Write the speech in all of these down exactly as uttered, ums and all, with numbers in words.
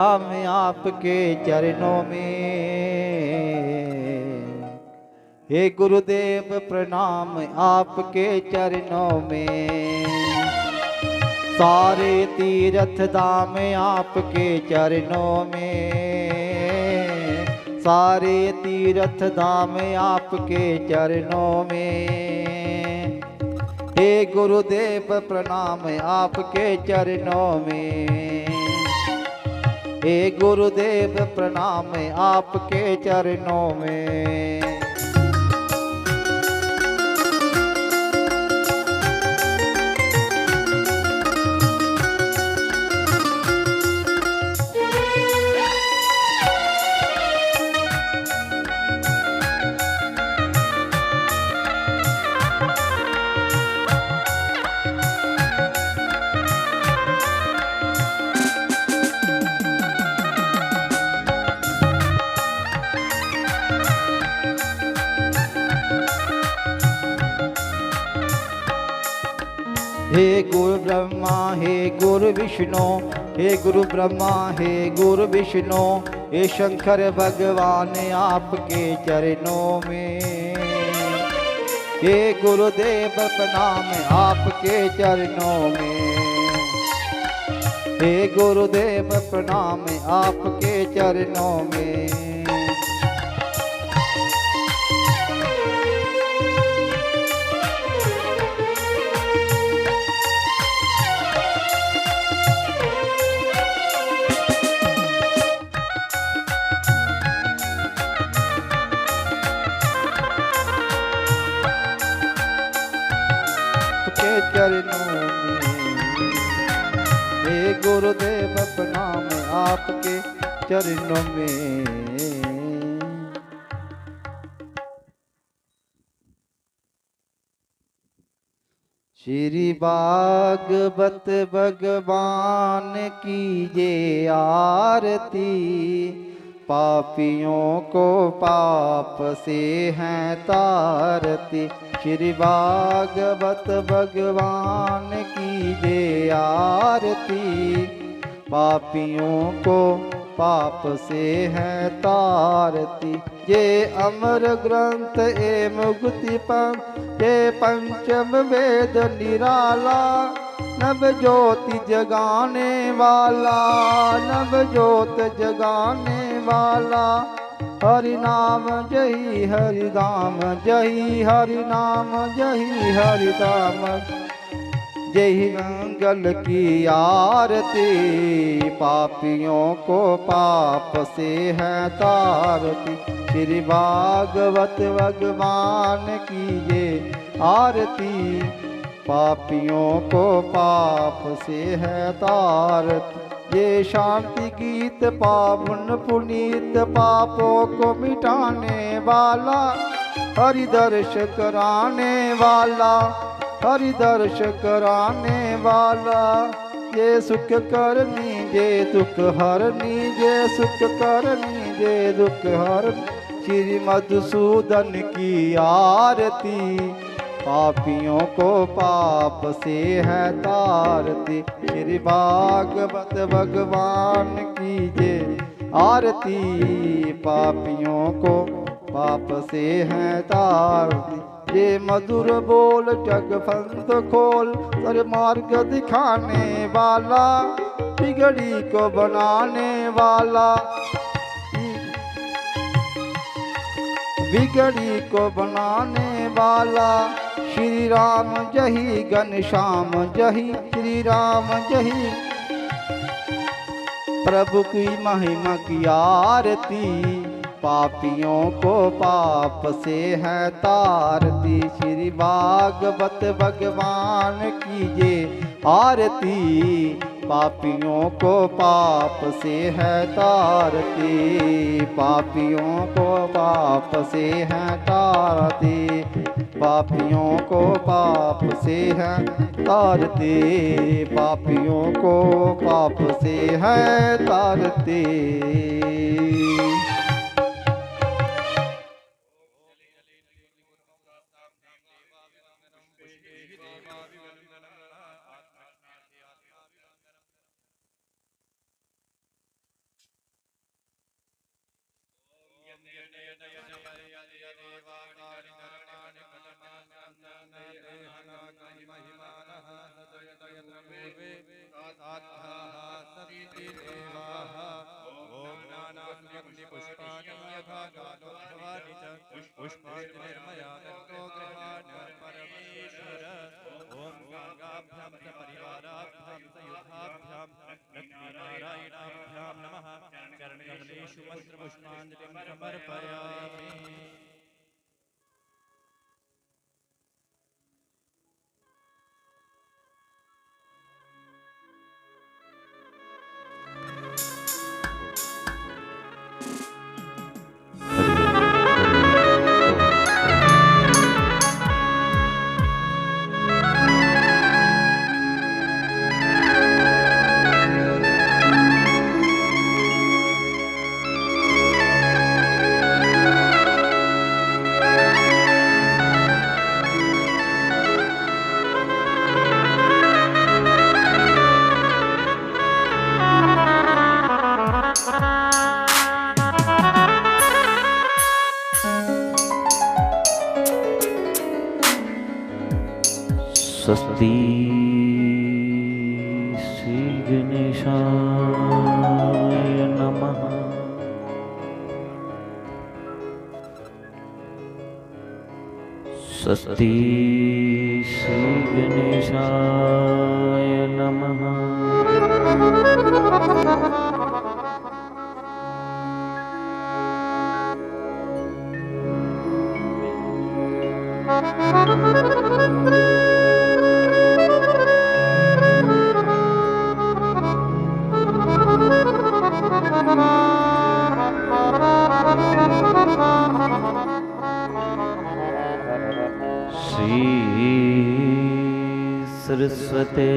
हम आपके चरणों में। हे गुरुदेव प्रणाम आपके चरणों में। सारे तीर्थ धाम आपके चरणों में। सारे तीर्थ धाम आपके चरणों में। हे गुरुदेव प्रणाम आपके चरणों में। हे गुरुदेव प्रणाम आपके चरणों में। हे गुरु ब्रह्मा, हे गुरु विष्णु, हे गुरु ब्रह्मा, हे गुरु विष्णु, हे शंकर भगवान आपके चरणों में। हे गुरुदेव प्रणाम आपके चरणों में। हे गुरुदेव प्रणाम आपके चरणों में। के चरणों में। हे गुरुदेव प्रणाम आपके चरणों में। श्री भागवत भगवान की जय आरती। पापियों को पाप से है तारती। श्री भागवत भगवान की जय आरती। पापियों को पाप से है तारती। ये अमर ग्रंथ ए मुक्ति पंथ, ये पंचम वेद निराला। नव ज्योति जगाने वाला, नव ज्योत जगाने वाला। हरि नाम जही हरि धाम, जही हरि नाम जही हरि धाम। जय मंगल की आरती। पापियों को पाप से है तारती। श्री भागवत भगवान की ये आरती। पापियों को पाप से है तारती। ये शांति गीत पावन पुनीत, पापों को मिटाने वाला, हरि दर्श कराने वाला, हरि दर्श कराने वाला। ये सुख करनी, ये दुख हरनी, ये सुख करनी, ये दुख हरनी। श्री मधुसूदन की आरती। पापियों को पाप से है तारती। श्री भागवत भगवान की जय आरती। पापियों को पाप से है तारती। ये मधुर बोल जग फंद खोल, सर मार्ग दिखाने वाला, बिगड़ी को बनाने वाला, बिगड़ी को बनाने वाला। श्री राम जही घनश्याम जही, श्री राम जही। प्रभु की महिमा की आरती। पापियों को पाप से है तारती। श्री भागवत भगवान की जय आरती। पापियों को पाप से है तारती। पापियों को पाप से है तारती। पापियों को पाप से है तारती। पापियों को पाप से है तारती। पुष्पाणि यथा कालोद्भवानि च पुष्पाणि निर्मया तन्तो गृहाण परमेश्वर। ॐ गङ्गाभ्यां सपरिवाराभ्यां सयुधाभ्यां लक्ष्मीनारायणाभ्यां नमः। चरणकमलेषु मंत्रपुष्पाञ्जलिं समर्पयामि। स्वस्ति श्री गणेशाय नमः। स्वस्ति श्री गणेशाय नमः। श्री सरस्वते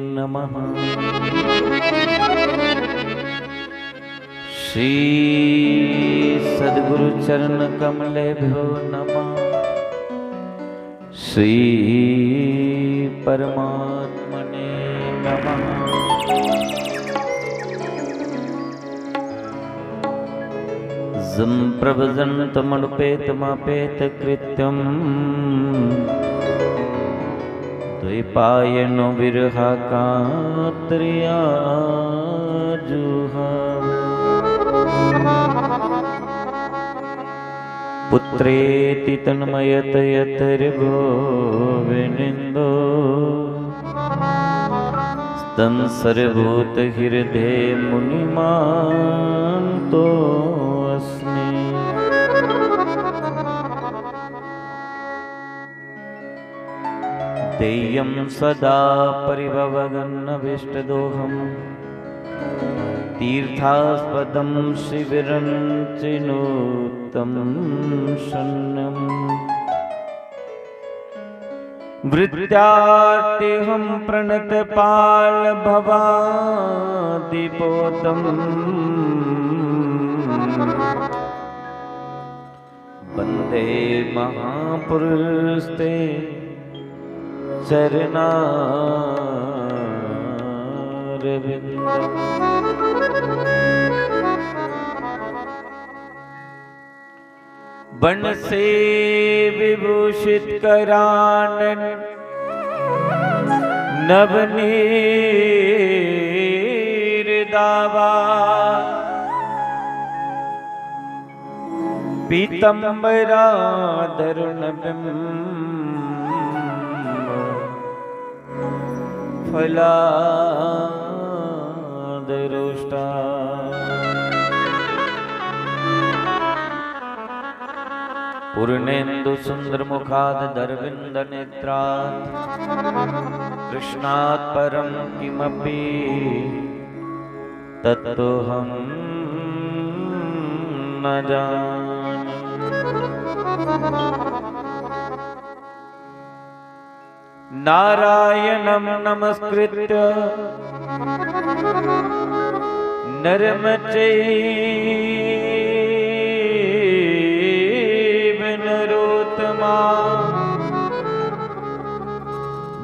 नमः। श्री सद्गुरु चरण कमलेभ्यो नमः। श्री परमात्मने नमः। जं प्रव्रजन्तमनुपेतमापेतकृत्यम्। द्वैपायनो विरहाकातरया जुहा। पुत्रेति तन्मयतयतर्भो विनिन्दो। तं सर्वभूतहृदये मुनिमानतोऽस्मि। तेयं सदा परिभवगन्नविष्टदोहं तीर्थास्पदं शिविरं चिनोत्तं शन्नम्। वृत्त्यार्तिहं प्रणतपालभवादिपोतम्। वन्दे महापुरुषते चरणारविन्दम्। वनसे विभूषित करानन नवनीर दावा। पीतम्बराधरुण बिम्ब फलादरोष्टा। पूर्णेन्दु सुन्दर मुखादरविन्द नेत्रात् कृष्णात् परं किमपि तत्त्वहं न जाने। नारायणं नमस्कृत्य नरं चैव नरोत्तमम्।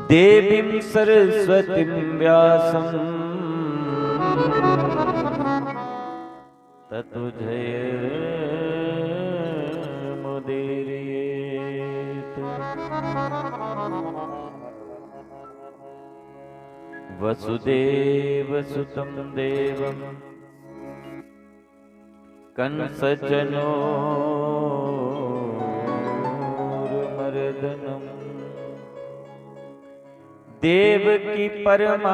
देवीं सरस्वतीं व्यासं ततो जयमुदीरये। वसुदेव सुतं देवं कंस जनोर्मर्दनम देवकी परमानंदम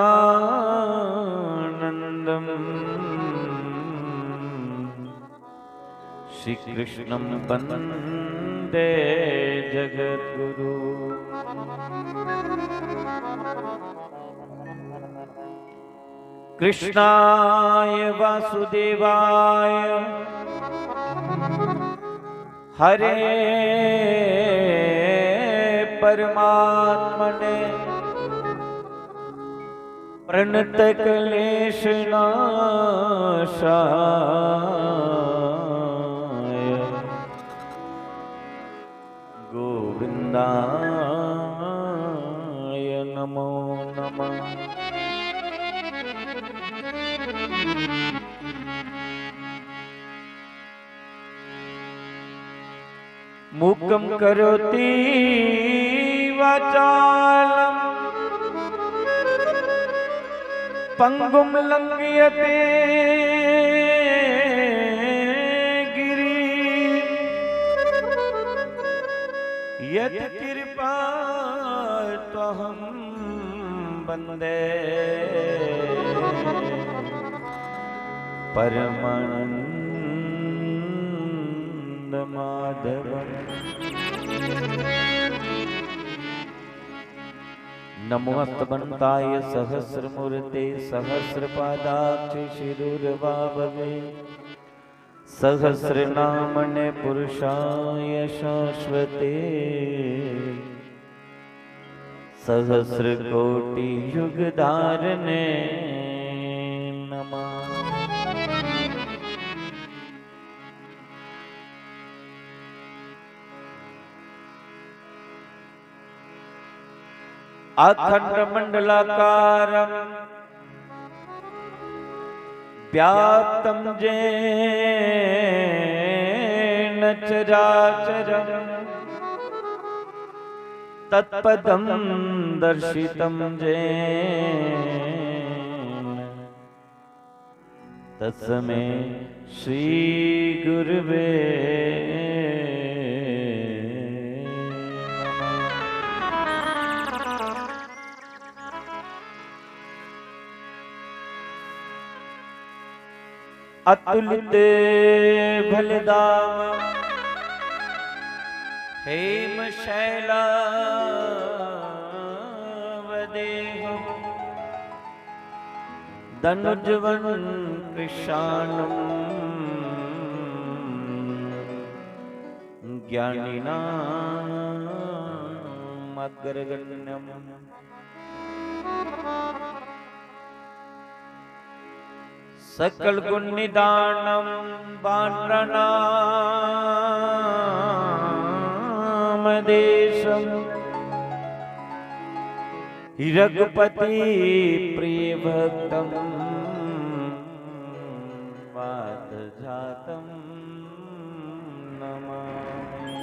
श्री कृष्णम वंदे जगद्गुरु। कृष्णाय वासुदेवाय हरे परमात्मने प्रणत क्लेश नाशाय गोविंदाय नमो नमः। मूकं करोति वाचालं पंगुं लंघयते गिरि। यत्कृपा त्वहं वंदे परमानंद माधवम। नमोस्तवंताय सहस्रमूर्ते सहस्रपादाक्षि शिरूरभाववे सहस्रनामने पुरुषाय शाश्वते सहस्रकोटि युगधारणे नमः। अखंडमंडलाकारं व्याप्तं येन चराचरं तत्पदं दर्शितं येन तस्मै श्री गुरुवे नमः। अतुलित बलधाम हेम शैलावदेहम दनुजवं कृशानं ज्ञानिनामग्रगण्यम्। सकल गुण निधानं वानराणामधीशं रघुपति प्रिय भक्तं वातजातं नमामि।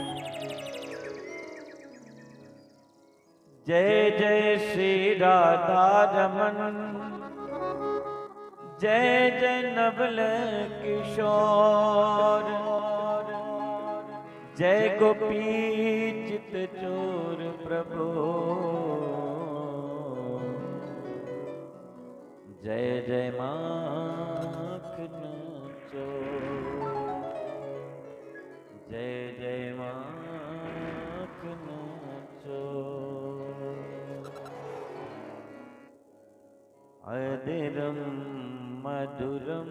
जय जय श्री राधा रमन, जय जय नवल किशोर, जय गोपी चित चोर प्रभु, जय जय माखन चोर, जय जय माखन चोर। अधरम मधुरम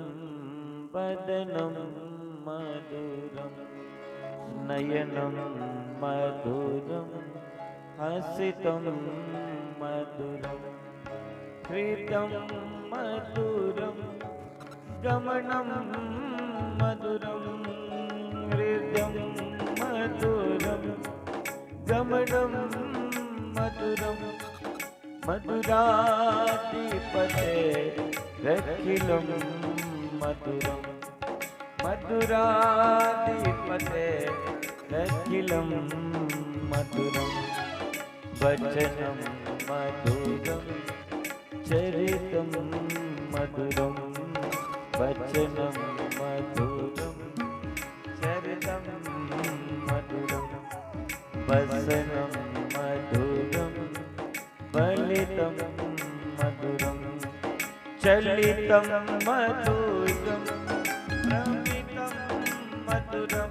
वदनम मधुरम नयनम मधुरम हसितम मधुरम हृदम मधुरम गमनम मधुरम हृदम मधुरम गमनम मधुरम मधुराधिपते रखिलं मधुरम मधुराधिपते रखिलं मधुरम वचनं मधुरं चरितं मधुरं। वचनं मधुरं चरितं मधुरं। वसनं मधुरं वलितं मधुरं। चलितं मधुरं भ्रमितं मधुरं।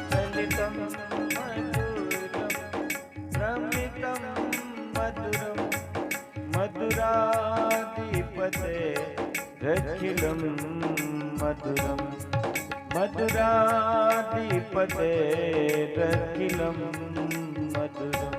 चलितं मधुरं भ्रमितं मधुरं। मधुराधिपतेरखिलं मधुरं। मधुराधिपतेरखिलं मधुरं।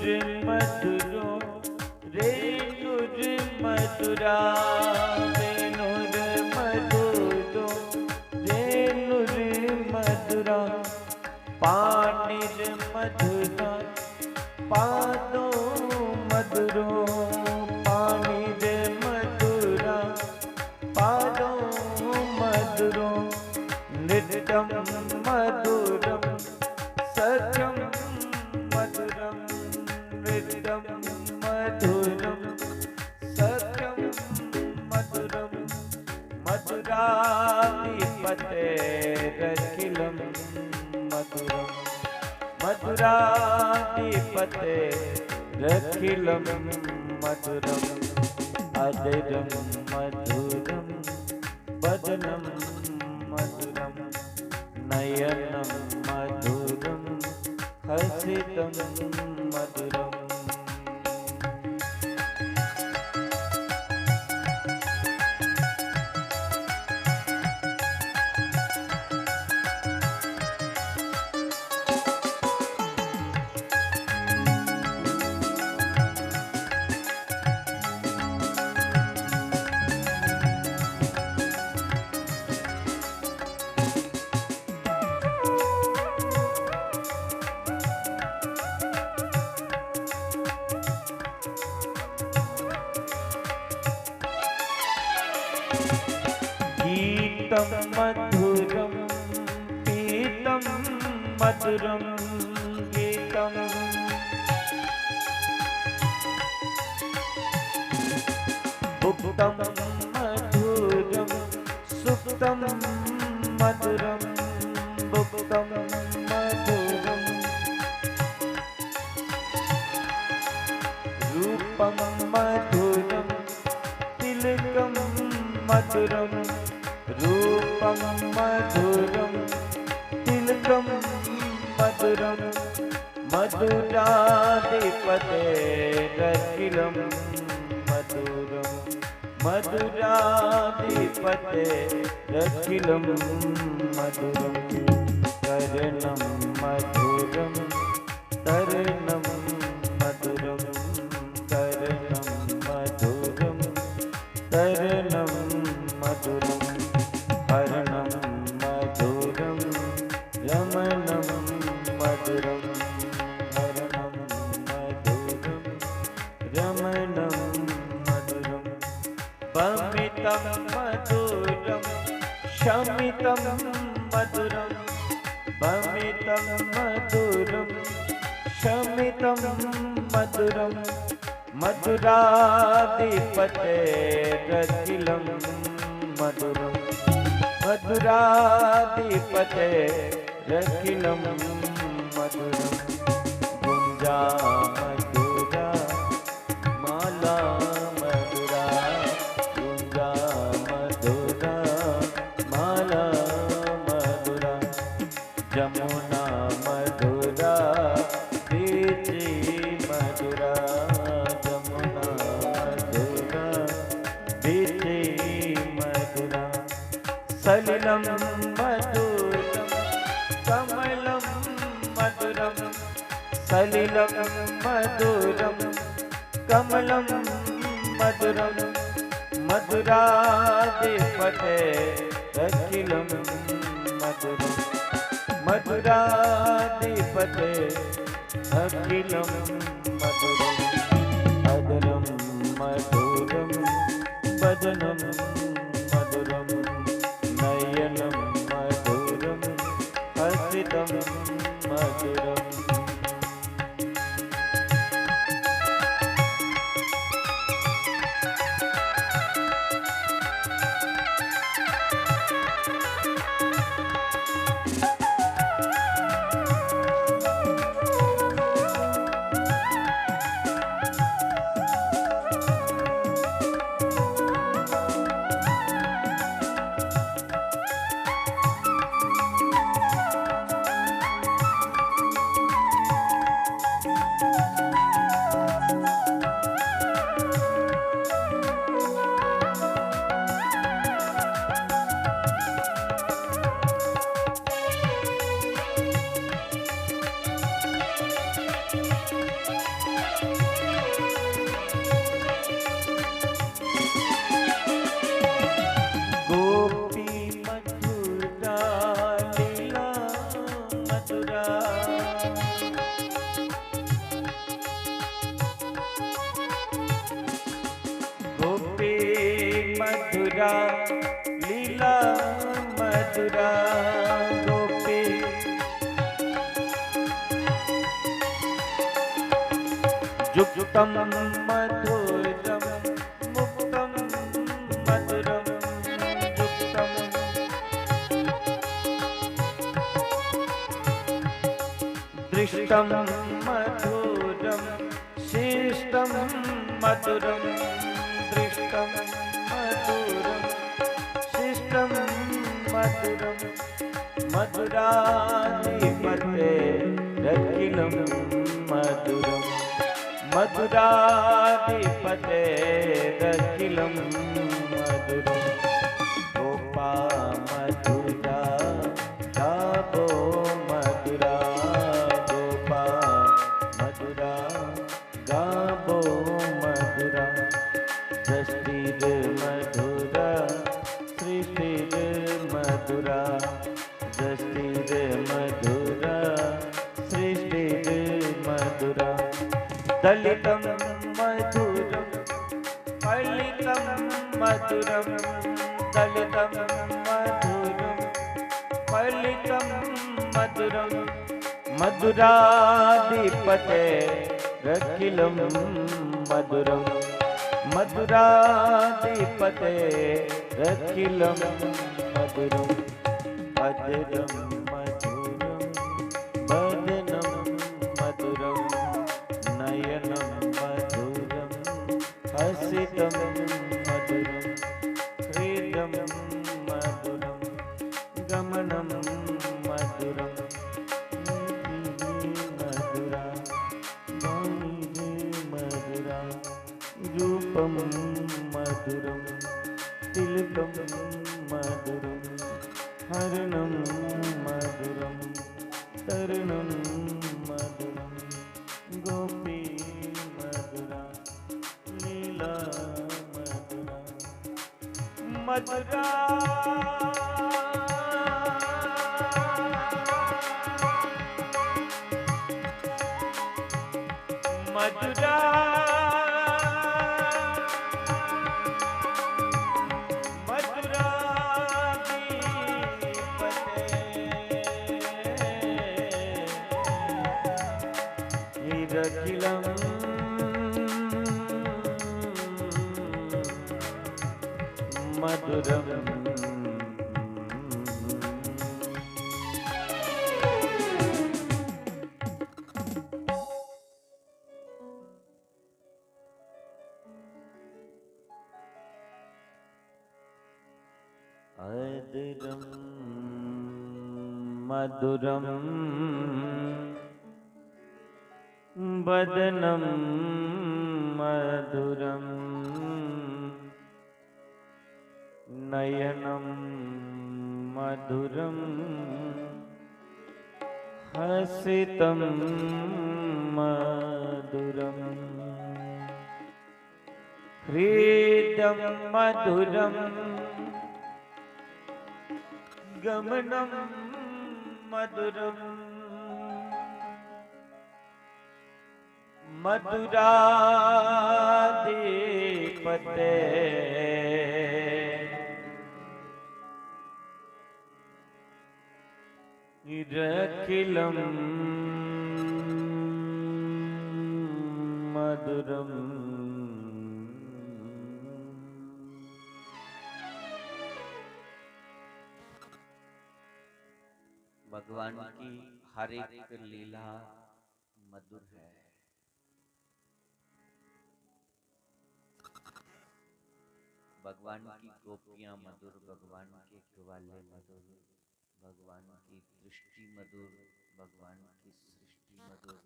वेणुर्मधुरो, रेणुर्मधुरा, वेणुर्मधुरो, रेणुर्मधुरा। पाणिर्मधुरा, पादो मधुरो, पाणिर्मधुरा, पादो मधुरो। नृत्यं मधुरं सख्यं मधुरं। नृत्यं मधुरं सख्यं मधुरं। मधुराधिपतेरखिलं मधुरं। मधुराधिपतेरखिलं मधुरं। अधरं मधुरं वदनं मधुरं। नयनं मधुरं हसितं मधुरम्। गीतं मधुरं पीतं मधुरं गीतम्। भुक्तं मधुरं सुप्तं मधुरं भुक्तं मधुरम्। रूपं मधुरं तिलकं मधुरं। रूपं मधुरं तिलकं मधुरं। मधुराधिपतेरखिलं मधुरं। मधुराधिपतेरखिलं मधुरं। कर्णं मधुरं तरणं मधुरं। कर्णं मधुरं तरणं मधुरं। हरणं मधुरं रमणं मधुरं। हरणं मधुरं रमणं मधुरं। भमितं मधुरं शमितं मधुरं। भमितं मधुरं शमितं मधुरं। मधुराधिपतेरखिलं मधुरं। मधुराधिपतेरखिलं मधुरं। गुञ्जा मधुरा माला मधुरा। गुञ्जा मधुरा माला मधुरा। जमुना मधुरं कमलं मधुरं मधुराधिपते अखिलं मधुरं मधुराधिपते अखिलं मधुरं अधरं मधुरं वदनं मधुरं नयनं मधुरं हसितं मधुरम्। गोपी मधुरा लीला मधुरा। गोपी मधुरा लीला मधुरा। गोपी युक्तं मधुरं मुक्तं मधुरं युक्तं। दृष्टं मधुरं शिष्टं मधुरं। दृष्टं मधुरं शिष्टं मधुरं मधुराधिपते अखिलं मधुरं मधुराधिपतेरखिलं मधुरं। गोपा मधुरा गावो मधुरा। गोपा मधुरा गावो मधुरा। सृष्टिर्मधुरा सृष्टिर्मधुरा। सृष्टिर्मधुरा सृष्टिर्मधुरा। दलितं मधुरं फलितं मधुरं। दलितं मधुरं फलितं मधुरं मधुराधिपतेरखिलं मधुरं। मधुराधिपतेरखिलं मधुरं। अधरं मधुरं वदनं मधुरं नयनं मधुरं हसितं मधुरं हृदं मधुरं गमनं मधुरं नीतिः मधुरा वाणीः मधुरा रूपं मधुरं तिलकं मधुरं हरणं मधुरं तरणं मधुरं गोपी मधुरा लीला मधुरा। मधुरा मधुरा मधुरा नीरखिलं मधुरं। अधरं मधुरं वदनं मधुरं नयनं मधुरं हसितं मधुरं, ह्रीडं मधुरं, गमनं मधुरं, मधुराधिपते रखिलं मधुरं। भगवान की हर एक लीला मधुर है। भगवान की गोपियां मधुर, भगवान के ग्वाले मधुर, भगवान की दृष्टि मधुर, भगवान की सृष्टि मधुर,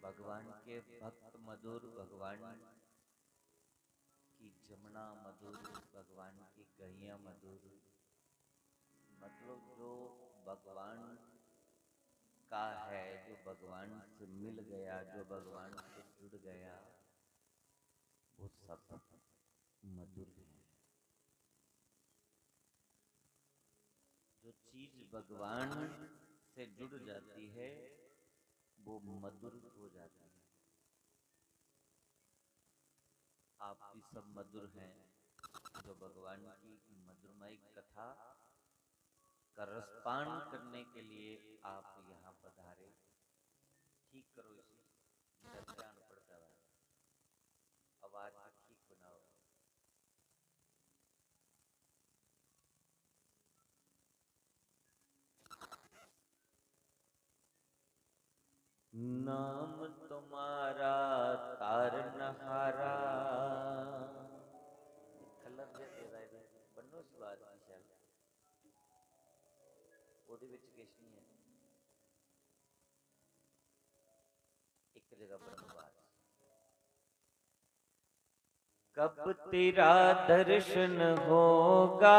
भगवान के भक्त मधुर, भगवान की जमुना मधुर, भगवान की गैया मधुर। मतलब, जो भगवान का है, जो भगवान से मिल गया, जो भगवान से जुड़ गया, वो सब मधुर है। जो चीज भगवान से जुड़ जाती है, वो मधुर हो जाती है। आप भी सब मधुर हैं, जो भगवान की मधुरमय कथा का रसपान करने के लिए आप यहाँ पधारे। ठीक करो इसे, मेरा ध्यान पड़ता है, आवाज को ठीक बनाओ। नाम तुम्हारा तारनहारा। खल्लर जे तेरा इधर बन्नो सी बात की शैल। ओह्दे बिच किश निं ऐ। इक जगह पर अनुवाद। कब तेरा दर्शन होगा,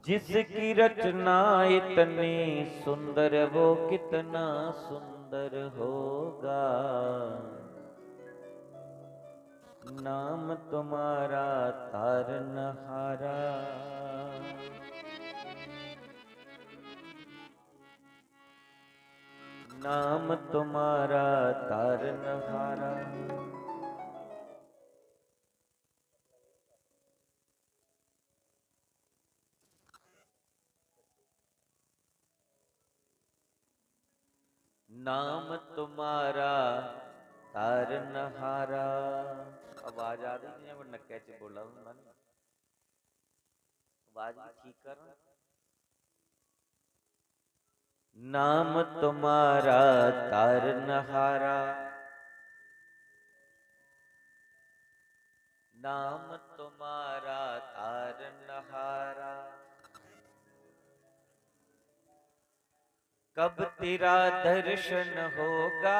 जिसकी रचना इतनी सुंदर, वो कितना सुंदर होगा। नाम तुम्हारा तारनहारा। नाम तुम्हारा तारनहारा। नाम तुम्हारा तारनहारा। आवाज आ रही, जियां कोई नक्कै च बोला दा होंदा नी। आवाज भी ठीक कर। नाम तुम्हारा तारनहारा, नाम तुम्हारा तारनहारा। कब तेरा दर्शन होगा,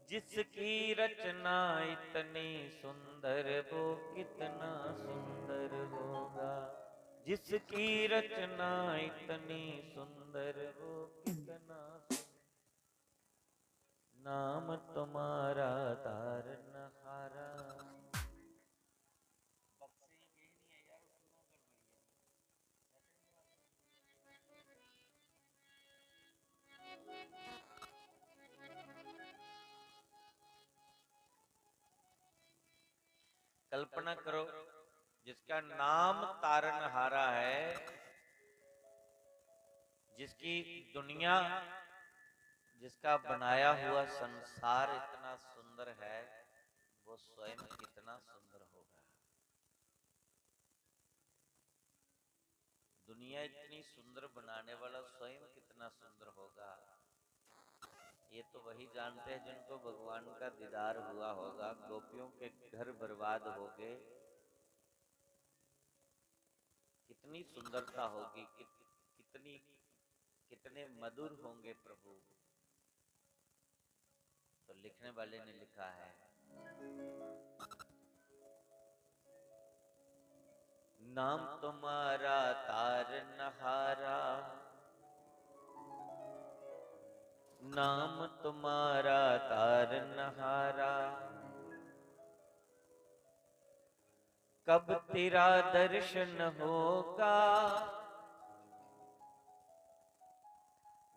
जिसकी रचना इतनी सुंदर, वो कितना सुंदर होगा। जिसकी रचना इतनी सुंदर, वो कितना सुंदर। नाम तुम्हारा तारनहारा। कल्पना करो, जिसका नाम तारनहारा है, जिसकी दुनिया, जिसका बनाया हुआ संसार इतना सुंदर है, वो स्वयं कितना सुंदर होगा। दुनिया इतनी सुंदर बनाने वाला स्वयं कितना सुंदर होगा, ये तो वही जानते हैं जिनको भगवान का दीदार हुआ होगा। गोपियों के घर बर्बाद हो गए, कितनी सुंदरता होगी, कित-, कितनी, कितने मधुर होंगे प्रभु। तो लिखने वाले ने लिखा है, नाम तुम्हारा तारनहारा, नाम तुम्हारा तारनहारा, कब तेरा दर्शन होगा?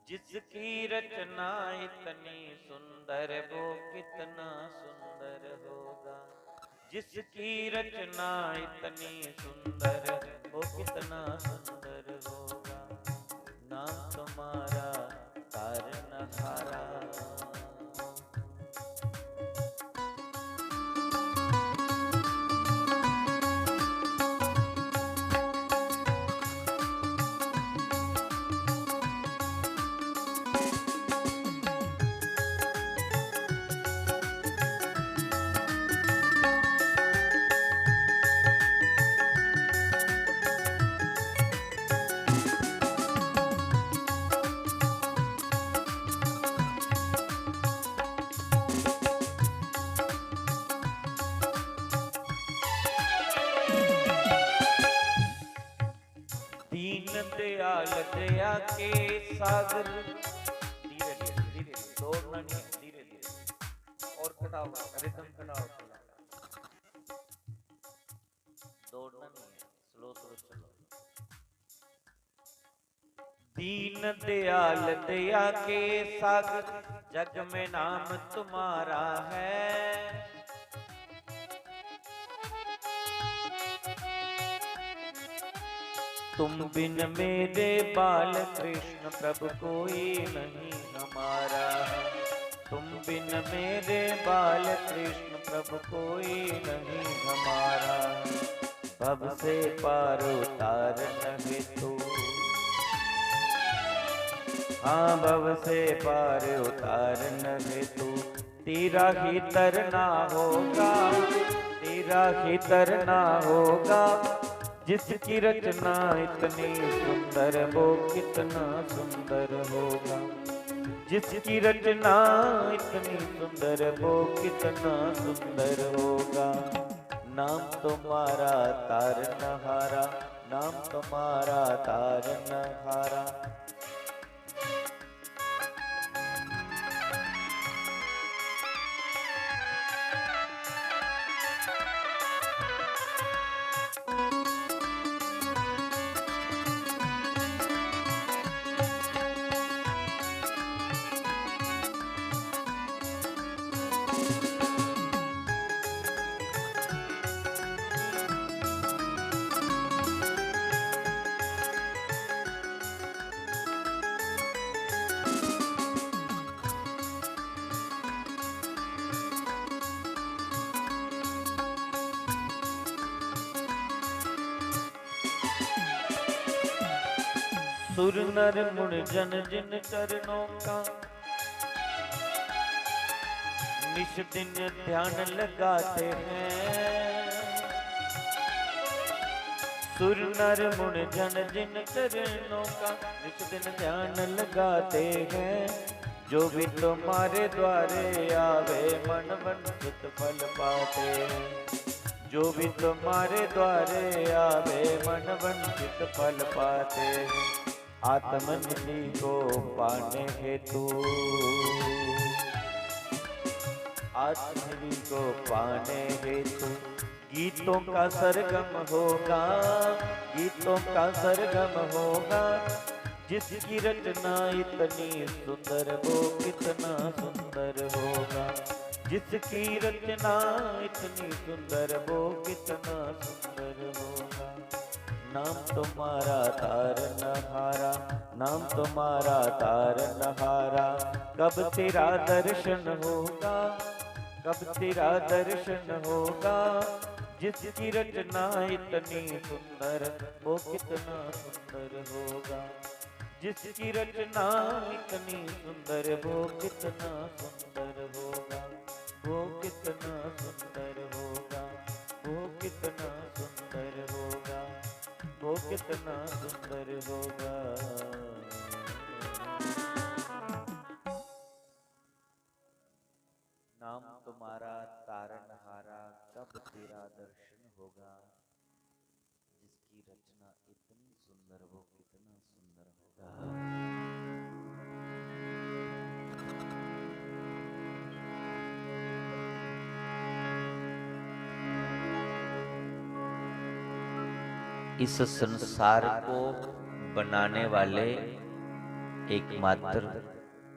जिसकी रचना इतनी सुंदर, वो कितना सुंदर होगा। जिसकी रचना इतनी सुंदर, वो कितना सुंदर होगा। नाम तुम्हारा तारनहारा। दीन दयाल दया के सागर। धीरे धीरे, धीरे धीरे, दौड़ना नहीं है, धीरे धीरे। और घटाओ, रिदम घटाओ थोड़ा। दौड़ना नहीं है, स्लो स्लो चलो। दीन दयाल दया के सागर, जग में नाम तुम्हारा है। तुम बिन मेरे बाल कृष्ण प्रभु कोई नहीं हमारा। तुम बिन मेरे बाल कृष्ण प्रभु कोई नहीं हमारा। भव से पार उतारन हेतु, हाँ, भव से पार उतारन हेतु तेरा ही तरना होगा, तेरा ही तरना होगा। जिसकी रचना इतनी सुंदर, वो कितना सुंदर होगा। जिसकी रचना इतनी सुंदर, वो कितना सुंदर होगा। नाम तुम्हारा तारनहारा, नाम तुम्हारा तारनहारा। सुर नर मुनि जन जिन चरणों का निश दिन ध्यान लगाते हैं। सुर नर मुनि जन जिन चरणों का निश दिन ध्यान लगाते हैं। जो भी तुम्हारे द्वारे आवे, मन वंचित फल पाते हैं। जो भी तुम्हारे द्वारे आवे, मन वंचित फल पाते हैं। आत्मनिधि को पाने हेतु, आत्मनिधि को पाने हेतु गीतों का सरगम होगा, गीतों का सरगम होगा। जिसकी रचना इतनी सुंदर, वो कितना सुंदर होगा। जिसकी रचना इतनी सुंदर, वो कितना सुंदर होगा। नाम तुम्हारा तारनहारा, नाम तुम्हारा तारनहारा। कब तेरा दर्शन होगा, कब तेरा दर्शन होगा। जिसकी रचना इतनी सुंदर, वो कितना सुंदर होगा। जिसकी रचना इतनी सुंदर, वो कितना सुंदर होगा। वो कितना सुंदर होगा, वो कितना सुंदर होगा, वो कितना सुंदर होगा। हमारा तारनहारा कब तेरा दर्शन होगा, जिसकी रचना इतनी सुंदर, वो कितना सुंदर होगा। इस संसार को बनाने वाले एकमात्र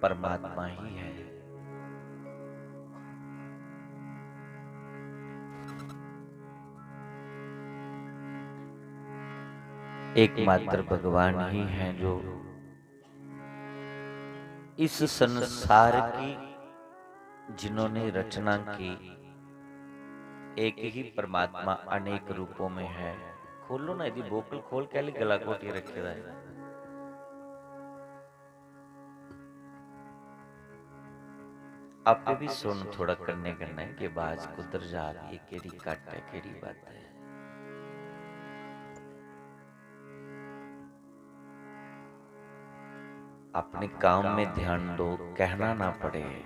परमात्मा ही है। एकमात्र भगवान ही हैं जो इस संसार की जिन्होंने रचना की। एक ही परमात्मा अनेक रूपों में है। खोलो ना, यदि बोकल खोल के आली गला घोटी रखे दा है। आपे भी सुन थोड़ा कन्ने कन्ने कि आवाज कुद्धर जा रही है, केड़ी घट है, केड़ी बद्ध है। अपने काम में ध्यान दो, कहना ना पड़े।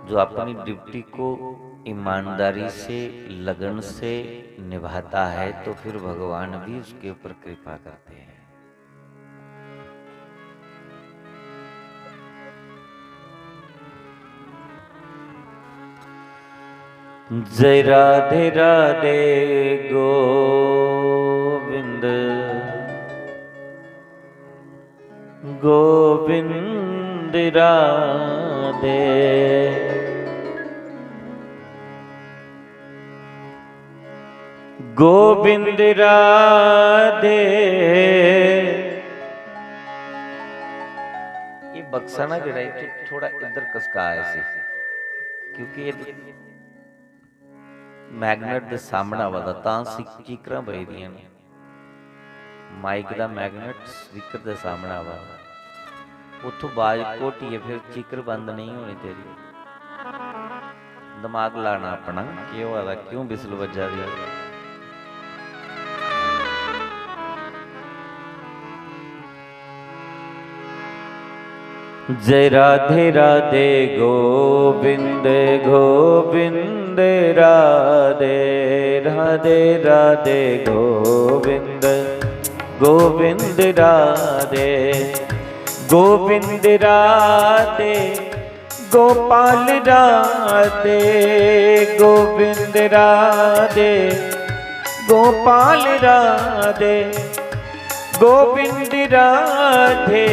जो अपनी ड्यूटी को ईमानदारी से, लगन से निभाता है, तो फिर भगवान भी उसके ऊपर कृपा करते हैं। जय राधे राधे गोविंद, गोविंद राधे, गोविंद राधे। ये बक्सा ना जेह्ड़ा, इत्थों थोड़ा इद्धर कसकाए सी, क्योंकि ये मैग्नेट दे सामने आवा दा, तां सी-, चीकरां बजदियां न। माइक दा मैग्नेट स्पीकर दे सामने आवा दा, उत्थों बाज घोटियै फिर चीकर बंद नहीं होनी तेरी। दिमाग लाना अपना, केह् होआ दा, क्यों बिसल बज्जा दी? जय राधे राधे गोविंद, गोविंद राधे, राधे राधे गोविंद, गोविंद राधे, गोविंद राधे, गोपाल राधे, गोविंद राधे, गोपाल राधे, गोविंद राधे,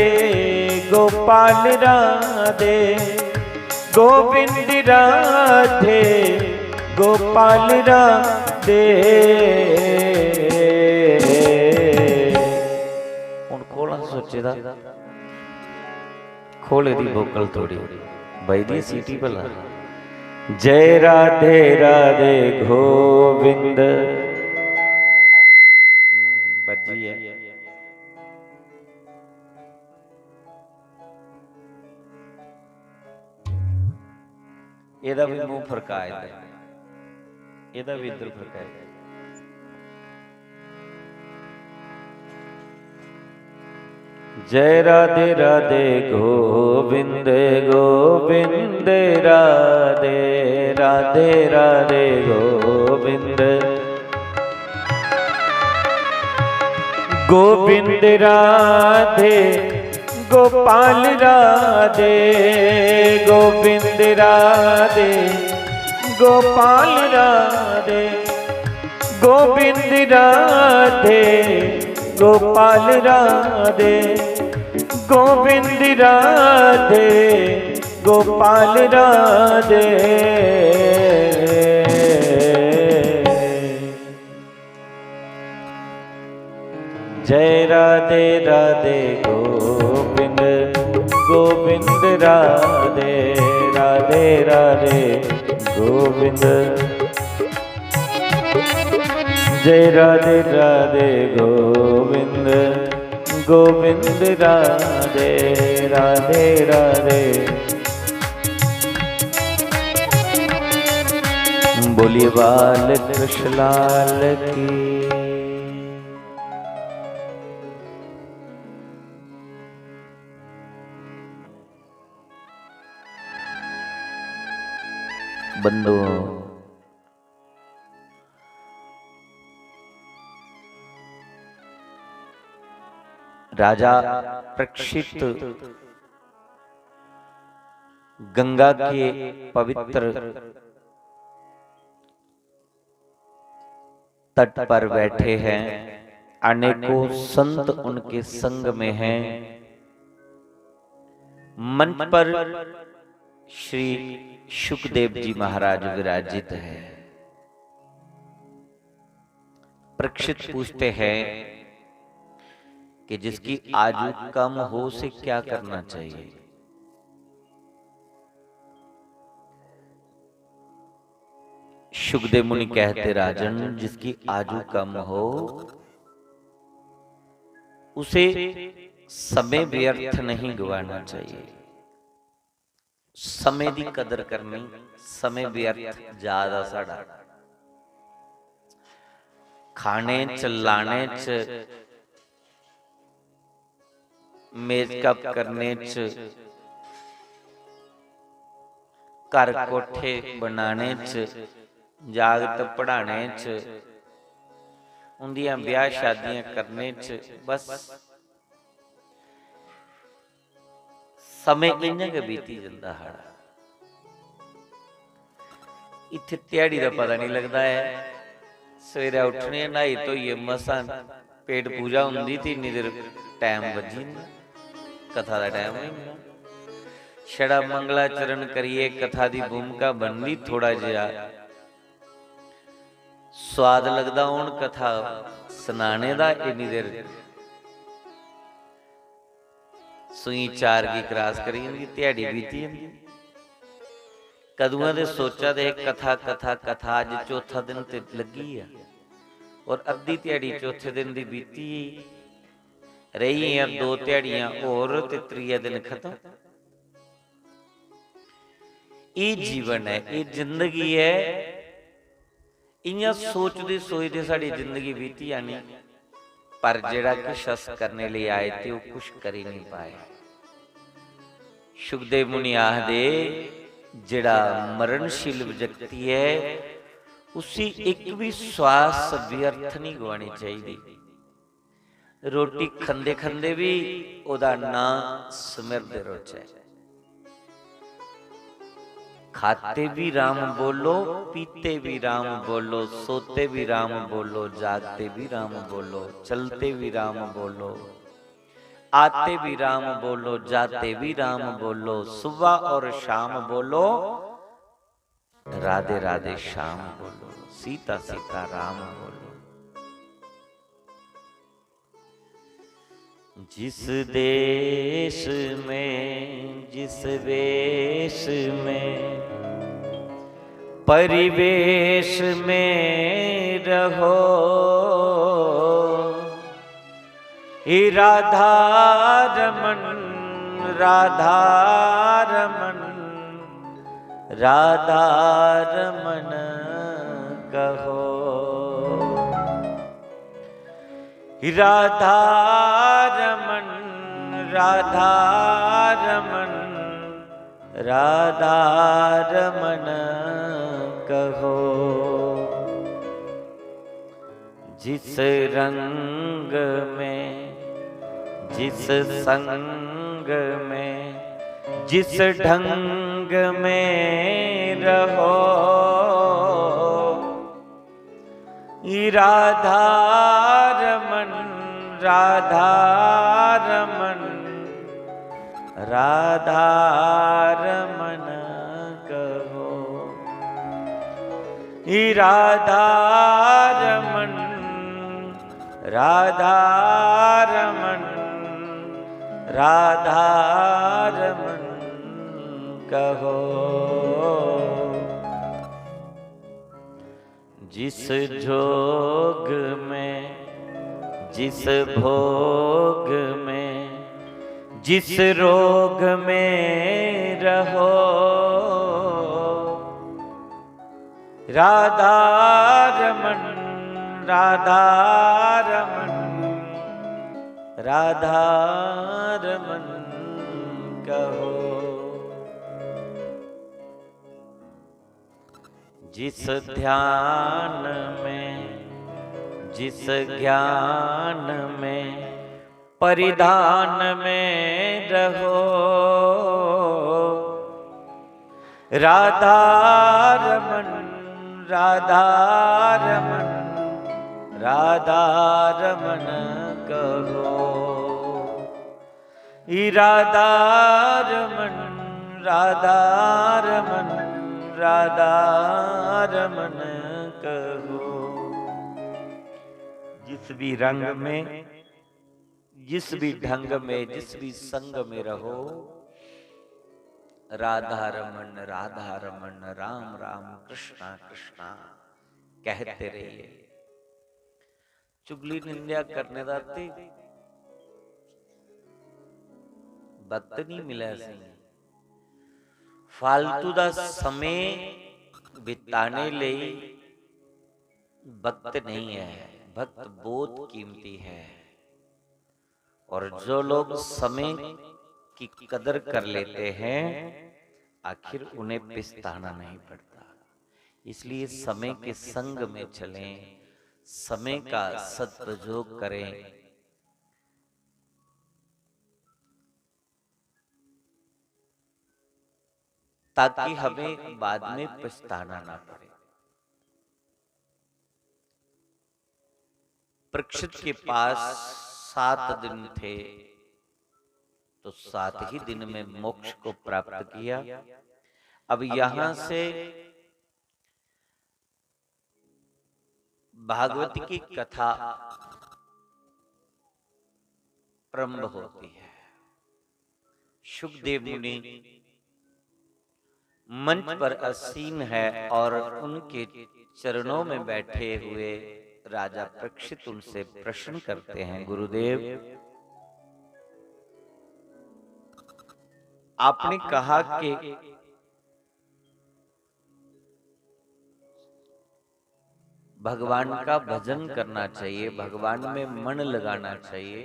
गोपाल राधे, गोविंद राधे, गोपाल राधे। हुन खोलां सोचे दा, खोले दी बोकल थोड़ी, बजदी सीटी भला। जय राधे राधे गोविंद। बज्जी ऐ। एह्दा बी मूंह फरकाए दा, एह्दा बी इद्धर फरकाए दा। जय राधे राधे गोविंद, गोविंद राधे, राधे राधे गोविंद, गोविंद राधे, गोपाल राधे, गोविंद राधे, गोपाल राधे, गोविंद राधे, गोपाल राधे, गोविंद राधे, गोपाल राधे। जय राधे राधे गोविंद, गोविंद राधे, राधे राधे गोविंद। जय राधे राधे गोविंद, गोविंद राधे, राधे राधे। बोलिए बाल कृष्ण लाल की। बंधुओं, राजा परीक्षित गंगा के पवित्र तट पर बैठे हैं, अनेकों संत उनके संग में हैं। मंच पर श्री शुकदेव जी महाराज विराजित हैं। परीक्षित पूछते हैं कि जिसकी आयु कम हो, उसे क्या करना चाहिए? शुकदेव मुनि कहते, राजन, जिसकी आयु कम हो, उसे समय व्यर्थ नहीं गवाना चाहिए। समय दी कदर करनी, समय व्यर्थ ज्यादा साढ़ा। खाने च, लाने च, मेकअप करने च, घर कोठे बनाने च, जागत पढ़ाने च, उंदियां ब्याह शादियां करने च, बस समें इ'यां गै बीती जंदा हा। इत्थै ध्याड़ी दा पता निं लगदा ऐ। सवेरै उट्ठने, न्हाई धोइयै मसां पेट पूजा होंदी ते इन्नी देर टैम बज्जी जंदा, कथा दा टैम होई जंदा। छड़ा मंगलाचरण करियै कथा दी भूमिका बनदी, थोड़ा जेहा सोआद लगदा। हून कथा सनाने दा इन्नी देर सूई चार गी क्रॉस करी जंदी, ध्याड़ी बीती जंदी। कदुआं दे सोचा दे हे कथा, कथा, कथा, अज्ज चौथा दिन ते लग्गी गेआ। और अद्धी ध्याड़ी चौथे दिन दी बीती गेई। रेही गेइयां दो ध्याड़ियां होर ते त्रिया दिन खत्म। एह् जीवन ऐ, एह् जिंदगी ऐ। इ'यां सोचदे सोचदे साढ़ी जिंदगी बीती जानी, पर जेह्ड़ा किश अस करने लेई आए थे, ओह् कुछ करी निं पाए। शुकदेव मुनि आखदे, जेह्ड़ा मरणशील व्यक्ति ऐ, उसी इक बी श्वास व्यर्थ निं गवानी चाहिदी। रोटी खंदे खंदे बी ओह्दा नांऽ स्मरदे रौह्चै। खाते भी राम बोलो, पीते भी राम बोलो, सोते भी राम बोलो, जागते भी राम बोलो, चलते भी राम बोलो, आते भी राम बोलो, जाते भी राम बोलो, सुबह और शाम बोलो, राधे राधे श्याम बोलो, सीता सीता राम बोलो। जिस देश में, जिस वेश में, परिवेश में रहो, हे राधा रमन, राधा रमन, राधा रमन कहो। हे राधा रमन, राधा रमन, राधा रमन कहो। जिस रंग में, जिस संग में, जिस ढंग में रहो, राधा रमन, राधा रमन, राधा रमन कहो। राधा रमन, राधा रमन, राधा रमन कहो। जिस जोग में, जिस भोग में, जिस रोग में रहो, राधा रमन, राधा रमन, राधा रमन कहो। जिस ध्यान में, जिस ज्ञान में, परिधान में रहो। राधा रमन, राधा रमन, राधा रमन कहो। ई राधा रमन, राधा रमन, राधा रमन कहो। जिस भी रंग में, जिस भी ढंग में, जिस भी संग में रहो, राधा रमन, राधा रमन, राम राम, कृष्णा कृष्णा कहते रहिए। चुगली निंदेआ करने दा ते वक्त नहीं मिला सी। फालतू दा समें बिताने लेई वक्त नहीं है। वक्त बहुत कीमती है। और जो लोग समय की कदर कर लेते हैं, आखिर उन्हें पछताना नहीं पड़ता। इसलिए समय के संग में चलें, समय का सदुपयोग करें, ताकि हमें बाद में पछताना ना पड़े। परीक्षित के पास सात दिन थे, तो सात ही दिन में मोक्ष को प्राप्त किया। अब यहां से भागवत की कथा प्रारंभ होती है। शुकदेव मुनि मंच पर आसीन है और उनके चरणों में बैठे हुए राजा परीक्षित उनसे प्रश्न करते हैं, गुरुदेव, आपने कहा कि भगवान का भजन करना चाहिए, भगवान में मन लगाना चाहिए।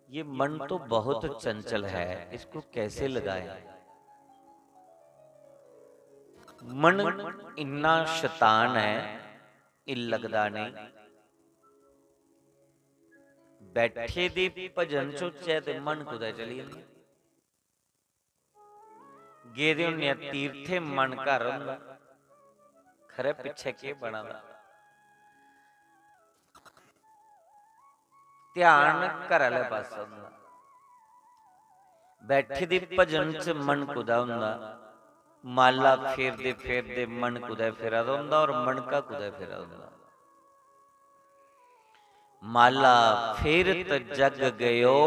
ये मन तो बहुत चंचल है, इसको कैसे लगाएं? मन इन्ना शैतान है, ਇਹ ਲੱਗਦਾ ਨਹੀਂ। ਬੈਠੇ ਦੇ ਭਜਨ ਸੋਚਿਆ ਤੇ ਮਨ ਕੁਦੇ ਚਲੀ ਜਾਂਦਾ। गेदे होने तीर्थे मन घर होंदा, खरे पिच्छे केह् बना दा। ध्यान घर आह्ले पासै होंदा। बैठे दे भजन च मन कुदा होंदा, माला फेरदे फेरदे मन कुदै फिरा दा होंदा और मनका कुदै फिरा दा होंदा। माला फेरत जग गयो,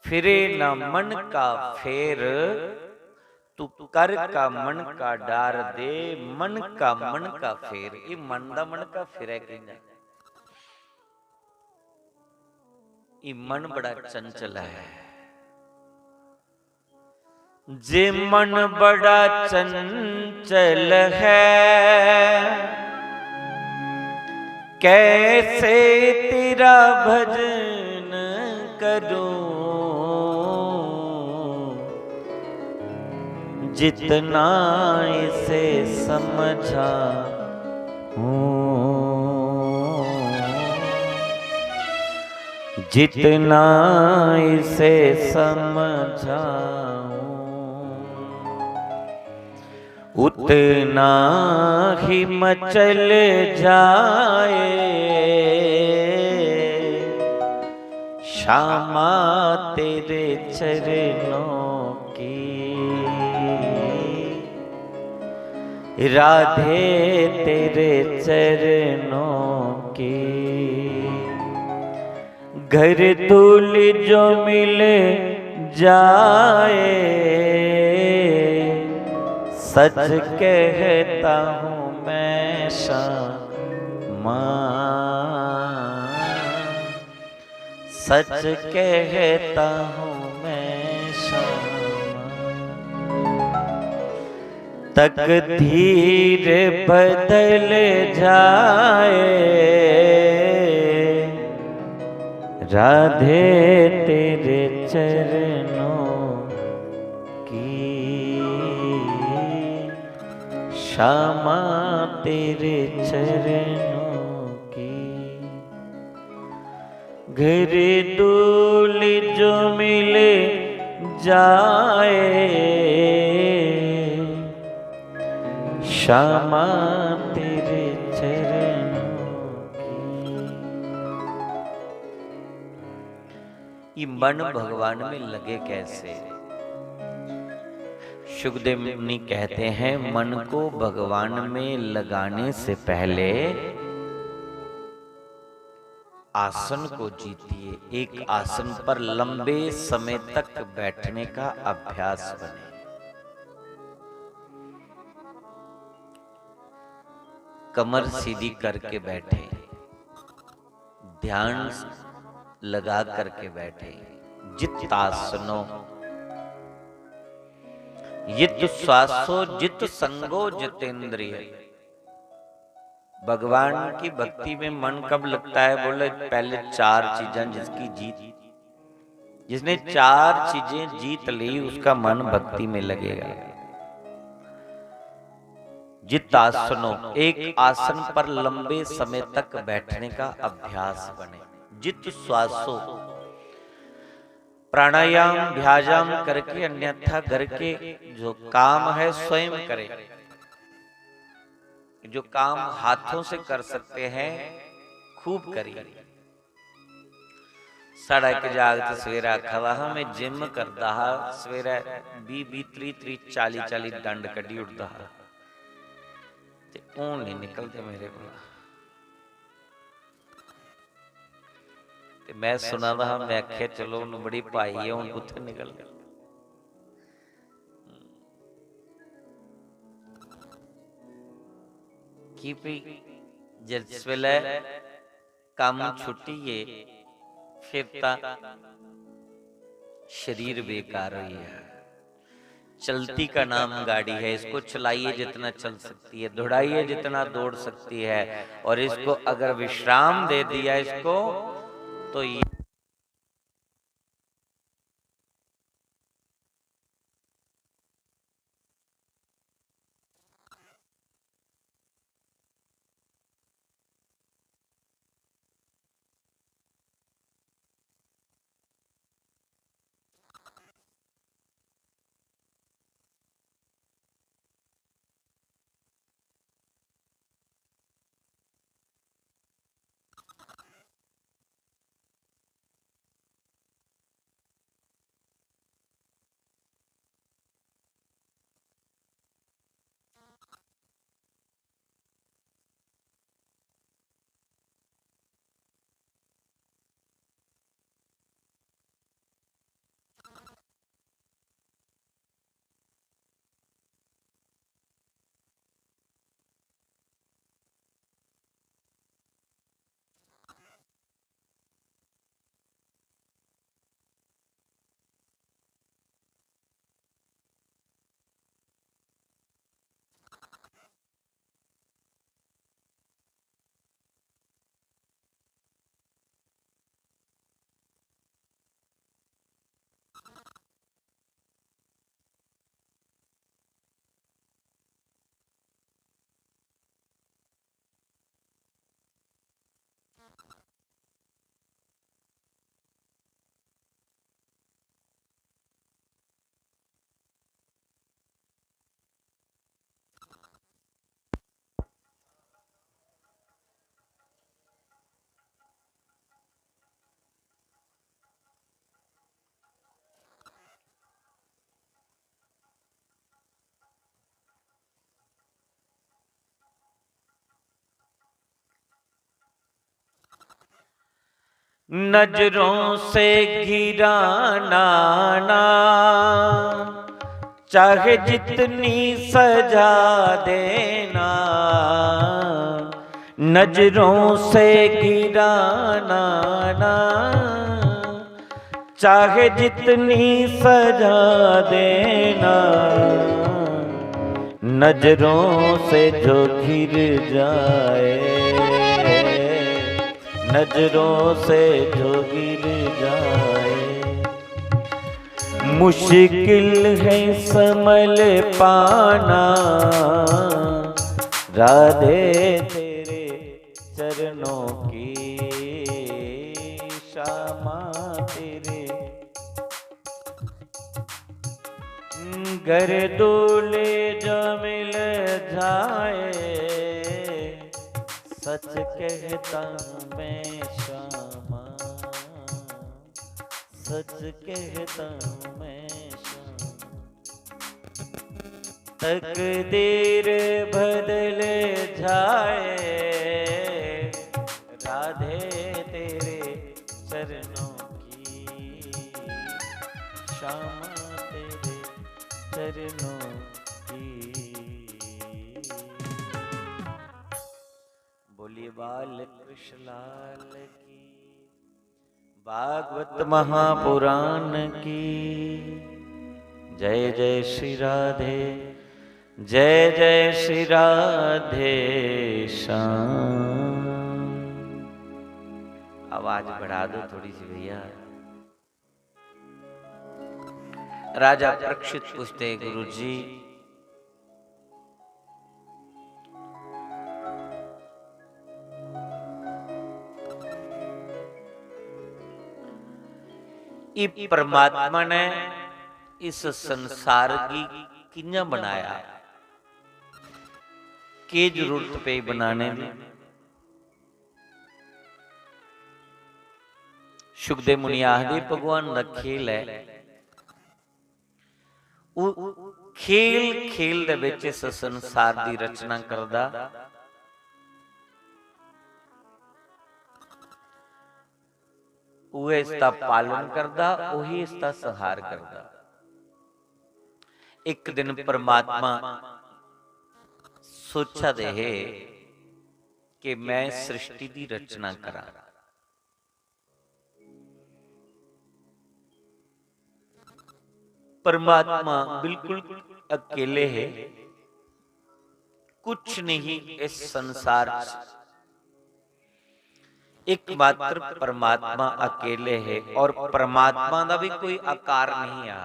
फिरे न मन का फेर। तू कर का मन का डार दे, मन का मन का फेर। ये मन दा मन का फिरै कि'यां? ये मन बड़ा चंचल है। जे मन बड़ा चंचल है, कैसे तेरा भजन करूं? जितना इसे समझा हूँ, जितना इसे समझाऊं, उतना ही मचल जाए श्यामा तेरे चरणों की, राधे तेरे चरणों की। घर धूल जो मिल जाए, सच कहता हूँ मैं श्यामा, सच कहता हूँ मैं श्यामा। तकदीर बदल जाए, राधे तेरे चरणों की। क्षमा तेरे चरणों की। घर धूल जो मिल जाए, क्षमा तेरे चरणों की। ये मन भगवान में लगे कैसे? शुकदेव मुनि कहते हैं, मन को भगवान में लगाने से पहले आसन को जीतिए, एक आसन पर लंबे समय तक बैठने का अभ्यास बने। कमर सीधी करके बैठे, ध्यान लगा करके बैठे। जितासनो, जित श्वासो, जित संगो, जितेंद्रिय। भगवान की भक्ति में मन कब लगता है? बोले, पहले चार चीजें जिसकी जीत, जिसने चार चीजें जीत ली, उसका मन भक्ति में लगेगा। जितासनो, एक आसन पर लंबे समय तक बैठने का अभ्यास बने। जित श्वासो, प्राणायाम व्यायाम करके, अन्यथा घर के जो काम है स्वयं करें। जो काम हाथों से कर सकते हैं, खूब करिए। साढ़ा इक जागत सवेरै आखा दा हा, "मैं जिम करदा हा, सवेरै बीह् बीह्, त्रीह् त्रीह्, चाली चाली डंड कड्ढी ओड़दा हा, ते हून निं निकलदे मेरे कोला।" ते में सुना दा हा, में आखेआ, "चलो, हून बड़ी पाई ऐ, हून कुत्थै निकलदे?" की भई, जिस बेल्लै कम्म छुट्टियै, फिर तां शरीर बेकार होई गेआ। चलती का नाम गाड़ी है, इसको चलाइए जितना चल सकती है, दौड़ाइए जितना दौड़ सकती है, और इसको अगर विश्राम दे दिया इसको, तो ये नजरों से गिराना ना, चाहे जितनी सजा देना। नजरों से गिराना ना, चाहे जितनी सजा देना। नजरों से जो गिर जाए, नजरों से जो गिर जाए, मुश्किल है संभल पाना। राधे तेरे चरणों की श्यामा तेरे घर दूले जो मिल जाए। सच कहता हूँ मैं श्यामा, सच कहता हूँ मैं श्यामा। तकदीर बदल जाए राधे तेरे चरणों की, श्यामा तेरे चरणों की। बोलिए बाल कृष्ण लाल की। भागवत महापुराण की जय। जय श्री राधे, जय जय श्री राधे श्याम। आवाज बढ़ा दो थोड़ी सी भैया। राजा परीक्षित पूछते, गुरु जी, इस परमात्मा ने इस संसार गी कि'यां बनाया? केह् जरूरत पेई बनाने दी? शुकदेव मुनि आखदे, भगवान दा खेल ऐ। ओह् खेल खेल दे बिच इस संसार दी रचना करदा, ओह् इसदा पालन करदा, ओही इसदा संहार करदा। इक दिन परमात्मा सोचा दे हे कि मैं सृष्टि दी रचना करां। परमात्मा बिल्कुल अकेले हे, कुछ नहीं इस संसार च, एकमात्र परमात्मा अकेले हे। और परमात्मा दा भी कोई आकार नहीं आ,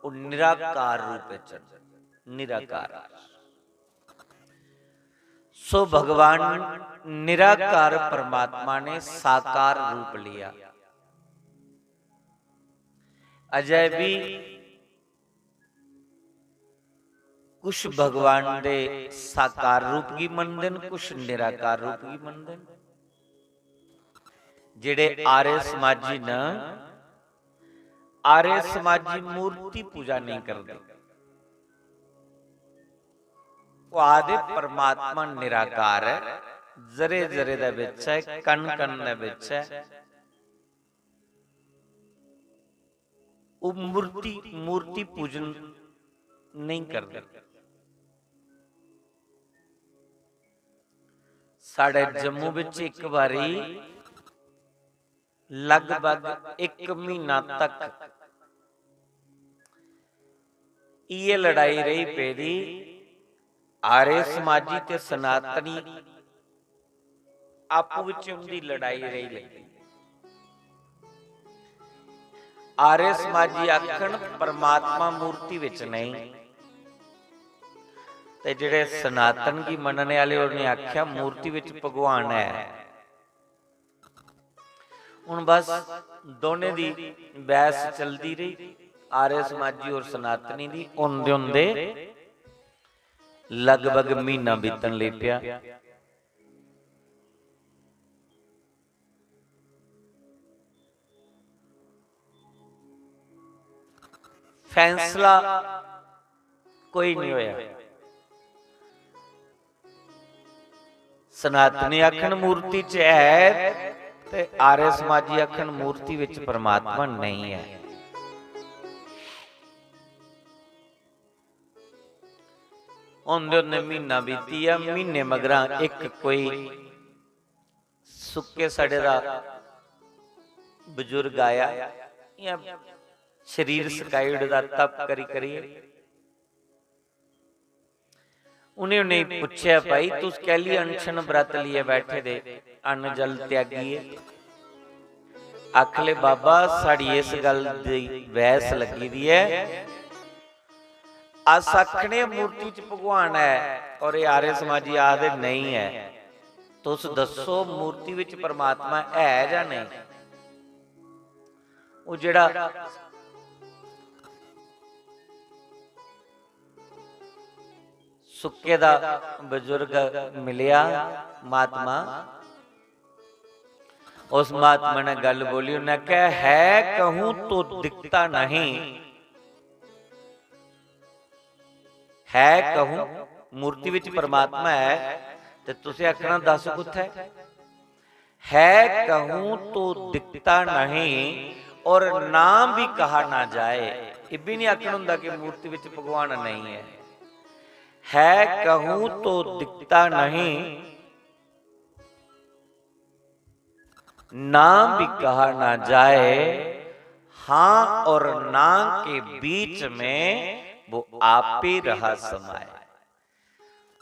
ओह् निराकार रूप च, निराकार। सो भगवान निराकार परमात्मा ने साकार रूप लिया। अजय भी कुछ भगवान दे साकार रूप गी मनदे न, कुछ निराकार रूप गी मनदे न। जेह्ड़े आर्य समाजी न, आर्य समाजी मूर्ति पूजा नहीं करदे। ओह् आखदे परमात्मा निराकार ऐ, जरे जरे दे बिच ऐ, कण कण दे बिच ऐ। ओह् मूर्ति, मूर्ति पूजन नहीं करदे। साढ़े जम्मू बिच इक बारी लगभग इक म्हीना तक इ'यै लड़ाई रेही पेदी, आर्य समाजी ते सनातनी आपूं बिच उं'दी लड़ाई रेही लग्गी। आर्य समाजी आखन परमात्मा मूर्ति बिच नेईं, ते जेह्ड़े सनातन गी मन्नने आह्ले उ'नें आखेआ मूर्ति बिच भगवान ऐ। हुन बस दोनें दी बैह्स चलदी रेही, आर्य समाजी और सनातनी दी। होंदे होंदे लगभग म्हीना बीतन लगी पेआ। फैसला कोई नहीं होया। सनातनी आखन मूर्ति च ऐ ते आर्य समाजी आखन मूर्ति विच परमात्मा नहीं ऐ। होंदे होंदे म्हीना बीती गेआ, म्हीने मगरा इक कोई सुक्के सड़े दा बजुर्ग आया, इ'यां शरीर सकाई ओड़े दा तप करी करियै। उ'नें उ'नेंगी पुच्छेआ, "भाई, तुस कैह्ली अनशन व्रत लेइयै बैठे दे, अन्न जल त्यागियै?" आखले, "बाबा, साढ़ी इस गल्ल दी बैह्स लग्गी दी ऐ, अस आखने मूर्ति च भगवान ऐ, और एह् आर्य समाजी आखदे नेईं ऐ। तुस दस्सो, मूर्ति विच परमात्मा है जां नेईं? ओह् जेह्ड़ा सुक्के दा बजुर्ग मिलेआ महात्मा, उस महात्मा ने गल्ल बोली, उन्हें कहा, "है कहूं तो दिखता नहीं।" है कहूं, मूर्ति विच परमात्मा है, ते तुसें आखना, "दस कुत्थै?" है कहूं तो दिखता नहीं और नाम भी कहा ना जाए। इब्बी नहीं आखना हुंदा कि मूर्ति विच भगवान नहीं है। है कहूं तो दिखता नहीं, नाम भी कहा ना जाए, हां और ना के बीच में वो आप ही रहा समाए।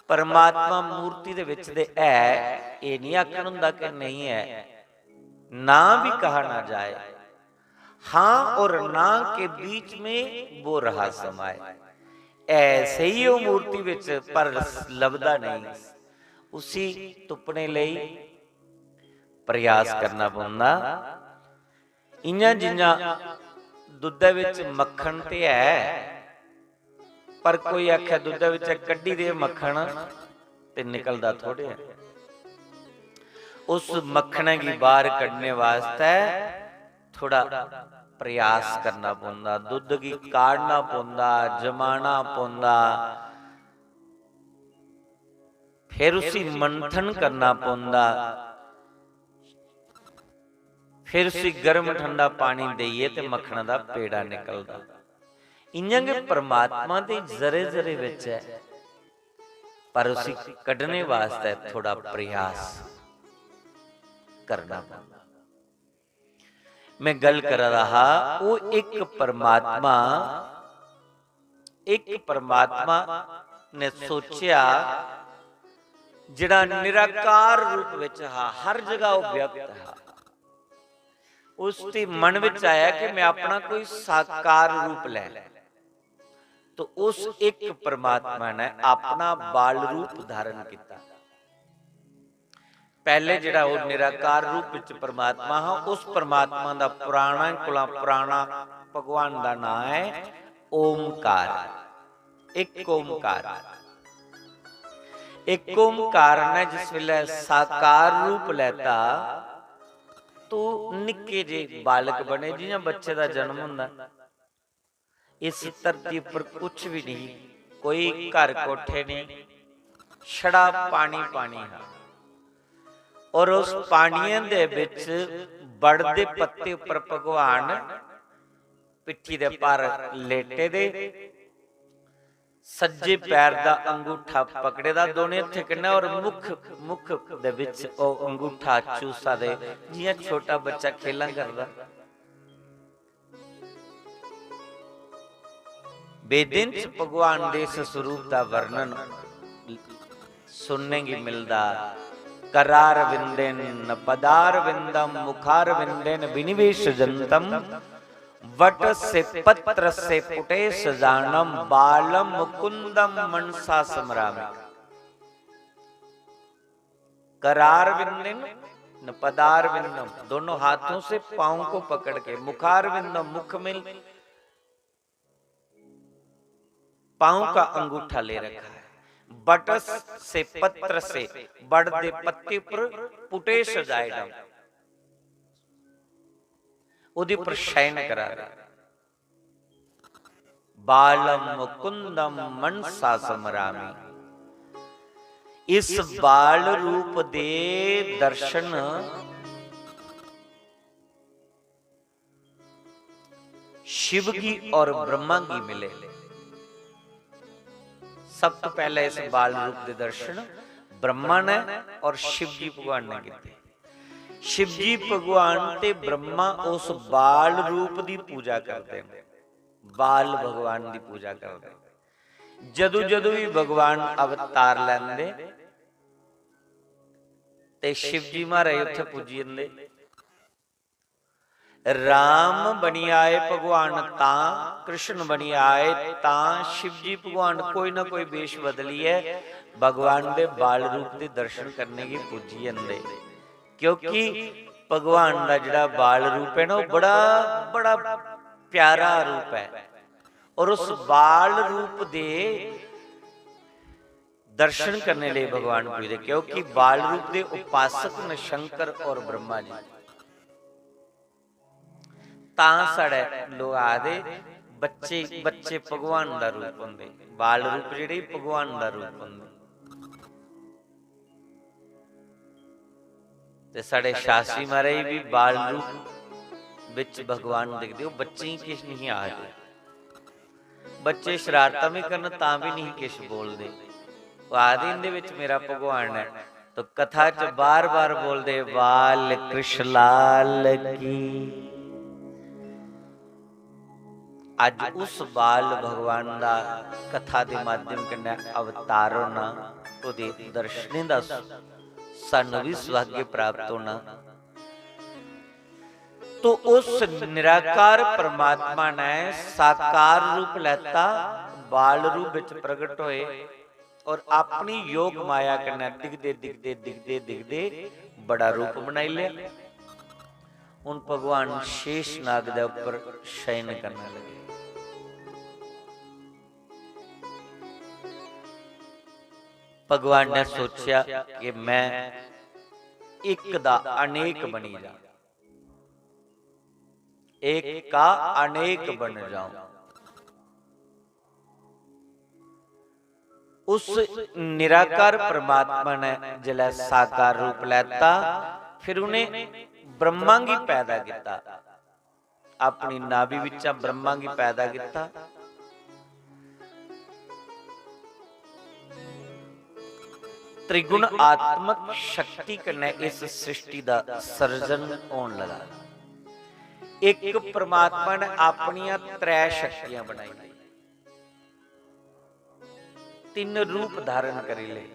परमात्मा मूर्ति दे विच ते है, एह् नहीं आखन हुंदा कि नहीं है, ना भी कहा ना जाए। हां और ना के बीच में वो रहा समाए। ऐसे ही वो मूर्ति विच, पर लभदा नहीं, उसी तुप्पने लेई प्रयास करना पौंदा। इ'यां जि'यां दुद्धै विच मक्खन ते है, पर कोई आखै दुद्धै विच कड्ढी दे मक्खन ते निकलदा थोड़े ऐ। उस मक्खनै गी बाहर कड्ढने वास्तै थोड़ा प्रयास करना पौंदा, दुद्ध गी काढ़ना पौंदा, जमाना पौंदा, फिर उसी मंथन करना पौंदा, फिर उसी गर्म ठंडा पानी देइयै ते मक्खना दा पेड़ा निकलदा। इ'यां गै परमात्मा दे जरे जरे बिच ऐ, पर उसी कड्ढने वास्तै थोड़ा प्रयास करना पौंदा। मैं गल्ल करा दा हा, ओह् इक परमात्मा, इक परमात्मा ने सोचेआ, जेह्ड़ा निराकार रूप विच हा, हर जगह ओह् व्यक्त हा। उसदे मन विच आया कि मैं अपना कोई साकार रूप लैं। तो उस इक परमात्मा ने अपना बाल रूप धारण किया। पहले जेह्ड़ा ओह् निराकार रूप विच परमात्मा हा, उस परमात्मा दा पुराना कोला पुराना भगवान दा नां ऐ ओमकार, इक ओमकार। इक ओमकार ने जिस वेले साकार रूप लैता, तो निक्के जे बालक बने, जि'यां बच्चे दा जन्म हुंदा। इस धरती उप्पर कुछ भी नहीं, कोई घर कोठे नहीं, छड़ा पानी पानी हा। और उस पानिये दे बिच बड़ दे पत्ते उप्पर भगवान पिट्ठी दे भार लेटे दे, सज्जे पैर दा अंगूठा पकड़े दा दोनें हत्थें कन्नै और मुख, मुख दे बिच ओह् अंगूठा चूसा दे, जि'यां छोटा बच्चा खेलां करदा। वेदें च भगवान दे इस स्वरूप दा वर्णन सुनने गी मिलदा। करारविंदेन पदारविंदम मुखारविंदेन विनिवेशजंतम वटसे पत्रसे पुटेशजानम बालम मुकुंदम मनसा स्मरामि। करारविंदेन न पदारविंदम, दोनों हाथों से पांव को पकड़ के, मुखारविंदम, मुख में पांव का अंगूठा ले रखा है। बटस से, पत्र से, बड़ दे पत्ते पर पुटेशजाइडम, ओदे पर शयन करा दे। बालम मुकुंदम मनसा स्मरामि। इस बाल रूप दे दर्शन शिव गी और ब्रह्मा गी मिले। सब तो पहले इस बाल रूप दे दर्शन ब्रह्मा ने और शिव जी भगवान ने किए। शिव जी भगवान ते ब्रह्मा उस बाल रूप दी पूजा करते हैं, बाल भगवान दी पूजा करते हैं। जदू जदू भी भगवान अवतार लेंदे ते शिव जी महाराज उत्थे पुज्जी जंदे। राम बनी आए भगवान तां, कृष्ण बनी आए तां, शिव जी भगवान कोई ना कोई वेश बदलियै भगवान दे बाल रूप दे दर्शन करने गी पुज्जी जंदे, क्योंकि भगवान दा जेह्ड़ा बाल रूप ऐ ना, ओह् बड़ा, बड़ा प्यारा रूप ऐ। और उस बाल रूप दे दर्शन करने लेई भगवान पुजदे, क्योंकि बाल रूप दे उपासक न शंकर और ब्रह्मा जी। तां साढ़े लोक आखदे, बच्चे, बच्चे भगवान दा रूप होंदे, बाल रूप जेह्ड़े भगवान दा रूप होंदे। ते साढ़े शास्त्री महाराज बी बाल रूप बिच भगवान दिखदे, ओह् बच्चें गी किश नेईं आखदे। बच्चे शरारतां बी करन तां बी नेईं किश बोलदे। ओह् आखदे, "इं'दे बिच मेरा भगवान ऐ।" तो कथा च बार-बार बोलदे, "बाल कृष्ण लाल की।" अज्ज उस बाल भगवान दा कथा दे माध्यम कन्नै अवतार होना, ओह्दे दर्शनें दा सानू भी सौभाग्य प्राप्त होना। तो उस निराकार परमात्मा ने साकार रूप लैता, बाल रूप विच प्रगट होए और अपनी योग माया कन्नै दिखदे, दिखदे, दिखदे, दिखदे बड़ा रूप बनाई लिया। हुन भगवान शेष नाग दे उप्पर शयन करने लगे। भगवान ने सोचेआ कि मैं इक दा अनेक बनी जां, एक का अनेक बन जाऊं। उस निराकार परमात्मा ने जिसलै साकार रूप लैता, फिर उन्हें ब्रह्मा गी पैदा किया, अपनी नाभि बिच्चा ब्रह्मा गी पैदा किया। त्रिगुण आत्मक शक्ति कन्नै इस सृष्टि दा सर्जन होन लगा। एक परमात्मा ने अपनियां त्रै शक्तियां बनाई। तीन रूप धारण करी ले,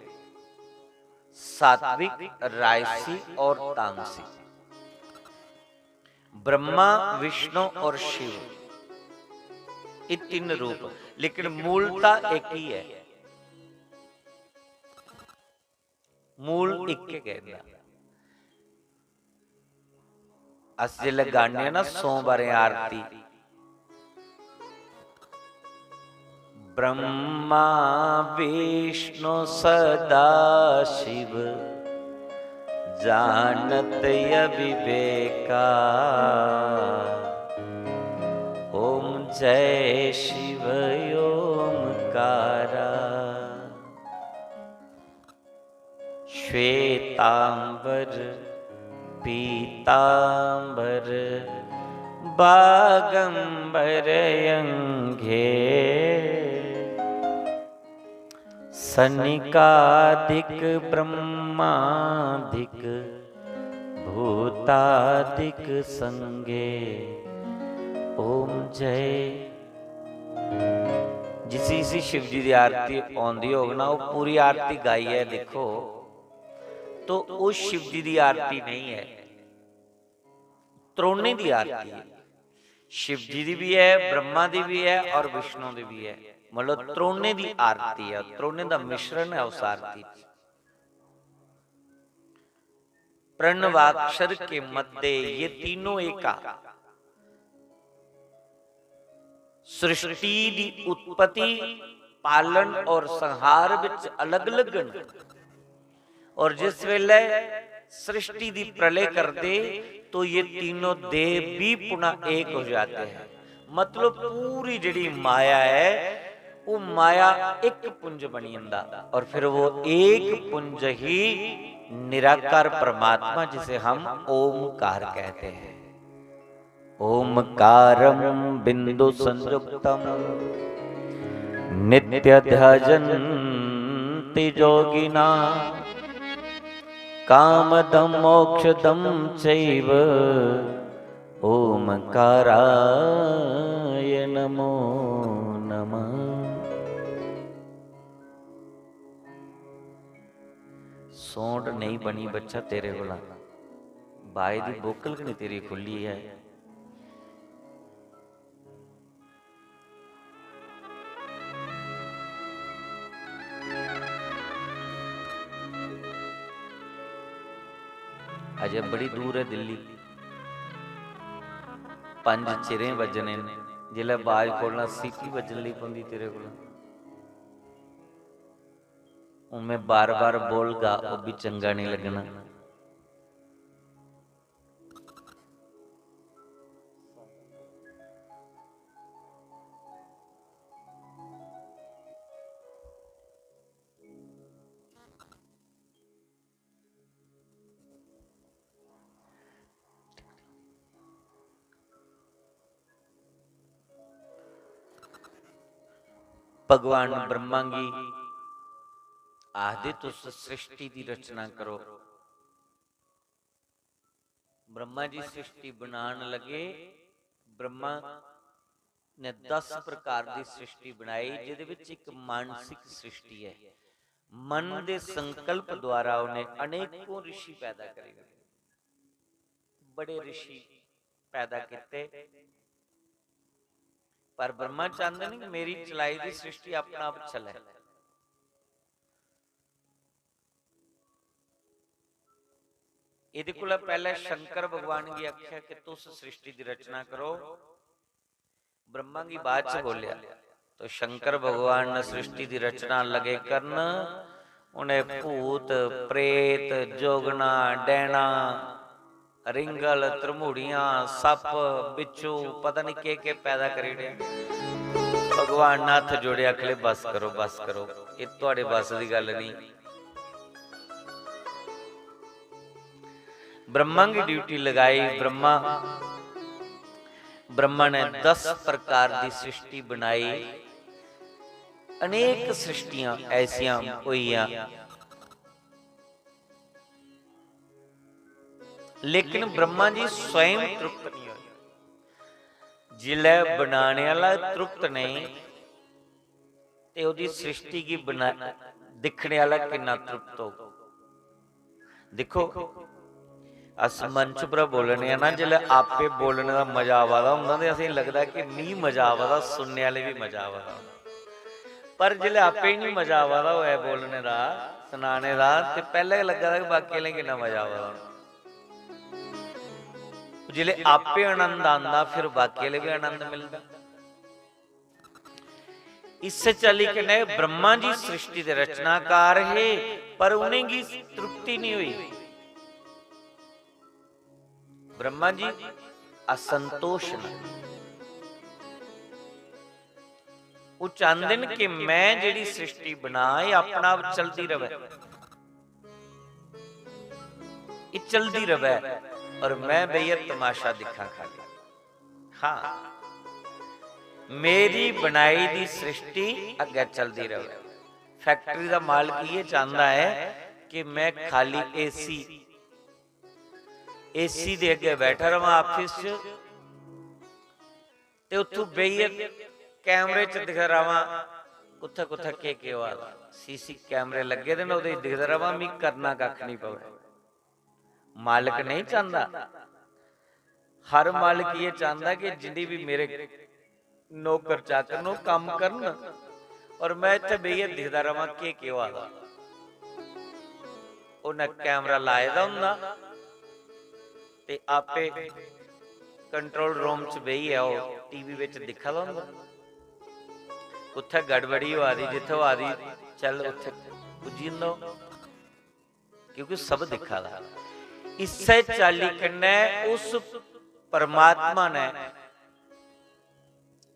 सात्विक, राजसी और तामसी। ब्रह्मा, विष्णु और शिव, ये तीन रूप, लेकिन मूलता एक ही है। मूल इक गै ना। अस जिसलै गान्ने आं ना सौ बारें आरती, ब्रह्मा विष्णु सदा शिव जानत अविवेका। ओम जय शिव ओमकारा। श्वेतांबर पीतांबर बागंबर अंगे। सनिकादिक ब्रह्मादिक भूतादिक संगे। ओम जय। जिसी, जिसी शिव जी दी आरती औंदी होग ना, ओह् पूरी आरती गाइयै दिक्खो, तो ओह् शिव जी दी आरती नेईं ऐ, त्रोने दी आरती ऐ। शिव जी दी बी ऐ, ब्रह्मा दी बी ऐ और विष्णु दी बी ऐ। मतलब त्रोने दी आरती ऐ, त्रोने दा मिश्रण ऐ उस आरती च। प्रणवाक्षर के मध्य ये तीनों एका। सृष्टि दी उत्पत्ति, पालन और संहार विच अलग-अलग न। और जिस वेले सृष्टि दी प्रलय करदे, तो ये तीनों देव भी पुनः एक हो जाते हैं। मतलब पूरी जेह्ड़ी माया ऐ, वो माया एक पुंज बनी जंदा और फिर वो एक पुंज ही निराकार परमात्मा, जिसे हम ओमकार कहते हैं। ओमकारं बिंदु संयुक्तं नित्य ध्यायन्ति योगिना। कामदं मोक्षदं चैव ओमकाराय नमो नमः। सौंड नेईं बनी बच्चा तेरे कोला, बाई दी बोकल गै निं तेरी खु'ल्ली ऐ। अजें बड़ी दूर ऐ दिल्ली। पंज चिरें बज्जने न, जिसलै बाज खोलना, सीटी बज्जन लगी पौंदी तेरे कोला। हून में बार-बार बोलगा, ओह् बी चंगा नेईं लग्गना। भगवान ब्रह्मा गी आखदे, "तुस सृष्टि दी रचना करो।" ब्रह्मा जी सृष्टि बनान लगे। ब्रह्मा ने दस प्रकार दी सृष्टि बनाई, जिदे विच इक मानसिक सृष्टि है। मन दे संकल्प द्वारा उन्हें अनेकों ऋषि पैदा करे, बड़े ऋषि पैदा किते। पर ब्रह्मा चांहदे ने कि मेरी चलाई दी सृष्टि अपना आप चले। इदे कोला पैहले शंकर भगवान गी आख्या कि तुस सृष्टि दी रचना करो। ब्रह्मा गी बाद च बोलेआ। तो शंकर भगवान ने सृष्टि दी रचना लगे करन। उन्हें भूत, प्रेत, जोगना, डैना, रिंगल, त्रमूड़ियां, सप्प, बिच्छू, पता नहीं केह् केह् पैदा करी ओड़ेआ। भगवान ने हत्थ जोड़े, आखले, "बस करो, बस करो, एह् थुआड़े बस दी गल्ल नहीं।" ब्रह्मा की ड्यूटी लगाई। ब्रह्मा, ब्रह्मा ने दस प्रकार दी सृष्टि बनाई। अनेक सृष्टियां ऐसियां होइयां, लेकिन ब्रह्मा जी स्वयं तृप्त नहीं होए। जिसलै बनाने आह्ला तृप्त नहीं, ते ओह्दी सृष्टि गी बना-, दिक्खने आह्ला किन्ना तृप्त होग। दिक्खो, अस मंच पर बोलने आं ना, जिसलै आपे बोलने दा मजा आवा दा होंदा ते असेंगी लगदा कि मी मजा आवा दा, सुनने आह्ले बी मजा आवा दा होंदा। पर जिसलै आपे ही निं मजा आवा दा होऐ बोलने दा, सनाने दा, ते पैह्लें गै लग्गा दा कि बाकी आह्लें गी किन्ना मजा आवा दा होना। जिसलै आपे आनंद आंदा, फिर बाकी आह्ले बी आनंद मिलदा। इस्सै चाल्ली कन्नै ब्रह्मा जी सृष्टि दे रचनाकार हे, पर उ'नेंगी तृप्ति नहीं होई। ब्रह्मा जी असंतोष न। ओह् चांहदे न कि मैं जेह्ड़ी सृष्टि बनां, एह् अपना आप चलदी रवै, एह् चलदी रवै, और मैं बेहियै तमाशा दिक्खां खाली। हाँ, मेरी बनाई दी सृष्टि अग्गै चलदी रवै। फैक्ट्री दा मालक इ'यै चांहदा ऐ कि मैं खाली एसी, एसी दे अग्गै बैठा रवां आफिस च, ते उत्थूं बेहियै कैमरे च दिखदा रवां, कुत्थै कुत्थै केह् केह् होआ दा। सीसी कैमरे लग्गे दे न, ओह्दे च दिखदा रवां, मिगी करना कक्ख निं पवै। मालक नहीं चांहदा। हर मालक ये चांहदा कि जिन्नी भी मेरे नौकर चाकर न, ओह् कम्म करन और मैं इत्थै बेहियै दिखदा रवां केह् केह् होआ दा। उन्नै कैमरा लाए दा होंदा ते आपे कंट्रोल रूम च बेहियै ओह् टीवी बिच दिक्खा दा होंदा। कुत्थै गड़बड़ी होआ दी, जित्थै होआ दी, चल उत्थै पुज्जी जंदा ओह्। क्योंकि सब दिक्खा दा। इस्सै चाल्ली कन्नै उस परमात्मा ने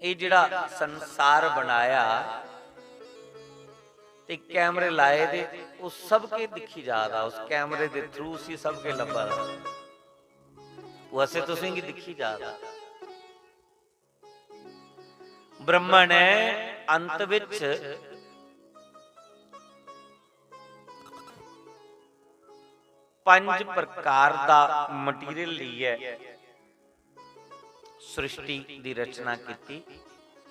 एह् जेह्ड़ा संसार बनाया ते कैमरे लाए दे, ओह् सब किश दिक्खी जा दा, उस कैमरे दे through उसी सब किश लब्भा दा। ओह् असें तुसेंगी दिक्खी जा दा। ब्रह्मा ने अंत विच पंज प्रकार दा material लेइयै सृष्टि दी रचना कीती।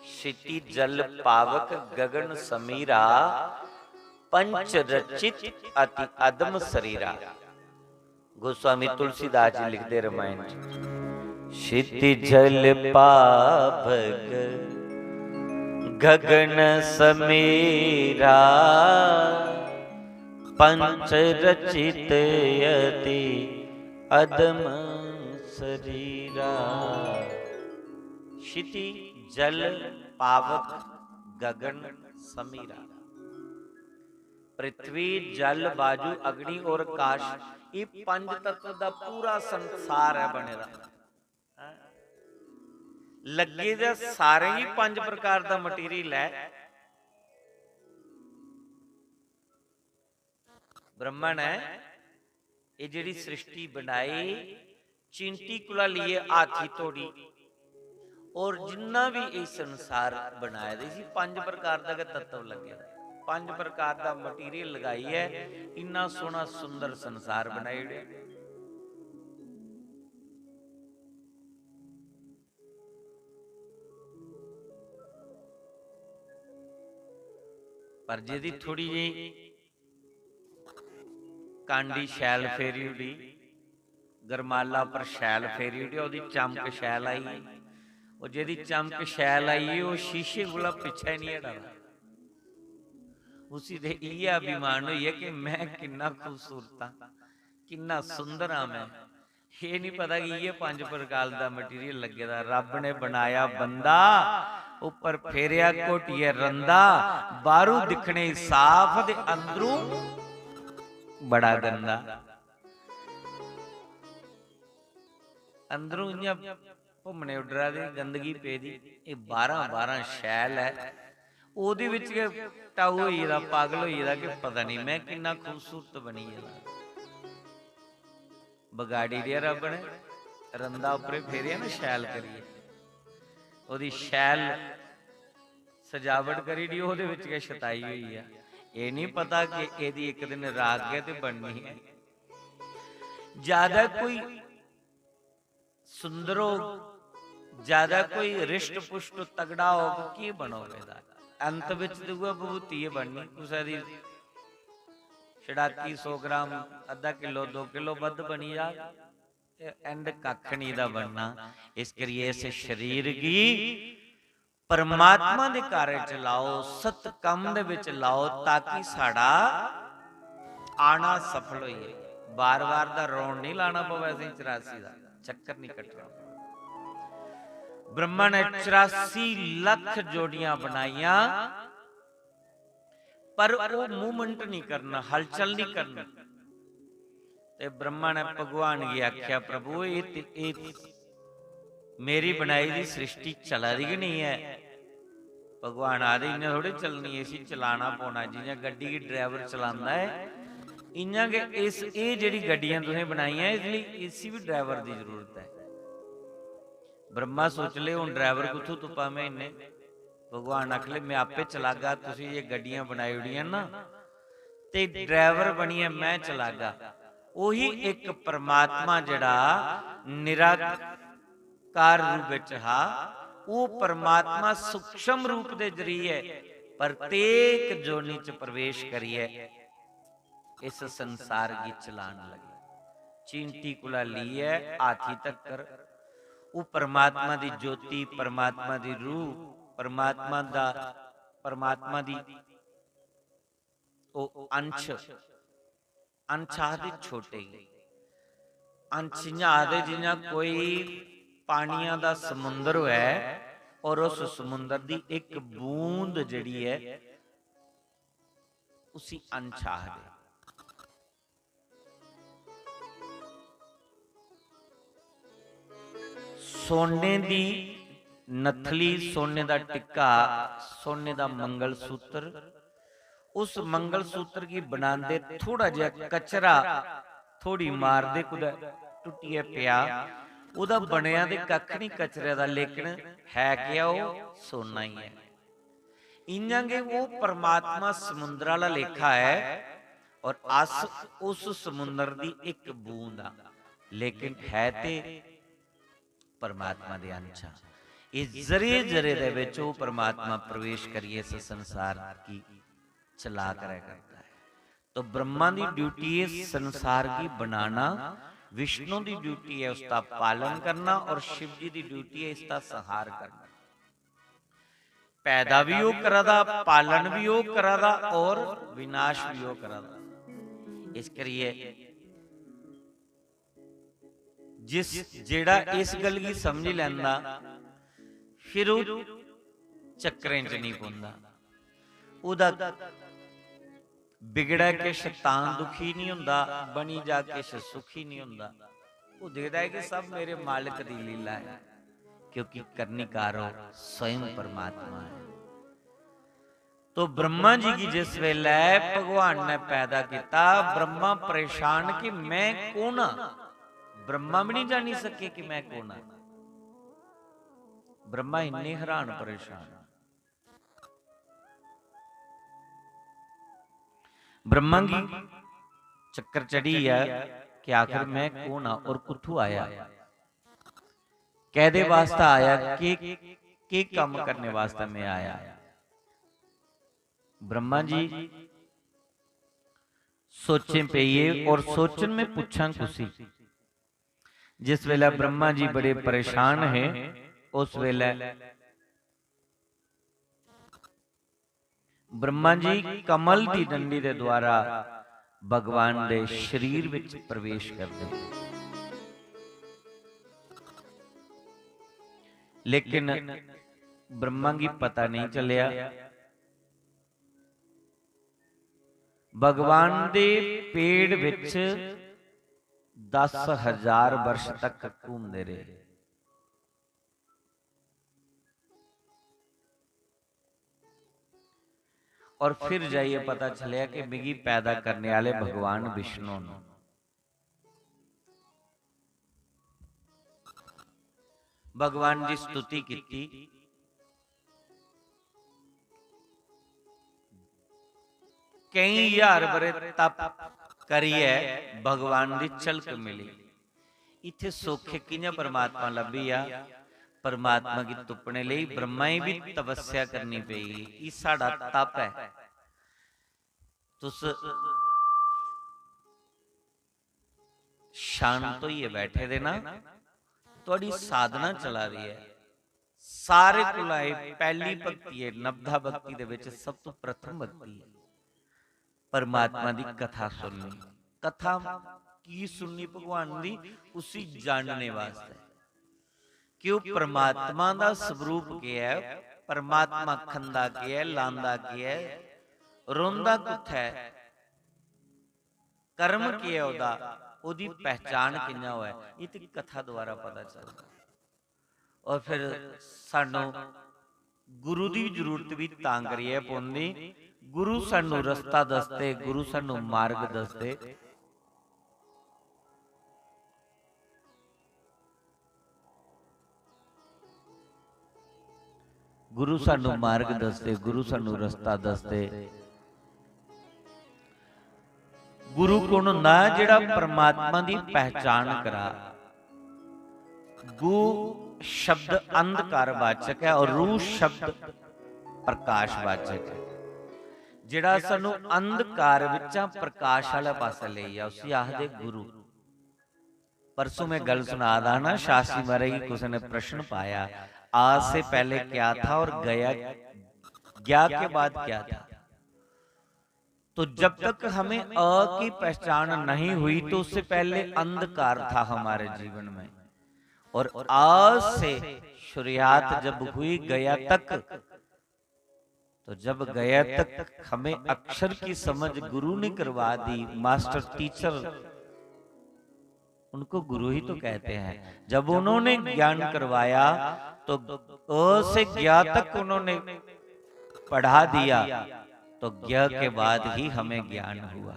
क्षिति जल पावक गगन समीरा, पंच रचित अति अदम शरीरा। गोस्वामी तुलसीदास जी लिखदे रामायण च, "क्षिति जल पावक गगन समीरा, पंच रचित अति अदम सरीरा। क्षिति जल पावक गगन समीरा। पृथ्वी, जल, वायु, अग्नि और आकाश, ये पंज तत्व दा पूरा संसार है बने दा। लग्गे दे सारें गी पंज प्रकार दा मटीरियल ऐ। ब्रह्मा ने एह् जेह्ड़ी सृष्टि बनाई, चींटी कोला लेइयै हाथी धोड़ी, और जिन्ना भी एह् संसार बनाए दा, इसी पंज प्रकार दा गै तत्व लग्गे दा। पंज प्रकार दा मटीरियल लगाइयै इन्ना सोह्ना सुंदर संसार बनाई ओड़ेआ। पर जेह्दी थोड़ी जेही कांडी शैल फेरी ओड़ी, गरमाला पर शैल फेरी ओड़ी, ओह्दी चमक शैल आई। ओह् जेह्दी चमक शैल आई, ओह् शीशे कोला पिच्छें निं हटा दा। उसी ते इ'यै अभिमान होई गेआ कि में किन्ना खूबसूरत आं, किन्ना सुंदर आं में। एह् निं पता कि इ'यै पंज प्रकार दा मटीरियल लग्गे दा। रब्ब ने बनाया बंदा, उप्पर फेरेआ घोटियै रंदा, बाह्रू दिक्खने गी साफ ते अंदरू बड़ा गंदा। अंदरू इ'यां घुम्मने उड्डरा दी गंदगी पेदी, एह् बाह्रा बाह्रा शैल ऐ, ओह्दे बिच गै टाऊ होई गेदा, पागल होई गेदा कि पता निं में किन्ना खूबसूरत बनी गेदा। बगाड़ी ओड़ेआ रब्ब ने, रंदा उप्परे फेरेआ ना शैल करियै, ओह्दी शैल सजावट करी ओड़ी, ओह्दे बिच गै शताई होई गेआ। एह् निं पता कि एह्दी इक दिन राख गै ते बननी ऐ। ज्यादा कोई सुंदर होग, ज्यादा कोई रिश्ट पुष्ट तगड़ा होग, केह् बनोग एह्दा? अंत बिच ते उ'ऐ विभूति गै बननी। कुसै दी छड़ाकी सौ ग्राम, अद्धा किलो, दो किलो बद्ध बनी जाग, ते एंड कक्ख निं दा बनना। इस करियै इस शरीर गी परमात्मा दे कार्य च लाओ, सत कम्म दे बिच लाओ, ताकि साढ़ा आना सफल होई जाए। बार-बार दा round निं लाना पवै असें चरासी दा, चक्कर निं कट्टना पवै। ब्रह्मा ने चरासी लक्ख जोड़ियां बनाइयां, पर ओह् movement निं करन, हलचल निं करन। ते ब्रह्मा ने भगवान गी आखेआ, "प्रभु, एह् ते, एह् मेरी बनाई दी सृष्टि चला दी गै नेईं ऐ।" भगवान आखदे, "इ'यां थोड़ी चलनी ऐ, इसी चलाना पौना। जि'यां गड्डी गी driver चलांदा ऐ, इ'यां गै इस, एह् जेह्ड़ी गड्डियां तुसें बनाइयां, इस लेई, इसी बी driver दी जरूरत ऐ।" ब्रह्मा सोची ले, "हून driver कुत्थूं तुप्पां में इन्ने?" भगवान आखन ले, "में आपे चलागा, तुसें जे गड्डियां बनाई ओड़ियां ना, ते driver बनियै में चलागा।" ओही इक परमात्मा जेह्ड़ा निराकार रूप बिच हा, ओह् परमात्मा सूक्ष्म रूप दे जरिए प्रत्येक जोनी च प्रवेश करियै इस संसार गी चलान लगे। चींटी कोला लेइयै हाथी तक्कर, ओह् परमात्मा दी ज्योति, परमात्मा दी रूह, परमात्मा दा, परमात्मा दी ओह् अंश, अंश आखदे छोटे गी। अंश इ'यां आखदे जि'यां कोई पानियां दा समुंदर होऐ और उस समुंदर दी इक बूंद जेह्ड़ी ऐ, उसी अंश आखदे। सोने दी नथली, सोने दा टिक्का, सोने दा मंगलसूत्र, उस मंगलसूत्र गी बनांदे थोड़ा जेहा कचरा, थोड़ी मारदे कुतै टुट्टियै पेआ, ओह्दा बनेआ ते कक्ख निं कचरे दा, लेकिन है केह् ऐ? ओह् सोना ही ऐ। इ'यां गै ओह् परमात्मा समुंदर आह्ला लेखा ऐ और अस उस समुंदर दी इक बूंद आं, लेकिन है ते परमात्मा दे अंश आं। इस जरे जरे दे बिच ओह् परमात्मा प्रवेश करियै इस संसार गी चला करै करदा ऐ। तो ब्रह्मा दी ड्यूटी ऐ संसार गी बनाना, विष्णु दी ड्यूटी ऐ उसदा पालन करना और शिव जी दी ड्यूटी ऐ इसदा संहार करना। पैदा भी ओह् करा दा, पालन भी ओह् करा दा और विनाश भी ओह् करा दा। इस करियै जिस, जेह्ड़ा इस गल्ल गी समझी लैंदा, फिर ओह् चक्करें च नेईं पौंदा। ओह्दा बिगड़ै किश तां दुखी निं होंदा, बनी जा किश सुखी निं होंदा। ओह् दिखदा ऐ कि सब मेरे मालक दी लीला ऐ, क्योंकि करनिकारो स्वयं परमात्मा ऐ। तो ब्रह्मा जी गी जिस वेलै भगवान ने पैदा किता, ब्रह्मा परेशान कि मैं कौन आं? ब्रह्मा भी नहीं जानी सके कि मैं कौन आं। ब्रह्मा इन्ने हैरान परेशान। ब्रह्मा गी चक्कर चढ़ी गेआ कि आखिर मैं कौन आं और कुत्थों आया, कैदे वास्ते आया, के, के काम करने वास्ते मैं आया। ब्रह्मा जी सोचें पेइये और सोचन में पुच्छां कुसी। जिस वेले ब्रह्मा जी बड़े परेशान हैं, उस वेले ब्रह्मा जी कमल दी डंडी दे द्वारा भगवान दे शरीर विच प्रवेश करदे। लेकिन ब्रह्मा गी पता नहीं चलिया। भगवान दे पेड़ विच दस हजार वर्ष तक घूमदे रहे। और फिर जाइए पता चलेआ कि मिगी पैदा करने वाले भगवान विष्णु न। भगवान दी स्तुति कीती। केई हजार बरे तप करियै भगवान दी झलक मिली। इत्थै सौखे कि'यां परमात्मा लब्भी आ? परमात्मा गी तुप्पने लेई ब्रह्मा गी भी तपस्या करनी पेई। एह् साढ़ा तप ऐ। तुस शांत होइयै बैठे दे ना, थुआढ़ी साधना चला दी ऐ। सारे कोला एह् पैह्ली भक्ति ऐ, नवधा भक्ति दे विच सब तों प्रथम भक्ति ऐ। परमात्मा दी कथा सुननी। कथा की सुननी भगवान दी? उसी जानने वास्तै। कि ओह् परमात्मा दा स्वरूप केह् ऐ, परमात्मा खंदा केह् ऐ, लांदा केह् ऐ, रौंह्दा कुत्थै ऐ, कर्म केह् ऐ ओह्दा, ओह्दी पहचान कि'यां होऐ, एह् ते कथा द्वारा पता चलदा। और फिर सानू गुरु दी जरूरत भी तां करियै पौंदी, गुरु सानू रस्ता दसदे, गुरु सानू मार्ग दसदे। गुरु सानू मार्ग दसदे, गुरु सानू रस्ता दसदे। गुरु कौन होंदा? जेह्ड़ा परमात्मा दी पहचान करा। गु शब्द अंधकार वाचक ऐ और रू शब्द प्रकाश वाचक ऐ। जेह्ड़ा सानू अंधकार विच्चा प्रकाश आह्ले पासै लेई जा, उसी आखदे गुरु। परसों मैं गल्ल सुना दा ना, शास्त्री महाराज गी कुसै ने प्रश्न पाया, "आ से पहले क्या था और गया, गया के बाद क्या था?" तो जब तक हमें अ की पहचान नहीं हुई, तो उससे पहले अंधकार था हमारे जीवन में, और आ से शुरुआत जब हुई, गया तक, तो जब गया तक हमें अक्षर की समझ गुरु ने करवा दी, मास्टर टीचर, उनको गुरु ही तो कहते हैं। जब उन्होंने ज्ञान करवाया तो अ से ज्ञा तक उन्होंने पढ़ा दिया, तो ज्ञ के बाद ही हमें ज्ञान हुआ।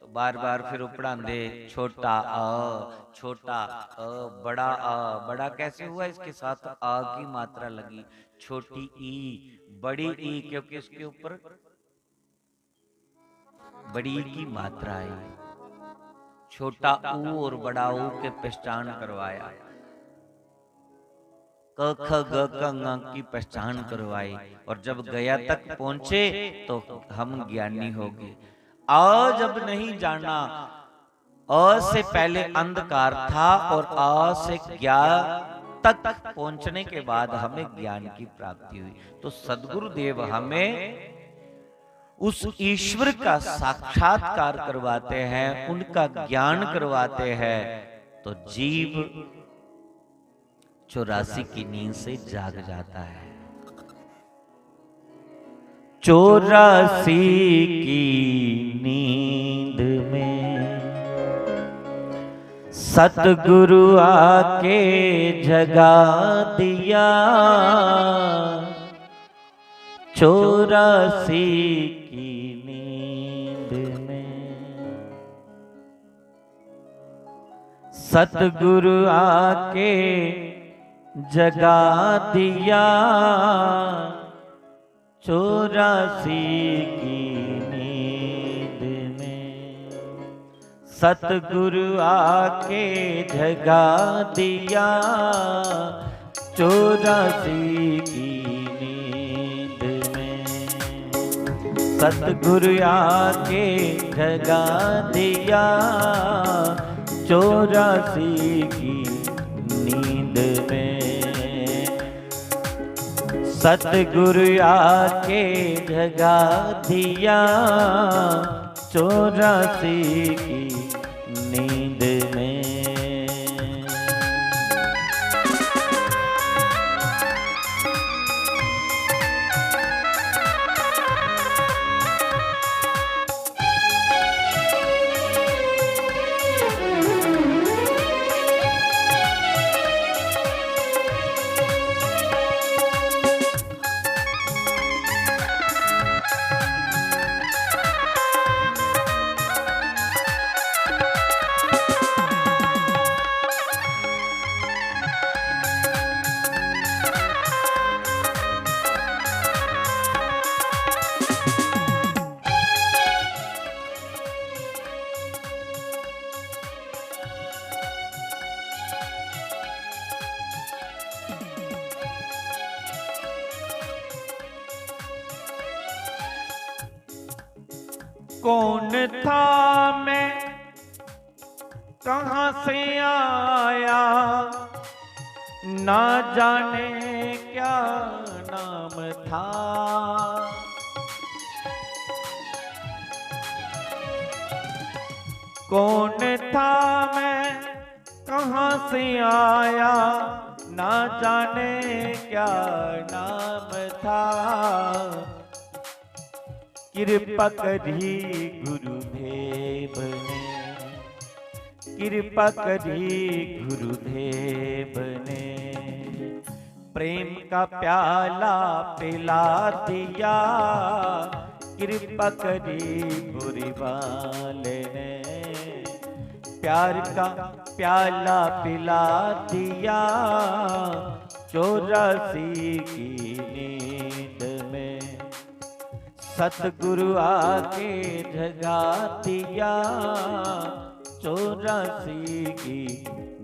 तो बार बार फिर वो पढ़ाते, छोटा अ, छोटा अ, बड़ा अ। बड़ा कैसे हुआ? इसके साथ अ की मात्रा लगी। छोटी ई, बड़ी ई, क्योंकि उसके ऊपर बड़ी की मात्रा आई। छोटा ऊ और बड़ा ऊ के पहचान करवाया, क ख ग घ ङ की पहचान करवाई, और जब गया तक पहुंचे तो हम ज्ञानी हो गए। अ जब नहीं जाना, अ से पहले अंधकार था और अ से ज्ञा तक पहुंचने के बाद हमें ज्ञान की प्राप्ति हुई। तो सदगुरुदेव हमें उस ईश्वर का साक्षात्कार करवाते हैं, उनका ज्ञान करवाते हैं, तो जीव चौरासी की नींद से जाग जाता है। चौरासी की नींद में सतगुरु आके जगा दिया। चौरासी की नींद में सतगुरु आके जगा दिया। चौरासी की नींद में सतगुरु आके जगा दिया। चौरासी की नींद में सतगुरु आके जगा दिया। चौरासी की नींद में सतगुरु आके जगा दिया। चौरासी की नींद में। कौन था मैं, कहाँ से आया, ना जाने क्या नाम था। कौन था मैं, कहाँ से आया, ना जाने क्या नाम था। कृपा करी गुरुदेव ने, कृपा करी गुरुदेव ने, प्रेम का प्याला पिला दिया। कृपा करी बुरी बाल ने, प्यार का प्याला पिला दिया। चौरासी की नींद में सतगुरु आके जगा दिया। चौरासी की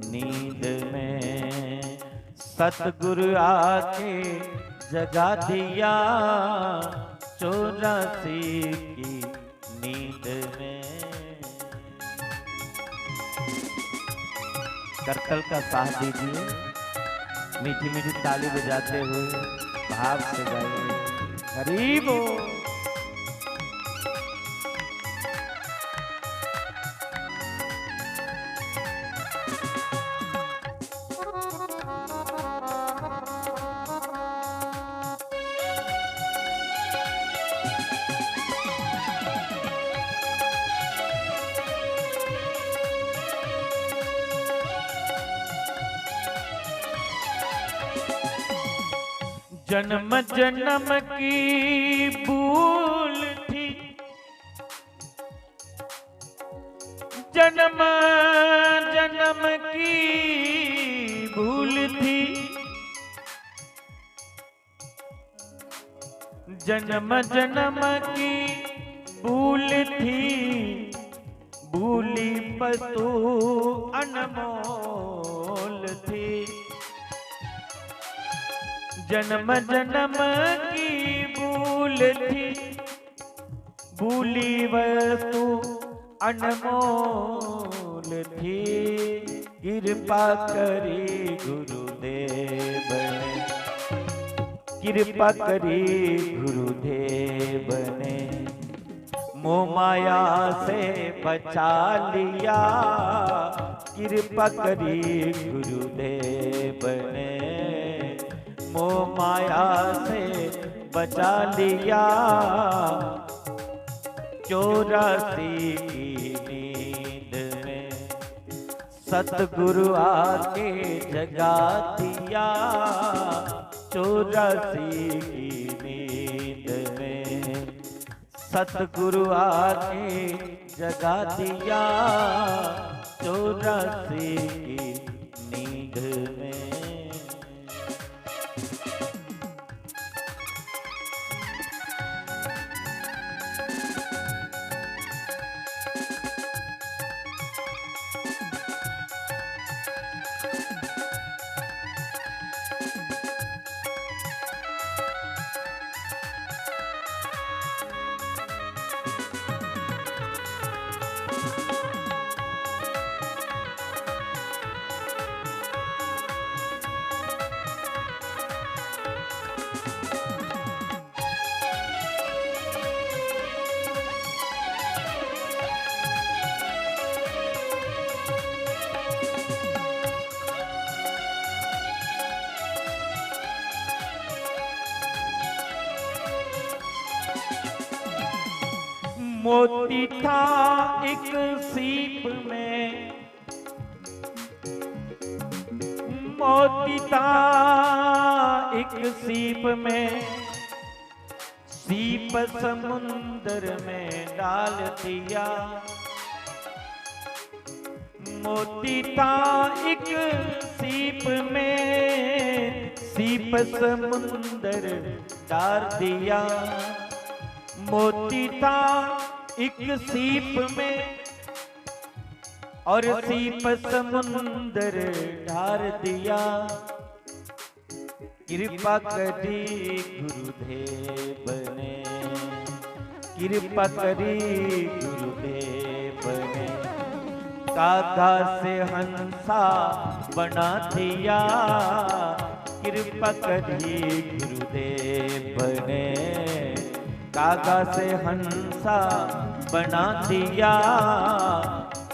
नींद में सतगुरु आके जगा दिया। चौरासी की नींद में। करतल का साथ दीजिए, मीठी मीठी ताली बजाते हुए भाव से गाइए। हरि बोल। जन्म जन्म की भूल थी, जन्म जन्म की भूल थी, जन्म जन्म की भूल थी, भूली वस्तु अनमोल थी। जन्म जन्म की भूल थी, भूली वस्तु अनमोल थी। कृपा करी गुरुदेव ने, कृपा करी गुरुदेव ने, मोह माया से बचा लिया, कृपा करी गुरुदेव ने। मोह माया से बचा लिया, चौरासी की नींद में सतगुरु आके जगा दिया। चौरासी की नींद में सतगुरु आके जगा दिया। चौरासी की नींद में। मोती था एक सीप में, मोती था एक सीप में, सीप समुंदर में डाल दिया। मोती था एक सीप में, सीप समुंदर डाल दिया। मोती था एक सीप में और सीप समुंदर डाल दिया। कृपा करी गुरुदेव ने, कृपा करी गुरुदेव ने, कागा से हंसा बना दिया। कृपा करी गुरुदेव ने, कागा से हंसा बना दिया।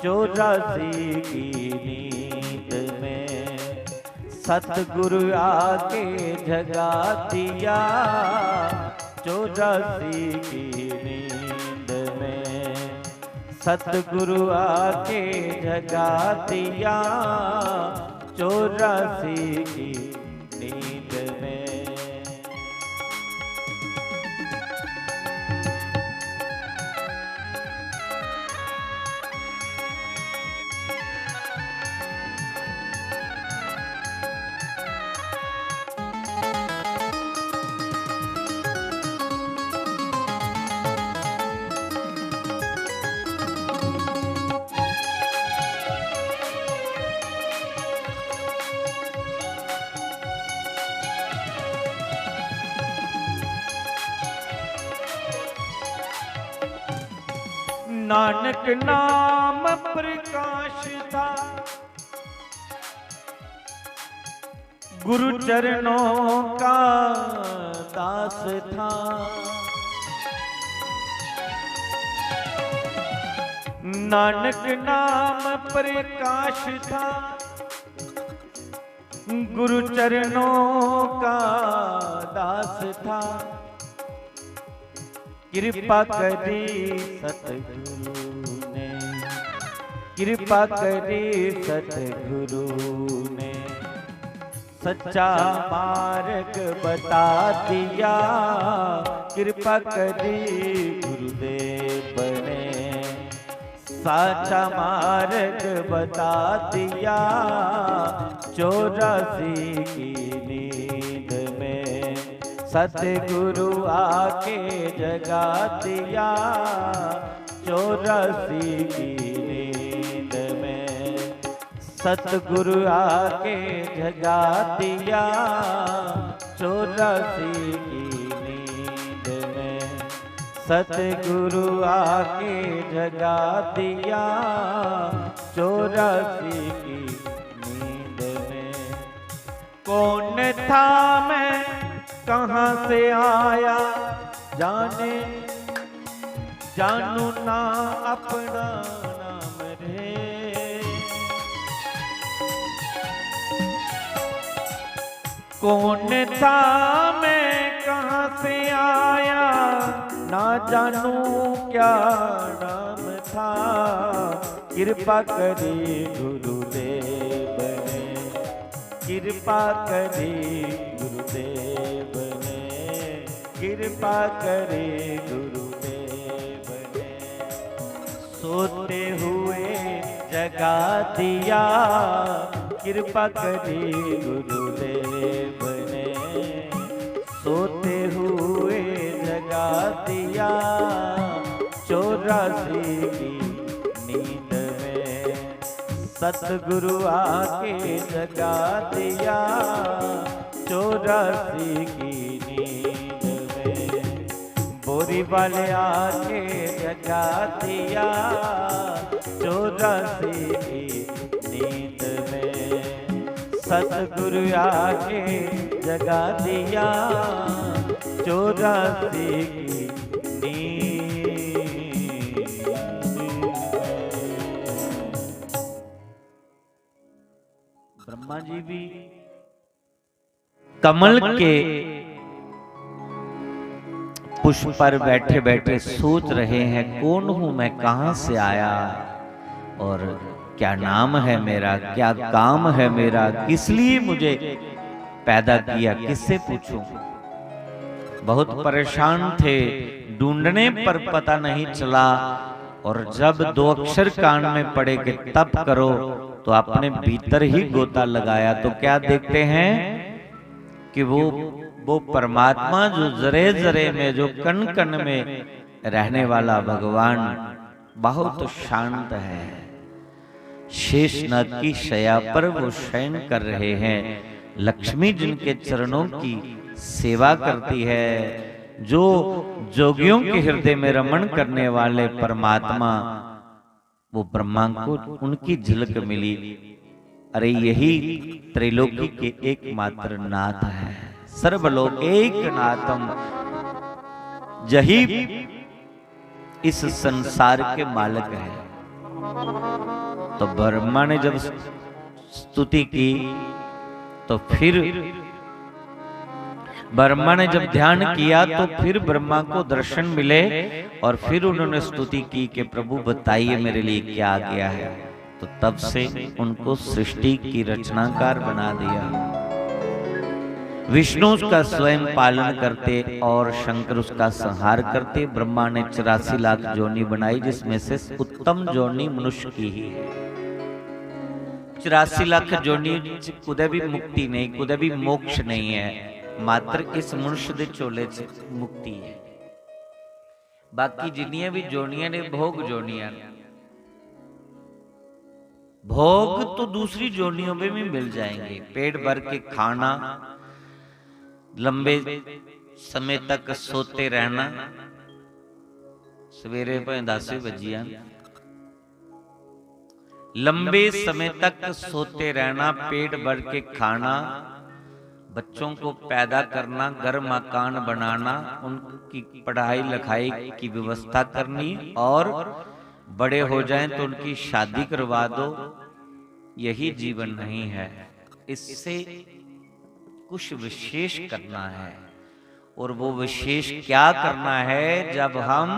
चौरासी की नींद में सतगुरु आके जगा दिया। चौरासी की नींद में सतगुरु आके जगा दिया। चौरासी की नींद में। नानक नाम प्रकाश था, गुरु चरणों का दास था। नानक नाम प्रकाश था, गुरु चरणों का दास था। कृपा करी सतगुरु ने, कृपा करी सतगुरु ने, सच्चा मार्ग बता दिया। कृपा करी गुरुदेव ने, साचा मार्ग बता दिया। चौरासी की नींद में सतगुरु आके जगा दिया। चौरासी की नींद में सतगुरु आके जगा दिया। चौरासी की नींद में सतगुरु आके जगा दिया। चौरासी की नींद में कौन था मैं, कहाँ से आया, जाने जानू ना अपना नाम रे। कौन था मैं, कहाँ से आया, ना जानू क्या नाम था। कृपा करे गुरुदेव ने, कृपा करे गुरुदेव ने, कृपा करे गुरुदेव ने। सोते हुए जगा दिया, कृपा करे गुरुदेव ने। सोते हुए जगा दिया, चौरासी की नींद में। सतगुरु आके जगा दिया, चौरासी की नींद में। बोरी वाले आके जगा दिया, चौरासी की नींद में। सतगुरु आके जगा दिया, चौरासी की नींद में। ब्रह्मा जी भी कमल के पुष्प पर बैठे बैठे सोच रहे हैं, कौन हूं मैं, कहां से आया और क्या नाम है मेरा, क्या काम है मेरा, किस लिए मुझे पैदा किया, किससे पूछूं। बहुत परेशान थे, ढूंढने पर पता नहीं चला। और जब दो अक्षर कान में पड़े कि तप करो, तो अपने भीतर ही गोता लगाया तो क्या देखते हैं कि वो, वो परमात्मा जो जरे जरे में, जो कण कण में रहने वाला भगवान बहुत शांत है। शेषनाग की शया पर वो शयन कर रहे हैं। लक्ष्मी जिनके चरणों की सेवा करती है, जो जोगियों के हृदय में रमण करने वाले परमात्मा, वो ब्रह्मा को उनकी झलक मिली। अरे, यही त्रैलोकी के एकमात्र नाथ हैं। सर्वलोकैकनाथम, यही इस संसार के मालिक हैं। तो ब्रह्मा ने जब स्तुति की तो फिर ब्रह्मा ने जब ध्यान किया तो फिर ब्रह्मा को दर्शन मिले और फिर उन्होंने स्तुति की कि प्रभु, बताइए मेरे लिए क्या आ गया है। तो तब से उनको सृष्टि की रचनाकार बना दिया। विष्णु उसका स्वयं पालन करते और शंकर उसका संहार करते। ब्रह्मा ने चौरासी लाख जोनी बनाई, जिसमें से उत्तम जोनी मनुष्य की ही है। चौरासी लाख जोनी च कुदै भी मुक्ति नहीं, कुदै भी मोक्ष नहीं है, मात्र इस मनुष्य दे झोले च मुक्ति है। बाकी जिन्नियां भी जोनियां ने, भोग जोनियां ने। भोग तो दूसरी जोनियों में भी मिल जाएंगे। पेट भर के खाना, लंबे समय तक सोते रहना, सवेरे भाएं दस भी बजी जान, लंबे समय तक सोते रहना, पेट भर के खाना, बच्चों को पैदा करना, घर मकान बनाना, उनकी पढ़ाई लिखाई की व्यवस्था करनी और बड़े हो जाएं तो उनकी शादी करवा दो, यही जीवन नहीं है। इससे कुछ विशेष करना है। और वो विशेष क्या करना है? जब हम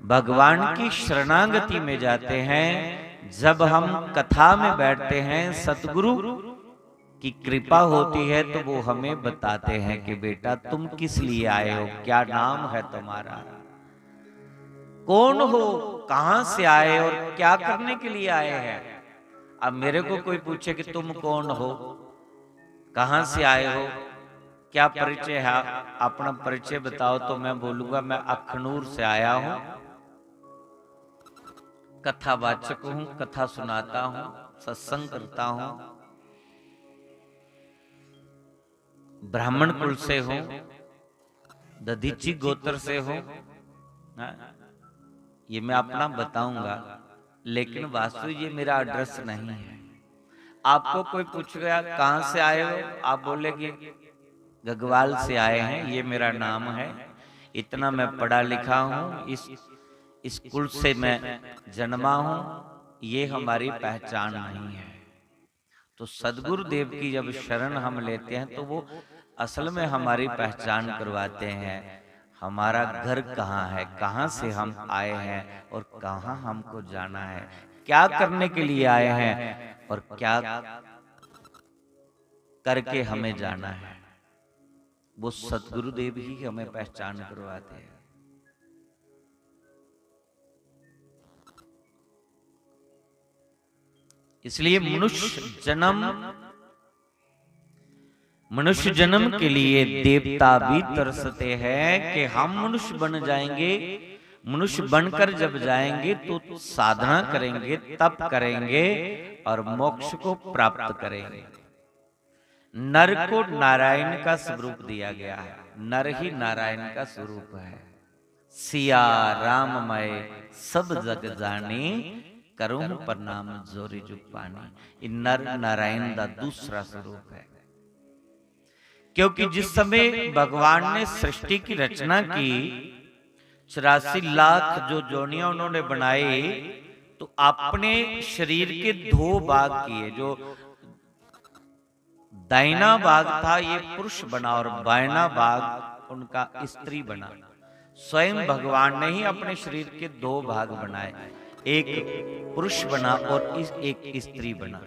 भगवान की शरणागति में जाते हैं, जब हम कथा में बैठते हैं, सतगुरु की कृपा होती है, तो वो हमें बताते हैं कि बेटा, तुम किस लिए आए हो, क्या नाम है तुम्हारा, कौन हो, कहां से आए और क्या करने के लिए आए हैं। अब मेरे को कोई पूछे कि तुम कौन हो, कहां से आए हो, क्या परिचय है, अपना परिचय बताओ, तो मैं बोलूंगा, मैं अखनूर से आया हूं, कथावाचक हूं, कथा सुनाता हूं, सत्संग करता हूं, ब्राह्मण कुल से हूं, दधीची गोत्र से हूं। हाँ, ये मैं अपना बताऊंगा, लेकिन वास्तु ये मेरा एड्रेस नहीं है। आपको कोई पूछ गया, "कहां से आए हो?" आप बोले कि "गगवाल से आए हैं, ये मेरा नाम है, इतना मैं पढ़ा लिखा हूं, इस इस कुल से मैं जन्मा हूं, ये हमारी पहचान नहीं है। तो सदगुरुदेव की जब शरण हम लेते हैं तो वो असल में हमारी पहचान करवाते हैं। हमारा घर कहाँ है, कहाँ से हम आए हैं और कहाँ हमको जाना है, क्या करने के लिए आए हैं और क्या करके हमें जाना है, वो सदगुरुदेव ही हमें पहचान करवाते हैं। इसलिए मनुष्य जन्म, मनुष्य जन्म के लिए देवता भी तरसते हैं कि हम मनुष्य बन जाएंगे। मनुष्य बनकर जब जाएंगे तो साधना करेंगे, तप करेंगे और मोक्ष को प्राप्त करेंगे। नर को नारायण का स्वरूप दिया गया है, नर ही नारायण का स्वरूप है। सिया राम मैं सब जग जानी, करूं प्रणाम जोरी जुग पानी। ये नर नारायण का दूसरा स्वरूप है, क्योंकि जिस समय भगवान ने सृष्टि की रचना की, चौरासी लाख जो जोनियां उन्होंने बनाई, तो अपने शरीर के दो भाग किए। जो दाहिना भाग था, ये पुरुष बना और बायना भाग उनका स्त्री बना। स्वयं भगवान ने ही अपने शरीर के दो भाग बनाए, एक पुरुष बना और इस एक स्त्री बना,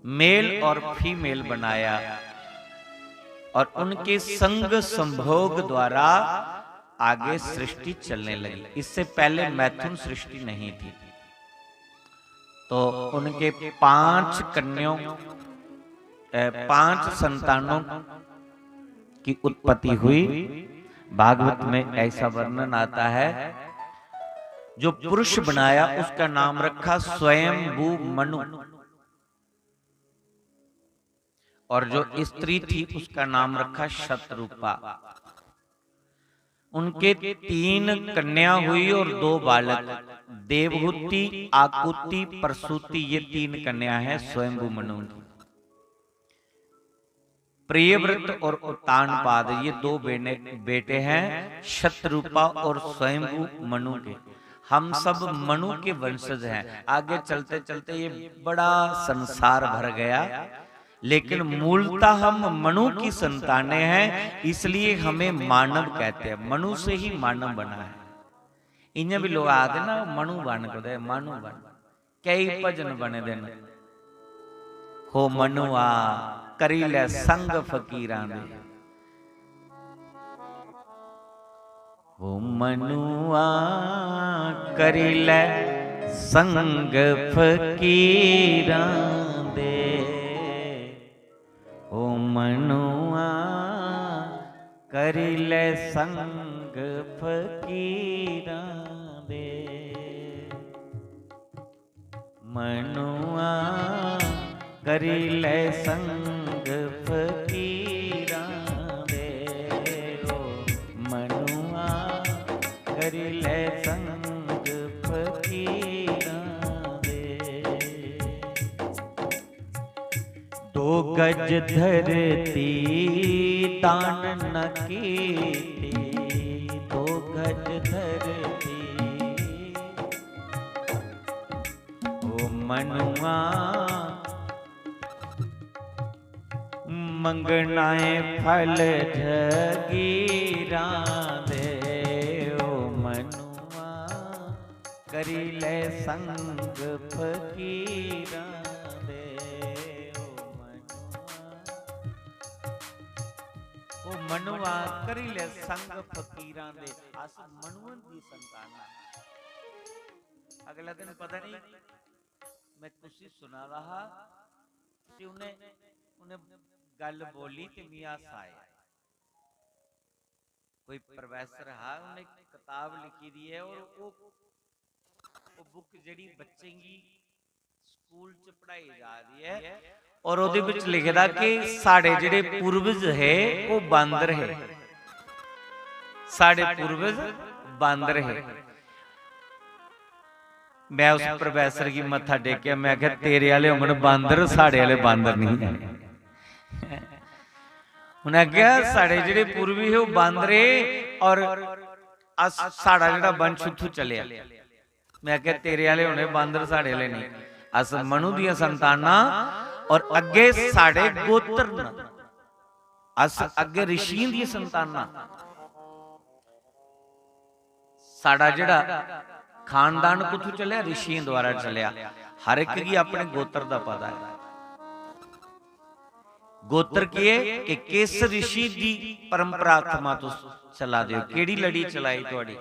मेल और फीमेल बनाया और उनके संग संभोग द्वारा आगे सृष्टि चलने लगी। इससे पहले मैथुन सृष्टि नहीं थी। तो उनके पांच कन्याओं, अ, पांच संतानों की उत्पत्ति हुई। भागवत में ऐसा वर्णन आता है, जो पुरुष बनाया उसका नाम रखा स्वयंभू मनु, और जो स्त्री थी उसका नाम रखा शतरूपा। उनके तीन कन्या हुई और दो बालक, देवहूति, आकुति, प्रसूति, ये तीन कन्या हैं स्वयंभू मनु की। प्रियव्रत और उत्तानपाद, ये दो बेने-, बेटे हैं शतरूपा और स्वयंभू मनु के। हम सब मनु के वंशज हैं। आगे चलते चलते ये बड़ा संसार भर गया, लेकिन मूलतः हम मनु की संतानें हैं, इसलिए हमें मानव कहते हैं। मनु से ही मानव बना है। इ'यां भी लोग आखदे ना, "मनु बन कुतै, मनु बन।" कई भजन बने दे न। "हो मनुआ, करी लै संग फकीरां दे।" "हो मनुआ, करी लै संग फकीरां दे।" "ओ मनुआ, करी लै संग फकीरां दे।" मनुआ, करी लै संग फकीरां दे। ओ मनुआ, करी लै संग फकीरां दे। दो गज धरती दान न कीती, दो गज धरती। ओ मनुआ, मंगना ऐ फल जगीरां दे। ओ मनुआ, करी लै संग फकीरां दे। ओ मनुआ, ओ मनुआ, करी लै संग फकीरां दे। अस मनुएं दी संतान आं। अगला दिन पता नहीं मैं कुसी सुना दा हा ते उन्हें, उन्हें गल बोली ते मिगी हासा आया। कोई प्रोफेसर हा, उन्हें कताब लिखी दी है और वो, वो बुक जेह्ड़ी बच्चें गी स्कूल च पढ़ाई जा दी है और ओह्दे बिच लिखे दा कि साढ़े जेह्ड़े पूर्वज हे, ओह् बांदर हे। साढ़े पूर्वज बांदर हे। मैं उस प्रोफेसर गी मत्था टेकेआ, मैं आखेआ, "तेरे आह्ले होङन बांदर, साढ़े आह्ले बांदर निं हैन।" उ'नें आखेआ, "साढ़े जेह्ड़े पूर्वी हे, ओह् बांदर हे और अस, साढ़ा जेह्ड़ा वंश उत्थूं चलेआ। मैं आखेआ, "तेरे आह्ले होने बांदर, साढ़े आह्ले नेईं। अस मनु दियां संतानां और अग्गे साढ़े गोत्र न, अस अग्गे ऋषियें दियां संतानां।" साढ़ा जेह्ड़ा खानदान कुत्थूं चलेआ? ऋषियें द्वारा चलेआ। हर इक गी अपने गोत्र दा पता ऐ। गोत्र केह् ऐ? कि किस ऋषि दी परंपरा थमां तुस चला दे ओ, केह्ड़ी लड़ी चलाई थुआढ़ी?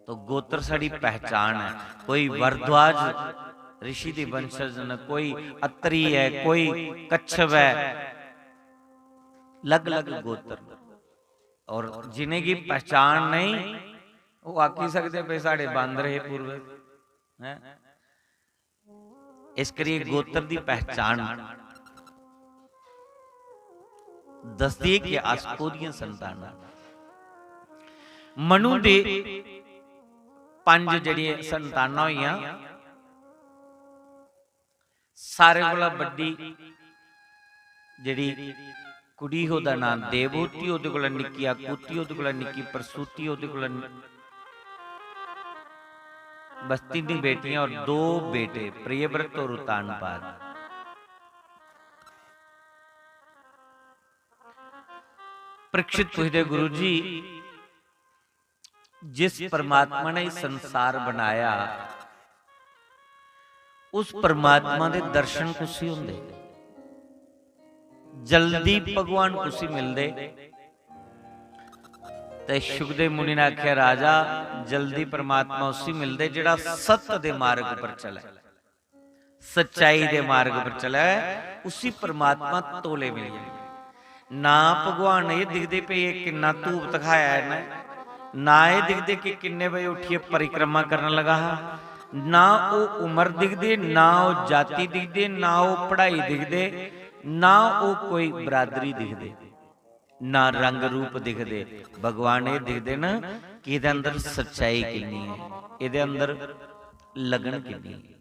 तो गोत्र साढ़ी पहचान ऐ। कोई भरद्वाज ऋषि दे वंशज न, कोई अत्रि ऐ, कोई कच्छप ऐ, अलग-अलग गोत्र न। और जिनेंगी पहचान नहीं, वो आखी सकदे भई साढ़े बांदर हे पूर्वज, हैं? इस करियै गोत्र दी पहचान दसदी ऐ कि अस कोह्दियां संतानां। मनु दे पंज जेह्ड़ियां संतानां होइयां, सारे कोला बड्डी जेह्ड़ी कुड़ी, ओह्दा नांऽ देवहूति, ओह्दे कोला निक्की आकूति, ओह्दे कोला निक्की प्रसूति, ओह्दे कोला नि-, बस तिन्न बेटियां और दो बेटे, प्रियव्रत और उत्तानपाद। परीक्षित पुछदे, "गुरु जी, जिस परमात्मा ने एह् संसार बनाया, उस परमात्मा दे दर्शन कुसी होंदे? जल्दी भगवान कुसी मिलदे?" ते शुकदेव मुनि ने आखेआ, "राजा, जल्दी परमात्मा उसी मिलदे जेह्ड़ा सत्य दे मार्ग पर चलै।" सच्चाई दे मार्ग पर चलै, उसी परमात्मा तौले मिली जाए। ना भगवान एह् दिखदे भई एह् किन्ना धूप धखाया इ'न्नै, ना एह् दिखदे कि किन्ने बजे उट्ठियै परिक्रमा करन लगा हा, ना ओह् उम्र दिखदे, ना ओह् जाति दिखदे, ना ओह् पढ़ाई दिखदे, ना ओह् कोई बरादरी दिखदे। ना रंग रूप दिखदे, भगवान एह् दिखदे न कि एह्दे अंदर सच्चाई किन्नी ऐ, एह्दे अंदर लगन किन्नी ऐ।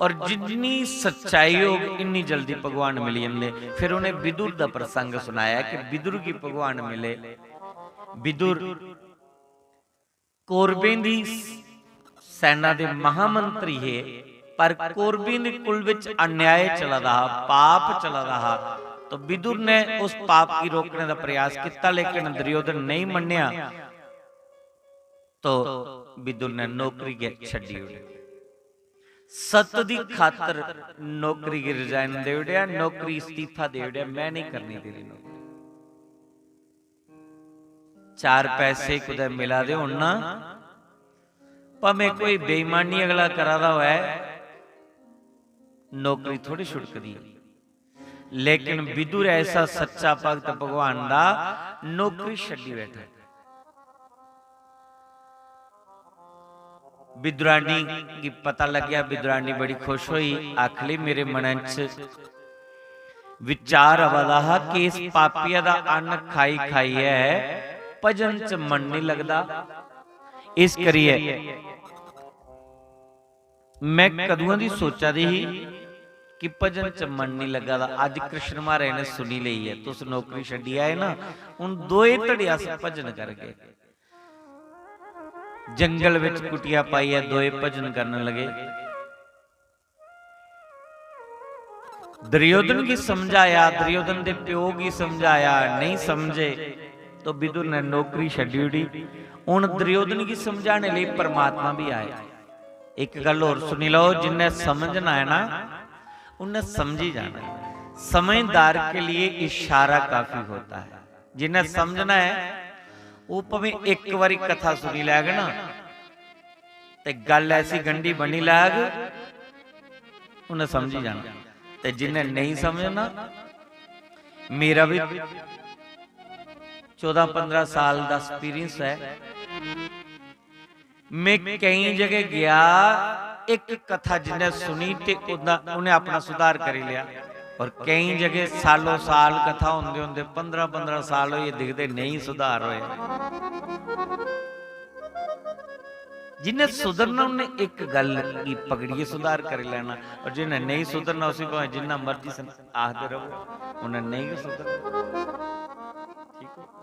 और जिन्नी सच्चाई होग, इन्नी जल्दी भगवान मिली जंदे। फिर उ'नें विदुर दा प्रसंग सनाया कि विदुर गी भगवान मिले। विदुर कौरवें दी सैना दे महामंत्री हे, पर कौरवें दे कुल विच अन्याय चला दा हा, पाप चला दा हा। तो विदुर ने उस पाप गी रोकने दा प्रयास कीता, लेकिन दुर्योधन नेईं मन्नेआ। तो विदुर ने नौकरी गै छड्डी ओड़ी। सत दी खातर नौकरी गी resign देई ओड़ेआ, नौकरी इस्तीफा देई ओड़ेआ, "मैं नहीं करनी तेरी नौकरी।" चार पैसे कुतै मिला दे होन ना, भामें कोई बेईमानी अगला करा दा होऐ, नौकरी थोड़ी छुड़कदी। लेकिन विदुर ऐसा सच्चा भक्त भगवान दा, नौकरी छड्डी बैठा। विदुरानी गी पता लग्गेआ, विदुरानी बड़ी खुश होई, आखली, "मेरे मनै च विचार आवा दा हा कि इस पापिया दा अन्न खाई खाइयै भजन च मन निं लगदा, इस करियै मैं कदुआं दी सोचा दी ही कि भजन च मन निं लग्गा दा।" अज्ज कृष्ण महाराज ने सुनी लेई ऐ, तुस नौकरी छड्डी आए ना, हून दोए धड़े अस भजन करगे। जंगल विच कुटिया पाइयै दोए भजन करन लगे। दुर्योधन गी समझाया, दुर्योधन दे प्यो गी समझाया, नहीं समझे तो विदुर ने नौकरी छड्डी ओड़ी। हुन दुर्योधन गी समझाने लेई परमात्मा भी आए। एक गल्ल होर सुनी लैओ, जिन्ने समझना है ना, उन्ने समझी जाना। समझदार के लिए इशारा काफी होता है। जिन्ने समझना है, ओह् भावें इक बारी कथा सुनी लैग ना, ते गल्ल ऐसी गंढी बनी लैग, उन्ने समझी जाना। ते जिन्ने नेईं समझना, मेरा भी चौदां पंदरां साल दा experience है। मैं केईं जगह गया, इक कथा जिन्ने सुनी ते उन्दा, उन्ने अपना सुधार करी लिया। और केईं जगह सालों साल कथा होंदे होंदे पंदरां पंदरां साल होई दिखदे नेईं सुधार होए। जिन्ने सुधरना उन्ने इक गल्ल गी पकड़ियै सुधार करी लैना, और जिन्ने नेईं सुधरना उसी भावें जिन्ना मर्जी सम-, आखदे रहो, उन्ने नेईं गै सुधरना। ठीक है?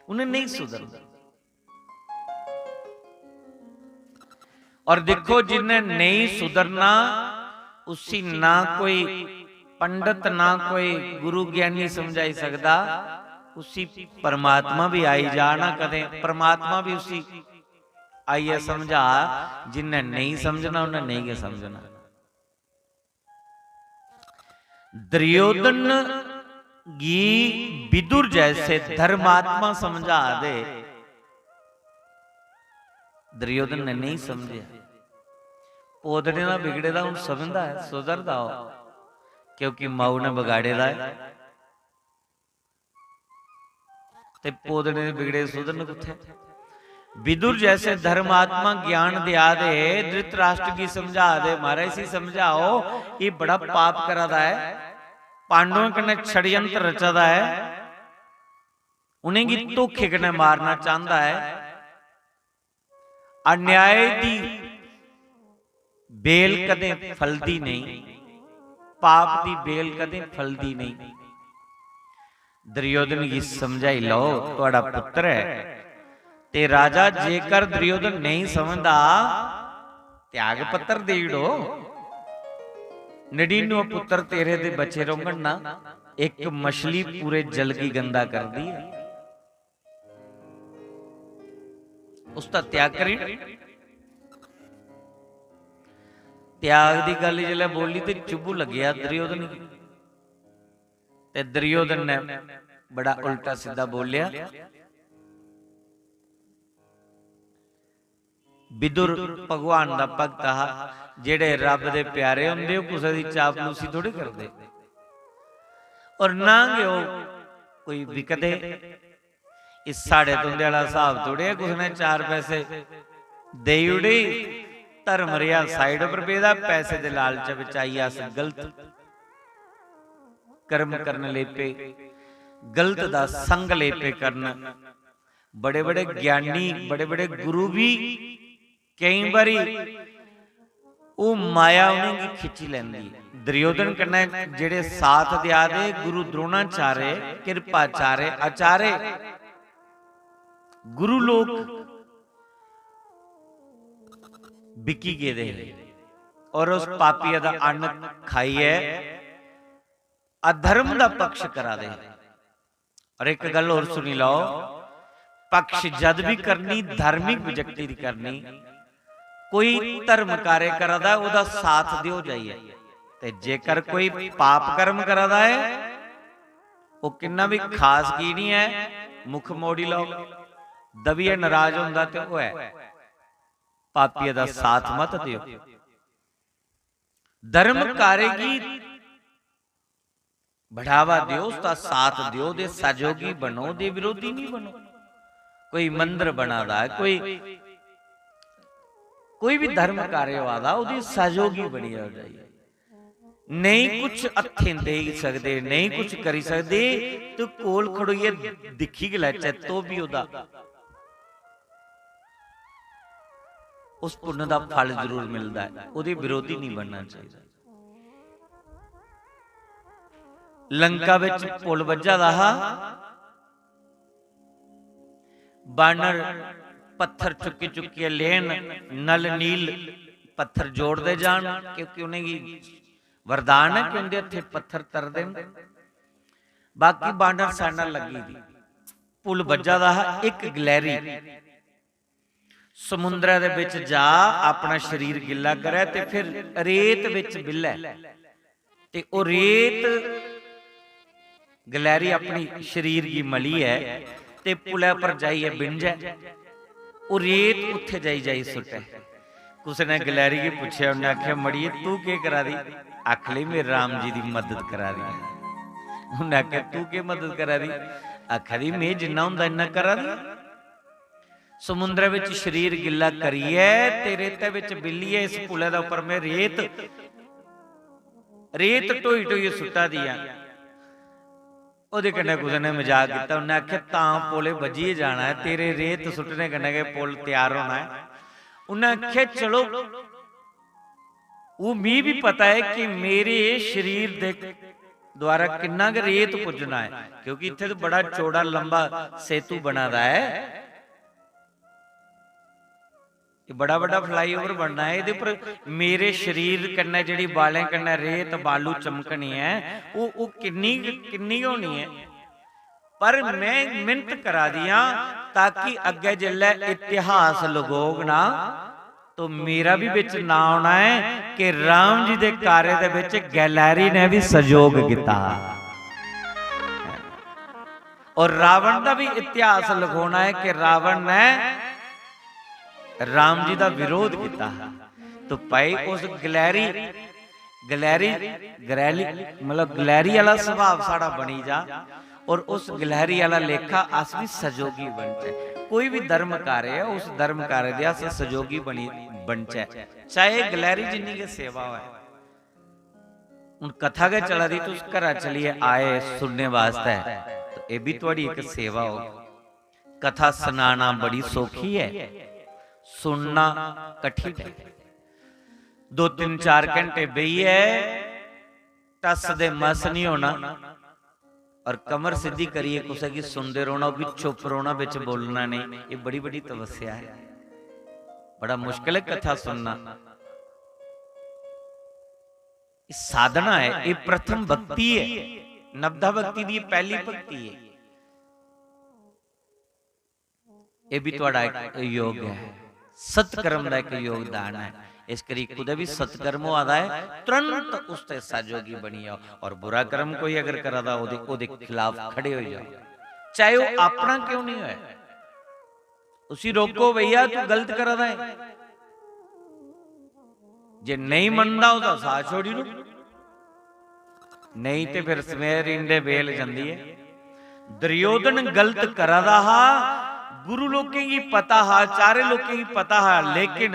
उन्ने नेईं सुधरना। और दिक्खो, जिन्ने नेईं सुधरना, उसी ना कोई पंडित, ना कोई गुरु ज्ञानी समझाई सकदा, उसी परमात्मा भी आई जा ना कदें, परमात्मा भी उसी आइयै समझा। जिन्ने नेईं समझना, उन्ने नेईं गै समझना। दुर्योधन गी विदुर जैसे धर्मात्मा समझा दे, दुर्योधन ने नहीं समझे। पोतड़े दा बिगड़े दा हून समझदा है, सुधरदा हो, क्योंकि माऊ ने बिगाड़े दा है। ते पोतड़े दे बिगड़े सुधरन कुत्थै? विदुर जैसे धर्मात्मा ज्ञान दिया दे, धृतराष्ट्र गी समझा दे, "महाराज, इसी समझाओ, ये बड़ा पाप करा दा है, पांडवें कन्नै षड्यंत्र रचा दा है, उ'नेंगी धोखे कन्नै मारना चांह्दा है।" अन्याय दी बेल कदें फलदी नेईं, पाप दी बेल कदें फलदी नेईं। दुर्योधन गी समझाई लैओ, तुहाड़ा पुत्र ऐ। ते राजा, जेकर दुर्योधन नेईं समझदा, त्याग पत्र देई ओड़ो। नड़िन्नुए पुत्र तेरे दे बचे रौह्ङन ना, इक मछली पूरे जल गी गंदा करदी ऐ। उसदा त्याग करी ओड़। त्याग दी गल्ल जिसलै बोली ते चुब्बू लग्गेआ दुर्योधन गी। ते दुर्योधन ने बड़ा उल्टा सिद्धा बोलेआ। विदुर भगवान दा भक्त हा, जेह्ड़े रब दे प्यारे होंदे, ओह् कुसै दी चापलूसी थोड़ी करदे, और ना गै ओह् कोई बिकदे। इस साढ़े तुंदे आह्ला स्हाब थोड़े ऐ, कुसै ने चार पैसे देई ओड़े, धर्म रेहा side पर पेदा, पैसे दे लालच बिच आइयै अस गलत कर्म करन लेई पे, गलत दा संग लेई पे करन। बड़े-बड़े ज्ञानी, बड़े-बड़े गुरु बी केईं बारी ओह् माया उ'नेंगी खिच्ची लैंदी ऐ। दुर्योधन कन्नै जेह्ड़े साथ देआ दे, गुरु द्रोणाचार्य, कृपाचार्य, आचार्य, गुरु लोक बिकी गेदे हे और उस पापिया दा अन्न खाइयै अधर्म दा पक्ष करा दे हे। और इक गल्ल होर सुनी लैओ, पक्ष जद भी करनी, धार्मिक विजक्ति दी करनी। कोई धर्म कार्य करा दा ऐ, ओह्दा साथ देओ जाइयै। ते जेकर कोई पाप कर्म करा दा ऐ, ओह् किन्ना भी खास की निं ऐ, मुख मोड़ी लैओ, दबियै नराज होंदा ते ओह् ऐ, पापिये दा साथ मत देओ। धर्म कार्य गी बढ़ावा देओ, उसदा साथ देओ, दे सहयोगी बनो, दे विरोधी नहीं बनो। कोई मंदर बना दा है, कोई, कोई भी धर्म कार्य होआ दा, ओह्दी सहयोगी बनी जाओ जाइयै। नेईं कुछ हत्थें देई सकदे, नेईं कुछ करी सकदे, ते कोल खड़ोइयै दिक्खी गै लैचै, तो भी ओह्दा, उस पुन्न दा फल जरूर मिलदा ऐ। ओह्दे विरोधी नहीं बनना चाहिदा। लंका बिच पुल बज्झा दा हा, बानर पत्थर चुक्की चुक्कियै लेन, नल नील पत्थर जोड़दे जान, क्योंकि उ'नेंगी वरदान ऐ कि उं'दे हत्थे पत्थर तरदे न। बाकी बानर साढ़े नाल लग्गी दी। पुल बज्झा दा हा, इक गलैरी समुंदरै दे बिच जा, अपना शरीर गिल्ला करै ते फिर रेत बिच बिल्लै। ते ओह् रेत गलैरी अपनी शरीर गी मलियै ते पुलै पर जाइयै बिंजै। ओह् रेत उत्थै जाई, जाई सुट्टै। कुसै ने गलैरी गी पुच्छेआ, उन्नै आखेआ, "मड़िये, तूं केह् करा दी?" आखन लगी, "में राम जी दी मदद करा दी आं।" उन्नै आखेआ, "तूं केह् मदद करा दी?" आखा दी, "में जिन्ना होंदा इन्ना करा दी आं।" समुंदरै बिच शरीर गिल्ला करियै ते रेतै बिच बिल्लियै इस पुलै दे उप्पर में रेत, रेत ढोई ढोइयै सुट्टा दी आं। ओह्दे कन्नै कुसै ने मजाक कीता, उन्नै आखेआ, "तां पुल बज्झियै जाना ऐ, तेरे रेत सुट्टने कन्नै गै पुल त्यार होना ऐ।" उन्नै आखेआ, "चलो, ओह् मी बी पता ऐ कि मेरे शरीर दे द्वारा किन्ना गै रेत पुज्जना ऐ, क्योंकि इत्थै ते बड़ा चौड़ा लंबा सेतु बना दा ऐ।" एह् बड़ा बड्डा फ्लाईओवर बनना ऐ, एह्दे पर मेरे शरीर कन्नै जेह्ड़ी बालें कन्नै रेत बालू चमकनी ऐ, ओह्, ओह् किन्नी, किन्नी होनी ऐ। पर में मेहनत करा दी आं ताकि अग्गें जिसलै इतिहास लगोग ना, तो मेरा भी बिच नां औना ऐ कि राम जी दे कार्य दे बिच गैलरी ने भी सहयोग कीता। और रावण दा भी इतिहास लखोना ऐ कि रावण ने राम जी दा विरोध कीता। तो भाई उस गलैरी, गलैरी, गलैरी, मतलब गलैरी आह्ला सुभाव साढ़ा बनी जा और उस गलैरी आह्ला लेखा अस भी सहयोगी बनचै। कोई भी धर्म कार्य ऐ, उस धर्म कार्य दे अस सहयोगी बनी, बनचै, चाहे गलैरी जिन्नी गै सेवा होऐ। हून कथा गै चला दी, तुस घरा चलियै आए सुनने वास्तै, तो एह् बी थुआढ़ी इक सेवा होग। कथा सनाना बड़ी सौखी ऐ, सुनना कठिन ऐ। दो तिन्न चार घैंटे बेहियै टस दे मस निं होना, और कमर सिद्धी करियै कुसै गी सुनदे रौह्ना, ओह् बी चुप रौह्ना, बिच बोलना नेईं। एह् बड़ी बड्डी तपस्या ऐ, बड़ा मुश्कल ऐ कथा सुनना। एह् साधना ऐ, एह् प्रथम भक्ति ऐ, नवधा भक्ति दी एह् पैह्ली भक्ति ऐ। एह् बी थुआढ़ा इक योग ऐ, सत्कर्म दा इक योगदान ऐ। इस करी कुतै बी सत्कर्म होआ दा ऐ, तुरंत उस ते सहयोगी बनी जाओ, और बुरा कर्म कोई अगर करा दा, ओह्दे, ओह्दे खिलाफ खड़े होई जाओ, चाहे ओह् अपना क्यों निं होऐ। उसी रोको, "भैया, तू गलत करा दा है।" जे नेईं मनदा, ओह्दा साथ छोड़ी ओड़ो। नेईं ते फिर समेर इंडे बेल जंदी ऐ। दुर्योधन गलत करा दा हा, गुरु लोकें गी पता हा, चारे लोकें गी पता हा, लेकिन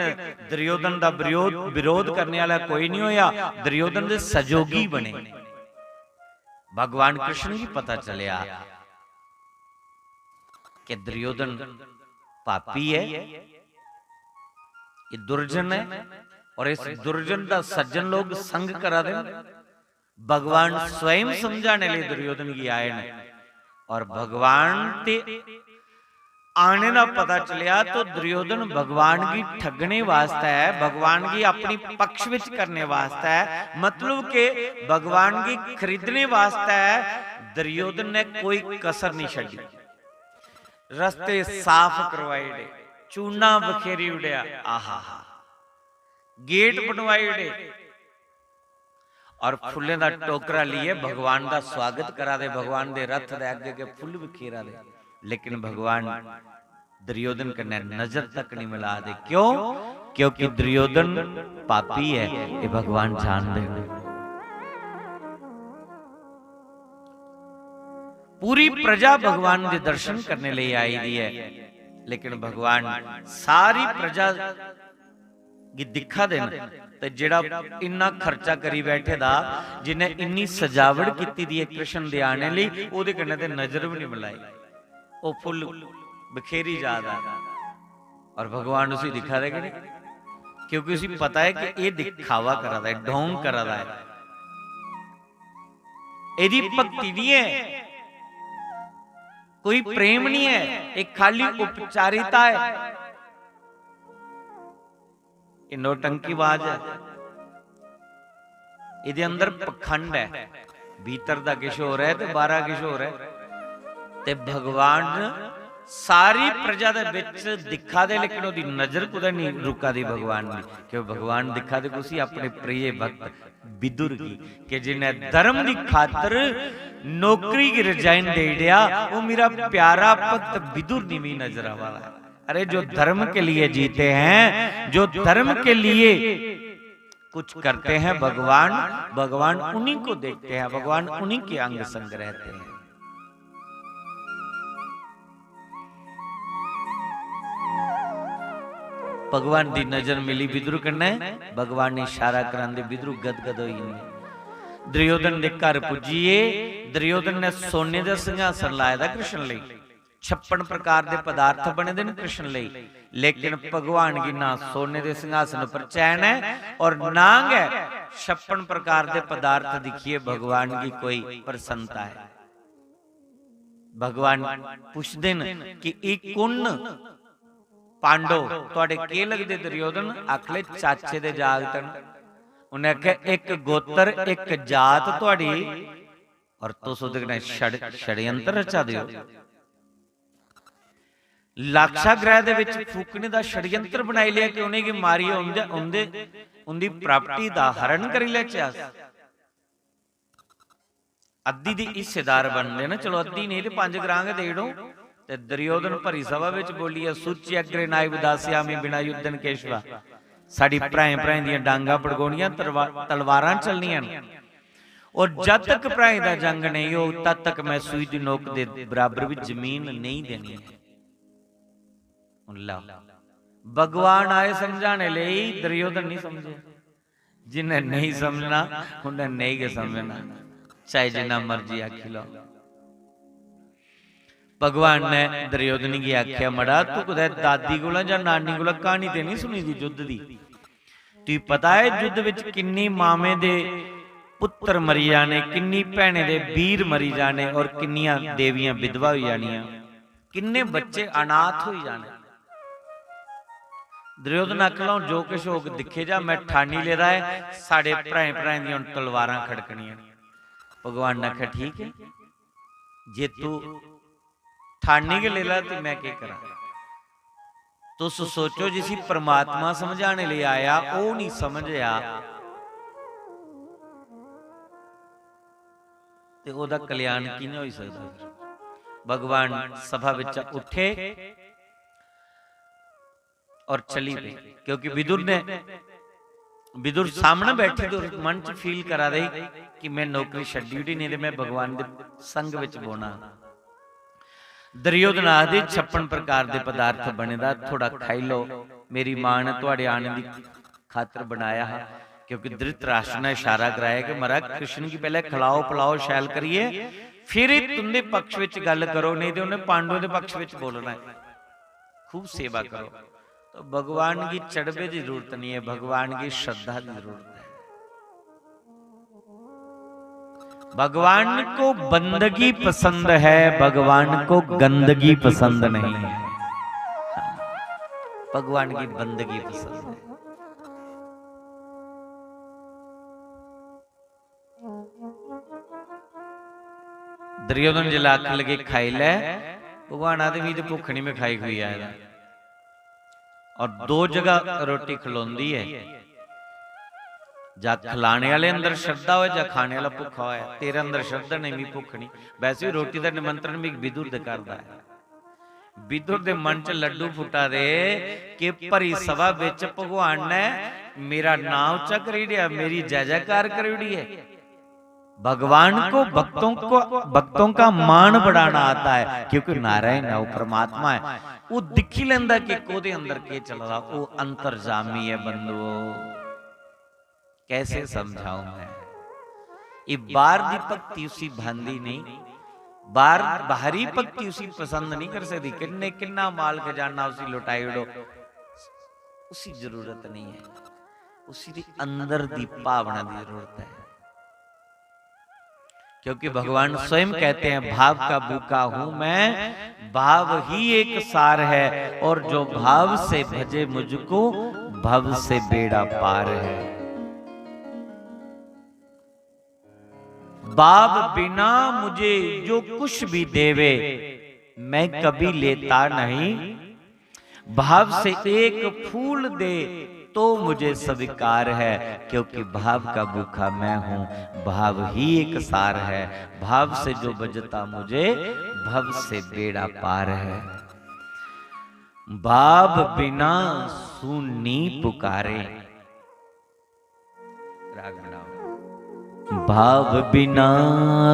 दुर्योधन दा विरोध, विरोध करने वाला कोई नहीं होया। दुर्योधन दे सहयोगी बने। भगवान कृष्ण गी पता चलेआ कि दुर्योधन पापी ऐ, ये दुर्जन ऐ, और इस दुर्जन दा सज्जन लोग संग करा दे न। भगवान स्वयं समझाने लेई दुर्योधन गी आए न, और भगवान ते आने दा पता चलेआ तो दुर्योधन भगवान गी ठगने वास्तै, भगवान गी अपनी पक्ष विच करने वास्तै, मतलब के भगवान गी खरीदने वास्तै दुर्योधन ने कोई कसर नहीं छड्डी। रस्ते साफ करवाई ओड़े, चूना बखेरी ओड़ेआ, आहा हा, गेट बनवाई ओड़े, और फुल्लें दा टोकरा लेइयै भगवान दा स्वागत करा दे, भगवान दे रथ दे अग्गे अग्गे फुल्ल बखेरा दे, लेकिन भगवान दुर्योधन कन्नै नजर तक नहीं मिला दे। क्यों? क्योंकि दुर्योधन पापी है, ये भगवान जानते हैं। पूरी प्रजा भगवान दे दर्शन करने लिए आई दी है, लेकिन भगवान सारी प्रजा गी दिक्खा दे न, ते जेह्ड़ा इन्ना खर्चा करी बैठे दा, जिन्ने इन्नी सजावट कीती दी ऐ कृष्ण दे आने लेई, ओह्दे कन्नै ते नजर बी निं मिलाई। ओह् फुल्ल बखेरी जा दा, और भगवान उसी दिक्खा दे कि नहीं? क्योंकि उसी पता ऐ कि एह् दिखावा करा दा ऐ, ढोंग करा दा ऐ। एह्दी भक्ति निं ऐ, कोई प्रेम निं ऐ, एह् खाली उपचारिता ऐ। एह् नौटंकीबाज ऐ। एह्दे अंदर पखंड ऐ, भीतर दा किश होर ऐ ते बाह्रा किश होर ऐ। ते भगवान सारी प्रजा दे बिच दिक्खा दे, लेकिन ओह्दी नजर कुतै निं रुका दी भगवान दी, क्यों भगवान दिक्खा दे कुसी? अपने प्रिय भक्त विदुर गी, कि जिन्नै धर्म दी खातर नौकरी गी resign देई ओड़ेआ, ओह् मेरा प्यारा भक्त विदुर निं मिगी नजर आवा दा। अरे, जो धर्म के लिए जीते हैं, जो धर्म के लिए कुछ करते हैं भगवान, भगवान उन्हीं को देखते हैं, भगवान उन्हीं के अंग संग रहते हैं। भगवान दी नजर मिली विदुर कन्नै, भगवान ने इशारा करांदे विदुर गदगद होई जंदे। दुर्योधन दे घर पुज्जियै दुर्योधन ने सोने दा सिंहासन लाए दा कृष्ण लेई। छप्पन प्रकार दे पदार्थ बने दे न कृष्ण लेई, लेकिन भगवान गी ना सोने दे सिंहासन पर चैन ऐ और ना गै छप्पन प्रकार दे पदार्थ दिक्खियै भगवान गी कोई प्रसन्नता ऐ। भगवान पुछदे न कि एह् कु'न न? पांडो, "थुआढ़े केह् लगदे दुर्योधन?" आखले, "चाचे दे जागत न।" उन्हें आखेआ, "इक गोत्र, इक जात थुआढ़ी, और तुस ओह्दे कन्नै षड-, षड्यंत्र रचा दे ओ।" लाक्षागृह दे विच फूकने दा षड्यंत्र बनाई लिया कि उ'नेंगी मारियै उं'दे, उं'दे, उं'दी प्राप्ति दा हरण करी लैचे अस। अद्धी दी हिस्सेदार बनदे न, चलो अद्धी नेईं ते पंज ग्रां गै देई ओड़ो। ते दुर्योधन भरी सभा विच बोलियै, "सूच्य अग्रे नायव दास्यामि विना युद्धन केशवा।" साढ़ी भ्राएं भ्राएं दियां डांगां पड़गोनियां, तरवा-, तलवारां चलनियां न। और जद तक भ्राएं दा जंग नेईं होग, तद तक मैं सूई दी नोक दे बराबर भी जमीन नेईं देनी है। हुन लैओ, भगवान आए समझाने लेई, दुर्योधन नहीं समझे। जिन्हें नहीं समझना, उन्हें नहीं गै समझना, चाहे जिन्ना मर्जी आखी लो। भगवान ने दुर्योधन गी आखेआ, "मड़ा, तू कुतै दादी कोला जां नानी कोला क्हानी ते नहीं सुनी दी युद्ध दी? तुगी पता ऐ युद्ध विच किन्नी मावें दे पुत्तर मरी जाने, किन्नी भैनें दे बीर मरी जाने और किन्नियां देवियां विधवा होई जानियां, किन्ने बच्चे अनाथ होई जाने?" दुर्योधन आखन लगा, "जो किश होग दिक्खे जा, मैं ठानी लेदा ऐ, साढ़े भ्राएं भ्राएं दियां हुन तलवारां खड़कनियां।" भगवान ने आखेआ, "ठीक ऐ, जे तू ठानी गै लेई लै ते मैं केह् करां?" तुस सोचो, जिसी परमात्मा समझाने लेई आया, ओह् नहीं समझेआ, ते ओह्दा कल्याण कि'यां होई सकदा? भगवान सभा बिच्चा उठे और चली पे, क्योंकि विदुर ने, विदुर सामने बैठे दे, मन च feel करा दे कि मैं नौकरी छड्डी ओड़ी, नहीं ते मैं भगवान दे संग विच बौह्ना। दुर्योधन आखदे, "छप्पन प्रकार दे पदार्थ बने दा, थोड़ा खाई लो, मेरी मां ने थुआड़े आने दी खातर बनाया हा।" क्योंकि धृतराष्ट्र ने इशारा कराया कि "महाराज, कृष्ण गी पैह्ले खलाओ पलाओ शैल करियै, फिर ही तुं'दे पक्ष विच गल्ल करो, नेईं ते उ'नें पांडवें दे पक्ष विच बोलना ऐ। खूब सेवा करो।" तो भगवान गी चढ़वे दी जरूरत नहीं है, भगवान गी श्रद्धा दी जरूरत है। भगवान को बंदगी पसंद है, भगवान को गंदगी पसंद नहीं है। भगवान की बंदगी पसंद है। दुर्योधन जिसलै आखन लगे, "खाई लै," भगवान आखदे, "मिगी ते भुक्ख नहीं, मैं खाई खुई आए दा।" और दो जगह रोटी खलोंदी है, जा खिलाने वाले अंदर श्रद्धा होए, जा खाने वाला भुक्खा होए। तेरे अंदर श्रद्धा नहीं, मिगी भुक्ख नहीं। वैसे भी रोटी दा निमंत्रण मिगी विदुर दे घर दा है। विदुर दे मन च लड्डू फुट्टा दे कि भरी सभा विच भगवान ने मेरा नां उच्चा करी ओड़ेआ, मेरी जय जयकार करी ओड़ी है। भगवान को, भक्तों को, भक्तों का मान बढ़ाना आता है, क्योंकि नारायण है, वो परमात्मा है। वो दिक्खी लेंदा कि कोदे अंदर के चल रहा, वो अंतर्जामी है बंधुओ। कैसे समझाऊं मैं? ये बाहर दी भक्ति उसी भांदी नहीं, बाहर, बाहरी भक्ति उसी पसंद नहीं कर सकती। किन्ने, किन्ना माल खजाना उसी लुटाई उड़ो, उसी जरूरत नहीं है। उसी दी अंदर दी भावना दी जरूरत है। क्योंकि भगवान स्वयं कहते हैं, "भाव का भूखा हूं मैं, भाव ही एक सार है, और जो भाव से भजे मुझको, भव से बेड़ा पार है।" भाव बिना मुझे जो कुछ भी देवे, मैं कभी लेता नहीं। भाव से एक फूल दे तो मुझे स्वीकार है, क्योंकि भाव का भूखा मैं हूं, भाव ही एक सार है। भाव से जो भजता मुझे, भव से बेड़ा पार है। भाव बिना सूनी पुकारे। राग बनाओ। भाव बिना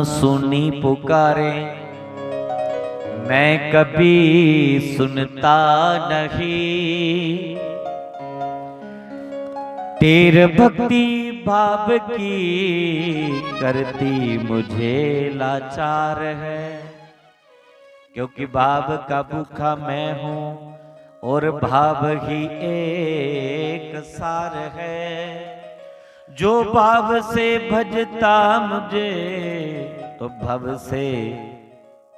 सूनी पुकारे, मैं कभी सुनता नहीं। टेर भक्ति भाव की करती मुझे लाचार है। क्योंकि भाव का भूखा मैं हूं और भाव ही एक सार है। जो भाव से भजता मुझे, तो भव से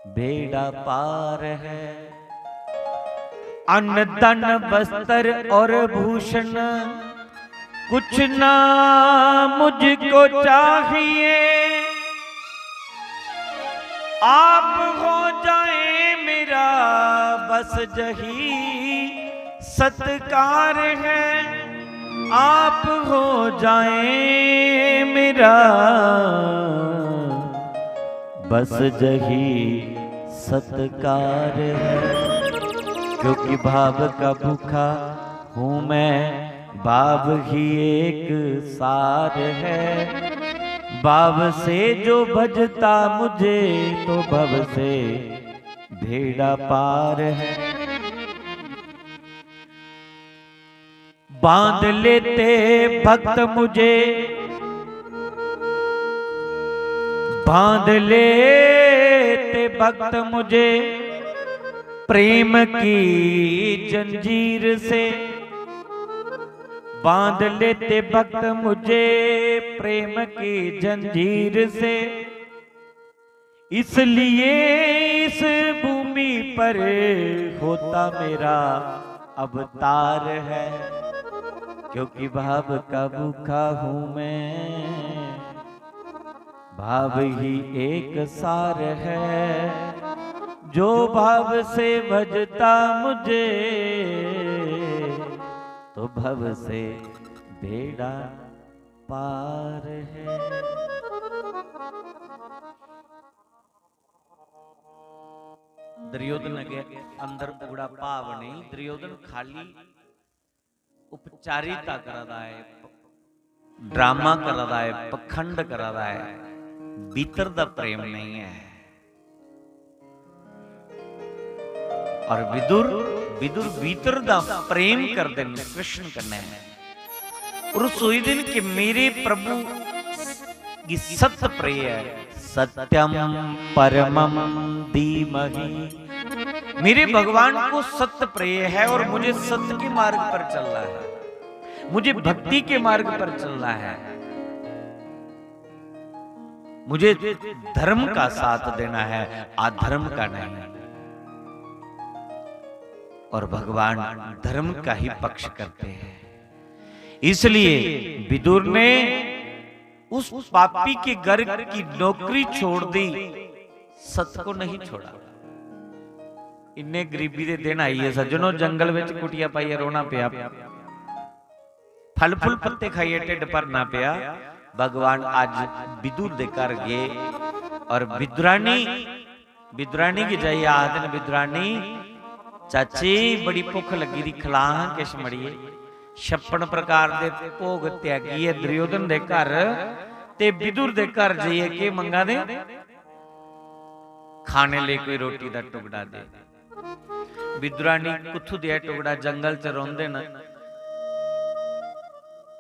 बेड़ा पार है। अन्न धन वस्त्र और भूषण कुछ ना मुझको चाहिए। आप हो जाए मेरा बस यही सत्कार है। आप हो जाए मेरा बस यही सत्कार है। क्योंकि भाव का भूखा हूँ मैं, भाव ही एक सार है। भाव से जो भजता मुझे, तो भव से बेड़ा पार है। बांध लेते भक्त मुझे, बांध लेते भक्त मुझे प्रेम की जंजीर से। बांध लेते भक्त मुझे प्रेम की जंजीर से। इसलिए इस भूमि पर होता मेरा अवतार है। क्योंकि भाव का भूखा हूँ मैं, भाव ही एक सार है। जो भाव से भजता मुझे, तो भव से बेड़ा पार है। दुर्योधन अगे अंदर उगड़ा भाव नहीं। दुर्योधन खाली उपचारिता करा दा है, ड्रामा करा दा है, पखंड करा दा है, भीतर दा प्रेम नहीं है। और विदुर, विदुर भीतर दा प्रेम करदे न कृष्ण कन्नै। और सोचदे न कि मेरे प्रभु गी सत प्रिय है, सत्यम परमम धीमहि। मेरे भगवान को सत्य प्रिय है और मुझे सत्य के मार्ग पर चलना है, मुझे भक्ति के मार्ग पर चलना है, मुझे धर्म का साथ देना है, अधर्म का नहीं। और भगवान धर्म का ही पक्ष करते हैं। इसलिए विदुर ने उस पापी के घर की नौकरी छोड़ दी सत को नहीं छोड़ा। इन्ने गरीबी दे दिन आई है सज्जनो, जंगल विच कुटिया पाइयै रोना पिया, फल फुल पत्ते खाइयै ढिड भरना पिया। भगवान अज विदुर दे घर गए और विदुरानी, विदुरानी गी जाइयै आखदे न, "विदुरानी, चाची, बड़ी भुक्ख लग्गी दी, खलां हां किश मड़िये।" छप्पन प्रकार दे भोग त्यागियै दुर्योधन दे घर ते विदुर दे घर जाइयै केह् मंगा दे? खाने लेई कोई रोटी दा टुकड़ा दे। विदुरानी कुत्थू देआ टुकड़ा, जंगल च रौंह्दे न,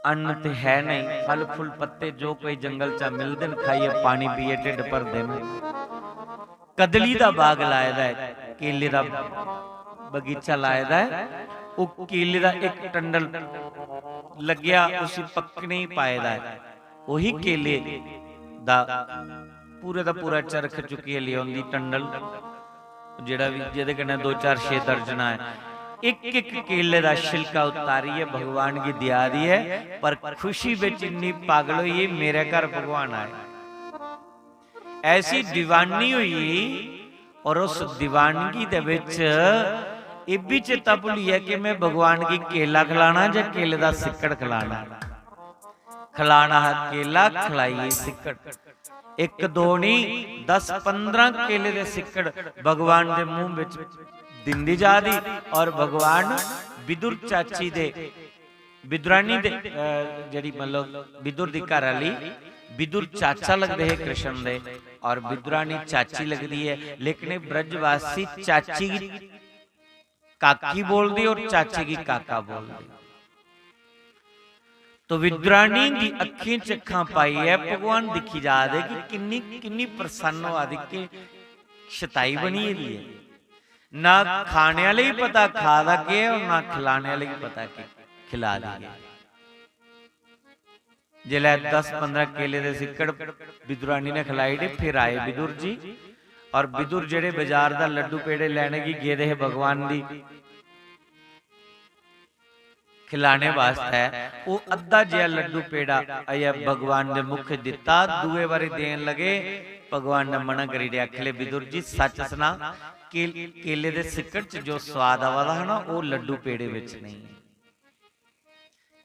अन्न ते है नहीं, फल फुल पत्ते जो कोई जंगल चा मिलदे न, खाइयै पानी पियै ढिड भरदे न। कदली दा बाग लाए दा ऐ, केले दा बगीचा लाए दा ऐ। ओह् केले दा इक टंडल लग्गेआ, उसी पक्कने ही पाए दा ऐ। ओही केले दा पूरे दा पूरा चरख चुक्कियै लेई औंदी टंडल, जेह्ड़ा बी, जेह्दे कन्नै दो चार छे दर्जना ऐ। इक इक केले दा छिलका उतारियै भगवान गी देआ दी ऐ, पर खुशी बिच इन्नी पागल होई गेई, "मेरे घर भगवान आए।" ऐसी दीवानी होई, और उस दीवानगी दे विच एह् बी चेता भुल्ली गेआ कि में भगवान गी केला खलाना जां केले दा सिक्कड़ खलाना। खलाना हा केला, खलाई सिक्कड़। इक दो नहीं, दस पंद्रह केले दे सिक्कड़ भगवान दे मुंह विच दिंदी जा दी, और भगवान विदुर चाची दे, विदुरानी दे, अ, जेह्ड़ी मतलब विदुर दी घर आह्ली, विदुर चाचा लगदे हे कृष्ण दे, और विदुरानी चाची लगदी ऐ, लेकिन एह् ब्रजवासी चाची गी काकी बोलदी और चाचे गी काका बोलदी। तो विद्राणी दी अक्खीं च अक्खां पाइयै भगवान दिक्खी जा दे कि किन्नी, किन्नी प्रसन्न होआ दी, कि शताई बनी गेदी ऐ। ना खाने आह्ले गी पता खा दा केह् ऐ और ना खिलाने आह्ले गी पता केह् खिला दी ऐ। जिसलै दस पंदरां केले दे सिक्कड़ विदुरानी ने खलाई ओड़े, फिर आए विदुर जी। और विदुर जेह्ड़े बाजार दा लड्डू पेड़े लैने गी गेदे हे भगवान दी खिलाने वास्तै ओह् अद्धा जेहा लड्डू पेड़ा अजें भगवान दे मुख च दित्ता, दूए बारी देन लगे, भगवान ने मना करी ओड़ेआ, आखले, "विदुर जी, सच सना, केल-, केले दे सिक्कड़ च जो स्वाद आवा दा हा ना, ओह् लड्डू पेड़े बिच नेईं है।"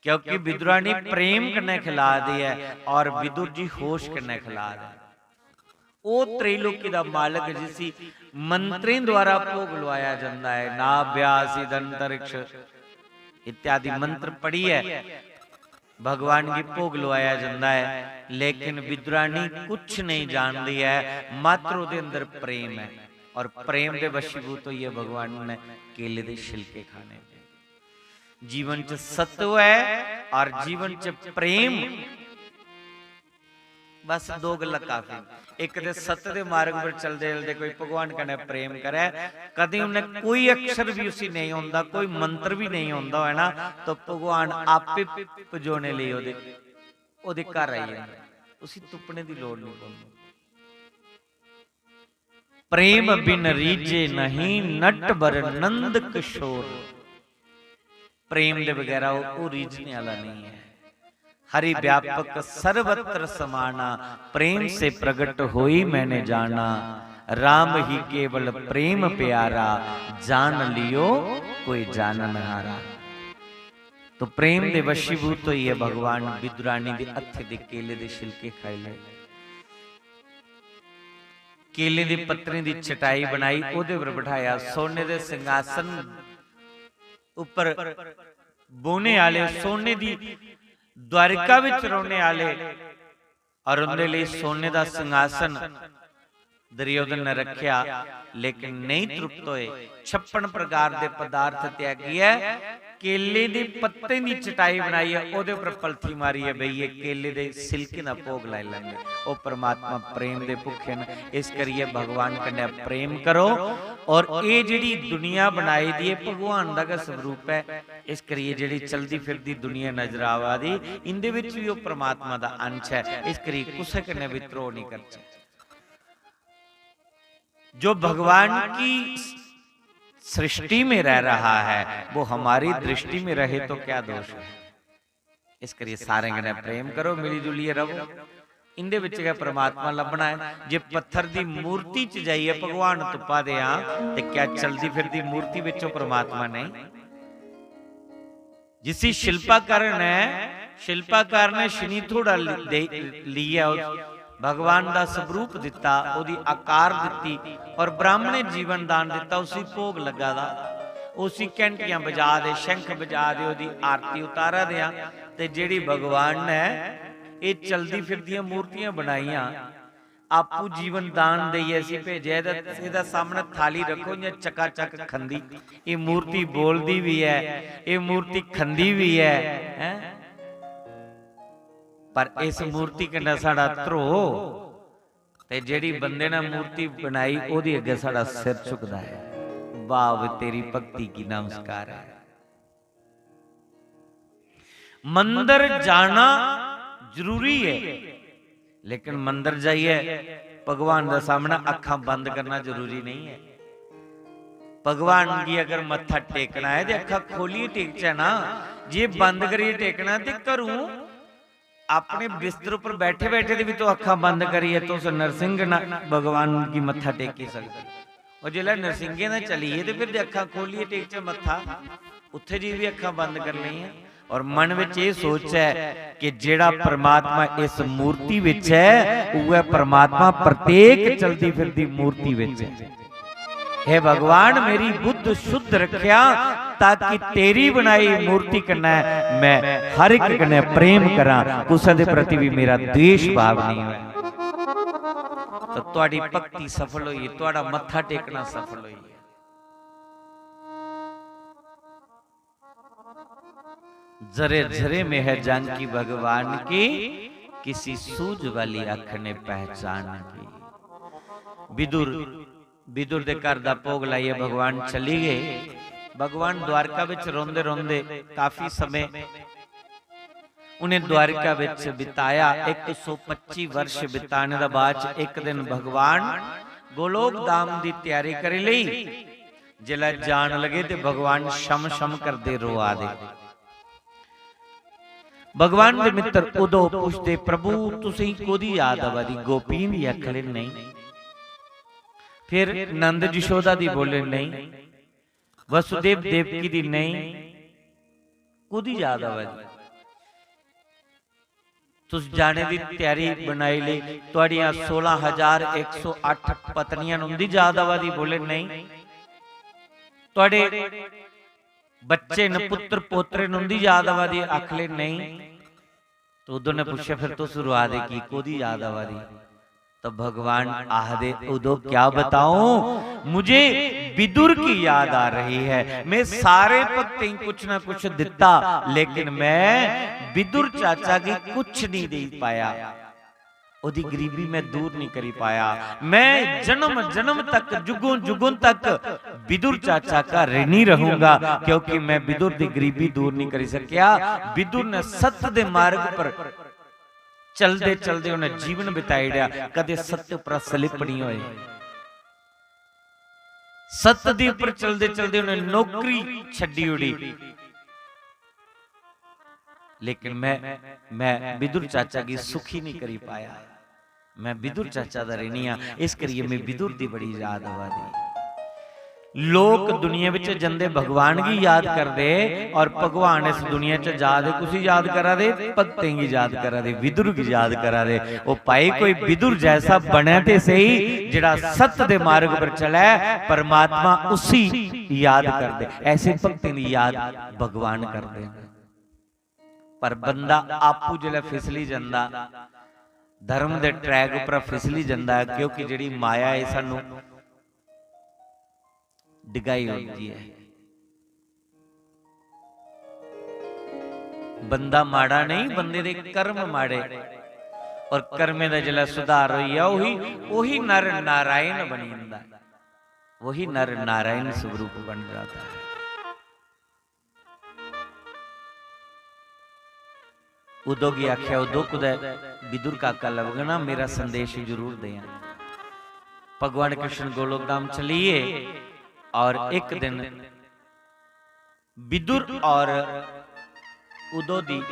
क्योंकि विदुरानी प्रेम कन्नै खिला दी ऐ और विदुर जी होश कन्नै खिला दे। ओह् त्रैलोकी दा मालक जिसी मंत्रें द्वारा भोग लुआया जंदा है, नाभ्यासीद अंतरिक्ष इत्यादि मंत्र पढ़ियै भगवान गी भोग लुआया जंदा है, लेकिन विदुरानी कुछ नहीं जानदी है, मात्र ओह्दे अंदर प्रेम है और प्रेम दे वशीभूत होइयै भगवान ने केले दे छिलके खाने पे। जीवन च सत्व है और जीवन च प्रेम, बस दो गल्लां काफी न। इक ते सत्य दे मार्ग पर चलदे चलदे कोई भगवान कन्नै प्रेम करै, कदें उन्नै कोई अक्षर भी उसी नेईं औंदा, कोई मंत्र भी नेईं औंदा होऐ ना, तो भगवान आपे पजोने लेई ओह्दे, ओह्दे घर आई जंदा, उसी तुप्पने दी लोड़ नेईं पौंदी। प्रेम बिन रीझे नहीं नटवर नंद किशोर। प्रेम दे बगैरा ओह्, ओह् रीझने आह्ला नेईं ऐ। हरि व्यापक सर्वत्र समाना, प्रेम से प्रगट होई मैंने जाना। राम ही केवल प्रेम प्यारा, जान लियो कोई जानन हारा। तो प्रेम दे वशीभूत होइयै भगवान विदुरानी दे हत्थे दे केले दे छिलके खाई ले। केले दे पत्तरें दी चटाई बनाई, ओह्दे पर बठाया। सोने दे सिंहासन उप्पर बौह्ने आह्ले, सोने दी द्वारिका बिच रौह्ने आह्ले और उंदे लेई सोने दा सिंहासन दुर्योधन ने रखेआ, लेकिन नेईं तृप्त होए। छप्पन प्रकार दे पदार्थ त्यागियै केले दे पत्तें दी चटाई बनाइयै ओह्दे उप्पर पलथी मारियै बेहियै केले दे सिलके दा भोग लाई लैंदे। ओह् परमात्मा प्रेम दे भुक्खे न, इस करियै भगवान कन्नै प्रेम करो। और एह् जेह्ड़ी दुनिया बनाई दी ऐ, भगवान दा गै स्वरूप ऐ। इस करियै जेह्ड़ी चलदी फिरदी दुनिया नजर आवा दी, इंदे बिच बी ओह् परमात्मा दा अंश ऐ। इस करियै कुसै कन्नै बी द्रोह नेईं करचै। जो भगवान की सृष्टि में रह रहा है, वो हमारी दृष्टि में रहे तो क्या दोष है? इस करियै सारें कन्नै प्रेम करो, मिली जुलियै रवो। इंदे बिच गै परमात्मा लब्भना ऐ। जे पत्थर दी मूर्ति च जाइयै भगवान तुप्पा दे आं, ते क्या चलदी फिरदी मूर्ति बिच ओह् परमात्मा नेईं? जिसी शिल्पाकार ने, शिल्पाकार ने शनि थोड़ा लि-, दे, लिया, उस भगवान दा स्वरूप दित्ता, ओह्दी आकार दित्ती और ब्राह्मणे जीवन दान दित्ता, उसी भोग लग्गा दा, उसी घंटियां बजा दे, शंख बजा दे, ओह्दी आरती उतारा दे आं। ते जेह्ड़ी भगवान ने एह् चलदी फिरदियां मूर्तियां बनाइयां, आपू जीवन दान देइयै इसी भेजेआ, ते एह्दा सामनै थाली रक्खो, इ'यां चकाचक खंदी। एह् मूर्ति बोलदी बी ऐ, एह् मूर्ति खंदी बी ऐ, हैं? पर इस मूर्ति कन्नै साढ़ा ध्रोह, ते जेह्ड़ी बंदे ने मूर्ति बनाई, ओह्दी अग्गें साढ़ा सिर झुकदा ऐ। वाह, तेरी भक्ति की नमस्कार ऐ। मंदर जाना जरूरी है, लेकिन मंदर जाइयै भगवान दे सामनै अक्खां बंद करना जरूरी नहीं है। भगवान गी अगर मत्था टेकना है ते अक्खां खोलियै टेकचै ना। जे बंद करियै टेकना ते घरूं अपने बिस्तर उप्पर बैठे बैठे दे भी तो अक्खां बंद करियै तुस नरसिंह ना भगवान गी मत्था टेकी सकदे। और जिसलै नरसिंहें दा चली गे ते फिर जे अक्खां खोलियै टेकचै मत्था, उत्थै जी भी अक्खां बंद कर लेइयां। और मन विच एह् सोचै कि जेह्ड़ा परमात्मा इस मूर्ति विच ऐ, उ'ऐ परमात्मा प्रत्येक चलदी फिरदी मूर्ति विच ऐ। हे भगवान, मेरी बुद्ध शुद्ध रखेआ, ताकि तेरी बनाई मूर्ति कन्नै मैं हर इक कन्नै प्रेम करां, कुसै दे प्रति भी मेरा द्वेष भाव नहीं होए। तो तुहाडी भक्ति सफल होई, तुहाडा मत्था टेकना सफल होई। जरे जरे में है जानकी भगवान की, किसी सूझ वाली अख ने पहचान की। विदुर, विदुर दे घर दा भोग लाइयै भगवान चली गए। भगवान द्वारका विच रोंदे रोंदे काफी समय उ'नें द्वारका विच बिताया। इक सौ पच्ची वर्ष बिताने दा बाद च इक दिन भगवान गोलोक धाम दी तैयारी करी लेई। जिसलै जान लगे ते भगवान शम शम करदे रोआ दे। भगवान दे मित्र उदो पुछदे, "प्रभु, तुसें कोदी याद आवा दी?" गोपियें दी आखले, "नेईं।" फिर नंद यशोदा दी बोले, "नेईं।" वसुदेव देवकी दी, "नेईं।" कोदी याद आवा दी? तुस जाने दी तैयारी बनाई लेई, तुहाड़ियां सोलां हजार इक सौ अट्ठ पत्नियां न, उंदी याद आवा दी? बोले, "नेईं।" तुहाड़े बच्चे न, पुत्र पोतरे न, उंदी याद आवा दी? आखले, "नेईं।" तो उद्धव ने पूछेआ, "फिर तुस रोआ दे की, कोदी याद आवा दी?" तो भगवान आखदे, "उदो क्या बताऊं, मुझे विदुर की याद आ रही है। मैं सारे भक्तें गी कुछ ना कुछ दिता, लेकिन मैं विदुर चाचा गी कुछ नहीं दे पाया। ओदी गरीबी मैं दूर नहीं करी पाया। मैं जन्म जन्म तक, जुगों जुगों तक विदुर चाचा का ऋणी रहूंगा, क्योंकि मैं विदुर दी गरीबी दूर नहीं करी सकिया।" विदुर ने सत्य दे मार्ग पर चलदे चलदे उन्हें जीवन बिताई ओड़ेआ, कदे सत्य पर slip नहीं होए। सत्य दे उपर चलदे चलदे उन्हें नौकरी छड्डी ओड़ी, लेकिन मैं, मैं विदुर चाचा गी सुखी नहीं करी पाया। मैं विदुर चाचा दा ऋणी हां, इस करियै मैं विदुर दी बड़ी याद आवा दी। लोक दुनिया विच जंदे भगवान गी याद करदे, और भगवान इस दुनिया च जा दे कुसी याद करा दे? भक्तें गी याद करा दे, विदुर गी याद करा दे। ओ भाई, कोई विदुर जैसा बने ते सही, जेड़ा सत्य दे मार्ग पर चले, परमात्मा उसी याद करदे। ऐसे भक्तें दी याद भगवान करदे। पर बंदा आपू जिसलै फिसली जंदा, धर्म दे track उप्पर फिसली जंदा है, क्योंकि जेह्ड़ी माया है सानू डिगाई ओड़दी है। बंदा माड़ा नहीं, बंदे दे कर्म माड़े, और कर्में दा जिसलै सुधार होई जा, ओही, ओही नर नारायण बनी जंदा है, वही नर नारायण स्वरूप बन जाता है। उदो गी आख्या, "उदो कुदै विदुर काका लभगना, मेरा संदेश जरूर देआं।" भगवान कृष्ण गोलोक धाम चलिए और एक दिन विदुर और उदो दी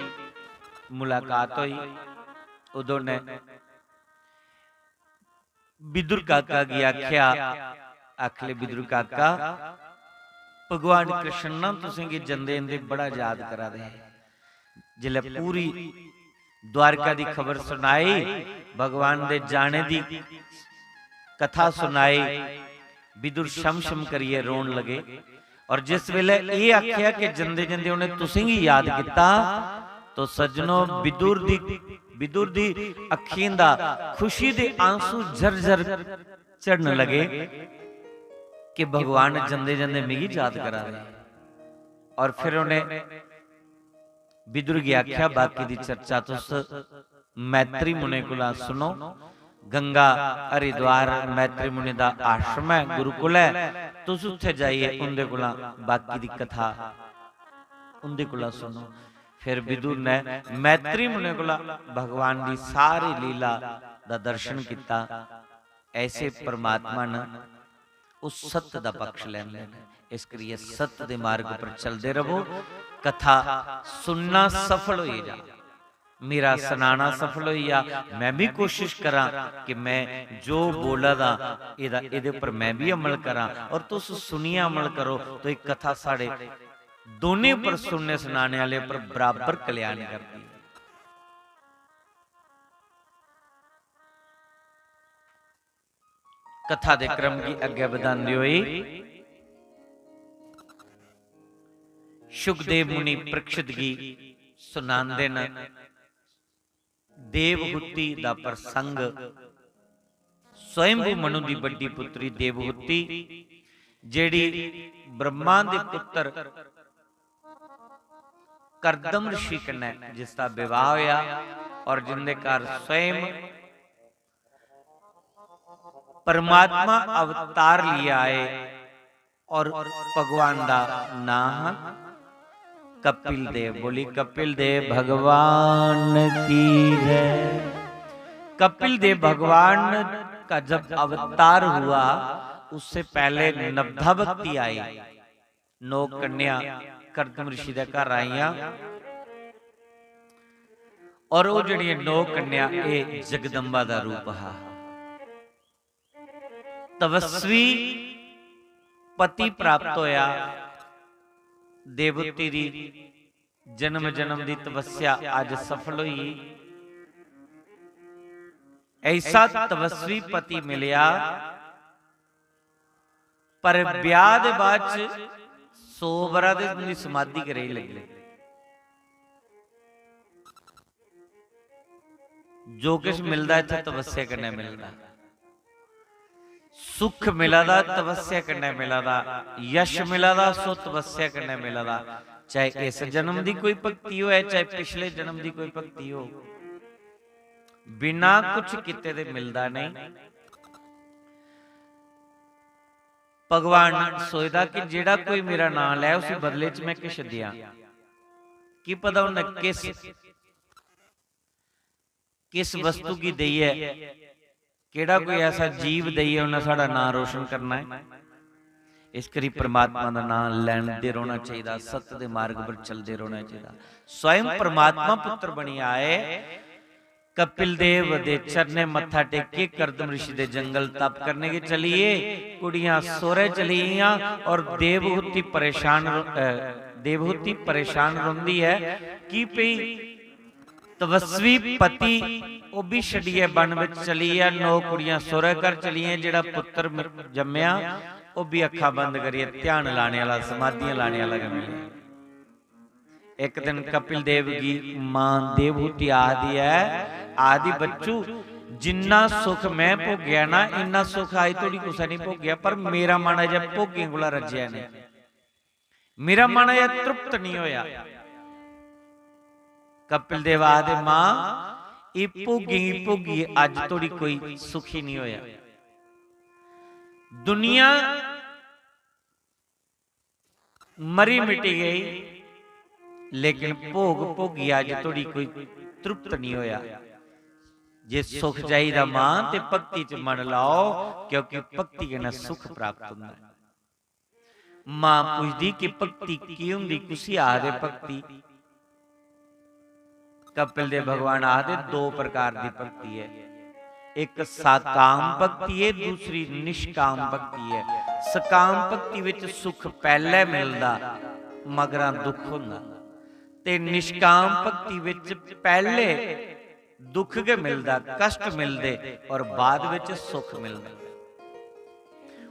मुलाकात हुई। उदो ने विदुर काका गी आख्या, आखले, "विदुर काका, भगवान कृष्ण ना तुसेंगी जंदे जंदे बड़ा याद करा दे हैं।" जिसलै पूरी द्वारका दी खबर सुनाई, भगवान दे जाने दी कथा सुनाई, विदुर शम शम करियै रोन लगे। और जिस वेले एह आख्या कि जंदे जंदे उन्हें तुसेंगी याद किता, तो सज्जनो, विदुर दी, विदुर दी अखीं दा खुशी दे आंसू झरझर झड़न लगे कि भगवान जंदे जंदे मिगी याद करा दे। और फिर उन्हें विदुर गी आख्या, "बाकी दी चर्चा तुस मैत्री मुनि कोला सुनो। गंगा हरिद्वार मैत्री मुनि दा आश्रम है, गुरुकुल है, तुस उत्थे जाइए उंदे कोला बाकी दी कथा उंदे कोला सुनो।" फिर विदुर ने मैत्री मुनि कोला भगवान दी सारी लीला दा दर्शन किता। ऐसे परमात्मा न, ओह सत्य दा पक्ष लैंदे न। इस करियै सत्य दे मार्ग पर चलदे रवो। कथा सुनना सफल होई जा, मेरा सनाना सफल होई जा। मैं भी कोशिश करां कि मैं जो बोला दा, एदा, एदे पर मैं भी अमल करां, और तुस सुनियै अमल करो, तो एक कथा साढ़े दोनें पर, सुनने सुनाने आह्ले पर बराबर कल्याण करदी है। कथा दे क्रम गी अग्गै बधांदे होई शुकदेव मुनि परीक्षित गी सुनांदे न देवहूति दा प्रसंग। स्वयंभू मनु दी बड्डी पुत्री देवहूति, जेह्ड़ी ब्रह्मा दे पुत्र करदम ऋषि कन्नै जिसदा विवाह होया और जिंदे घर स्वयं परमात्मा अवतार लिया आए और भगवान दा नाम हा कपिल देव। बोली, कपिल देव भगवान की जय। कपिल देव भगवान का जब अवतार हुआ, उससे पहले नवधा भक्ति आई। नौ कन्या करदम ऋषि दे घर आइयां। और ओह् जेह्ड़ियां नौ कन्या, एह् जगदम्बा दा रूप हा। तपस्वी पति प्राप्त होया, देवती दी जन्म जन्म दी तपस्या अज सफल होई। ऐसा तपस्वी पति मिलेआ, पर ब्याह दे बाद च सौ बरा दे उंदी समाधि गै रेही लग्गी। जो किश मिलदा इत्थै तपस्या कन्नै मिलदा। सुख मिला दा तपस्या कन्नै मिला दा, यश मिला दा सो तपस्या कन्नै मिला दा। चाहे इस जन्म दी कोई भक्ति होऐ, चाहे पिछले जन्म दी कोई भक्ति हो, बिना कुछ कीते दे मिलदा नहीं। भगवान सोचदा कि जेड़ा कोई मेरा नाम लै, उसी बदले च मैं किश देआं। की पता उन्नै किस, किस वस्तु गी देइयै, केड़ा कोई ऐसा जीव देइयै उन्नै साढ़ा नाम रोशन करना है। इस करी परमात्मा दा नाम लैंदे रौहना चाहिदा, सत्य दे मार्ग पर चलदे रौहना चाहिदा। स्वयं परमात्मा पुत्र बनी आए, कपिल देव दे चरणे मत्था टेके, करदम ऋषि दे जंगल तप करने गी चलिए, कुड़ियां सोहरे चली गेइयां और देवहूति परेशान र-, अ, देवहूति परेशान रोंदी है कि भई तपस्वी पति ओह भी छड्डियै वन बिच चली गेआ, नौ कुड़ियां सोहरे घर चली गेइयां, जेड़ा पुत्र म-, जम्मेआ ओह भी अक्खां बंद करियै ध्यान लाने आह्ला, समाधियां लाने आह्ला गै मिलेआ। इक दिन कपिल देव गी मां देवहूति आखदी ऐ, आखदी, "बच्चू, जिन्ना सुख मैं भोगेआ ना, इन्ना सुख अज्ज धोड़ी कुसै नहीं भोगेआ, पर मेरा मन अजें भोगें कोला रज्जेआ नहीं, मेरा मन अजें तृप्त नहीं होया।" कपिल देव आखदे, "मां, एह् भोगें गी भोगियै अज्ज धोड़ी कोई सुखी नहीं होया।" दुनिया मरी मिटी गई, लेकिन भोग भोगियै अज्ज धोड़ी कोई तृप्त नहीं होया। जे सुख चाहिदा मां, ते भक्ति च मन लाओ, क्योंकि भक्ति कन्नै सुख प्राप्त होंदा है। मां पुछदी कि भक्ति की होंदी, कुसी आखदे भक्ति? कपिल देव भगवान आखदे, दो प्रकार दी भक्ति है, एक सकाम भक्ति है, दूसरी निष्काम भक्ति है। सकाम भक्ति विच सुख पैह्ले मिलदा, मगरा दुख होंदा, ते निष्काम भक्ति विच पैह्ले दुख गै मिलदा, कष्ट मिलदे और बाद विच सुख मिलदा।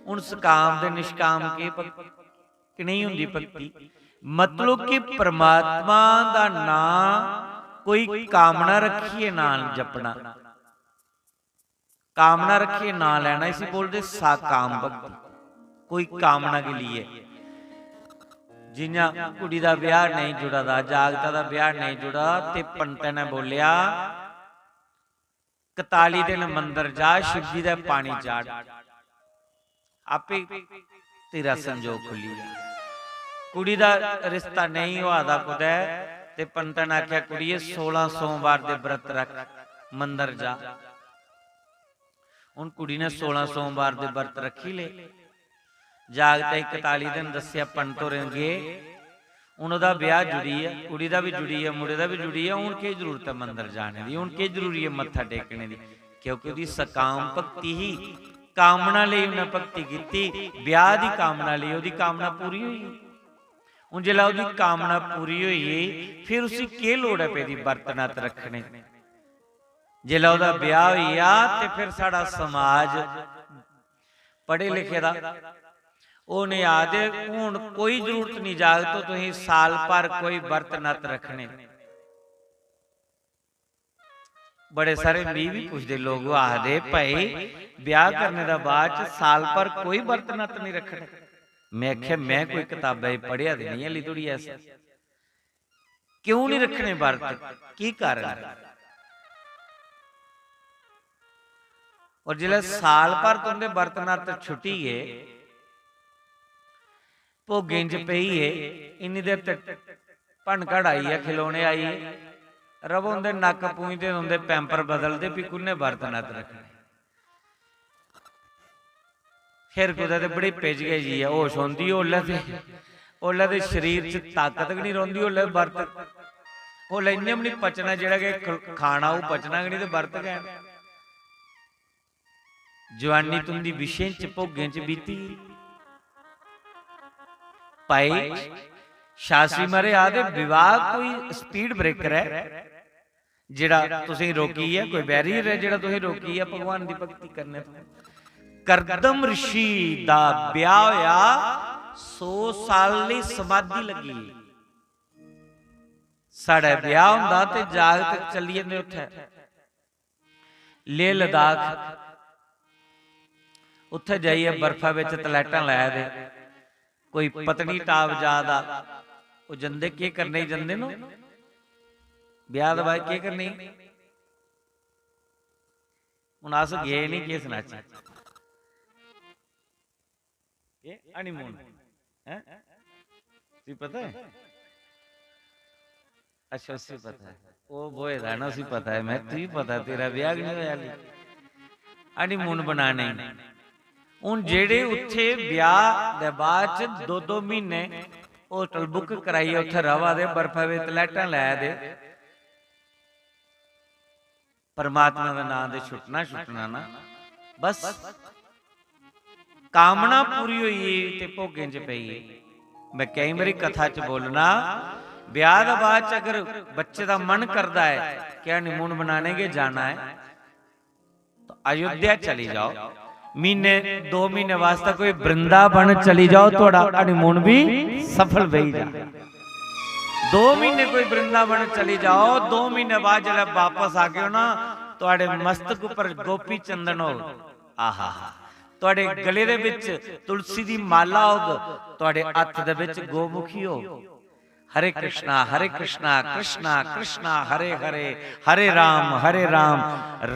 हुन सकाम ते निष्काम केह् भक्ति? कनेही होंदी भक्ति? मतलब कि परमात्मा दा नां कोई कामना रखियै नां जपना, कामना रखियै नां लैना, इसी बोलदे सकाम भक्ति। कोई कामना के लिए, जियां कुड़ी दा ब्याह नेईं जुड़ा दा, जागता दा ब्याह नेईं जुड़ा, ते पंतै ने बोलेआ, "कताली दिन मंदर जा, शिवजी दे पानी चाढ़, आपे तेरा संजोग खुल्ली जा।" कुड़ी दा रिश्ता नेईं होआ दा कुतै, ते पंतै ने आखेआ, "कुड़िये, सोलां सोमवार दे व्रत रख, मंदर जा।" हुन कुड़ी ने सोलां सोमवार दे व्रत रक्खी ले। जागतै गी कताली दिन दस्सेआ, पंत होरें गे। हुन ओह्दा ब्याह जुड़ी गेआ, कुड़ी दा बी जुड़ी गेआ, मुड़े दा बी जुड़ी गेआ। हुन केह् जरूरत ऐ मंदर जाने दी? हुन केह् जरूरी ऐ मत्था टेकने दी? क्योंकि ओह्दी सकाम भक्ति ही, कामना लेई उन्नै भक्ति कीती, ब्याह दी कामना लेई, ओह्दी कामना पूरी होई गेई। हुन जिसलै ओह्दी कामना पूरी होई गेई, फिर उसी केह् लोड़ ऐ पेदी बरत नत रक्खने दी? जिसलै ओह्दा ब्याह होई गेआ ते फिर साढ़ा समाज पढ़े लिखे दा, ओह् उ'नें आखदे, "हुन कोई जरूरत निं जागतो, तुसें साल भर कोई बरत नत रक्खने।" बड़े सारे मी बी पुछदे लोक, ओह् आखदे, "भाई, ब्याह करने दे बाद च साल भर कोई बरत नत निं रक्खने?" में आखेआ, "में कोई कताबा च पढ़ेआ ते निं हाली धोड़ी ऐसा।" क्यों निं रक्खने बरत? की कारण ऐ? और जिसलै साल भर तुं'दे बरत नत छुट्टी गे, भोगें च पेई गे, इन्नी देर ते भनघड़ आई ऐ, खिलौने आई गे, रवो उं'दे नक्क पूंझदे, उं'दे पैंपर बदलदे, फ्ही कु'न्नै बरत नत रक्खने? फिर कुतै ते बड़ेपे च गै जाइयै होश औंदी, ओल्लै ते, ओल्लै ते शरीर च ताकत गै निं रौंह्दी, ओल्लै बरत, ओल्लै इ'यां बी निं पचना, जेह्ड़ा कि ख-, खाना ओह् पचना गै निं ते बर्त गै। जवानी तुं'दी विशें च भोगें च बीती। भाई, शास्त्री महाराज आखदे, विवाह कोई speed breaker ऐ, जेह्ड़ा तुसेंगी रोकियै, कोई barrier ऐ जेह्ड़ा तुसेंगी रोकियै भगवान दी भक्ति करने थमां। करदम ऋषि दा ब्याह होया, सौ साल दी समाधि लग्गी। साढ़े ब्याह होंदा ते जागत चली जंदे उत्थै लेह लद्दाख, उत्थै जाइयै बर्फा बिच तलैटां लै दे, कोई पत्नीटाप जा दा, ओह् जंदे केह् करने गी जंदे न? ब्याह दे बाद केह् करने गी? हून अस गे निं, केह् सनाचै? केह् honeymoon? हैं? तुगी पता ऐ? अच्छा, उसी पता ऐ। ओह् ब्होए दा ना, उसी पता ऐ। में, तुगी पता ऐ, तेरा ब्याह गै निं होआ हाली। Honeymoon बनाने गी। हून जेह्ड़े उत्थै ब्याह दे बाद च दो दो म्हीने होटल book कराइयै उत्थै र'वा दे, बर्फा बिच तलैटां लै दे, परमात्मा दे नांऽ दे छुट्टना, छुट्टना ना। बस कामना पूरी होई गेई ते भोगें च पेई गे। में केईं बारी कथा च बोलना, ब्याह दे बाद च अगर बच्चे दा मन करदा ऐ कि honeymoon बनाने गै जाना ऐ, तो अयोध्या चली जाओ, म्हीने दो म्हीने वास्तै कोई वृंदावन चली जाओ, थुआढ़ा honeymoon भी सफल बेही जा। दो म्हीने कोई वृंदावन चली जाओ, दो म्हीने बाद जिसलै वापस आगे ओ ना, थुआढ़े मस्तक उप्पर गोपी चंदन होग। आहा हा। थुआढ़े गले दे बिच तुलसी दी माला होग, थुआढ़े हत्थ दे बिच गोमुखी होग। हरे कृष्णा, हरे कृष्णा, कृष्णा कृष्णा, हरे हरे, हरे राम, हरे राम,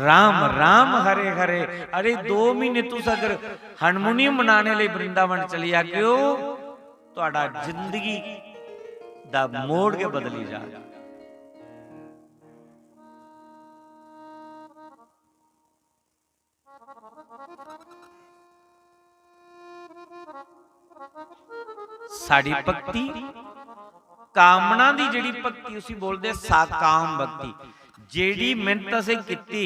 राम राम, हरे हरे। अरे, दो म्हीने तुस अगर honeymoon मनाने लेई वृंदावन चली जागे ओ, थुआढ़ा जिंदगी दा मोड़ गै बदली जाग। साढ़ी भक्ति, कामना दी जेह्ड़ी भक्ति, उसी बोलदे साकाम भक्ति। जेह्ड़ी मेहनत असें कीती,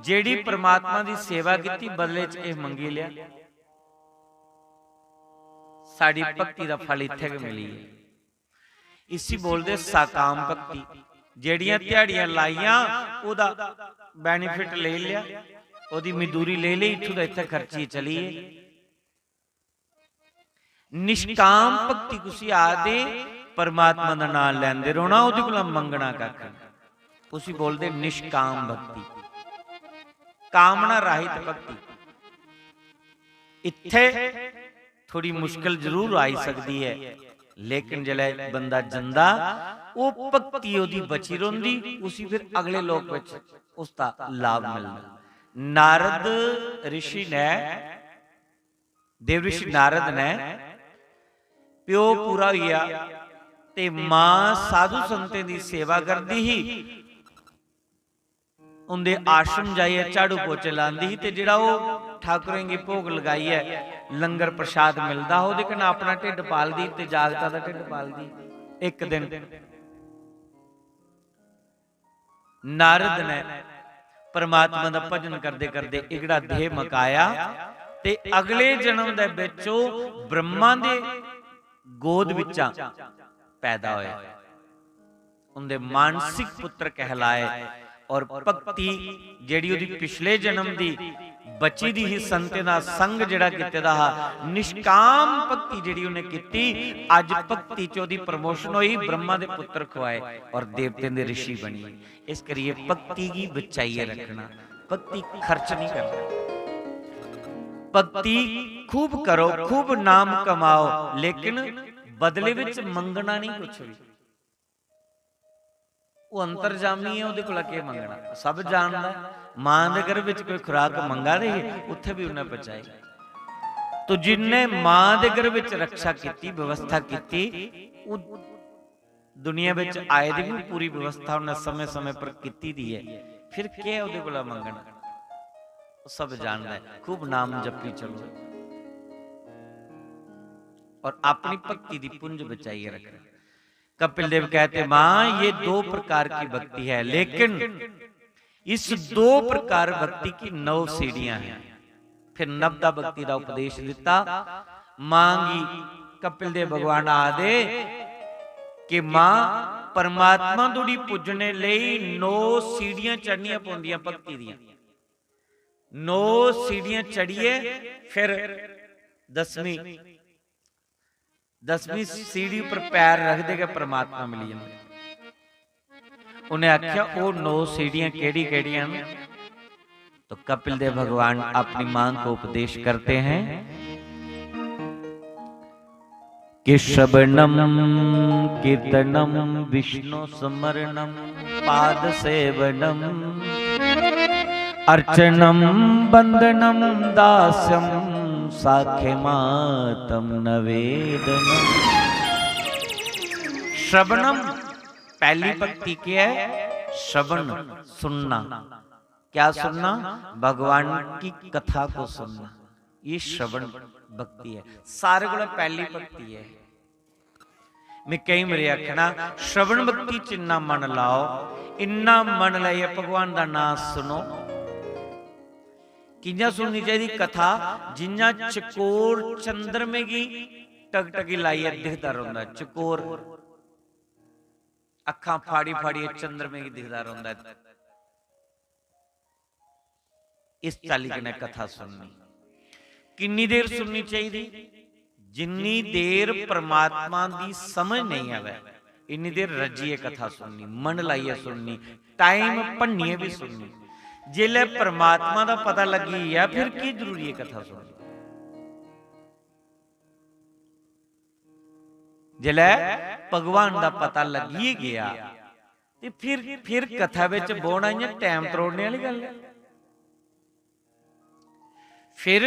जेह्ड़ी परमात्मा दी सेवा कीती, बदले च एह् मंगी लेआ। साढ़ी भक्ति दा फल इत्थै गै मिली गेआ। इसी बोलदे साकाम भक्ति। जेह्ड़ियां ध्याड़ियां लाइयां, ओह्दा benefit लेई लेआ, ओह्दी मजदूरी लेई लेई, इत्थूं दा इत्थै खर्ची चली गे। निष्काम भक्ति कुसी आखदे? परमात्मा दा नांऽ लैंदे रौह्ना, ओह्दे कोला मंगना कक्ख निं। उसी बोलदे निष्काम भक्ति, कामना रहित भक्ति। इत्थै थोड़ी मुश्किल जरूर आई सकदी ऐ, लेकिन जिसलै बंदा जंदा, ओह् भक्ति ओह्दी बची रौंह्दी, उसी फिर अगले लोक बिच उसदा लाभ मिलदा। नारद ऋषि ने, देव ऋषि नारद ने, प्यो पूरा होई गेआ ते मां साधु संतें दी सेवा करदी ही। उं'दे आश्रम जाइयै झाड़ू पोचे लांदी ही ते जेह्ड़ा ओह् ठाकुरें गी भोग लगाइयै लंगर प्रसाद मिलदा हा, ओह्दे कन्नै अपना ढिड्ड पालदी ते जागता दा ढिड्ड पालदी। इक दिन नारद ने परमात्मा दा भजन करदे करदे एह्कड़ा देह मकाया ते अगले जन्म दे बिच ओह् ब्रह्मा दे गोद बिच्चा पैदा होए। उंदे मानसिक पुत्र कहलाए। और भक्ति जेह्ड़ी ओह्दी पिछले जन्म दी बची दी ही, संतें दा संग जेह्ड़ा कीते दा हा, निष्काम भक्ति जेह्ड़ी उ'नें कीती, अज्ज भक्ति च ओह्दी promotion होई, ब्रह्मा दे पुत्र खुआए और देवतें दे ऋषि बनी। इस करियै भक्ति गी बचाइयै रखना, भक्ति खर्च नहीं करना। भक्ति खूब करो, खूब नाम कमाओ, लेकिन बदले विच मंगना नहीं कुछ भी। वो अंतर्जामी है, ओह्दे कोला केह् मंगना? सब जानदा ऐ। मां दे गर्भ विच कोई खुराक मंगा दे हे, उत्थे भी उन्नै पचाई। तो जिन्ने मां दे गर्भ विच रक्षा कीती, व्यवस्था कीती, ओह् दुनिया विच आए दी भी पूरी व्यवस्था उन्नै समय-समय पर कीती दी ऐ, फिर केह् ओह्दे कोला मंगना? ओह् सब जानदा ऐ। खूब नाम जपी चलो और अपनी भक्ति दी पुंज बचाइयै रखना। कपिल देव कहते, माँ, ये दो प्रकार की भक्ति है, लेकिन इस दो प्रकार भक्ति की नौ सीढ़ियां हैं। फिर नवदा भक्ति का उपदेश दिता। मां गी कपिल देव भगवान आदे कि मां, परमात्मा धोड़ी पुज्जने लेई नौ सीढ़ियां चढ़नियां पौंदियां भक्ति दियां। नौ सीढ़ियां चढ़िए फिर दसवीं, दसवीं सीढ़ी पर पैर रखदे गै परमात्मा मिली जंदे। उन्हें आख्या, "ओ नौ सीढ़ियां केड़ी-केड़ियां न?" तो कपिल देव भगवान अपनी मां को उपदेश करते हैं कि श्रवणम कीर्तनम विष्णु स्मरणम पाद सेवनम अर्चनम वंदनम दास्यम साख्यमातम नवेदनम। श्रवणम, पहली भक्ति क्या है? श्रवण, सुनना। क्या सुनना? भगवान की कथा को सुनना। ये श्रवण भक्ति है, सारे को पहली भक्ति है। मैं कई बारी आखना, श्रवण भक्ति च इन्ना मन लाओ, इन्ना मन लाइयै भगवान दा नाम सुनो। कि'यां सुननी चाहिदी कथा? जि'यां चकोर चंद्रमे गी टकटकी लाइयै दिखदा रौंह्दा ऐ। चकोर अक्खां फाड़ी फाड़ियै चंद्रमे गी दिखदा रौंह्दा ऐ। इस चाल्ली कन्नै कथा सुननी। किन्नी देर सुननी चाहिदी? जिन्नी देर परमात्मा दी समझ नेईं आवै, इन्नी देर रज्जियै कथा सुननी, मन लाइयै सुननी, टाइम भन्नियै बी सुननी। जेल्लै परमात्मा दा पता लग्गी गेआ, फिर की जरूरी ऐ कथा सुननी? जेल्लै भगवान दा पता लग्गी गेआ, ते फिर, फिर कथा बिच बौह्ना इ'यां टैम त्रोड़ने आह्ली गल्ल ऐ। फिर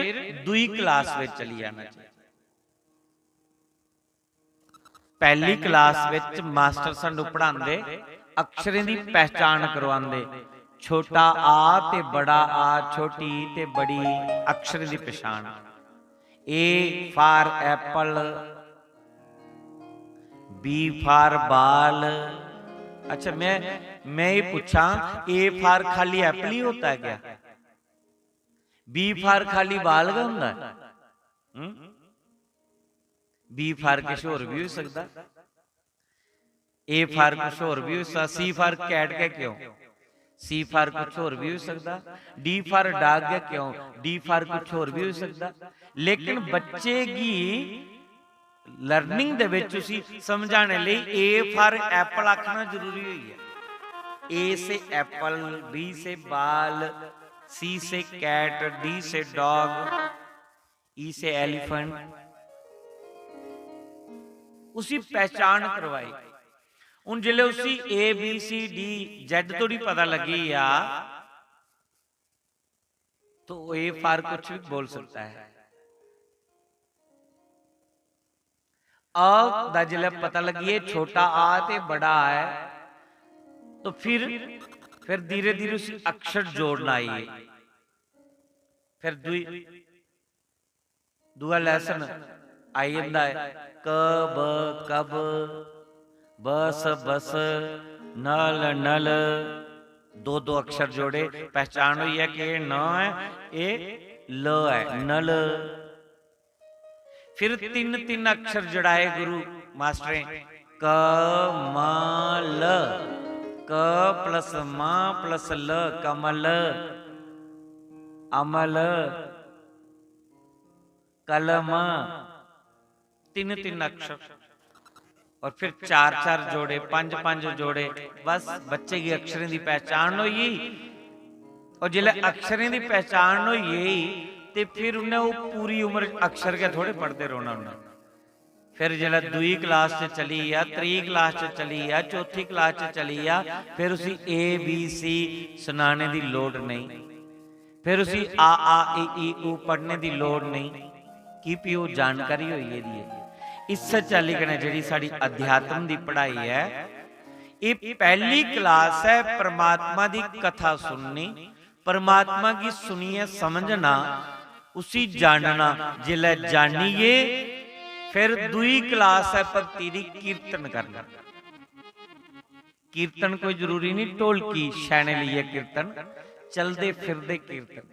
दूई क्लास बिच चली जाना चाहिदा। पैह्ली क्लास बिच मास्टर सानू पढ़ांदे, अक्षरें दी पहचान करवांदे, छोटा आ ते बड़ा आ, छोटी ई ते बड़ी ई, अक्षरें दी पछान। A for apple, B for ball। अच्छा, मैं, मैं ये पूछां, A for खाली एप्पल ही होता है क्या? B for खाली बाल गै होंदा है? हम्म? B for किश होर भी होई सकदा। A for कुछ होर भी होई सकदा। C for cat गै क्यों? C for कुछ होर भी होई सकदा। D for dog गै क्यों? D for कुछ होर भी होई सकदा। लेकिन बच्चे गी लर्निंग दे विच उसी समझाने लेई A for apple आखना जरूरी होई गेआ। A से एप्पल, B से बाल, C से कैट, D से डॉग, E से एलिफेंट। उसी पहचान करवाई। हुन जिसलै उसी A B C D Z धोड़ी पता लग्गी गेआ, तो A for कुछ भी बोल सकता है। अ दा जिसलै पता लग्गी, ये छोटा आ ते बड़ा आ है, तो फिर, फिर धीरे-धीरे उसी अक्षर जोड़ना आई। फिर दुई, दूआ लैसन आई जंदा है, क, ब, कब, ब, स, बस, न, ल, नल। दो दो अक्षर जोड़े, पहचान होई है कि एह् न ऐ, एह् ल ऐ, नल। फिर तिन्न तिन्न अक्षर जड़ाए गुरु मास्टरें, क, म, ल। क plus म plus ल, कमल, अमल, कलम। तिन्न तिन्न अक्षर। और फिर चार चार जोड़े, पंज पंज जोड़े। बस बच्चे गी अक्षरें दी पहचान होई गेई। और जिसलै अक्षरें दी पहचान होई गेई, ते फिर उन्नै ओह् पूरी उम्र अक्षर गै थोड़े पढ़दे रौह्ना उन्नै। फिर जिसलै दूई क्लास च चली गेआ, त्री क्लास च चली गेआ, चौथी क्लास च चली गेआ, फिर उसी A B C सनाने दी लोड़ नेईं। फिर उसी आ, आ, ई, ई, ऊ पढ़ने दी लोड़ नेईं। की, भी ओह् जानकारी होई गेदी ऐ। इस्सै चाल्ली कन्नै जेह्ड़ी साढ़ी अध्यात्म दी पढ़ाई ऐ, एह् पैह्ली क्लास ऐ परमात्मा दी कथा सुननी, परमात्मा गी सुनियै समझना, उसी जानना। जिसलै जानियै, फिर दूई क्लास ऐ भक्ति दी, कीर्तन करना। कीर्तन कोई जरूरी नहीं, ढोलकी, छैने लेइयै कीर्तन, चलदे फिरदे कीर्तन,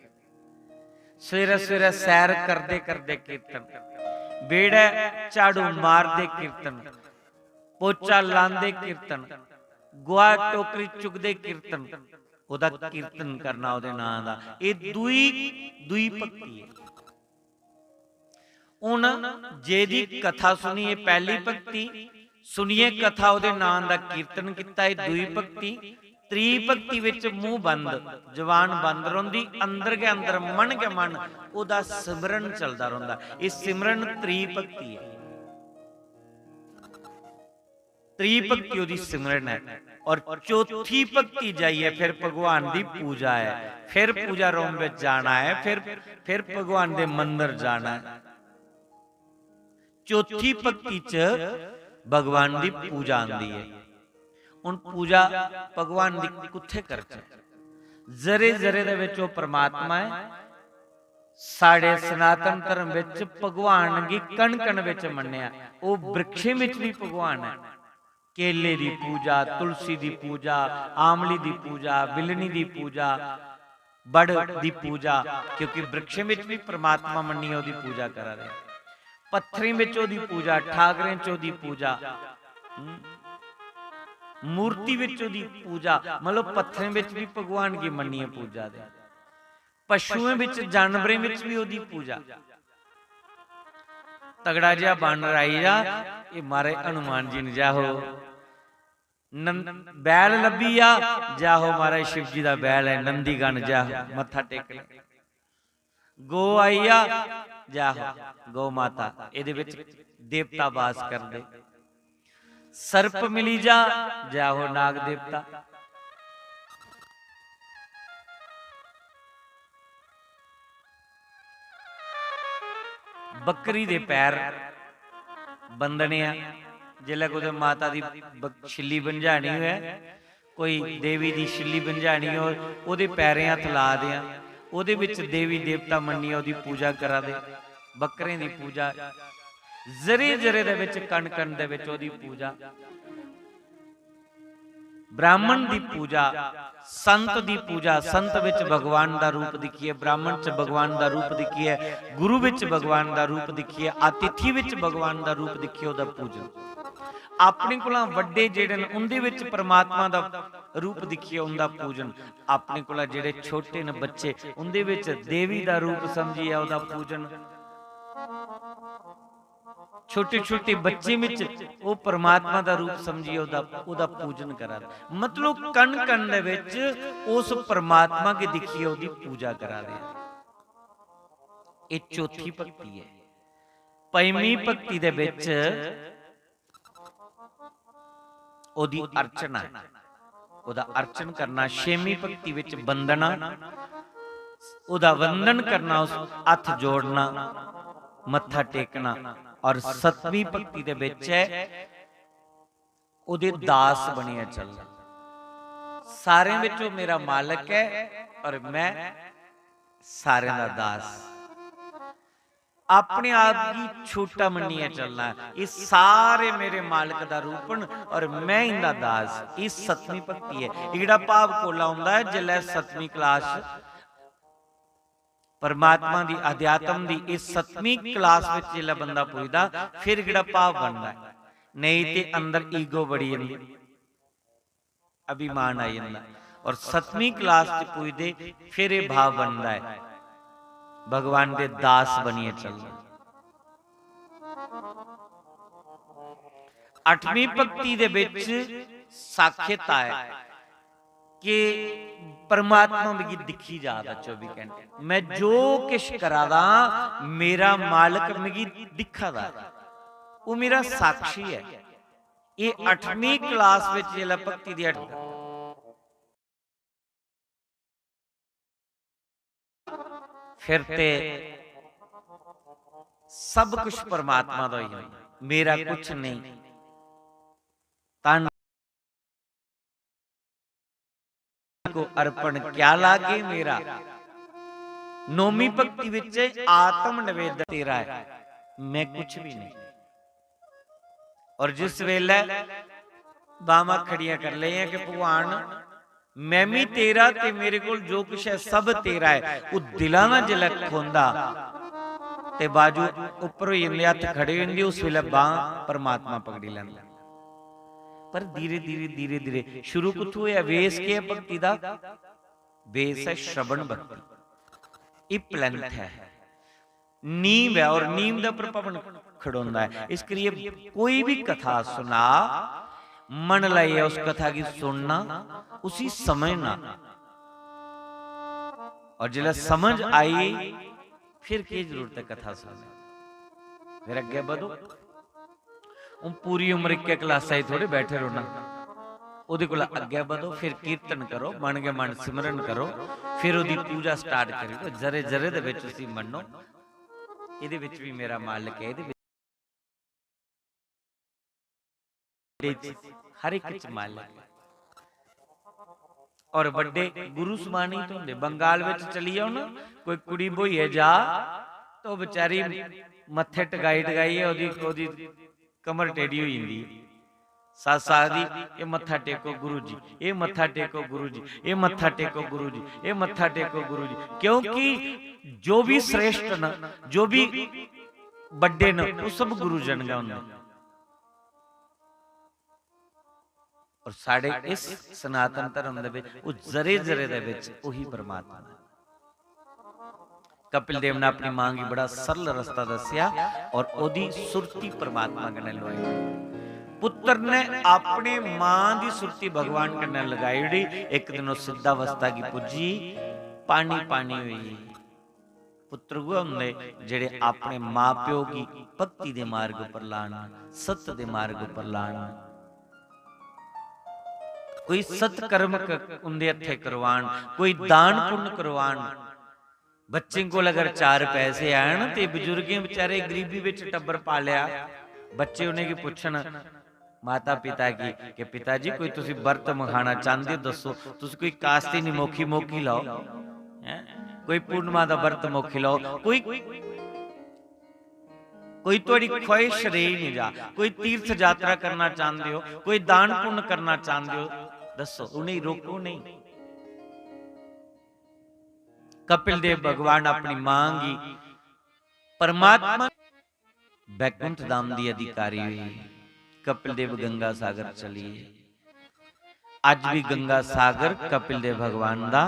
सवेरै सवेरै सैर करदे करदे कीर्तन, बेह्ड़ै झाड़ू मारदे कीर्तन, पोचा लांदे कीर्तन, गोहा टोकरी चुकदे कीर्तन, ओह्दा कीर्तन करना ओह्दे नांऽ दा। एह् दूई, दूई भक्ति ऐ। हुन जेह्दी कथा सुनियै पैह्ली भक्ति, सुनियै कथा ओह्दे नांऽ दा कीर्तन कीता, एह् दूई भक्ति। त्री भक्ति विच मूंह बंद, जबान बंद रौंह्दी, अंदर गै अंदर, मन गै मन ओह्दा सिमरन चलदा रौंह्दा। एह् सिमरन त्री भक्ति ऐ। त्री भक्ति ओह्दी सिमरन ऐ। और चौथी भक्ति जाइयै फिर भगवान दी पूजा ऐ। फिर पूजा रूम विच जाना ऐ, फिर, फिर भगवान दे मंदर जाना ऐ। चौथी भक्ति च भगवान दी पूजा आंदी ऐ। हुन पूजा भगवान दी कुत्थै करचै? जरे जरे दे विच ओह् परमात्मा ऐ। साढ़े सनातन धर्म विच भगवान गी कण कण विच मन्नेआ। ओह् वृक्षें विच भी भगवान ऐ। केले दी पूजा, तुलसी दी पूजा, आमली दी पूजा, बिल्लनी दी पूजा, बड़ दी पूजा, क्योंकि वृक्षें विच भी परमात्मा मन्नियै ओह्दी पूजा करा दे। पत्थरें विच ओह्दी पूजा, ठाकरें च ओह्दी पूजा, हम्म, मूर्ति विच ओह्दी पूजा, मतलब पत्थरें विच भी भगवान गी मन्नियै पूजा दे। पशुएं विच, जानवरें विच भी ओह्दी पूजा। तगड़ा जेहा बानर आई जा, एह् महाराज हनुमान जी न, जाहो। नंद-, बैल लब्भी जा, जाहो महाराज शिव जी दा बैल ऐ, नंदीगण जाहो, मत्था टेकने। गौ आई जा, जाहो, गौ माता, एह्दे विच देवता बास करदे। सर्प मिली जा, जाहो नाग देवता। बकरी दे पैर बंदने आ, जिसलै कुतै माता दी बक-, छिल्ली बंझानी होऐ, कोई देवी दी छिल्ली बंझानी होऐ, ओह्दे पैरें हत्थ ला दे आं, ओह्दे बिच देवी देवता मन्नियै ओह्दी पूजा करा दे, बकरें दी पूजा, जरे जरे दे बिच, कण कण दे बिच ओह्दी पूजा। ब्राह्मण दी पूजा, संत दी पूजा, संत विच भगवान दा रूप दिक्खियै, ब्राह्मण च भगवान दा रूप दिक्खियै, गुरु विच भगवान दा रूप दिक्खियै, अतिथि विच भगवान दा रूप दिक्खियै ओह्दा पूजन। अपने कोला वड्डे जेह्ड़े न, उं'दे विच परमात्मा दा रूप दिक्खियै उं'दा पूजन। अपने कोला जेह्ड़े छोटे न बच्चे, उं'दे विच देवी दा रूप समझियै ओह्दा पूजन। छोटे-छोटे बच्चे विच ओह् परमात्मा दा रूप समझियै ओह्दा, ओह्दा पूजन करा दे। मतलब कण-कण दे विच उस परमात्मा गी दिक्खियै ओह्दी पूजा करा दे। एह् चौथी भक्ति ऐ। पंजमी भक्ति दे विच ओह्दी अर्चना ऐ। ओह्दा अर्चन करना, छेमीं भक्ति विच वंदना, ओह्दा वंदन करना, उस हत्थ जोड़ना, मत्था टेकना, और सतमीं भक्ति दे विच ऐ ओह्दे दास बनियै चलना। सारें विच ओह् मेरा मालक ऐ और मैं सारें दा दास। अपने आप गी छोटा मन्नियै चलना ऐ। एह् सारे मेरे मालक दा रूप न और मैं इंदा दास। एह् सतमीं भक्ति ऐ। एह् जेह्ड़ा भाव कोला औंदा ऐ, जिसलै सतमीं क्लास च परमात्मा दी, अध्यात्म दी इस सतमीं क्लास विच जिसलै बंदा पुजदा, फिर एह् जेह्ड़ा भाव बनदा ऐ। नेईं ते अंदर ईगो बड़ी जंदी। अभिमान आई जंदा। और सतमीं क्लास च पुजदे फिर एह् भाव बनदा ऐ, भगवान दे दास बनियै चलना। अठमीं भक्ति दे बिच साख्यता ऐ कि परमात्मा मिगी दिक्खी जा दा चौबी घैंटे। मैं जो किश करा दा, मेरा मालक मिगी दिक्खा दा ऐ, ओह् मेरा साक्षी ऐ। एह् अठमीं क्लास विच जिसलै भक्ति दी अठ-, फिर ते सब कुछ परमात्मा दा होई जंदा, मेरा कुछ नेईं। तन को अर्पण क्या लागे मेरा। नौमीं भक्ति विच आत्म निवेदन तेरा ऐ, मैं कुछ भी नहीं। और जिस वेले बाहमां खड़ियां कर लेइयां कि भगवान, मैं भी तेरा ते मेरे कोल जो कुछ है, सब तेरा है। ओह् दिला ना जिसलै खोंदा ते बाजू उप्पर होई जंदे, हत्थ खड़े होई जंदे, उस बेल्लै बांह परमात्मा पकड़ी लैंदा। पर धीरे धीरे, धीरे धीरे शुरू कुत्थों होया? बेस केह् है भक्ति दा? बेस है श्रवण भक्ति, एह् प्लैंथ है, नींव है, और नींव दे उप्पर भवन खड़ोंदा है। इस करियै कोई भी कथा सुना, मन लाइयै उस कथा गी सुनना, उसी समझना, और जिसलै समझ आई, फिर केह् जरूरत है कथा सुनने दी? फिर अग्गें बधो। हून पूरी उम्र इक्कै क्लासा च थोड़े बैठे रौह्ना। ओह्दे कोला अग्गें बधो, फिर कीर्तन करो, मन गै मन सिमरन करो, फिर ओह्दी पूजा स्टार्ट करो। जरे जरे दे बिच उसी मन्नो, एह्दे बिच भी मेरा मालक ऐ, एह्दे बिच, हर इक च मालक ऐ। और बड्डे गुरु समानित होंदे। बंगाल बिच चली जाओ ना, कोई कुड़ी ब्होइयै जा, तो बेचारी मत्थे टकाई टकाइयै ओह्दी, ओह्दी कमर टेढ़ी होई जंदी। सस्स आखदी, "एह् मत्था टेको गुरु जी, एह् मत्था टेको गुरु जी, एह् मत्था टेको गुरु जी, एह् मत्था टेको गुरु जी।" क्योंकि जो भी श्रेष्ठ न, जो भी बड्डे न, ओह् सब गुरुजन गै होंदे। और साढ़े इस सनातन धर्म दे विच ओह जरे जरे दे विच ओही परमात्मा है। कपिल देव ने अपनी मां गी बड़ा सरल रस्ता दस्सेआ और ओहदी सुरती परमात्मा कन्नै लुआई। पुत्र ने अपने मां दी सुरती भगवान कन्नै लगाई ओड़ी। एक दिन ओह सिद्धावस्था गी पुज्जी, पानी पानी होई। पुत्र उ'ऐ होंदे जेह्ड़े अपने मां प्यो गी भक्ति दे मार्ग उप्पर लान, सत्य दे मार्ग उप्पर लान। कोई सत्कर्म क-, उं'दे हत्थे करवान, कोई दान पुण्य करवान। बच्चें कोल अगर चार पैसे आन ते बजुर्गें बेचारे गरीबी बिच टब्बर पालेआ, बच्चे उ'नेंगी पुच्छन, माता पिता गी कि "पिता जी, कोई तुसी बर्त मखाना चांहदे हो, दस्सो, तुसी कोई कास्ती निमोखी मोखी लाओ, हैं? कोई पूर्णिमा दा बर्त मोखी लाओ, कोई, कोई तुहाड़ी ख्वाहिश रेही नहीं जा, कोई तीर्थ यात्रा करना चांहदे हो, कोई दान पुण्य करना चांहदे हो, दस्सो।" उ'नेंगी रोको नहीं। कपिल देव भगवान अपनी मां गी परमात्मा बैकुंठ धाम दी अधिकारी हुई। कपिल देव गंगा सागर चलिए। अज भी गंगा सागर कपिल देव भगवान दा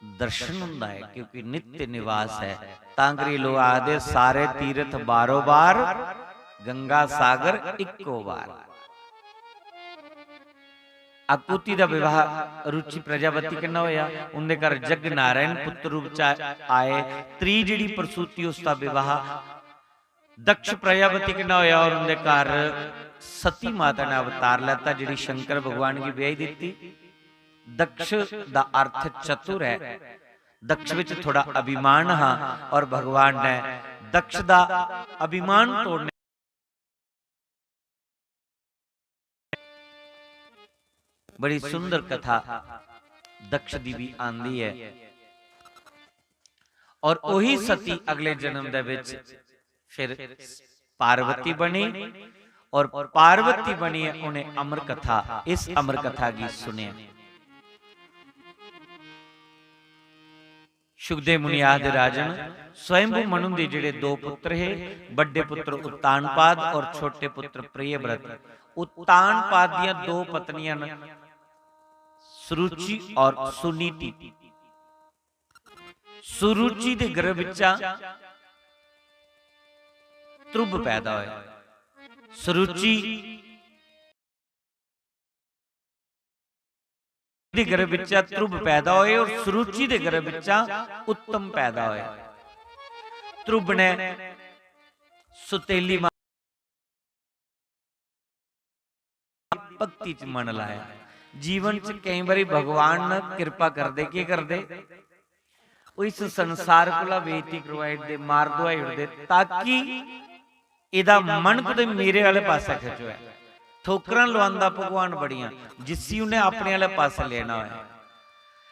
दर्शन हुंदा है, क्योंकि नित्य निवास है। तां करियै लोग आखदे, "सारे तीर्थ बारो बार, गंगा सागर इक्को बार।" आकुति दा विवाह रुचि प्रजापति कन्नै होया। उंदे घर जग नारायण पुत्र रूप च आए। त्री जेह्ड़ी प्रसूति, उसदा विवाह दक्ष प्रजापति कन्नै होया और उंदे घर सती माता ने अवतार लैता, जेह्ड़ी शंकर भगवान गी ब्याही दित्ती। दक्ष दा अर्थ चतुर है। दक्ष विच थोड़ा अभिमान हा और भगवान ने दक्ष दा अभिमान तोड़ने बड़ी सुंदर कथा दक्ष दी भी आंदी है। और ओही सती अगले जन्म दे विच फिर पार्वती बनी और पार्वती बनियै उ'नें अमर कथा, इस अमर कथा गी सुनेआ। शुकदेव मुनि आखदे, "राजन, स्वयंभू मनु दे जेह्ड़े दो पुत्र हे, बड्डे पुत्र उत्तानपाद और छोटे पुत्र प्रियव्रत। उत्तानपाद दियां दो पत्नियां न, सुरुचि और सुनीति।" सुरुचि दे गर्भ बिच्चा ध्रुव पैदा होए। सुरुचि दे गर्भ बिच्चा ध्रुव पैदा होए और सुरुचि दे गर्भ बिच्चा उत्तम पैदा होए। ध्रुव ने सुतेली मां भक्ति च मन लाया। जीवन च केई बारी भगवान न किरपा करदे, केह् करदे? ओह् इस संसार कोला बेइज्जती करवाई ओड़दे, मार दुआई ओड़दे, ताकि एह्दा मन कुतै मेरे आह्ले पासै खिचोऐ। ठोकरां लुआंदा भगवान बड़ियां, जिसी उ'न्नै अपने आह्ले पासै लेना होऐ।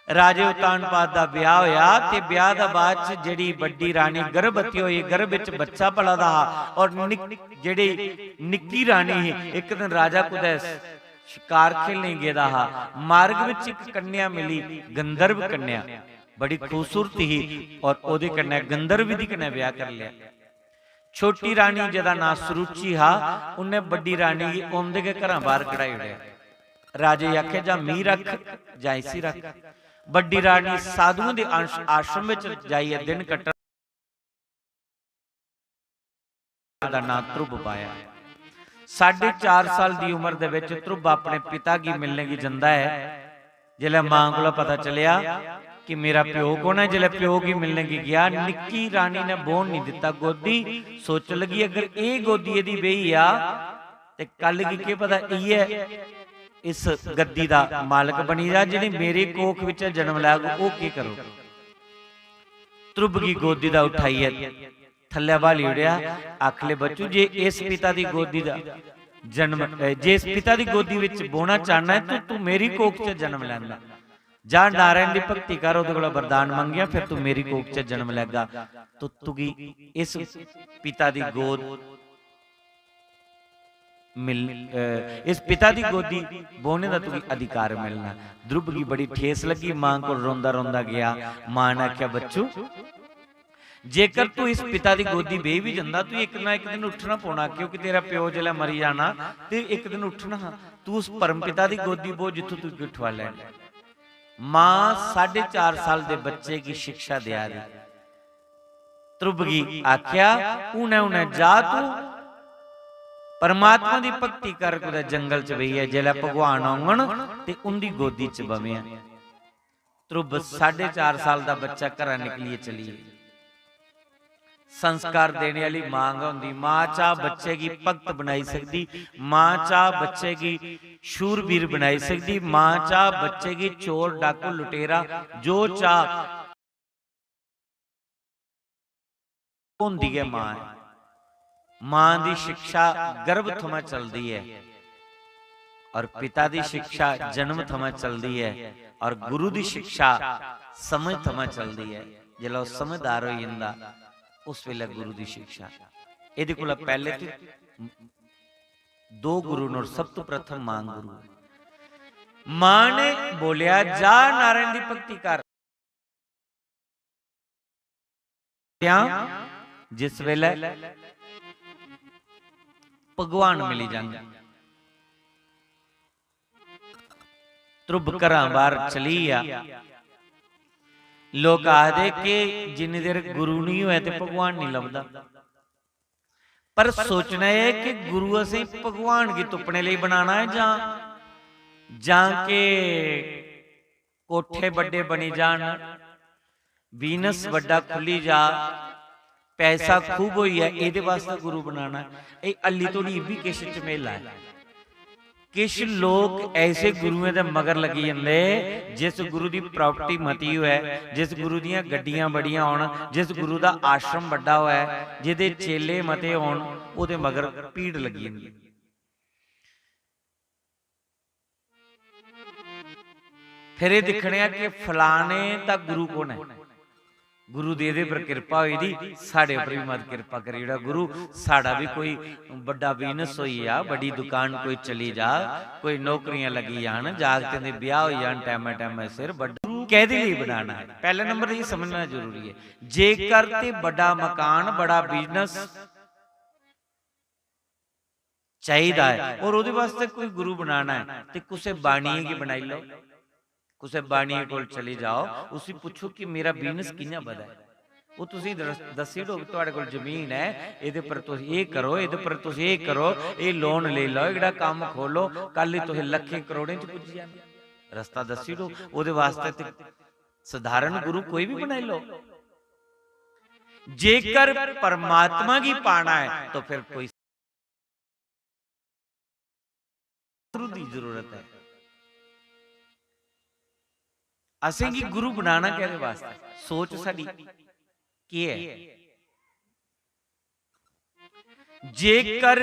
राजे उत्तानपाद दा ब्याह होया ते ब्याह दा बाद च जेह्ड़ी बड्डी रानी गर्भवती होई, गर्भ च बच्चा पला दा हा और निक-, जेह्ड़ी निक्की रानी ही, इक दिन राजा कुतै स-, शकार खेलने गेदा हा। मार्ग विच इक कन्या मिली, गंधर्व कन्या, बड़ी खूबसूरत ही, और ओदे कन्नै गंधर्व दी कन्नै ब्याह कर लिया। छोटी रानी, जेदा नां सुरुचि हा, उन्नै बड्डी रानी गी औंदे गै घरां बाहर कढाई ओड़ेआ। राजे गी आखेआ, "जां मी रख, जां इसी रख।" बड्डी रानी साधुएं दे अंश-, आश्रम विच जाइयै दिन कट्टन दा नां ध्रुव पाया। साढ़े चार साल दी उम्र दे विच ध्रुव अपने पिता गी मिलने गी जंदा ऐ। जिसलै मां कोला पता चलेआ कि मेरा प्यो कौन ऐ, जिसलै प्यो गी मिलने गी गेआ, निक्की रानी ने बौह्न निं दित्ता गोदी, सोचन लगी, "अगर एह् गोदी एह्दी बेही जा ते कल गी केह् पता इ'यै इस गद्दी दा मालक बनी जा, जेह्ड़ी मेरी कोख बिच्चा जन्म लैग, ओह् केह् करोग?" ध्रुव गी गोदी दा उठाइयै थल्लै ब्हाली ओड़ेआ। आखले, "बच्चू, जे इस पिता दी गोदी दा जन्म, अ, जे इस पिता दी गोदी विच बौह्ना चाह्न्ना ऐ, तू, तू मेरी कोख च जन्म लैंदा। जा, नारायण दी भक्ति कर, ओह्दे कोला वरदान मंगेआ, फिर तू मेरी कोख च जन्म लैगा। तो तुगी इस पिता दी गोद मिल-, अ, इस पिता दी गोदी बौह्ने दा तुगी अधिकार मिलना।" ध्रुव गी बड़ी ठेस लग्गी, मां कोल रोंदा रोंदा गेआ। मां ने आखेआ, "बच्चू, जेकर तू इस पिता दी गोदी बेही बी जंदा, तू इक ना इक दिन उट्ठना पौना, क्योंकि तेरा प्यो जिसलै मरी जाना ते इक दिन उट्ठना हा। तू उस परम पिता दी गोदी बौह्, जित्थों तुगी उठवा लैन।" मां साढ़े चार साल दे बच्चे गी शिक्षा देआ दी। ध्रुव गी आखेआ, "हुनै हुनै जा तू, परमात्मा दी भक्ति कर, कुतै जंगल च बेहियै, जिसलै भगवान औङन ते उं'दी गोदी च बवेआं।" ध्रुव साढ़े चार साल दा बच्चा घरा निकलियै चली गेआ। संस्कार देने आह्ली मां गै होंदी। मां चाह् बच्चे गी भक्त बनाई सकदी, मां चाह् बच्चे गी शूरवीर बनाई सकदी, मां चाह् बच्चे गी चोर, डाकू, लुटेरा, जो चाह् होंदी गै मां ऐ। मां दी शिक्षा गर्भ थमां चलदी ऐ और पिता दी शिक्षा जन्म थमां चलदी ऐ और गुरु दी शिक्षा समझ थमां चलदी ऐ। जिसलै ओह् समझदार होई जंदा, उस बेल्लै गुरु दी शिक्षा। एह्दे कोला पैह्ले ते दो गुरु न और सब तो प्रथम मां गुरु। मां ने बोलेआ, "जा, नारायण दी भक्ति कर।" क्या जिस वेले भगवान मिली जांगे। ध्रुव घरां बाहर चली गेआ। लोक आखदे कि जिन्नी देर गुरु नहीं होए ते भगवान नहीं लभदा। पर सोचना एह् कि गुरु असें भगवान गी तुप्पने लेई बनाना ऐ जां, जां के कोठे बड्डे बनी जान, बिजनेस बड्डा खु'ल्ली जा, पैसा खूब होई जा, एह्दे वास्तै गुरु बनाना ऐ। एह् हल्ली धोड़ी इब्बी किश झमेला ऐ। किश लोक ऐसे गुरुएं दे मगर लग्गी जंदे, जिस गुरु दी प्रॉपर्टी मती होऐ, जिस गुरु दियां गड्डियां बड़ियां होन, जिस गुरु दा आश्रम बड्डा होऐ, जेह्दे चेले मते होन, ओह्दे मगर भीड़ लग्गी जंदी। फिर एह् दिक्खने आं कि फलाने दा गुरु कु'न ऐ। गुरु दी एह्दे पर किरपा होई दी, साढ़े उप्पर बी मत किरपा करी ओड़ा गुरु, साढ़ा बी कोई बड्डा बिजनेस होई जा, बड्डी दुकान कोई चली जा, कोई नौकरियां लगी जान, जागतें दे ब्याह होई जान टैमै टैमै सिर। बड्डा गुरु कैह्दे लेई बनाना ऐ? पैह्ले नंबर एह् समझना जरूरी ऐ। जेकर ते बड्डा मकान, बड्डा बिजनेस चाहिदा ऐ और ओह्दे वास्तै कोई गुरु बनाना ऐ ते कुसै बानिये गी बनाई लैओ। कुसै बानिये कोल चली जाओ, उसी पुच्छो कि मेरा बिजनेस कि'यां बधै। ओह् तुसेंगी दस-, दस्सी ओड़ग, "थुआढ़े कोल जमीन ऐ, एह्दे पर तुस एह् करो, एह्दे पर तुस एह् करो, एह् लोन लेई लैओ, एह्कड़ा कम्म खोलो, कल गी तुस लक्खें करोड़ें च पुज्जी जाना।" रस्ता दस्सी ओड़ग। ओह्दे वास्तै ते सधारण गुरु कोई बी बनाई लैओ। जेकर परमात्मा गी पाना ऐ, तो फिर कोई गुरु दी जरूरत ऐ। असेंगी गुरु बनाना कैह्दे वास्तै? सोच साढ़ी केह् ऐ? जेकर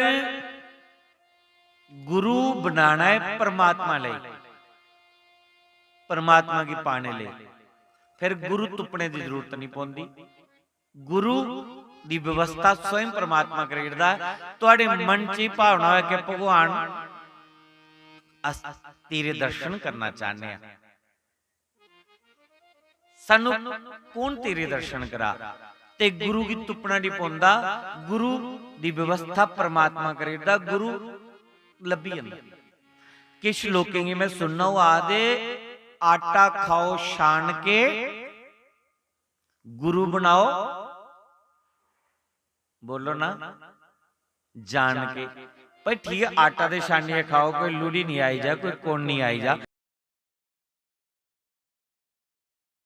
गुरु बनाना ऐ परमात्मा लेई, परमात्मा गी पाने लेई, फिर गुरु तुप्पने दी जरूरत नहीं पौंदी। गुरु दी व्यवस्था स्वयं परमात्मा करी ओड़दा ऐ। थुआढ़े मन च एह् भावना होऐ कि भगवान अस तेरे दर्शन करना चाहने आं। सानू कौन तेरे दर्शन करा? ते गुरु गी तुप्पना नहीं पौंदा। गुरु दी व्यवस्था परमात्मा करी दिंदा, गुरु लब्भी जंदा। किश लोकें गी मैं सुनना, ओह् आखदे, "आटा खाओ छान के, गुरु बनाओ," बोलो ना, "जान के।" भाई ठीक है, आटा ते छानियै खाओ, कोई लुड़ी नहीं आई जा, कोई कौन नहीं आई जा।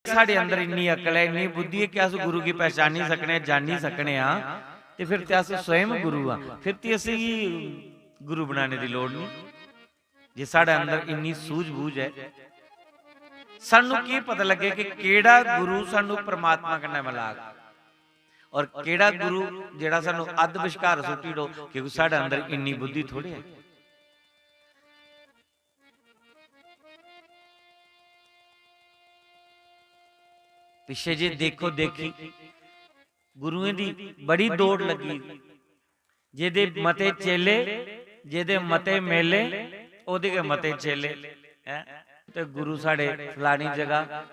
साढ़े अंदर इन्नी अकल ऐ, इन्नी बुद्धि ऐ कि अस गुरु गी पहचानी सकने आं, जानी सकने आं, ते फिर ते अस स्वयं गुरु आं। फिर ते असेंगी गुरु बनाने दी लोड़ नहीं, जे साढ़े अंदर इन्नी सूझ-बूझ ऐ। सानू की पता लग्गे कि केड़ा गुरु सानू परमात्मा कन्नै मलाग और केड़ा गुरु जेड़ा सानू अध विश्कार सुट्टी ओड़ो, क्योंकि साढ़े अंदर इन्नी बुद्धि थोड़ी है। पिछे जे देखो देखी गुरुएं दी बड़ी दौड़ लगी, जेदे मते चेले, जेदे मते मेले, ओदे गै मते चेले, हैं? ते गुरु साढ़े फलानी जगह।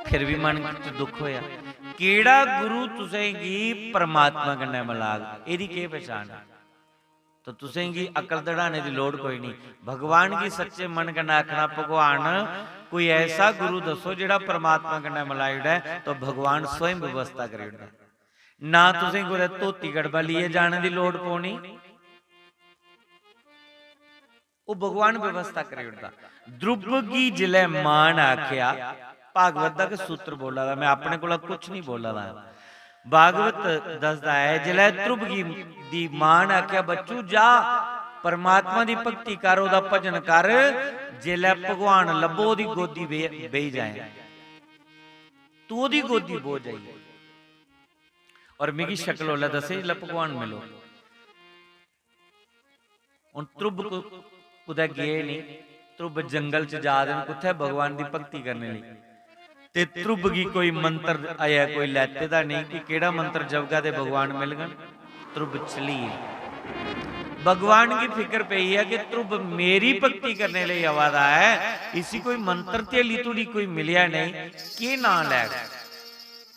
फिर भी मन च दुख होया। केड़ा गुरु तुसेंगी परमात्मा कन्नै मलाग? एदी केह् पहचान ऐ? तो तुसेंगी अकल दड़ाने दी लोड़ कोई नहीं। भगवान गी सच्चे मन कन्नै आखना, "भगवान, कोई ऐसा गुरु दसो जेड़ा परमात्मा कन्नै मलाई ओड़ै," तो भगवान स्वयं व्यवस्था करी ओड़दा। ना तुसें कुतै धोती गड़बा लेइयै जाने दी लोड़ पौनी। ओह् भगवान व्यवस्था करी ओड़दा। ध्रुव गी जिसलै मान आखेआ, भागवत दा गै सूत्र बोला दा, मैं अपने कोला कुछ नहीं बोला दा। भागवत दसदा ऐ, जिसलै ध्रुव गी दी मान आखेआ, "बच्चू जा, परमात्मा दी भक्ति कर, ओह्दा भजन कर, जिसलै भगवान लब्भो, ओह्दी गोदी बे-, बेही जाए, तू ओह्दी गोदी बो जाइयै।" और मिगी शक्ल ओल्लै दस्से, जिसलै भगवान मिलो। हुन ध्रुव कु-, कुतै गे निं, ध्रुव जंगल च जा दे न, कुत्थै भगवान दी भक्ति करने लेई। ते ध्रुव गी कोई मंत्र अजें कोई लैते दा नेईं कि केह्ड़ा मंत्र जपगा ते भगवान मिलगन। ध्रुव चली गे। भगवान गी फिकर पेई ऐ कि ध्रुव मेरी भक्ति करने लेई आवा दा ऐ, इसी कोई मंत्र ते हल्ली धोड़ी कोई मिलेआ नेईं, केह् नांऽ लैग?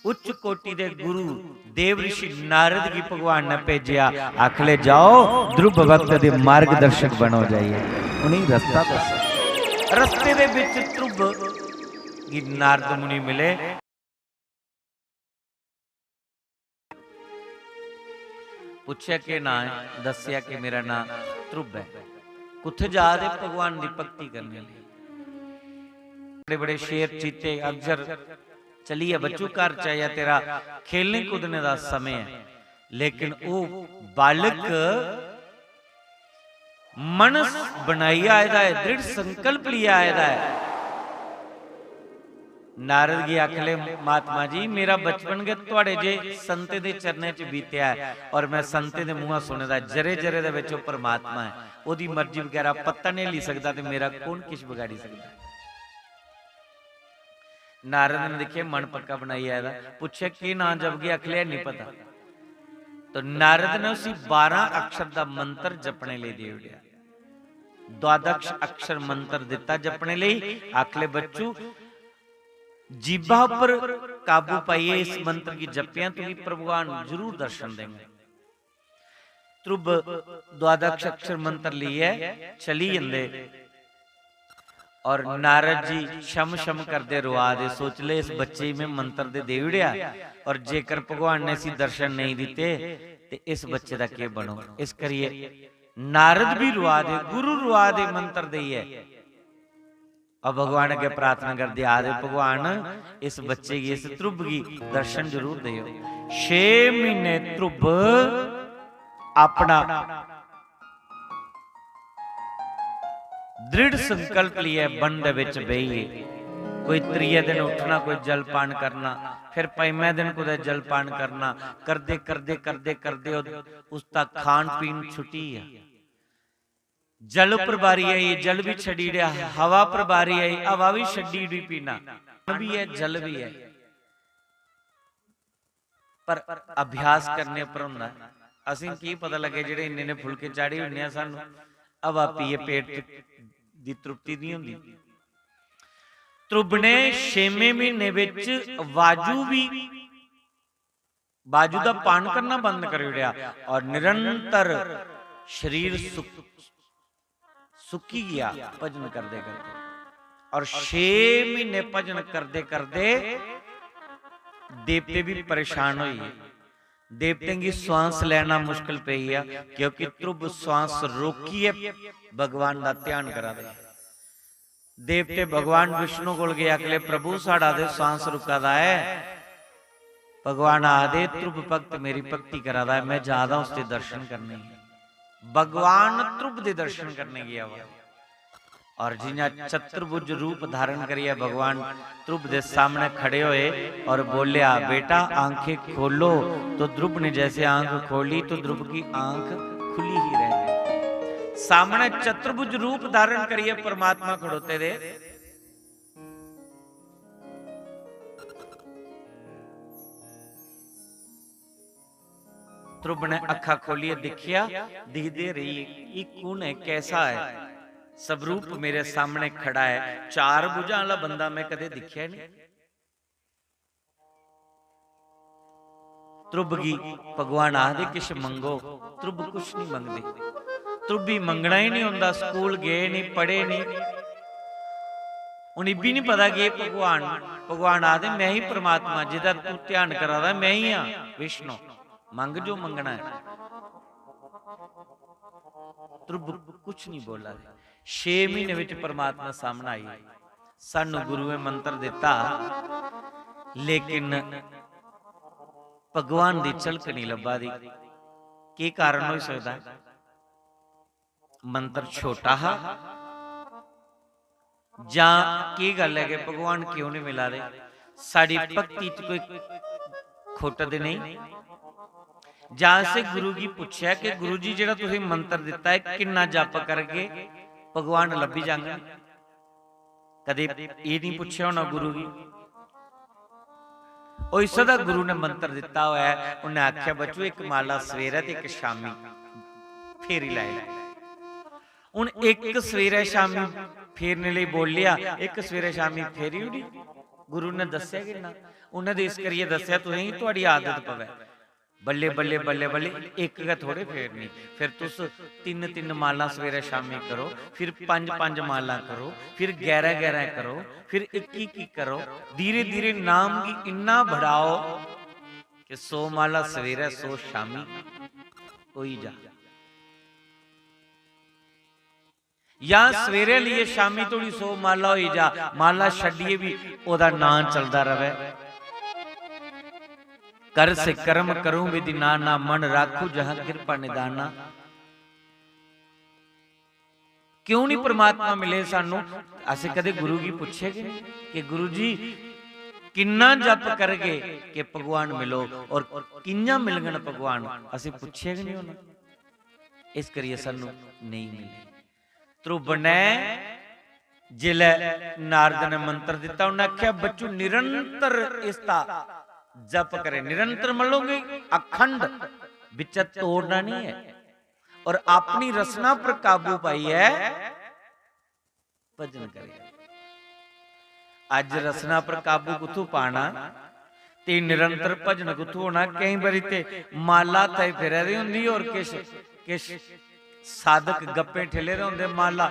उच्च कोटि दे गुरु देव ऋषि नारद गी भगवान ने भेजेआ, आखले, "जाओ, ध्रुव भक्त दे मार्गदर्शक बनो जाइए।" उ'नेंगी रस्ता दस्सो। रस्ते दे बिच ध्रुव गी नारद मुनि मिले। पुच्छेआ, "केह् नांऽ ऐ?" दस्सेआ कि, "मेरा नांऽ ध्रुव ऐ।" कुत्थै जा दे? भगवान दी भक्ति करने लेई। बड़े बड़े शेर चीते अक्षर चलियै बच्चू घर च आया, तेरा खेलने कूदने दा समें ऐ। लेकिन ओह् बालक मनस बनाइयै आए दा ऐ, दृढ़ संकल्प लेइयै आए दा ऐ। नारद गी आखले, "महात्मा जी, मेरा बचपन गै थुआड़े जे संतें दे चरणें च बीतेआ ऐ और मैं संतें दे मुंहा सुने दा, जरे जरे दे विच ओह् परमात्मा ऐ, ओह्दी मर्जी बगैरा पत्ता नहीं हिल्ली सकदा ते मेरा कौन किश बगाड़ी सकदा?" नारद ने दिक्खेआ, मन पक्का बनाई आए दा। पुच्छेआ, "केह् नांऽ जपगे?" आखले, "हैनी पता।" तो नारद ने उसी बारां अक्षर दा मंत्र जपने लेई देई ओड़ेआ। द्वादश अक्षर मंत्र दित्ता जपने लेई। आखले, "बच्चू, जीभा पर काबू पाइयै इस मंत्र गी जपेआं, तुगी भगवान जरूर दर्शन देंगे।" ध्रुव द्वादश अक्षर मंत्र लेइयै चली जंदे। और नारद जी छम छम करदे रोआ दे, सोच ले, इस बच्चे गी में मंत्र ते देई ओड़ेआ, और जेकर भगवान ने इसी दर्शन नेईं दित्ते ते इस बच्चे दा केह् बनग? इस करियै नारद बी रोआ दे, गुरु रोआ दे मंत्र देइयै। और भगवान अग्गें प्रार्थना करदे, आखदे, "भगवान, इस बच्चे गी, इस ध्रुव गी दर्शन जरूर देओ।" छे म्हीने ध्रुव अपना दृढ़ संकल्प लेइयै वन दे बिच बेहियै, कोई त्रिये दिन उठना, कोई जलपान करना, फिर पंजमें दिन कुतै जलपान करना, करदे, करदे, करदे, करदे ओह्, उसदा खान पीन छुट्टी गेआ। जल उप्पर बारी आई, जल भी छड्डी ओड़ेआ, हवा उप्पर बारी आई, हवा भी छड्डी ओड़ी पीना। पानी भी ऐ, जल भी ऐ। पर अभ्यास करने पर होंदा ऐ। असें की पता लग्गे, जेह्ड़े इन्ने इन्ने फुलके चाढ़ी ओड़ने आं, सानूं हवा पीए पेट च दी तृप्ति निं होंदी। ध्रुव ने छेमें म्हीने बिच वाजू बी, वाजू दा पान करना बंद करी ओड़ेआ और निरंतर शरीर सुक-, सुक्की गया भजन करदे करदे। और छे महीने भजन करदे करदे देवते भी परेशान होई गे। देवतें गी श्वास लैना मुश्किल पेई गेआ, क्योंकि ध्रुव श्वास रोकियै भगवान दा ध्यान करा दे। देवते भगवान विष्णु कोल गे, आखले, "प्रभु, साढ़ा ते सांस रुका दा ऐ।" भगवान आखदे, "ध्रुव भक्त मेरी भक्ति करा दा ऐ, मैं जा दा उसदे दर्शन करने।" भगवान ध्रुव दे दर्शन करने गया हुआ। और जियां चतुर्भुज रूप धारण करियै भगवान ध्रुव दे सामने खड़े होए और बोलिया, "बेटा, आंखें खोलो।" तो ध्रुव ने जैसे आंख खोली तो ध्रुव की आंख खुली ही रह गई। सामने चतुर्भुज रूप धारण करिए परमात्मा खड़ोते दे। ध्रुव ने अखा खोलिए दिखिया, दिखदे रहिए, "ये कौन है, कैसा है? सब रूप मेरे सामने खड़ा है, चार भुजां वाला बंदा मैं कदे दिखिया नहीं।" ध्रुव गी भगवान आखदे, "किश मंगो।" ध्रुव कुछ नहीं मंगदे। ध्रुव गी मंगना ही नहीं होंदा, स्कूल गए नहीं, पढ़े नहीं। उ'नें इब्बी नहीं पता कि एह् भगवान, भगवान आखदे, "मैं ही परमात्मा, जेह्दा तू ध्यान करा दा, मैं ही आं विष्णु। मंग जो मंगना है।" ध्रुव कुछ नहीं बोला दे। छे महीने विच परमात्मा सामने आई। सानू गुरुएं मंत्र दिता, लेकिन भगवान दी झलक नहीं लब्भा दी। केह् कारण होई सकदा? मंत्र छोटा हा जां केह् गल्ल ऐ कि भगवान क्यों नहीं मिला दे? साढ़ी भक्ति च कोई खुट ते नहीं? जां असें गुरु गी पुच्छेआ कि "गुरु जी, जेह्ड़ा तुसें मंत्र दित्ता ऐ, किन्ना जप करगे, भगवान लब्भी जाङन?" कदे एह् नहीं पुच्छेआ होना गुरु गी। होई सकदा गुरु ने मंत्र दित्ता होऐ, उन्नै आखेआ, "बच्चू, इक माला सवेरै ते इक शामी फेरी लै।" हुन इक सवेरै शामी फेरने लेई बोलेआ, इक सवेरै शामी फेरी ओड़ी। गुरु ने दस्सेआ कि ना, उन्नै ते इस करियै दस्सेआ, तुसेंगी थुआढ़ी आदत पवै। बल्ले, बल्ले, बल्ले, बल्ले, इक गै थोड़े फेरनी। फिर तुस तिन्न, तिन्न मालां सवेरै शामी करो, फिर पंज, पंज मालां करो, फिर ग्यारह, ग्यारह करो, फिर इक्की, इक्की करो। धीरे, धीरे नाम गी इन्ना बढ़ाओ कि सौ माला सवेरै, सौ शामी होई जा। या सवेरे लेइयै शामी धोड़ी सौ माला होई जा, माला छड्डियै बी ओह्दा नां चलदा रवै। "कर से कर्म करूं विधि नाना, मन राखू जहां कृपा निदाना।" क्यों नहीं परमात्मा मिले सानू? असें कदे गुरु गी पुच्छेआ कि नहीं कि "गुरु जी, किन्ना जप करगे कि भगवान मिलो और कि'यां मिलगन भगवान?" असें पुच्छेआ कि नहीं होना? इस करियै सानू नेईं मिले। ध्रुव ने जिसलै नारद ने मंत्र दिता, उन्हें आख्या, "बच्चू, निरंतर इसदा जप करे।" निरंतर मतलब कि अखंड, बिच्चा तोड़ना नहीं है। और अपनी रसना पर काबू पाइयै भजन करे। अज रसना पर काबू कुत्थों पाना ते निरंतर भजन कुत्थों होना? केई बारी ते माला हत्था च फिरा दी होंदी और किश, किश साधक गप्पें ठेले दे होंदे, माला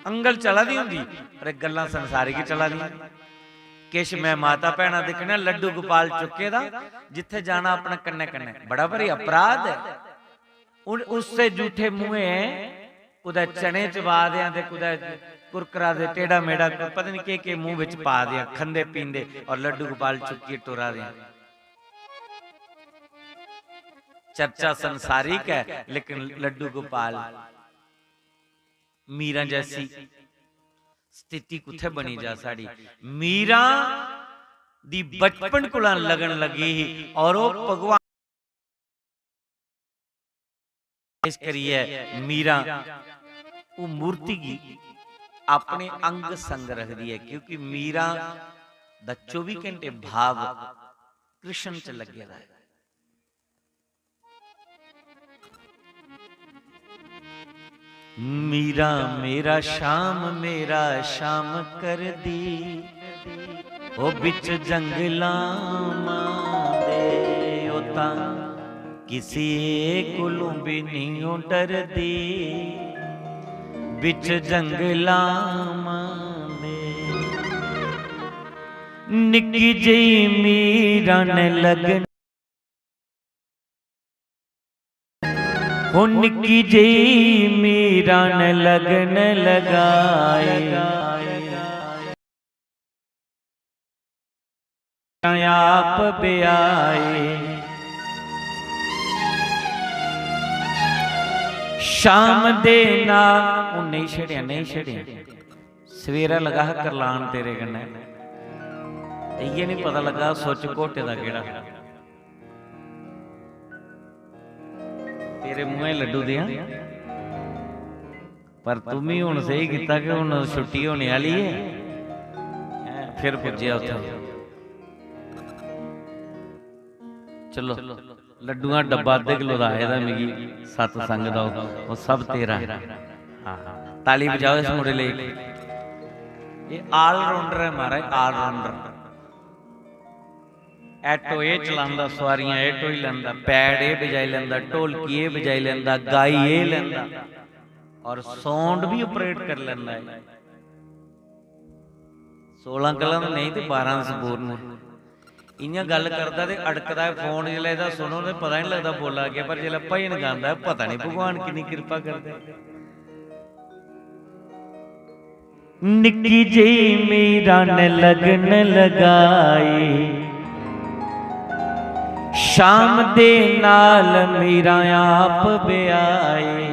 अंगल चला दी होंदी, पर गल्लां संसारिक चला दियां। किश मैं माता भैनां दिक्खने, लड्डू गोपाल चुक्के दा, जित्थे जाना अपने कन्ने कन्ने। बड़ा भारी अपराध ऐ। उन-, उससे जूठे मुंहे कुदै चने चबा दे आं ते कुदै कुरकुरा दे टेढ़ा मेढ़ा पता नहीं केह् केह् मूंह बिच पा दे आं, खंदे पींदे और लड्डू गोपाल चुक्कियै टुरा दे आं। चर्चा संसारिक है, लेकिन लड्डू गोपाल, मीरां जैसी स्थिति कुत्थै बनी जा साढ़ी? मीरां दी बचपन कोला लगन लगी ही और ओह् भगवान, इस करियै मीरां ओह् मूर्ति गी अपने अंग संग रखदी ऐ, क्योंकि मीरां दा चौबी घंटे भाव कृष्ण च लग्गे दा ऐ। मीरा मेरा शाम, मेरा शाम कर दी, ओ बिच जंगलां मां दे, ओ तां किसी कोलों भी नहीं डरदी, बिच जंगलां मां दे। निक्की जेही मीरा ने लगन, ओ निक्की जेही मीरा ने लगन लगाई, आप ब्याए। शाम दे ना, ओ नहीं छड़िया, नहीं छड़िया। सवेरा लगा हा करलान तेरे कन्नै, इ'यै नहीं पता लगा सुच्च घोटे दा केह्ड़ा। तेरे मुंहै लड्डू दियां, पर तुमी हुन सेही कीता कि हुन छुट्टी होने आह्ली ऐ। फिर पुज्जेआ उत्थै। चलो, लड्डुआं डब्बा अद्धे किलो दा आए दा मिगी सत्संग दा, ओह्, ओह् सब तेरा ऐ। हां, हां। ताली बजाओ इस मुड़े लेई। एह् all rounder ऐ महाराज, all rounder। Auto एह् चलांदा, सोआरियां एह् ढोई लैंदा, pad एह् बजाई लैंदा, ढोलकी एह् बजाई लैंदा, गाई एह् लैंदा, और sound भी operate करी लैंदा ऐ। सोलां कलां ते नेईं ते बारां संपूर्ण। इ'यां गल्ल करदा ते अड़कदा ऐ, फोन जिसलै एह्दा सुनो ते पता निं लगदा बोला केह्, पर जिसलै भजन गांदा ऐ, पता निं भगवान किन्नी किरपा करदे। निक्की जेही मीरा ने लगन लगाई, शाम दे नाल मीरा आप ब्याई।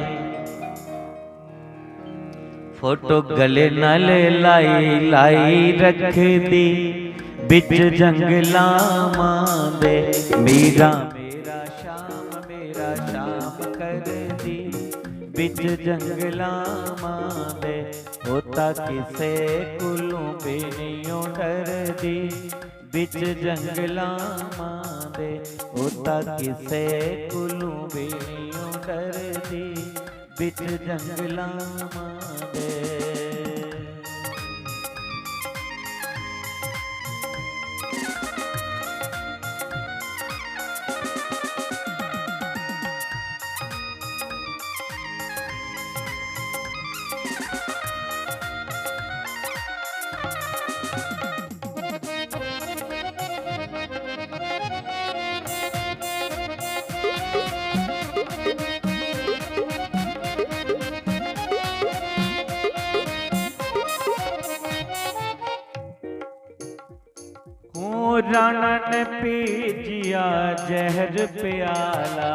फोटो गले नाल लाई लाई रखदी, बिच जंगलां मां दे। मीरा मेरा शाम, मेरा शाम करदी, बिच जंगलां मां दे। ओ तां किसे कोलों भी नेईं डरदी, बिच जंगलां मां दे। ओ तां किसे कोलों भी नेईं डरदी, बिच जंगलां मां दे। हूं राणा ने पी जिया जहर प्याला।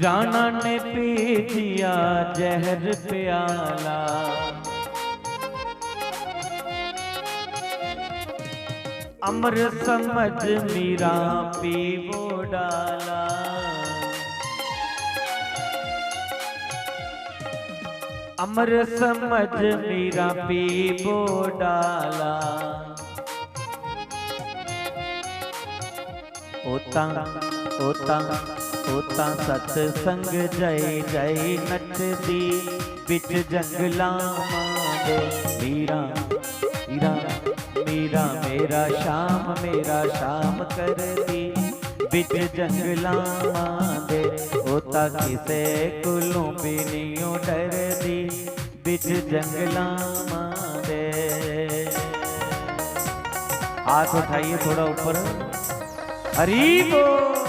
राणा ने पी जिया जहर प्याला। अमर समझ मीरा पीवो डाला। अमर समझ मीरा पीवो डाला। ओ तां, ओ तां, ओ तां सतसंग जय जय नचदी, बिच जंगलां मां दे। मीरा, मीरा, मीरा मेरा शाम, मेरा शाम करदी, बिच जंगलां मां दे। ओ तां किसे कोलों भी निं डरदी, बिच जंगलां मां दे। हाथ उठाइए थोड़ा ऊपर। हरी बोल।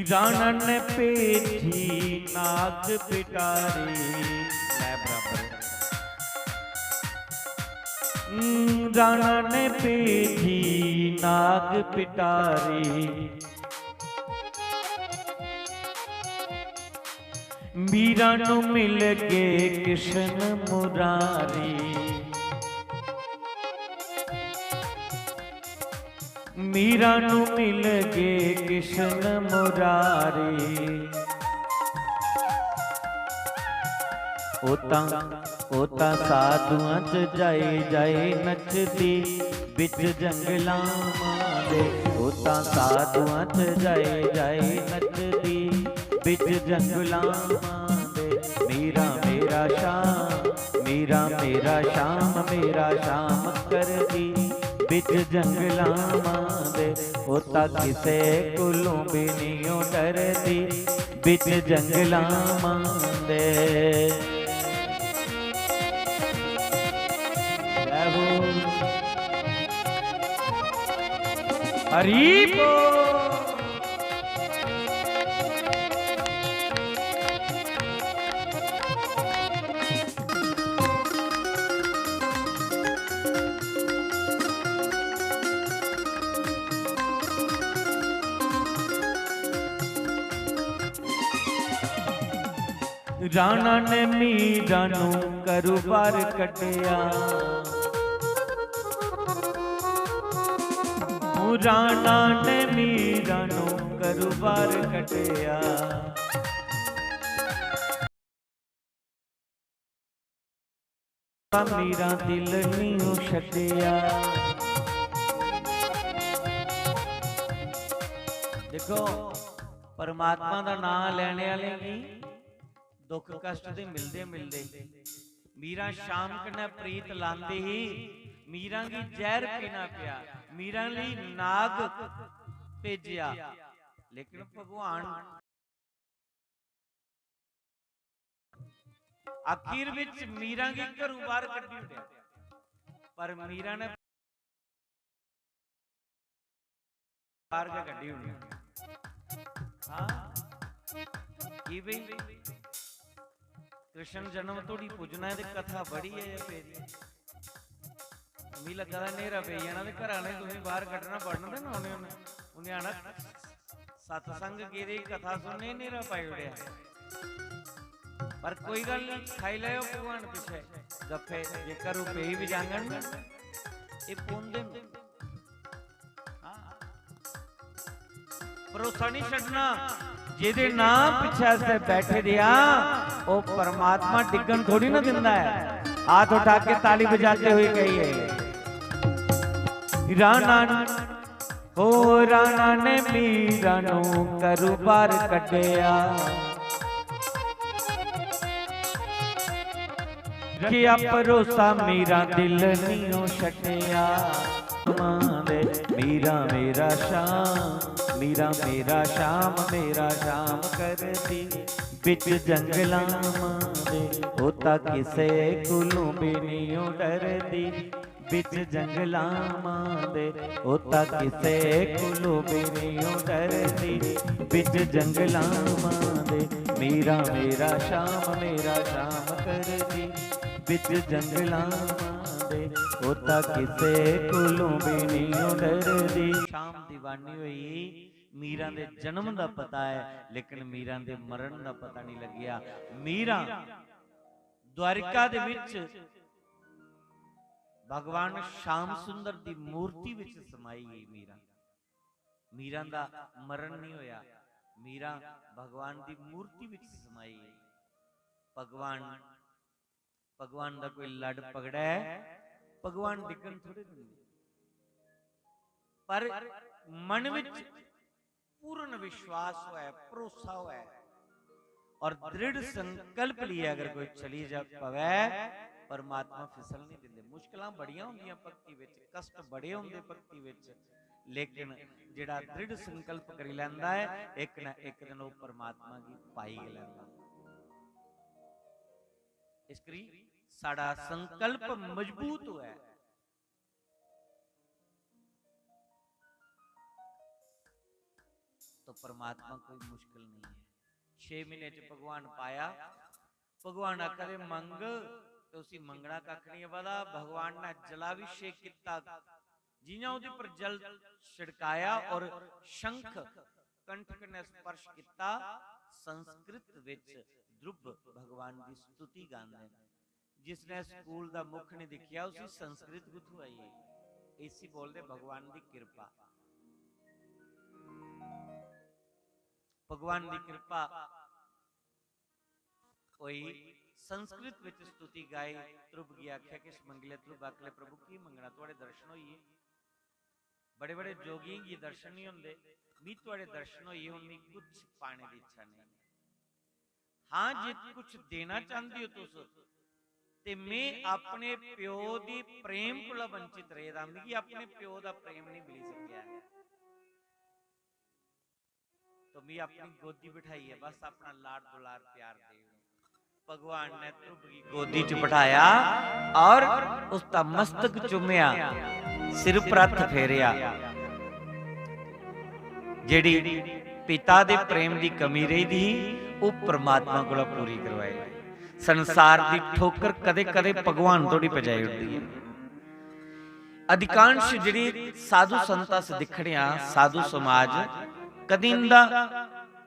राणा ने भेजी नाग पिटारी। लै बराबर। हम्म, राणा ने भेजी नाग पिटारी। मीरा नू मिल गए कृष्ण मुरारी। मीरा नू मिल गए कृष्ण मुरारी। ओ तां, ओ तां साधुआं च जाई जाई नचदी बिच जंगलां दे। ओ तां साधुआं च जाई जाई नचदी बिच जंगलां दे। मीरा मेरा श्याम, मीरा मेरा श्याम, मेरा श्याम करदी बिच जंगलां दे। ओ तां किसे कोलों भी निं ओ डरदी बिच जंगलां दे। जय हो। हरि बोल। राणा ने मीरा नू घरू बाहर कड्ढेया। ओ राणा ने मीरा नू घरू बाहर कड्ढेया। मीरा दिल निं ओ छड्डेया। देखो, परमात्मा दा नां लैने आह्लें गी दुख कष्ट दे मिलदे मिलदे मीरा श्याम कन्नै प्रीत लांदी ही। मीरा गी जैह्र पीना पेआ, मीरा लेई नाग भेजेआ, लेकिन भगवान आखिर विच मीरा गी घरों बाहर कड्ढी ओड़ेआ, पर मीरा ने बाहर गै कड्ढी ओड़ेआ। हाँ, की भई कृष्ण जन्म तोड़ी पुज्जना ऐ ते कथा बड़ी ऐ पेदी। मिगी लग्गा दा न्हेरा पेई जाना ते घरा आह्लें तुसेंगी बाहर कड्ढना, बड़न देना उ'नें, उ'नें, उ'नें आना, "सत्संग गेदे, कथा सुनने, न्हेरा पाई ओड़ेआ।" पर कोई गल्ल निं, खाई लैओ भगवान पिच्छे गप्फे, जे घरों पेई बी जाङन ना, एह् पौंदे न। हाँ। भरोसा नहीं छड्डना, जेदे नां पिछे असें बैठे दे आ, ओ परमात्मा डिग्गन थोड़ी ना दिंदा है। हाथ उठा के ताली बजाते हुए कहिए, राणा, ओ राणा ने मीरा नू घरू बाहर कड्ढेया। रखेया भरोसा मीरा दिल निं ओ छड्डेया। मां दे मीरा मेरा श्याम, मीरा मेरा श्याम, मेरा श्याम करदी बिच जंगलां मां दे। ओ तां किसे कोलों भी निं ओ डरदी बिच जंगलां मां दे। ओ तां किसे कोलों भी निं ओ डरदी बिच जंगलां मां दे। मीरा मेरा श्याम, मेरा श्याम करदी बिच जंगलां मां दे। ओ तां किसे कोलों भी निं ओ डरदी। श्याम दीवानी होई, मीरा दे जन्म दा पता है, लेकिन मीरा दे मरण दा पता नहीं लग्या। मीरा द्वारिका दे विच भगवान श्याम सुंदर दी मूर्ति विच समाई गई मीरा। मीरा दा मरण नहीं होया, मीरा भगवान दी मूर्ति विच समाई गई। भगवान, भगवान दा कोई लड़ पकड़ै, भगवान डिग्गन थोड़े दिंदे। पर मन विच पूर्ण विश्वास होऐ, भरोसा होऐ और दृढ़ संकल्प लिए अगर कोई चली जा पवै, परमात्मा फिसल नहीं दिंदे। मुश्किलां बड़ियां होंदियां भक्ति विच, कष्ट बड़े होंदे भक्ति विच, लेकिन जेड़ा दृढ़ संकल्प करी लैंदा है, एक ना एक दिन वो परमात्मा की पाई गै लैंदा। इस करी साड़ा संकल्प मजबूत होऐ, तो परमात्मा कोई मुश्किल नहीं है। छे महीने च भगवान पाया, भगवान आखा दे मंग, ते उसी मंगना कक्ख नहीं बदा। भगवान ने जलाभिषेक किता, जियां ओहदे पर जल छिड़काया और शंख कंठ कन्नै स्पर्श किता, संस्कृत विच ध्रुव भगवान दी स्तुति गांदे न। जिसने स्कूल दा मुख नहीं दिखिया, उसी संस्कृत कुत्थों आई है? इसी बोलदे भगवान दी कृपा। भगवान दी कृपा होई। संस्कृत विच स्तुति गाई। ध्रुव गी आख्या, किश मंगी लै। ध्रुव आखले, प्रभु, की मंगना? थुआड़े दर्शन होई गे। बड़े बड़े जोगियें गी दर्शन नहीं होंदे। मी थुआड़े दर्शन होई गे, हुन मी कुछ पाने दी इच्छा नहीं। हां, जे कुछ देना चाहंदे हो तुस, ते मैं अपने प्यो दी प्रेम कोला वंचित रेह दा, मिगी अपने प्यो दा प्रेम नहीं मिली सकेआ। तो मी अपनी गोदी बिठाई है, बस अपना लाड दुलार प्यार दे। भगवान ने ध्रुव की गोदी च बिठाया और उसका मस्तक चुम्या, सिर पर हत्थ फेरया। जेड़ी पिता दे प्रेम दी कमी रही दी ही, वो परमात्मा कोला पूरी करवाई। संसार दी ठोकर कदे कदे भगवान थोड़ी पजाई उठदी है। अधिकांश जेड़ी साधु संत अस दिक्खने आं, साधु समाज, कदी इंदा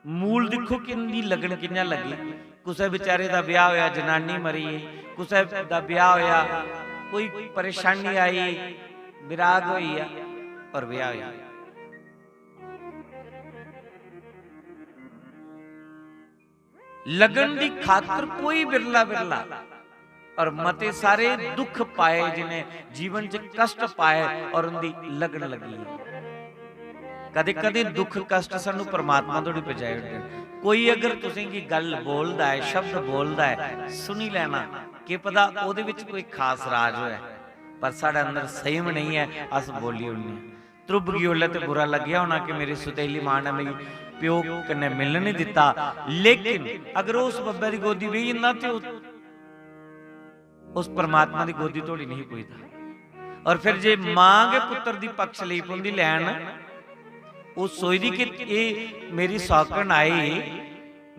मूल दिक्खो कि इंदी लगन कि'यां लगी। कुसै बेचारे दा ब्याह होया, जनानी मरी गेई, कुसै दा ब्याह होया, कोई परेशानी आई, विराग होई गेआ और ब्याह होई गेआ। लगन दी खातर कोई बिरला बिरला और मते सारे दुख पाए, जिन्हें जीवन च कष्ट पाए और उंदी लगन लगी। कदे कदे दुख कष्ट सानू परमात्मा धोड़ी पजाई ओड़दे न। कोई अगर तुसें गी गल्ल बोलदा है, शब्द बोलदा है, सुनी लैना, केह् पता ओह्दे विच कोई खास राज होऐ, पर साढ़े अंदर संयम नहीं है, अस बोली ओड़ने आं। ध्रुव गी उसलै ते बुरा लग्गेआ होना कि मेरी सुतेली मां ने मिगी प्यो कन्नै मिलन नहीं दित्ता, लेकिन अगर ओह् उस बब्बै दी गोदी बेही जंदा ते ओह् उस परमात्मा दी गोदी धोड़ी नहीं पुजदा। और फिर जे मां गै पुत्र दी पक्ष लेई पौंदी लैन, ओह् सोचदी कि एह् मेरी सौकन आई,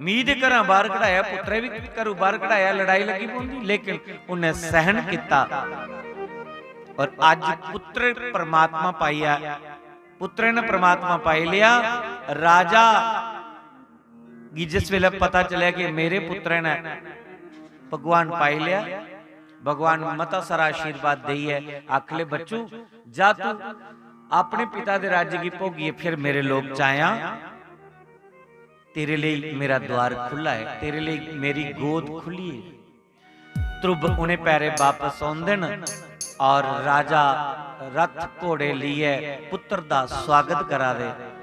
मी ते घरा बाहर कढाया, पुत्तरै बी घरू बाहर कढाया, लड़ाई लग्गी पौंदी, लेकिन उन्नै सहन कीता। और अज्ज पुत्र परमात्मा पाइया, पुत्रै ने परमात्मा पाई लिया। राजा गी जिस वेले पता चलेआ कि मेरे पुत्रै ने भगवान पाई लिया, भगवान मता सारा आशीर्वाद देइयै आखले, "बच्चू, जा तू अपने पिता दे राज्य गी भोगियै फिर मेरे लोक च आया। तेरे लेई मेरा द्वार खु'ल्ला ऐ, तेरे लेई मेरी गोद खु'ल्ली ऐ।" ध्रुव उ'नें पैरें बापस औंदे न और राजा रथ घोड़े लेइयै पुत्र दा स्वागत करा दे।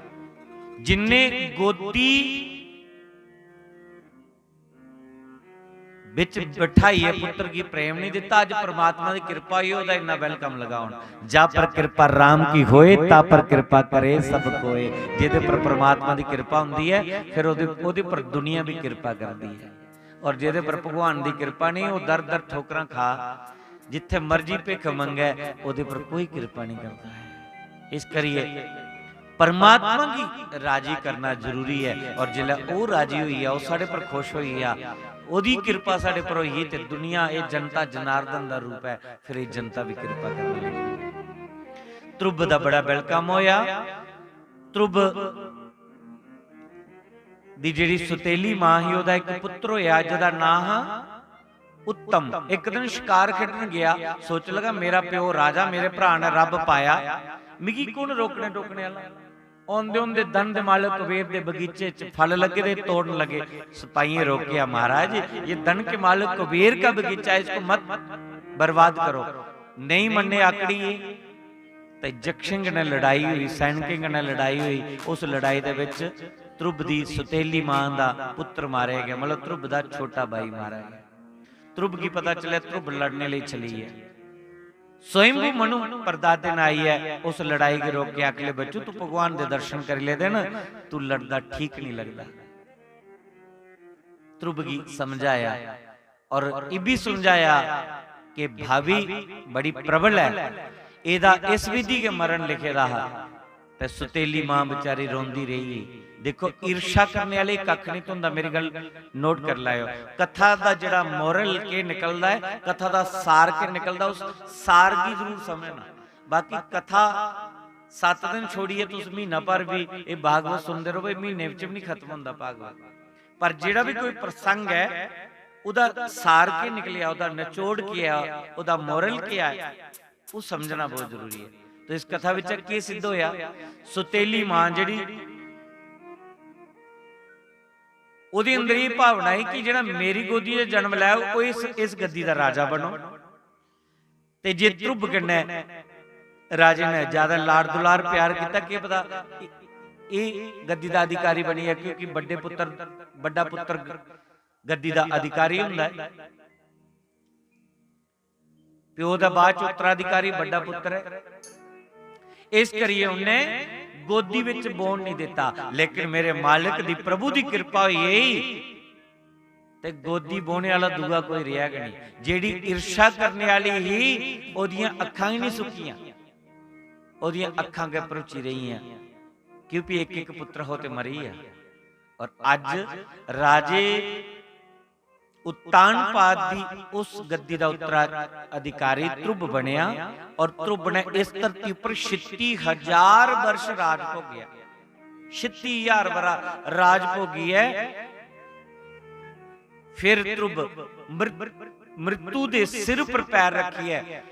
जिन्ने गोदी बिच बिठाइयै पुत्र गी प्रेम नहीं दिता, अज परमात्मा दी कृपा होई, ओह्दा इन्ना welcome लगा होना। जा पर कृपा राम की होए, ता पर कृपा करे सब कोए। जेह्दे पर परमात्मा दी कृपा होंदी है, फिर ओह्दे, ओह्दे पर दुनिया भी कृपा करदी है। और जेह्दे पर भगवान दी कृपा नहीं, ओह् दर दर ठोकरां खा, जित्थे मर्जी भिख मंगै, ओह्दे पर कोई कृपा नहीं करदा है। इस करियै परमात्मा गी राजी करना जरूरी है। और जिसलै ओह् राजी होई जा, ओह् साढ़े पर खुश होई जा, ओह्दी कृपा साढ़े पर होई, ते दुनिया, एह् जनता जनार्दन दा रूप है, फिर एह् जनता भी कृपा करने लगी। ध्रुव दा बड़ा welcome होया। ध्रुव दी जेह्ड़ी सुतेली मां ही, ओह्दा इक पुत्र होया, जेह्दा नां हा उत्तम। इक दिन शकार खेडन गया, सोच लगा, "मेरा प्यो राजा, मेरे भरा ने रब पाया, मिगी कु'न रोकने टोकने आह्ला?" औंदे औंदे धन दे मालक कुबेर दे बगीचे च फल लगे दे, तोड़न लगे। सपाइयें रोकेआ, "महाराज, ये धन के मालक कुबेर का बगीचा है, इसको मत बर्बाद करो।" नहीं मन्ने आकड़िए। ते यक्षें कन्नै लड़ाई होई, सैनिकें कन्नै लड़ाई होई। उस लड़ाई दे विच ध्रुव दी सुतेली मां दा पुत्र मारेआ गेआ, मतलब ध्रुव दा छोटा भाई मारेआ गेआ। ध्रुव गी पता चलेआ ध्रुव लड़ने लेई चली गेआ। स्वयंभू मनु परदाते ने आइयै उस लड़ाई गी रोकेआ, आखले, "बच्चू, तू भगवान दे दर्शन करी लेदे न, तू लड़दा ठीक नहीं लगदा।" ध्रुव गी समझाया और इब्बी समझाया कि भाभी बड़ी प्रबल है, एदा इस विधि गै मरण लिखे दा हा। ते सुतेली मां बेचारी रोंदी रेही। देखो, ईर्ष्या करने आह्ले कक्ख नहीं धोंदा। मेरी गल्ल note करी लैओ, कथा दा जेह्ड़ा moral केह् निकलदा ऐ, कथा दा सार केह् निकलदा, उस सार गी जरूर समझना। बाकी कथा सत्त दिन छोड़ियै तुस म्हीना भर बी एह् भागवत सुनदे र'वो, एह् म्हीने बिच बी निं खत्म होंदा भागवत। पर जेह्ड़ा बी कोई प्रसंग ऐ, ओह्दा सार केह् निकलेआ, ओह्दा नचोड़ केह् ऐ, ओह्दा moral केह् ऐ, ओह् समझना बहुत जरूरी ऐ। तो इस कथा बिच केह् सिद्ध होया? सुतेली मां जेह्ड़ी, ओह्दे अंदर एह् भावना ही कि जेह्ड़ा मेरी गोदी च जन्म लैग, ओह् इस, इस गद्दी दा राजा बनोग। ते जे ध्रुव कन्नै राजे ने ज्यादा लाड़ दुलार प्यार कीता, केह् पता ए-, एह् गद्दी दा अधिकारी बनी जा, क्योंकि बड्डे पुत्र, बड्डा पुत्र गद्दी दा अधिकारी हुंदा ऐ। प्यो दा बाद च उत्तराधिकारी बड्डा पुत्र ऐ। इस करियै उन्नै गोदी विच बौह्न नहीं दित्ता, लेकिन मेरे मालिक दी, प्रभु दी किरपा होई गेई ते गोदी बौह्ने आह्ला दूआ कोई रेहा गै नहीं। जेह्ड़ी ईर्ष्या करने आह्ली ही, ओह्दियां अक्खां ही नहीं सुक्कियां, ओह्दियां अक्खां गै भरोची रेहियां, क्योंकि इक इक पुत्र हो ते मरी गेआ। और अज्ज राजे उत्तानपाद दी उस गद्दी दा उत्तराधिकारी ध्रुव बनेआ और ध्रुव ने इस धरती पर छित्ती हजार वर्ष राज भोगेआ। छित्ती हजार बरा राज भोगियै फिर ध्रुव मृ-, मृत्यु दे सिर पर पैर रखियै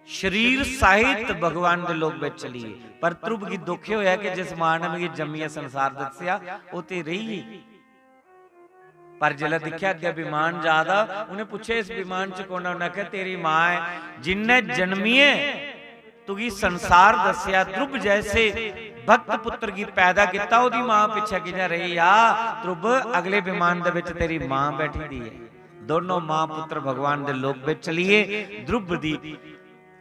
शरीर सहित भगवान दे लोक बिच चली गे। पर ध्रुव गी दुख एह् होया कि जिस मां ने मिगी जम्मियै संसार दस्सेआ, ओह् ते रेही गेई। पर जिसलै दिक्खेआ अग्गें विमान जा दा, उ'नें पुच्छेआ, "इस विमान च कौन ऐ?" उ'नें आखेआ, "तेरी मां ऐ, जिन्नै जन्मियै तुगी संसार दस्सेआ, ध्रुव जैसे भक्त पुत्र गी पैदा कीता, ओह्दी मां पिच्छें कि'यां रेही?" "आ ध्रुव, अगले विमान दे बिच तेरी मां बैठी दी ऐ।" दोनों मां पुत्र भगवान दे लोक बिच चलिए। ध्रुव दी,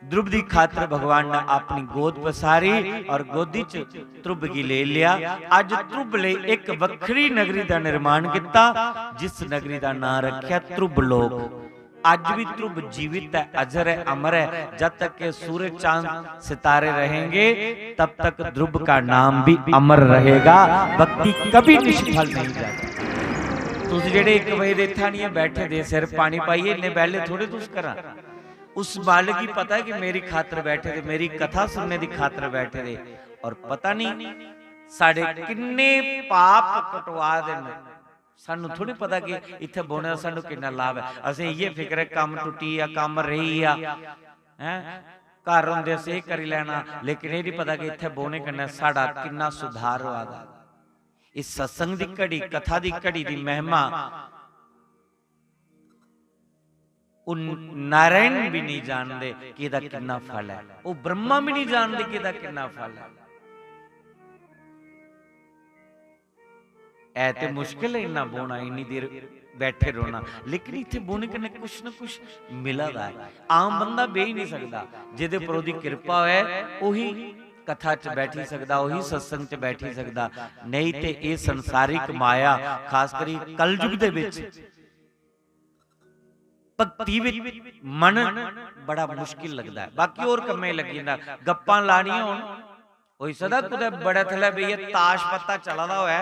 ध्रुव दी खातर भगवान ने अपनी गोद पसारी और गोदी च ध्रुव गी ले लिया। अज ध्रुव ले एक वखरी नगरी दा निर्माण किता, जिस नगरी दा नां रखिया ध्रुव लोक। अज भी ध्रुव जीवित है, अजर है, अमर है। जब तक के सूरज चांद सितारे रहेंगे, तब तक ध्रुव का नाम भी अमर रहेगा। भक्ति कभी निष्फल नहीं जाती। तुस जेह्ड़े इक बजे दे इत्थै आनियै बैठे दे, सिर पानी पाइयै, इन्ने बेह्ले थोड़े तुस घरा। उस मालिक गी पता ऐ कि मेरी खातर बैठे दे, मेरी कथा सुनने दी खातर बैठे दे। और पता नहीं साढ़े किन्ने पाप कटवा दे न। सानू थोड़ी पता कि इत्थै बौह्ने दा सानू किन्ना लाभ ऐ। असें इ'यै फिक्र ऐ, कम्म टुट्टी गेआ, कम्म रेही गेआ, हैं? घर होंदे असें एह् करी लैना, लेकिन एह् निं पता कि इत्थै बौह्ने कन्नै साढ़ा किन्ना सुधार होआ दा। इस सत्संग दी घड़ी, कथा दी घड़ी दी महिमा ओह् नारायण भी नहीं जानदे कि एह्दा किन्ना फल ऐ, ओह् ब्रह्मा भी नहीं जानदे कि एह्दा किन्ना फल ऐ। ऐ ते मुश्किल ऐ इन्ना बौह्ना, इन्नी देर बैठे रौह्ना, लेकिन इत्थै बौह्ने कन्नै कुछ ना कुछ मिला दा ऐ। आम बंदा बेही नहीं सकदा, जेह्दे पर ओह्दी किरपा होऐ, ओही कथा च बैठी सकदा, ओही सत्संग च बैठी सकदा। नेईं ते एह् संसारिक माया, खास करी कलयुग दे बिच, भक्ति विच मन बड़ा मुश्किल लगदा ऐ। बाकी होर कम्में च लग्गी जंदा, गप्पां लानियां होन, होई सकदा कुतै बड़े थल्लै बेहियै ताश पत्ता चला दा होऐ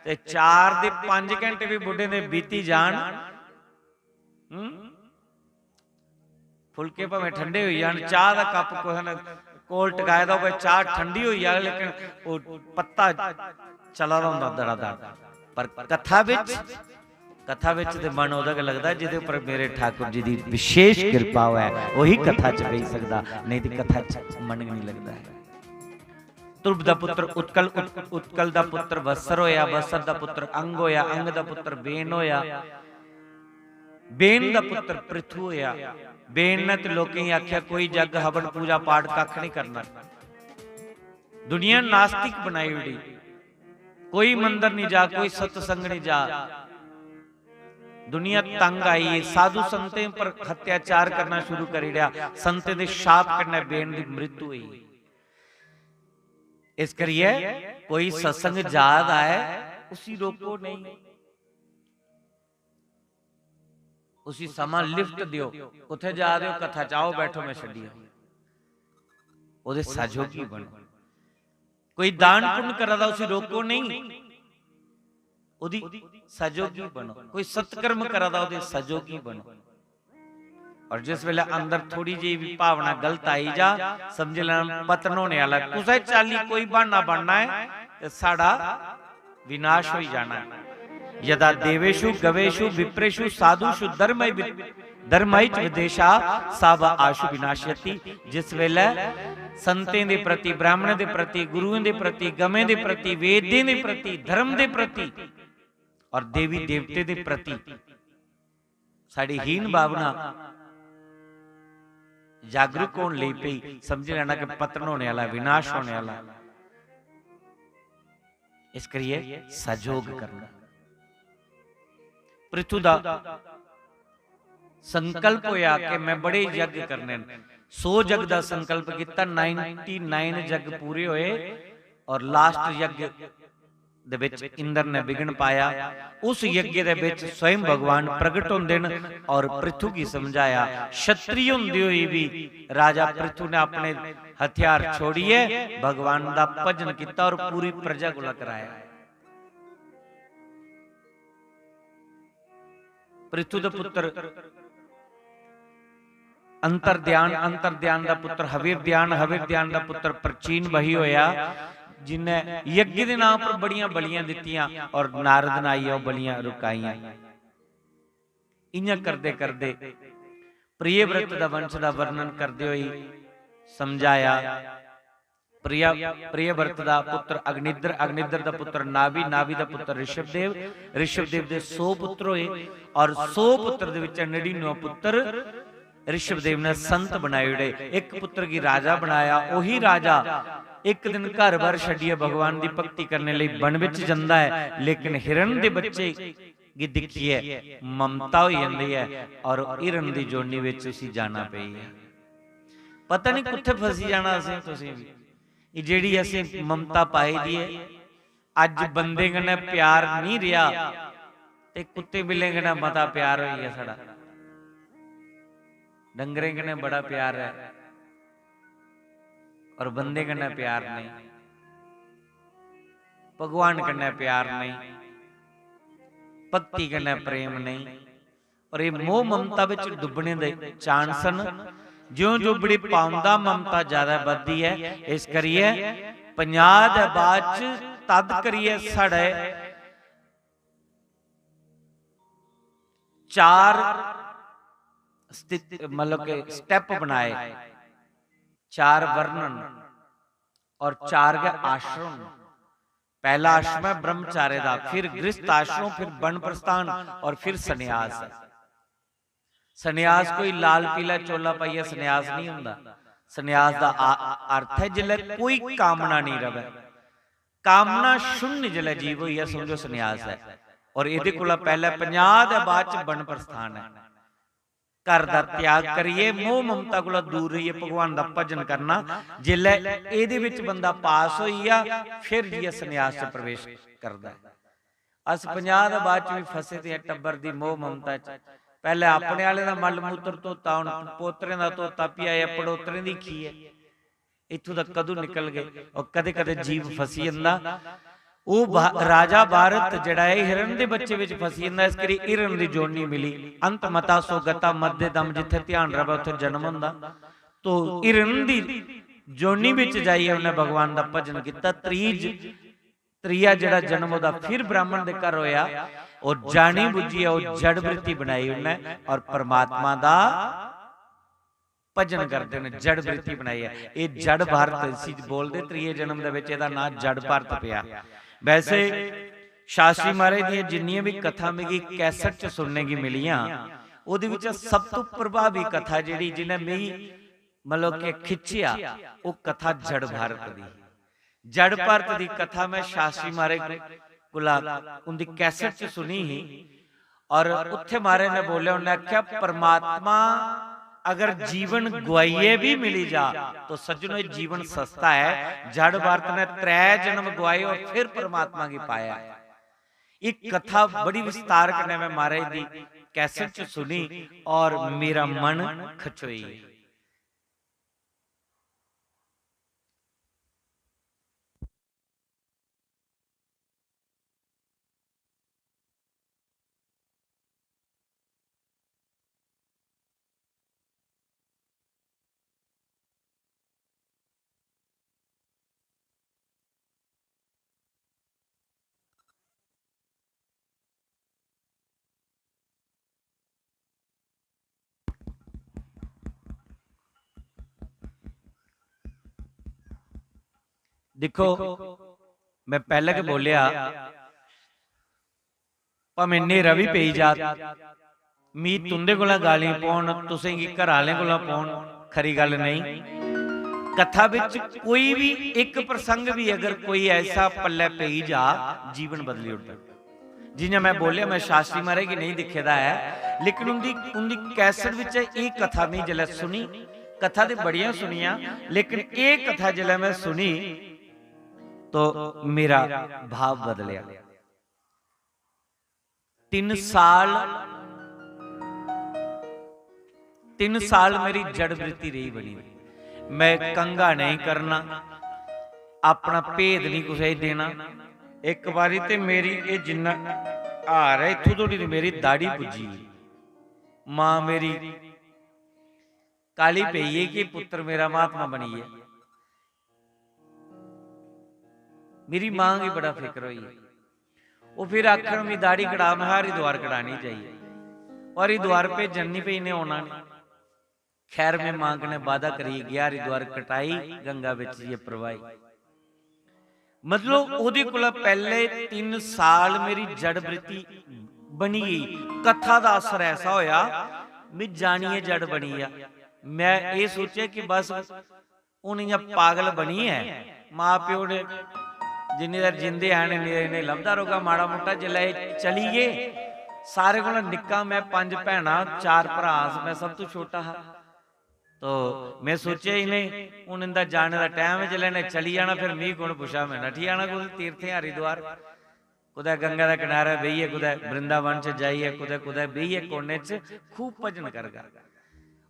ते चार दे पंज घैंटे बी बुड्ढे दे बीती जान। हूं? फुलके भामें ठंडे होई जान, चाह् दा कप कुसै ने कोल टकाए दा होऐ, चाह् ठंडी होई जाग, लेकिन ओह् पत्ता चला दा होंदा दड़ा दड़। पर कथा बिच, कथा बिच ते मन ओह्दा गै लगदा जेह्दे उप्पर मेरे ठाकुर जी दी विशेष किरपा होऐ, ओही कथा च बेही सकदा, नेईं ते कथा च मन गै निं लगदा ऐ। ध्रुव दा पुत्र उत्कल, उत-, उत्कल दा पुत्र वत्सर होया, वत्सर दा पुत्र अंग होया, अंग दा पुत्र बेन होया, बेन दा पुत्र पृथु होया। बेन ने ते लोकें गी आखेआ, "कोई जग हवन पूजा पाठ कक्ख नहीं करना, दुनिया नास्तिक बनाई ओड़ी, कोई मंदर नहीं जा, कोई सत्संग नहीं जा।" दुनिया तंग आई, साधु संतें पर अत्याचार करना शुरू करी ओड़ेआ। संतें दे शाप कन्नै बेन दी मृत्यु हुई। इस करियै कोई सत्संग जा दा ऐ, उसी रोको नहीं, उसी समां lift दियो। कुत्थै जा दे हो? कथा च आओ, बैठो, मैं छड्डी आऊं। ओह्दे सहयोगी बनो। कोई दान पुण्य करा दा, उसी रोको नहीं, ओह्दी सहयोगी बनो। कोई सत्कर्म करा दा, ओह्दे सहयोगी बनो। और जिस वेले अंदर थोड़ी जेही भी भावना गलत आई जा, समझ लैना पतन होने आह्ला। कुसै चाल्ली कोई बहाना बनना ऐ ते साढ़ा विनाश होई जाना ऐ। यदा देवेषु गवेषु विप्रेषु साधुषु धर्म धर्मैच विदेशा सा वा आशु विनाशयति। जिस वेले संतें दे प्रति, ब्राह्मणें दे प्रति, गुरुएं दे प्रति, गवें दे प्रति, वेदें दे प्रति, धर्म दे प्रति और देवी देवतें दे प्रति साढ़ी हीन भावना जागरूक होने लगी पई, समझी लैना कि पतन होने आह्ला, विनाश होने आह्ला। इस करियै सैह्योग करना। पृथु दा संकल्प होया कि मैं बड़े यज्ञ करने न। सौ जग दा संकल्प कीता, नाइंटी नाइन जग पूरे होए और लास्ट यज्ञ दे विच इंद्र ने विघ्न पाया। उस यज्ञ दे विच स्वयं भगवान प्रगट होंदे न और पृथु गी समझाया। क्षत्रिय होंदे होई भी राजा पृथु ने अपने हथियार छोड़िए भगवान दा भजन किता और पूरी प्रजा कोला कराया। पृथु दे पुत्र अंतर ध्यान, अंतर ध्यान दा पुत्र हविर ध्यान, हविर ध्यान दा पुत्र प्रचीन बही होया, जिन्हें यज्ञ दे नाम पर बड़ियां बलियां दित्तियां और नारद ने आइयै ओह् बलियां रुकाइयां। इयां करदे करदे प्रियव्रत दा वंश दा वर्णन करदे होई समझाया। प्रिय प्रियव्रत दा पुत्र अग्निद्र, अग्निद्र दा पुत्र नाभि, नाभि दा पुत्र ऋषभदेव, ऋषभदेव दे सौ पुत्र होए और सौ पुत्र दे विच नड़िन्नवे पुत्र ऋषभदेव ने संत बनाई ओड़े। एक पुत्र गी राजा बनाया। ओही राजा एक दिन घर बार छड्डियै भगवान दी भक्ति करने लेई वन विच जंदा ऐ, लेकिन हिरण दे बच्चे गी दिक्खियै ममता होई जंदी ऐ और हिरण दी जोनी विच उसी जाना पेई ऐ। पता नहीं कुत्थै फसी जाना असें तुसें बी। एह् जेह्ड़ी असें ममता पाई दी ऐ, अज्ज बंदे कन्नै प्यार नहीं रेहा ते कुत्ते बिल्लें कन्नै मता प्यार होई गेआ साढ़ा। डंगरें कन्नै बड़ा प्यार ऐ और बंदे कन्नै प्यार नहीं, भगवान कन्नै प्यार नहीं, भक्ति कन्नै प्रेम नहीं। और ये मोह ममता विच डुब्बने दे चांस न। ज्यों ज्यों बड़ी पाउंदा ममता ज्यादा बधदी ऐ। इस करियै पंजाह दे बाद च तद करियै साढ़े चार स्थित, मतलब के स्टेप बनाए, चार वर्णन और चार गै आश्रम। पहला आश्रम है ब्रह्मचार्य दा, फिर गृहस्थ आश्रम, फिर वन प्रस्थान और फिर संन्यास है। संन्यास कोई लाल पीला चोला पाइयै संन्यास नहीं होंदा। संन्यास दा आ-, अर्थ है जिसलै कोई कामना नहीं रवै, कामना शून्य जिसलै जीव होई जा, समझो संन्यास है। और एह्दे कोला पैह्‌ले पंजाह दे बाद च वन प्रस्थान है। घर दा त्याग करियै, मोह ममता कोला दूर रहियै भगवान दा भजन करना। जिसलै एह्‌दे बिच बंदा पास होई गेआ, फिर जाइयै संन्यास च प्रवेश करदा ऐ। अस पंजाह दे बाद च बी फसे दे आं टब्बर दी मोह ममता च। पैह्‌ले अपने आह्‌ले दा मल मूत्र धोता, हून पोतरें दा धोता, फ्ही आए पड़ोतरें दी खी ऐ। इत्थूं दा कदूं निकलगे? और कदें-कदें जीव फसी जंदा। ओह् भा-, राजा भारत जेह्‌ड़ा ऐ, हिरण दे बच्चे बिच फसी जंदा, इस करी हिरण दी जोनी मिली। अंत मता सो गता, मरदे दम जित्थै ध्यान र'वै, उत्थै जन्म होंदा। तो हिरण दी जोनी बिच जाइयै उन्नै भगवान दा भजन कीता। त्रीज, त्रीया जेह्‌ड़ा जन्म ओह्‌दा फिर ब्राह्मण दे घर होया, और जानी बुज्झियै ओह् जड़ वृत्ति बनाई उन्नै और परमात्मा दा भजन करदे न, जड़ वृत्ति बनाई ऐ। एह् जड़ भारत इसी बोलदे, त्रिये जन्म दे विच एह्‌दा नांऽ जड़ भारत पेआ। वैसे शास्त्री महाराज दियां जिन्नियां बी कथा मिगी कैसेट च सुनने गी मिलियां, ओह्‌दे विच सब तों प्रभावी कथा जेह्‌ड़ी जिन्नै मिगी, मतलब कि, खिच्चेआ, ओह् कथा जड़ भारत दी। जड़ भारत दी कथा मैं शास्त्री महाराज कोला उंदी कैसेट च सुनी ही। और उत्थे महाराज ने बोलेआ, उन्हें आख्या, "परमात्मा अगर जीवन गुआइयै भी मिली जा, तो सज्जनो, ये जीवन सस्ता है।" जड़ भारत ने त्रै जन्म गुआए और फिर परमात्मा गी पाया। एक कथा बड़ी विस्तार कन्नै मैं महाराज दी कैसेट च सुनी और मेरा मन खचोई। दिक्खो, में पैह्लें गै बोलेआ, भामें न्हेरा बी पेई जा, मी तुं'दे कोला गालीं पौन, तुसेंगी घर आह्लें कोला पौन, खरी गल्ल नेईं। कथा बिच कोई बी इक प्रसंग बी अगर कोई ऐसा पल्लै पेई जा, जीवन बदली ओड़दा। जि'यां में बोलेआ, में शास्त्री महाराज गी नेईं दिक्खे दा ऐ, लेकिन उं'दी, उं'दी कैसेट बिच एह् कथा में जिसलै सुनी, कथा ते बड़ियां सुनियां, लेकिन एह् कथा जिसलै में सुनी, तो मेरा भाव बदलेआ। तिन्न साल, तिन्न साल मेरी जड़ वृत्ति रेही बनी दी। में कंघा नेईं करना, अपना भेद नेईं कुसै गी देना। इक बारी ते मेरी एह् जिन्ना हार ऐ, इत्थूं धोड़ी ते मेरी दाढ़ी पुज्जी गेई। मां मेरी काली पेई गेई कि पुत्तर मेरा महात्मा बनी गेआ। मेरी मां गी बड़ा फिकर होई। ओह् फिर आखन, "मी दाढ़ी कटा, में हरिद्वार कटानी चाहिए।" और हरिद्वार भेजन नहीं पे, इन्हें औना नहीं। खैर, में मां कन्नै वादा करियै गेआ, हरिद्वार कटाई, गंगा बिच ये प्रवाही। मतलब, ओह्दे कोला पैह्ले तिन्न साल मेरी जड़ वृत्ति बनी गेई। कथा दा असर ऐसा होया, में जानियै जड़ बनी गेआ। में एह् सोचेआ कि बस हून इ'यां पागल बनियै मां प्यो ने जिन्नी देर जींदे हैन, इन्नी देर इ'नें लभदा रौह्गा माड़ा मुट्टा। जिसलै एह् चली गे, सारे कोला निक्का में, पंज भैनां, चार भ्राऽ अस, में सब तों छोटा हा। तो में सोचेआ इ'नें, हून इं'दा जाने दा टैम ऐ, जिसलै इ'नें चली जाना, फिर मी कु'न पुच्छा, में नठी जाना कुतै तीर्थें हरिद्वार। कुतै गंगा दे कनारै बेहियै, कुतै वृंदावन च जाइयै, कुतै, कुतै बेहियै कोने च खूब भजन करगा।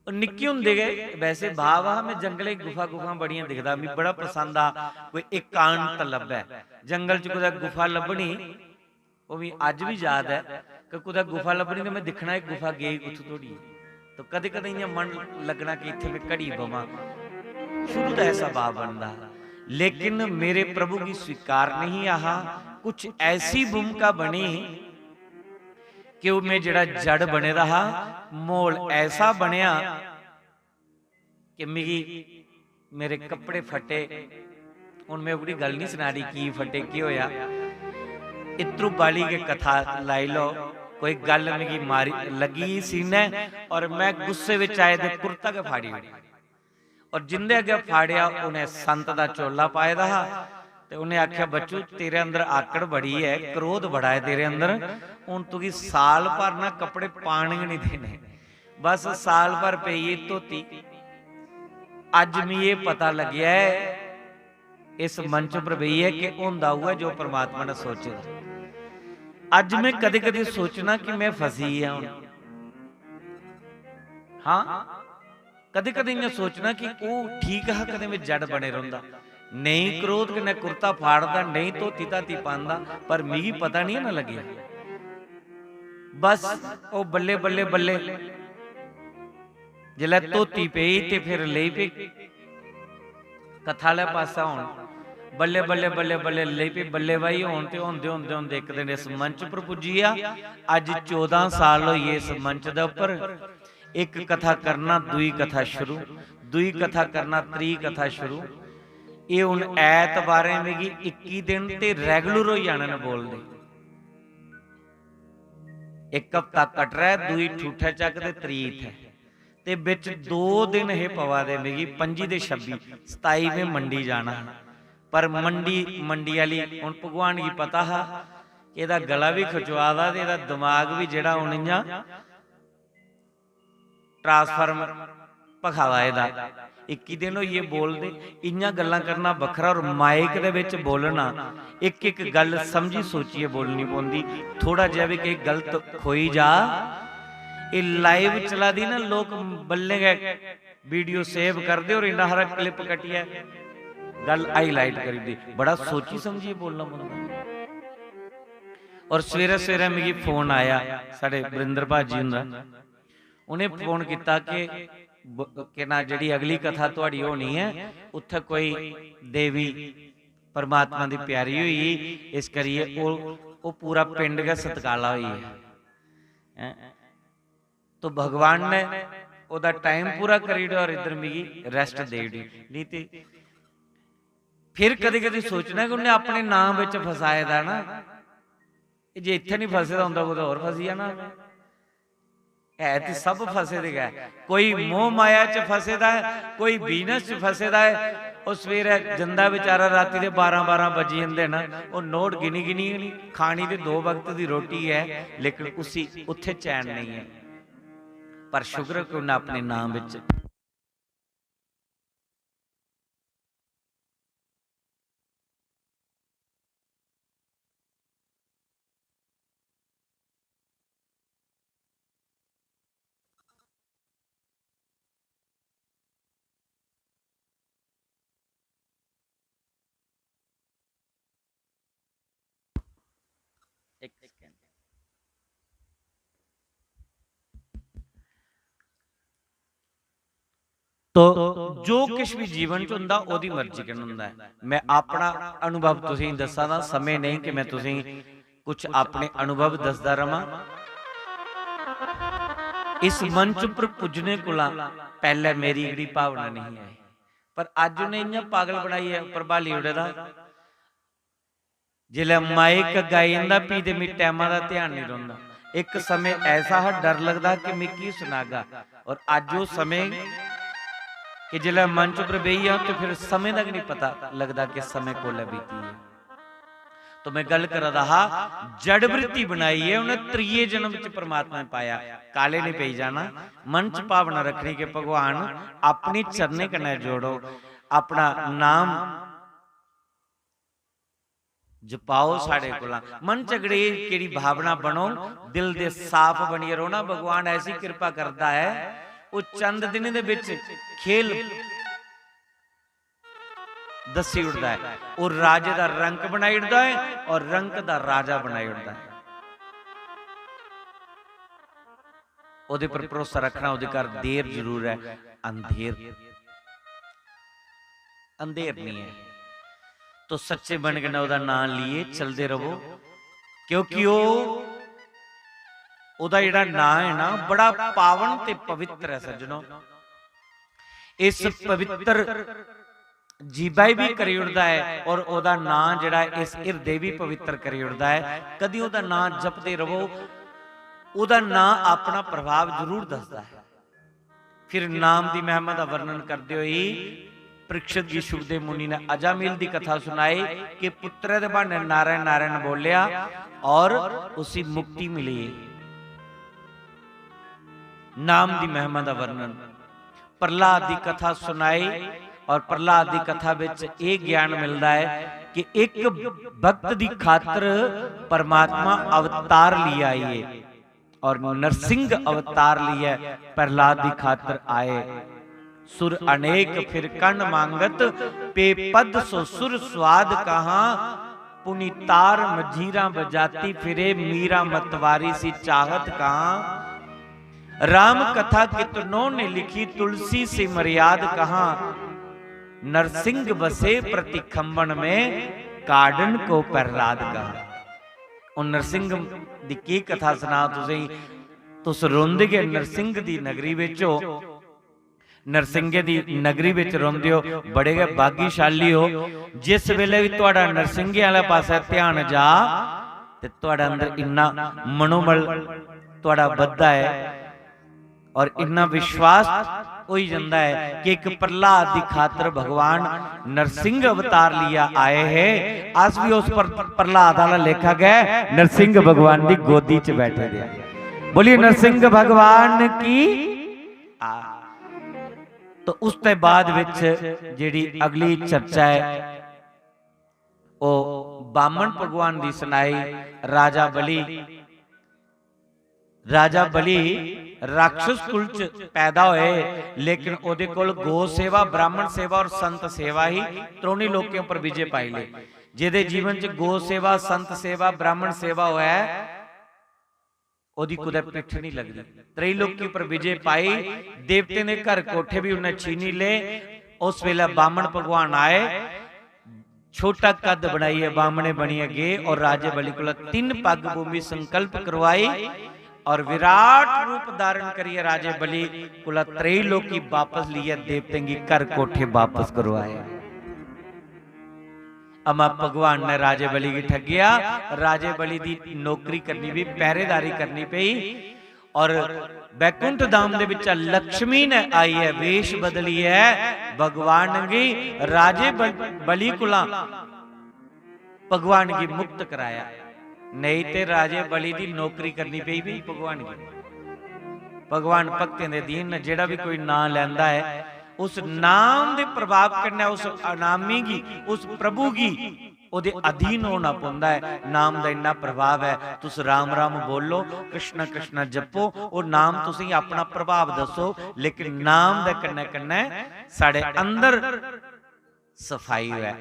ओह् निक्के होंदे गै वैसे भाव हा, में जंगलें च गुफा, गुफां बड़ियां दिखदा, मिगी बड़ा पसंद हा। कोई एकांत लब्भै, जंगल च कुतै गुफा लब्भनी, ओह् मिगी अज्ज बी याद ऐ कि कुतै गुफा लब्भनी ते में दिक्खना, एह् गुफा गेई कुत्थूं धोड़ी। तो कदें-कदें इ'यां मन लगना कि इत्थै में घड़ी बवां। शुरू दा ऐसा भाव बनदा हा, लेकिन मेरे प्रभु गी स्वीकार नहीं आहा। कुछ ऐसी भूमिका बनी कि ओह् में जेह्ड़ा जड़ बने दा हा, म्हौल ऐसा बनेआ कि मिगी मेरे कपड़े फट्टे। हून में ओह्कड़ी गल्ल निं सनानी की फट्टे, केह् होया। इत्तरू बाली गै कथा लाई लैओ, कोई गल्ल मिगी मारी लग्गी सीनै और में गुस्से बिच आए दे कुर्ता गै फाड़ी ओड़ेआ। और जिंदे अग्गें फाड़ेआ, उ'नें संत दा चोला पाए दा हा ते उ'नें आखेआ, "बच्चू, तेरे अंदर आकड़ बड़ी ऐ, क्रोध बड़ा ऐ तेरे अंदर, हून तुगी साल भर ना कपड़े पान गै निं देने।" बस साल भर पेई एह् धोती। अज्ज मिगी एह् पता लग्गेआ ऐ इस मंच पर बेहियै कि होंदा उ'ऐ जो परमात्मा ने सोचे दा। अज्ज में कदें-कदें सोचना कि में फसी गेआ हून। हां, कदें-कदें इ'यां सोचना कि ओह् ठीक हा, कदें में जड़ बने रौंह्दा। नेईं क्रोध कन्नै कुर्ता फाड़दा, नेईं धोती धाती पांदा, पर मिगी पता निं ना लग्गेआ। बस ओह् बल्ले, बल्ले, बल्ले जिसलै धोती पेई ते फिर लेई पे कथा आह्लै पासै होन। बल्ले, बल्ले, बल्ले, बल्ले लेई पे बल्ले बाई होन ते होंदे, होंदे, होंदे इक दिन इस मंच पर पुज्जी गेआ। अज्ज चौदां साल होई गे इस मंच दे उप्पर। इक कथा करना, दूई कथा शुरू, दूई कथा करना, त्री कथा शुरू। एह् हून ऐतबारें मिगी इक्की दिन ते regular होई जाने न बोलदे। इक हफ्ता कटरै, दूई ठूठै चक ते त्री इत्थै। ते बिच दो दिन हे पवा दे मिगी, पंजी ते छब्बी, सताई में मंडी जाना हा। पर मंडी, मंडी आह्ली, हून भगवान गी पता हा कि एह्दा गला बी खचोआ दा ते एह्दा दमाग बी जेह्ड़ा हून इ'यां ट्रांसफार्मर भखा दा एह्दा। इक्की दिन होई गे बोलदे, इ'यां गल्लां करना बक्खरा और माइक दे बिच बोलना, इक-इक गल्ल समझी सोचियै बोलनी पौंदी। थोह्ड़ा जेहा बी किश गलत खोई जा, एह् live चला दी ना, लोक बल्लें गै video save करदे और इन्ना हारा clip कट्टियै गल्ल highlight करी ओड़दी। बड़ा सोची समझियै बोलना पौंदा। और सवेरै-सवेरै मिगी फोन आया साढ़े वरिंदर भाजी हुंदा, उ'नें फोन कीता कि ब-, केह् नां, जेह्ड़ी अगली कथा थुआढ़ी होनी ऐ, उत्थै कोई देवी परमात्मा दी प्यारी होई गेई, इस करियै ओह्, ओह् पूरा पिंड गै सतकाला होई गेआ। हैं? तो भगवान ने ओह्दा time पूरा करी ओड़ेआ और इद्धर मिगी rest देई ओड़ी। नेईं ते फिर कदें कदें सोचना कि उन्नै अपने नांऽ बिच फसाए दा ना, जे इत्थै निं फसे दा होंदा, कुतै होर फसी जाना। है ते सब फसे दे गै। कोई मोह माया च फसे दा ऐ, कोई बिजनेस च फसे दा ऐ। ओह् सवेरै जंदा बेचारा, रातीं दे बारां बारां बजी जंदे न, ओह् नोट गिनी गिनी, खानी ते दो वक्त दी रोटी ऐ, लेकिन उसी उत्थै चैन नेईं ऐ। पर शुक्र कि उन्नै अपने नांऽ बिच एक सेकंड। तो जो किश भी जीवन च होंदा, ओह्दी मर्जी कन्नै होंदा ऐ। मैं अपना अनुभव तुसेंगी दस्सा दा, समें नेईं कि मैं तुसेंगी कुछ अपने अनुभव दसदा रवां। इस मंच उप्पर पुज्जने कोला पैह्ले मेरी एह्कड़ी भावना नेईं आई, पर अज्ज उ'नें इ'यां पागल बनाइयै उप्पर ब्हाली ओड़े दा। जिसलै माइक अग्गै आई जंदा, फ्ही ते मिगी टैमा दा ध्यान निं रौंह्दा। इक समें ऐसा हा, डर लगदा कि मिगी की सनागा। और अज्ज ओह् समें कि जिसलै मंच पर बेही जाओ, ते फिर समें दा गै निं पता लगदा कि समें कोलै बीती गेआ। तो मैं गल्ल करा दा हा, जड़ वृत्ति बनाई ऐ उ'नें, त्रिये जन्म च परमात्मा ने पाया। काले निं पेई जाना, मन च भावना रक्खनी कि भगवान, अपने चरणें कन्नै जोड़ो, अपना नाम जपाओ साढ़े कोला। मन च अगर एह् केह्ड़ी भावना बनो, दिल दे साफ बनियै रौह्ना, भगवान ऐसी किरपा करदा ऐ, ओह् चंद दिनें दे बिच खेल दस्सी ओड़दा ऐ। ओह् राजे दा रंक बनाई ओड़दा ऐ और रंक दा राजा बनाई ओड़दा ऐ। ओह्दे पर भरोसा रक्खना, ओह्दे घर देर जरूर ऐ, अंधेर, अंधेर नहीं ऐ। तो सच्चे मन कन्नै ओह्दा नांऽ लेइयै चलदे रवो, क्योंकि ओह्, ओह्दा जेह्ड़ा नांऽ ऐ ना, बड़ा पावन ते पवित्र ऐ सज्जनो। इस पवित्र जीबा गी बी करी ओड़दा ऐ और ओह्दा नांऽ जेह्ड़ा इस हिरदे बी पवित्र करी ओड़दा ऐ। कदी ओह्दा नांऽ जपदे रवो, ओह्दा नांऽ अपना प्रभाव जरूर दसदा ऐ। फिर नाम दी महिमा दा वर्णन करदे होई परीक्षित गी शुकदेव मुनि ने अजामिल दी कथा सुनाई कि पुत्रै दे ब्हाने नारायण नारायण बोलेआ और उसी मुक्ति मिली। नाम दी महिमा दा वर्णन, प्रहलाद दी कथा सुनाई और प्रहलाद दी कथा विच एह ज्ञान मिलदा है कि एक भक्त दी खातर परमात्मा अवतार लिया आइए और नरसिंह अवतार लिया प्रहलाद दी खातर आए। सुर अनेक फिर कण मांगत, पे पद सो सुर स्वाद कहाँ। पुनि तार मजीरा बजाती फिरे, मीरा मतवारी सी चाहत कहाँ। राम कथा कितनों ने लिखी, तुलसी सी मर्याद कहाँ। नरसिंह बसे प्रतिखंबन में, काडन को प्रहलाद कहाँ। उन नरसिंह दी की कथा सुना तुसें, तुस रोंदे गै नरसिंह दी नगरी विच हो। नरसिंघे दी नगरी विच रौंह्दे हो, बड़े गै भागीशाली हो। जिस वेले बी तुहाडा नरसिंघे आह्ले पासै ध्यान जा ते तुहाडे अंदर इन्ना मनोबल तुहाडा बधदा ऐ और इन्ना विश्वास होई जंदा ऐ कि इक प्रहलाद दी खातर भगवान नरसिंह अवतार लिया आए हे। अस भी उस पर प्रहलाद आह्ला लेखा गै नरसिंह भगवान दी गोदी च बैठे दे। बोलिए नरसिंह भगवान की। आ। तो उसते बाद विच जेह्ड़ी अगली चर्चा ऐ, ओह् बामन भगवान दी सनाई। राजा बलि, राजा बलि राक्षस कुल च पैदा होए, लेकिन ओह्दे कोल गौ सेवा, ब्राह्मण सेवा और संत सेवा ही, त्रौनी लोकें पर विजय पाई ले। जेह्दे जीवन च गौ सेवा, संत सेवा, ब्राह्मण सेवा होऐ, ओह्दी कुतै पिट्ठ नहीं लगदी। त्रैलोकी पर विजय पाई, देवतें दे घर कोठे भी उन्हें छीनी ले। उस वेले बामन भगवान आए, छोटा कद बनाइयै बामने बनियै गे और राजे बलि कोला तिन्न पग भूमि संकल्प करवाई और विराट रूप धारण करियै राजे बलि कोला त्रैलोकी वापस लियै देवतें गी घर कोठे वापस करवाए। अमा भगवान ने राजे बलि गी ठग्गेआ। राजे बलि दी नौकरी करनी पेई, पैह्रेदारी करनी पेई। और बैकुंठ धाम दे बिच्चा लक्ष्मी ने आइयै वेश बदलियै भगवान गी राजे बल-, बलि कोला भगवान गी मुक्त कराया। नेईं ते राजे बलि दी नौकरी करनी पेई पेई भगवान गी। भगवान भक्तें दे दीन न, जेह्ड़ा बी कोई नां लैंदा ऐ, उस नाम दे प्रभाव कन्नै उस अनामी गी, उस प्रभु गी ओह्दे अधीन होना पौंदा ऐ। नाम दा इन्ना प्रभाव ऐ। तुस राम राम बोलो, कृष्णा कृष्णा जपो, ओह् नाम तुसेंगी अपना प्रभाव दस्सो, लेकिन नाम दे कन्नै कन्नै साढ़े अंदर सफाई होऐ।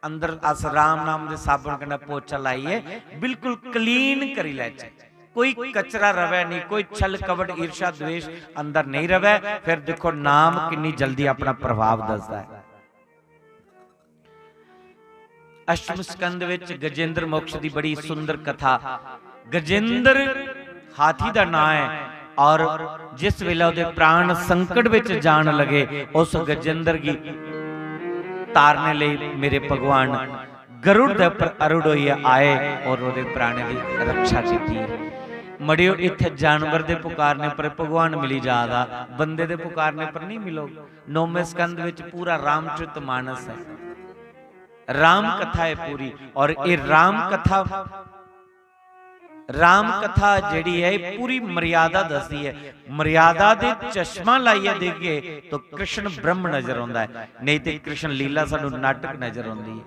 अंदर अस राम नाम दे साबन कन्नै पोचा लाइयै बिल्कुल clean करी लैचै। कोई कचरा रवै नहीं, कोई छल कपट ईर्ष्या द्वेष अंदर नहीं रवै। फिर दिक्खो नाम किन्नी जल्दी अपना प्रभाव दसदा ऐ। अष्टम स्कंद विच गजेंद्र मोक्ष दी बड़ी सुंदर कथा। गजेंद्र हाथी दा नां ऐ और जिस वेले ओहदे प्राण संकट विच जान लगे, उस गजेंद्र गी तारने लेई मेरे भगवान गरुड़ दे उप्पर आरूढ़ होइयै आए और ओहदे प्राणें दी रक्षा कीती। मड़ियो, इत्थै जानवर दे पुकारने पर भगवान मिली जा दा, बंदे दे पुकारने पर नहीं मिलोग। नौमें स्कंद विच पूरा रामचरित मानस ऐ, राम कथा ऐ पूरी। और ये राम कथा, राम कथा जेह्ड़ी ऐ, एह् पूरी मर्यादा दसदी ऐ। मर्यादा दे चश्मा लाइयै दिखगे तो कृष्ण ब्रह्म नजर औंदा ऐ, नेईं ते कृष्ण लीला सानू नाटक नजर औंदी ऐ।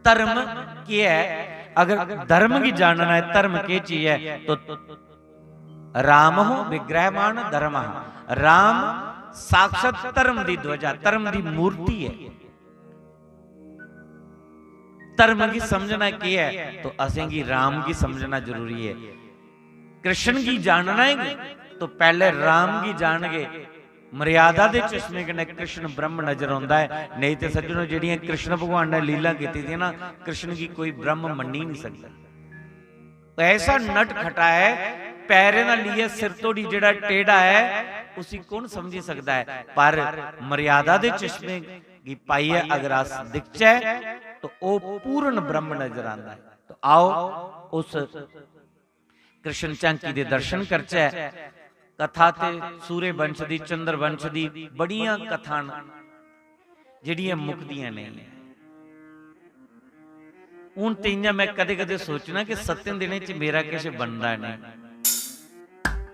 धर्म केह् ऐ? अगर धर्म गी जानना ऐ, धर्म केह् चीज ऐ, तो रामो विग्रहमाण धर्म। राम साक्षात धर्म दी ध्वजा, धर्म दी मूर्ति ऐ। धर्म गी समझना केह् ऐ? तो असेंगी राम गी समझना जरूरी ऐ। कृष्ण गी जानना ऐ तो पैह्ले राम गी जानगे। मर्यादा दे चश्मे कन्नै कृष्ण ब्रह्म नजर औंदा ऐ, नेईं ते सज्जनो, जेह्ड़ियां कृष्ण भगवान ने लीला कीती दियां ना, कृष्ण गी कोई ब्रह्म मन्नी निं सकदा। ऐसा नटखटा ऐ, पैरें दा लेइयै सिर धोड़ी जेह्ड़ा टेढ़ा ऐ, उसी कौन समझी सकदा ऐ? पर मर्यादा दे चश्मे गी पाइयै अगर अस दिखचै, तो ओह् पूर्ण ब्रह्म नजर आंदा ऐ। तो आओ, उस कृष्ण झांकी दे दर्शन करचै। कथा ते सूर्यवंश दी, चंद्रवंश दी बड़ियां कथां न, जेह्ड़ियां मुकदियां नेईं। हून ते इ'यां मैं कदें-कदें सोचना कि सत्तें दिनें च मेरा किश बनदा नेईं।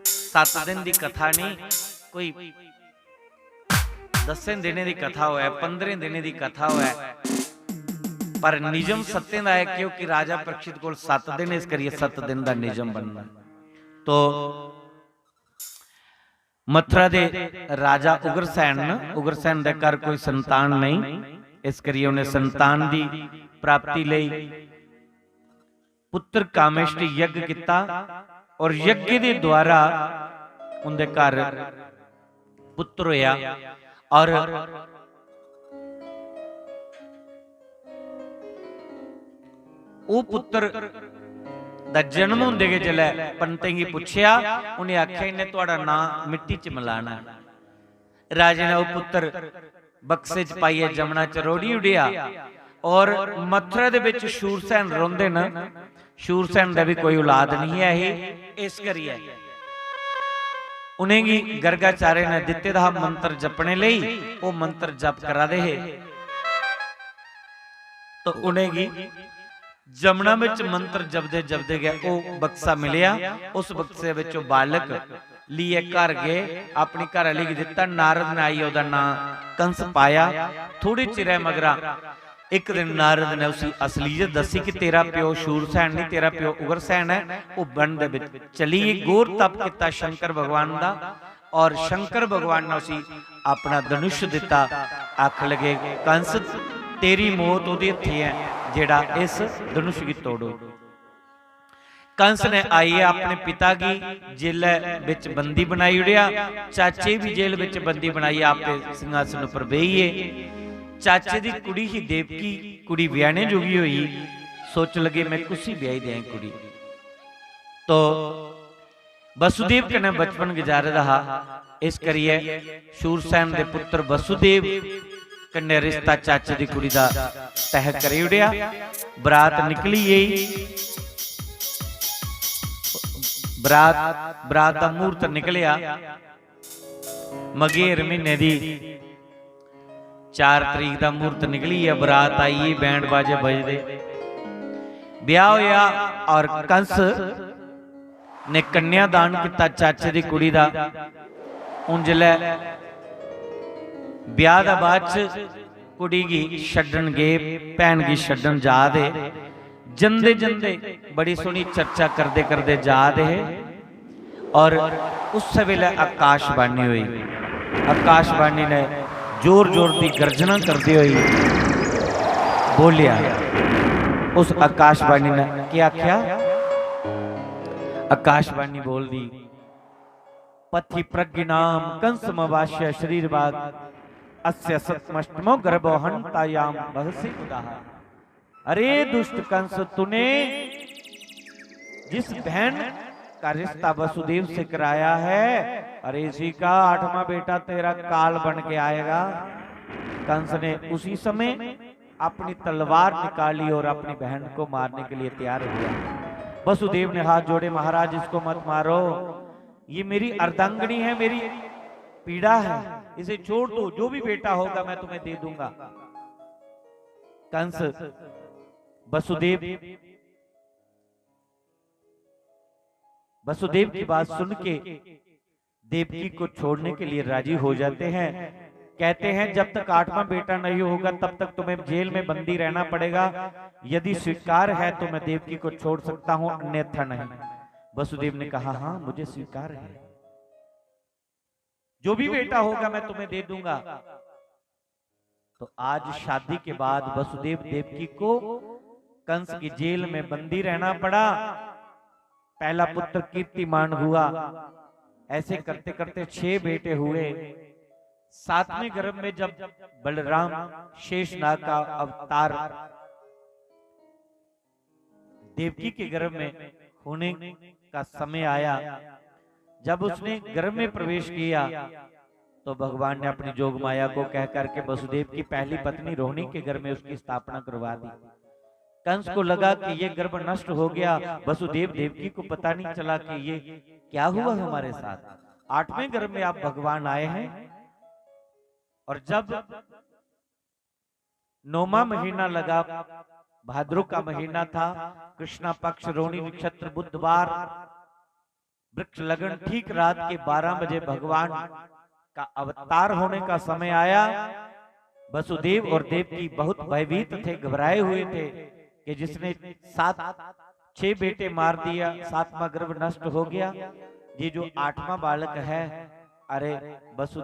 सत्त दिन दी कथा नेईं, कोई दसें दिनें दी कथा होऐ, पंदरें दिनें दी कथा होऐ, पर निजम सत्तें दा ऐ, क्योंकि राजा परीक्षित कोल सत्त दिन, इस करियै सत्त दिन दा निजम बनदा। तो मथुरा दे राजा उग्रसेन न, उग्रसेन दे घर कोई संतान नेईं, इस करियै उ'नें संतान दी प्राप्ति लेई पुत्र कामेष्टि यज्ञ कीता और यज्ञ दे द्वारा उंदे घर पुत्र होया और ओह् पुत्र दा जन्म होंदे गै जिसलै पंडितें गी पुच्छेआ, उ'नें आखेआ, "इ'न्नै थुआढ़ा नांऽ मिट्टी च मलाना ऐ।" राजे ने ओह् पुत्र बक्से च पाइयै जमुना च रोढ़ी ओड़ेआ। और मथुरा दे बिच शूरसेन रौंह्दे न, शूरसेन दा बी कोई औलाद नहीं ऐ ही, इस करियै उ'नेंगी गर्गाचार्य ने दित्ते दा हा मंत्र जपने लेई, ओह् मंत्र जप करा दे हे। तो उ'नेंगी जमुना बिच मंत्र जपदे जपदे गै ओह् बक्सा मिलेआ। उस बक्से बिच ओह् बालक लेइयै घर गे, अपनी घर आह्ली गी दित्ता। नारद ने आइयै ओह्दा नांऽ कंस पाया। थोड़े चिरै मगरा इक दिन नारद ने उसी असलीयत दस्सी कि तेरा प्यो शूरसेन नहीं, तेरा प्यो उग्रसेन ऐ। ओह् वन दे बिच चली गे, घोर तप कीता शंकर भगवान दा, और शंकर भगवान ने उसी अपना धनुष दिता। आख लगे, "कंस, तेरी मौत ओह्दे हत्थें ऐ जेह्ड़ा इस धनुष गी तोड़ो।" कंस ने आइयै अपने पिता गी जेलै बिच बंदी बनाई ओड़ेआ, चाचे बी जेल बिच बंदी बनाइयै आपे सिंहासन उप्पर बेही गे। चाचे दी कुड़ी ही देवकी, कुड़ी ब्याहने जोगी होई। सोच लगे, "मैं कुसी ब्याही दें कुड़ी।" तो वसुदेव कन्नै बचपन गुजारे दा हा, इस करियै शूरसेन दे पुत्र वसुदेव कन्नै रिश्ता चाचे दी कुड़ी दा तय करी ओड़ेआ। बरात निकली गेई, बरात, बरात दा मूर्त निकलेआ मगेर म्हीने दी चार तरीक दा मूर्त निकली गेआ। बरात आई गेई, बैंड बाजे बजदे, ब्याह होया और कंस ने कन्यादान किता चाचे दी कुड़ी दा। हून जिसलै ब्याह दे बाद च कुड़ी गी छड्डन गे, भैन गी छड्डन जा दे, जंदे जंदे बड़ी सोहनी चर्चा करदे करदे जा दे हे और उस वेले आकाशवाणी हुई। आकाशवाणी ने जोर जोर की गर्जना करते हुए बोलिया। उस आकाशवाणी ने क्या आख्या? आकाशवाणी बोल दी, "पथि प्रज्ञ नाम कंस मवाश्य शरीर बाग अस्य सतमष्टमो गर्भो हंतायाम बहसी उदाह।" अरे दुष्ट कंस, तूने जिस बहन का रिश्ता वसुदेव से कराया है, अरे इसी का आठवां बेटा तेरा काल बन के आएगा। कंस ने उसी समय अपनी तलवार निकाली और अपनी बहन को मारने के लिए तैयार हुआ। वसुदेव ने हाथ जोड़े, "महाराज, इसको मत मारो, ये मेरी अर्धांगिनी है, मेरी पीड़ा है, इसे छोड़ दो, जो भी बेटा होगा मैं तुम्हें दे दूंगा।" कंस वसुदेव, वसुदेव की बात सुन के देवकी को छोड़ने के लिए राजी हो जाते हैं। कहते हैं, "जब तक आठवां बेटा नहीं होगा, तब तक तुम्हें जेल में बंदी रहना पड़ेगा। यदि स्वीकार है तो मैं देवकी को छोड़ सकता हूं, अन्यथा नहीं।" वसुदेव ने कहा, "हाँ, मुझे स्वीकार है, जो भी बेटा होगा मैं तुम्हें दे दूंगा।" तो आज शादी के बाद वसुदेव देवकी को कंस की जेल में बंदी रहना पड़ा। पहला पुत्र कीर्तिमान हुआ। ऐसे करते करते छह बेटे हुए। सातवें गर्भ में जब बलराम शेषनाग का अवतार देवकी के गर्भ में होने का समय आया, जब उसने गर्भ में प्रवेश किया तो भगवान ने अपनी जोग माया को कह करके वसुदेव की पहली पत्नी रोहिणी के गर्भ में उसकी स्थापना करवा दी। कंस को लगा कि ये गर्भ नष्ट हो गया, वसुदेव देवकी को पता नहीं चला कि ये क्या हुआ हमारे साथ। आठवें गर्भ में आप भगवान आए हैं। और जब नौवां महीना लगा, भाद्रो का महीना था, कृष्णा पक्ष, रोहिणी नक्षत्र, बुधवार, वृक्ष लगन, ठीक रात के बारह बजे भगवान का अवतार होने का समय आया। वसुदेव और देवकी बहुत भयभीत थे, घबराए हुए थे कि जिसने सात, छह बेटे मार दिया, सातवां गर्भ नष्ट हो गया, ये जो आठवां बालक है, अरे वसु,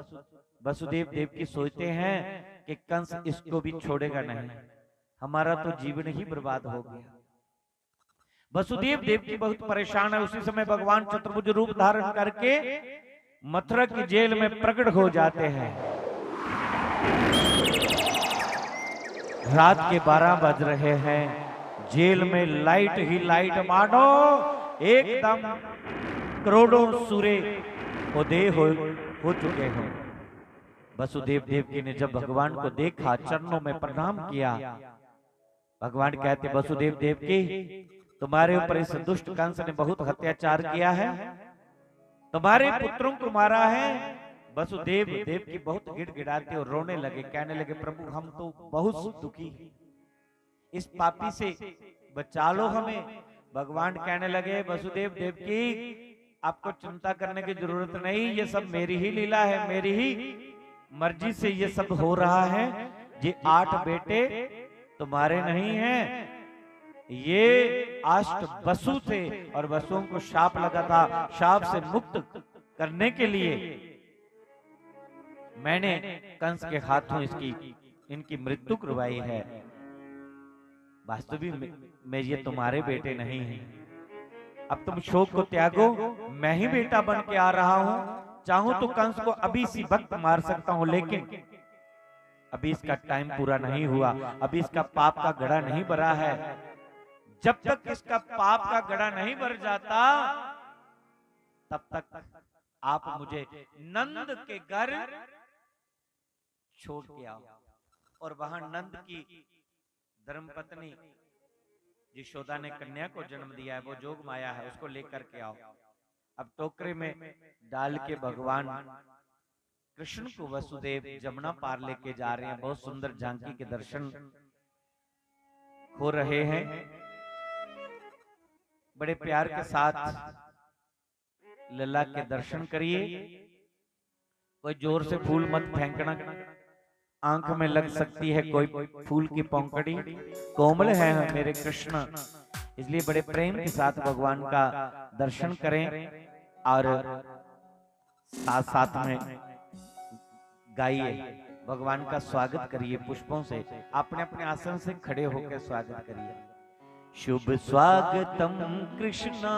वसुदेव देवकी सोचते हैं कि कंस इसको भी छोड़ेगा नहीं, हमारा तो जीवन ही बर्बाद हो गया। वसुदेव देवकी बहुत परेशान है। उसी समय भगवान चतुर्भुज रूप धारण करके मथुरा की जेल में प्रकट हो जाते हैं। रात के बारह बज रहे हैं, जेल में लाइट ही लाइट, मानो एकदम करोड़ों सूर्य उदय हो, हो चुके हों। वसुदेव देवकी ने जब भगवान को देखा, चरणों में प्रणाम किया, भगवान कहते, "वसुदेव देवकी, तुम्हारे ऊपर इस दुष्ट कंस ने बहुत अत्याचार किया है, तुम्हारे पुत्रों को मारा है।" वसुदेव देवकी बहुत गिड़गिड़ाते और रोने लगे, कहने लगे, "प्रभु, हम तो बहुत दुखी हैं, इस पापी से बचा लो हमें।" भगवान कहने लगे, "वसुदेव देवकी, आपको चिंता करने की जरूरत नहीं, ये सब मेरी ही लीला है, मेरी ही मर्जी से ये सब हो रहा है। ये आठ बेटे तुम्हारे नहीं हैं, ये अष्ट वसु थे और वसुओं को शाप लगा था, शाप से मुक्त करने के लिए मैंने कंस के हाथों इसकी, इनकी मृत्यु करवाई है। वास्तविक में, में ये तुम्हारे बेटे नहीं हैं। अब तुम शोक को त्यागो, मैं ही बेटा बन के आ रहा हूं। चाहूं तो कंस को अभी इसी वक्त मार सकता हूं, लेकिन अभी इसका टाइम पूरा नहीं हुआ, अभी इसका पाप का घड़ा नहीं भरा है। जब तक इसका पाप का घड़ा नहीं भर जाता, तब तक आप मुझे नंद के घर छोड़ के आओ।" और वहां नंद की धर्मपत्नी यशोदा ने कन्या को जन्म दिया है, वो जोग माया है, उसको लेकर के आओ। अब टोकरे में डाल के भगवान कृष्ण को वसुदेव जमुना पार लेके जा रहे हैं। बहुत सुंदर झांकी के दर्शन हो रहे हैं। बड़े प्यार के साथ लला के दर्शन करिए। कोई जोर से फूल मत फेंकना, आंख में लग सकती है कोई फूल की पंखुड़ी। कोमल है मेरे कृष्ण, इसलिए बड़े प्रेम के साथ भगवान का दर्शन करें और साथ साथ में गाइए, भगवान का स्वागत करिए पुष्पों से, अपने अपने आसन से खड़े होकर स्वागत करिए। शुभ स्वागतम कृष्णा,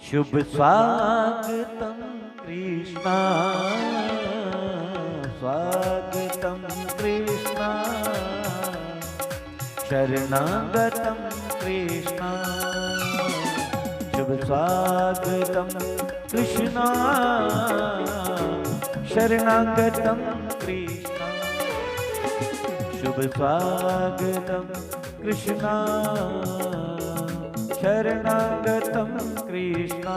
शुभ स्वागतम कृष्णा, स्वागतम कृष्णा, शरणागतम कृष्णा, शुभ स्वागतम कृष्णा, शरणागतम कृष्णा, शुभ स्वागतम कृष्णा, शरणागतम कृष्णा,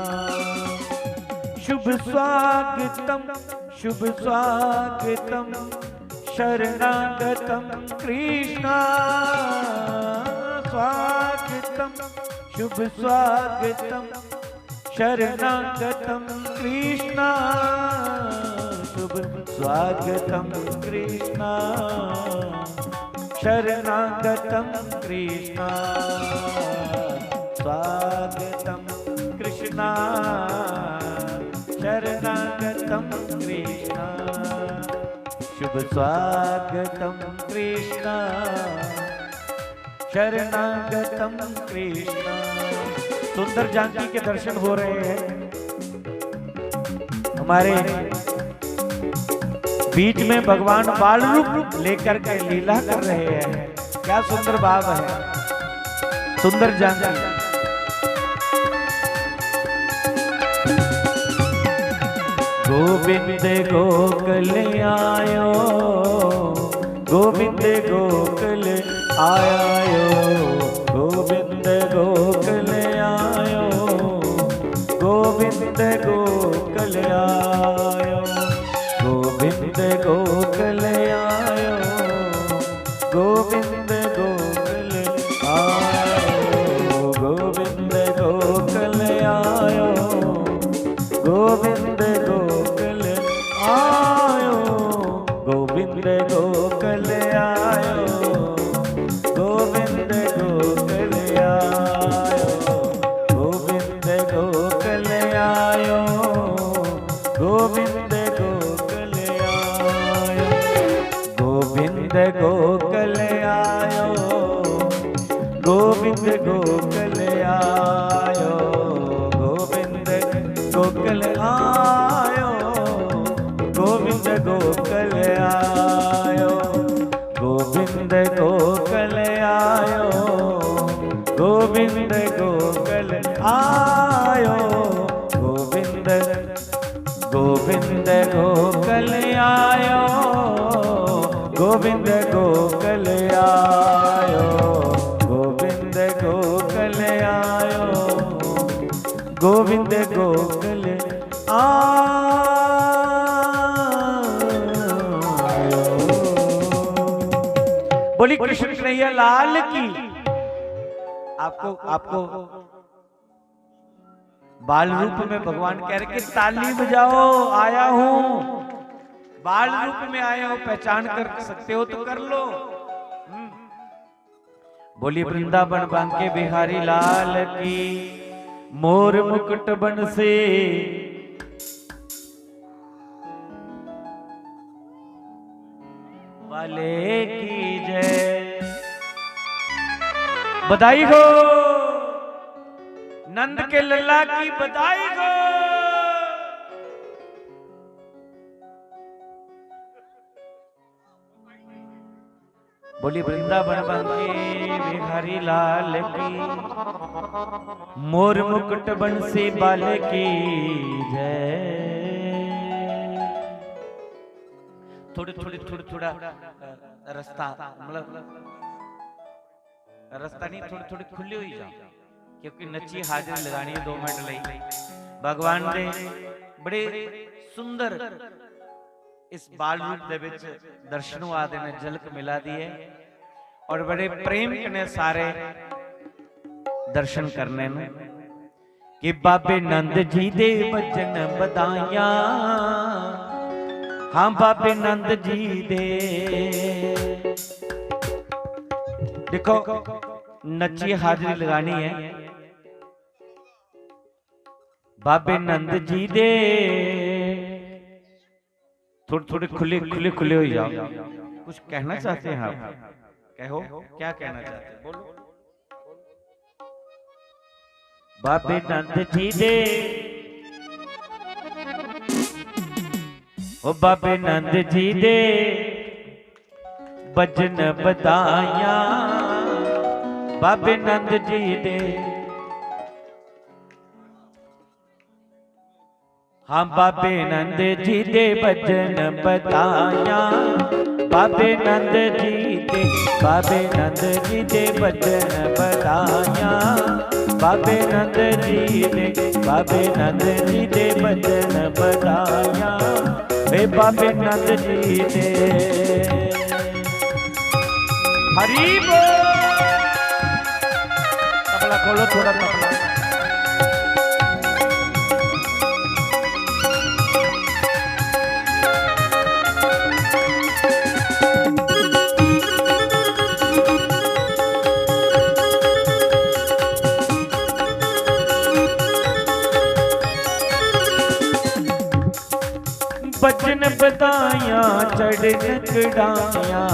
शुभ स्वागतम, शुभ स्वागतम, शरणागतम कृष्णा, स्वागतम, शुभ स्वागतम, शरणागतम कृष्णा, शुभ स्वागतम कृष्णा, शरणागतम कृष्णा, स्वागतम कृष्णा, शरणागतम कृष्णा, शुभ स्वागतम कृष्णा, शरणागतम कृष्णा। सुंदर जानकी के दर्शन हो रहे हैं। हमारे बीच में भगवान बाल रूप लेकर के लीला कर रहे हैं। क्या सुंदर भाव है, सुंदर जानकी। गोविंद गोकुल आयो, गोविंद गोकुल आयो, गोविंद गोकुल आयो, गोविंद गोकुल आयो, गोविंद गोकुल आयो, गोविंद गोकुल आयो, गोविंद गोकुल आयो, गोविंद गोकुल आयो, गोविंद गोकुल आयो, गोविंद गोकुल आयो, गोविंद गोकुल आयो, गोविंद गोकुल आयो, गोविंद गोकुल आयो, गोविंद गोकुल आयो, गोविंद गोकुल आयो, गोविंद गोकुल आयो, गोविंद गोकुल आयो, गोविंद गोकुल आयो, गोविंद, गोविंद गोकुल आयो, गोविंद गोकुल आयो, गोविंद गोकुल आयो, गोविंद गोकुल आयो। बोली कृष्ण कन्हैया लाल की। आपको, आपको बाल रूप में भगवान कह रहे कि ताली बजाओ, आया हूं, बाल रूप में आया हूं, पहचान कर सकते हो तो कर लो। हम्म। बोली वृंदावन बांके बिहारी लाल की, मोर मुकुट बंसी वाले की जय। बधाई हो, नंद के लल्ला की बधाई हो। बोली वृंदावन बांके बिहारी लाल की, मोर मुकुट बंसी बाले की जय। थोड़े थोड़े थोड़े थोड़ा, अ, रस्ता, मतलब, रस्ता नहीं, थोड़े थोड़े खुले होई जाओ, क्योंकि नच्ची हाजरी लगानी है दो मिनट लेई। भगवान दे बड़े सुंदर इस बाल रूप दे विच दर्शन होआ दे ने, झलक मिला दी है और बड़े प्रेम कन्नै सारे दर्शन करने न। कि बाबे नंद जी दे बजन बधाइयां, हाँ बाबे नंद जी दे। देखो, नच्ची हाजरी लगानी है बाबे नंद जी दे। थोड़े थोड़े खुले खुले खुले हो जाओ। कुछ कहना चाहते हैं आप? कहो, क्या कहना चाहते हैं? बोलो। बाबे नंद जी दे, ओ बाबे नंद जी दे बजन बधाइयां, बाबे नंद जी दे। हाँ, बाबे नंद जी दे बजन बधाइयां, बाबे नंद जी दे, बाबे नंद जी दे बजन बधाइयां, बाबे नंद जी दे, बाबे नंद जी दे बजन बधाइयां, वे बाबे नंद जी दे। हरी बोल। तबला खोलो, थोड़ा तबला। बजन बधाइयां चढ़न कढ़ाइयां,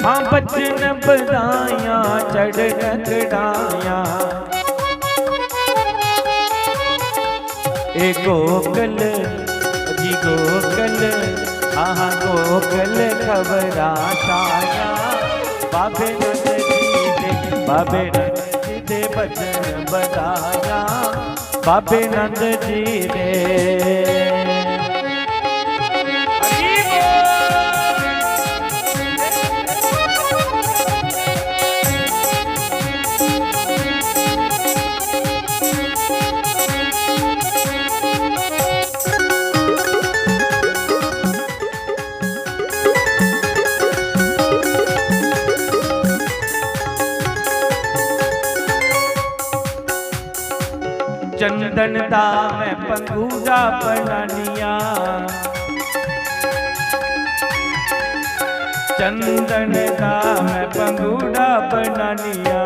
हाँ बजन बधाइयां चढ़न कढ़ाइयां। ए गोकल जी गोकल, हाँ हाँ गोकल खबरा छाया, बाबे नंद जी दे, बाबे नंद जी दे बजन बधाया, बाबे नंद जी दे। चंदन दा मैं पंगूड़ा बनानिया, चंदन दा मैं पंगूड़ा बनानिया।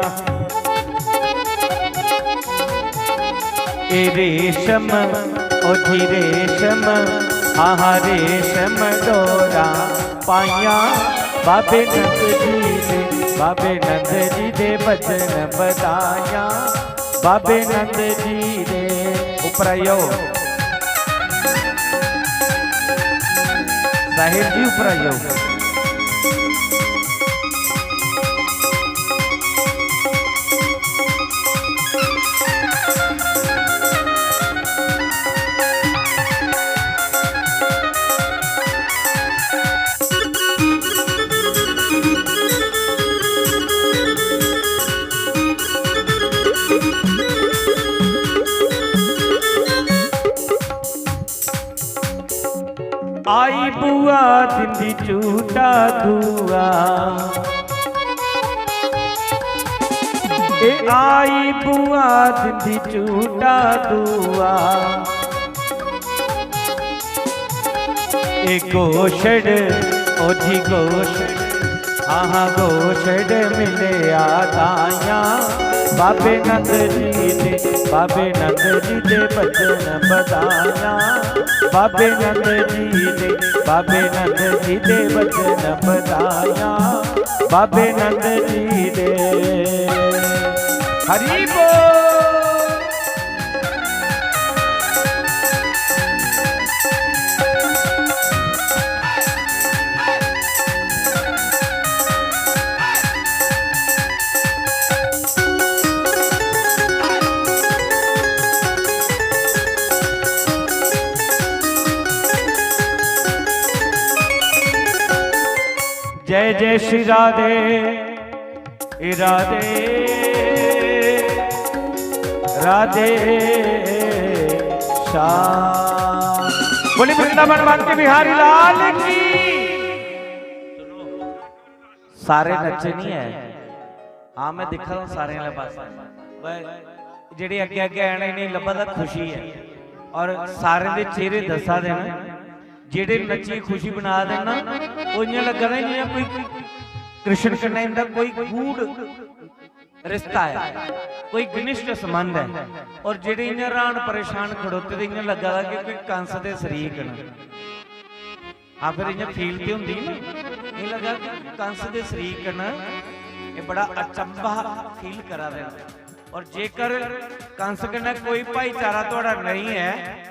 ए रेशम, ओ जी रेशम, आहा रेशम डोरा पाइयां, बाबे नंद जी दे, बाबे नंद जी दे बचन बधाया, बाबे नंद जी दे। ऊपर आइयो साहिर जी, ऊपर आइयो। आई बुआ दिंदी झूटा दुआ, ए आई बुआ दिंदी झूटा दुआ। ए गोशड़, ओ जी गोशड़, आहा गोशड़ मिले आदाया। बाबे नंद जी दे, बाबे नंद जी दे बचन बधाया। बाबे नंद जी दे, बाबे नंद जी दे बचन बधाया। बाबे नंद जी दे। हरि बोल। जय जय श्री राधे, ए राधे, राधे श्याम। बोली वृंदावन बांके बिहारी लाल की। सारे नच्चे नहीं है। हाँ, मैं दिखा रहा हूँ सारे वाले पास। भाई, जेह्ड़े अग्गें अग्गें आने, इ'नेंगी लब्भा दा खुशी ऐ। और सारें दे चेहरे दस्सा दे न। जेह्ड़े नच्चियै खुशी बना दे ना, ओह् इ'यां लग्गा दा जि'यां कोई कृष्ण कन्नै इं'दा कोई गूढ़ रिश्ता ऐ, कोई घनिष्ठ संबंध ऐ। और जेह्ड़े इ'यां र्हान परेशान खड़ोते दे, इ'यां लग्गा दा कि कोई कंस दे शरीक न। हाँ, फिर इ'यां फील ते होंदी ना, एह् लग्गा कि कंस दे शरीक न, एह् बड़ा अचंभा फील करा दे न। और जेकर कंस कन्नै कोई भाईचारा थुआढ़ा नहीं है,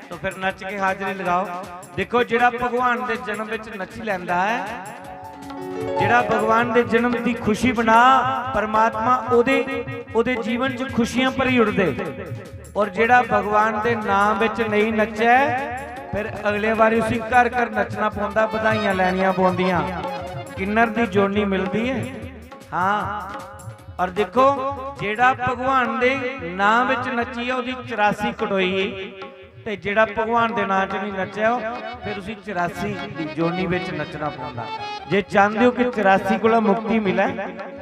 तो फिर नच के हाजरी लगाओ। देखो, जेह्ड़ा भगवान दे जन्म बिच नच्ची लैंदा ऐ, जेह्ड़ा भगवान दे जन्म दी खुशी बना, परमात्मा ओह्दे, ओह्दे जीवन च खुशियां भरी उड़दे। और जेह्ड़ा भगवान दे नाम बिच नेईं नच्चै, फिर अगले बारी उसी घर घर नच्चना पौंदा, बधाइयां लैनियां पौंदियां। किन्नर दी जोनी मिलदी ऐ। हाँ, और देखो, जेह्ड़ा भगवान दे नाम बिच नच्चियै ओह्दी चरासी कटोई, ते जेह्ड़ा भगवान दे नाम च नहीं नच्चै, फिर उसी चरासी दी जोनी बिच नच्चना पौंदा। जे चांह्दे हो कि चरासी कोला मुक्ति मिलै,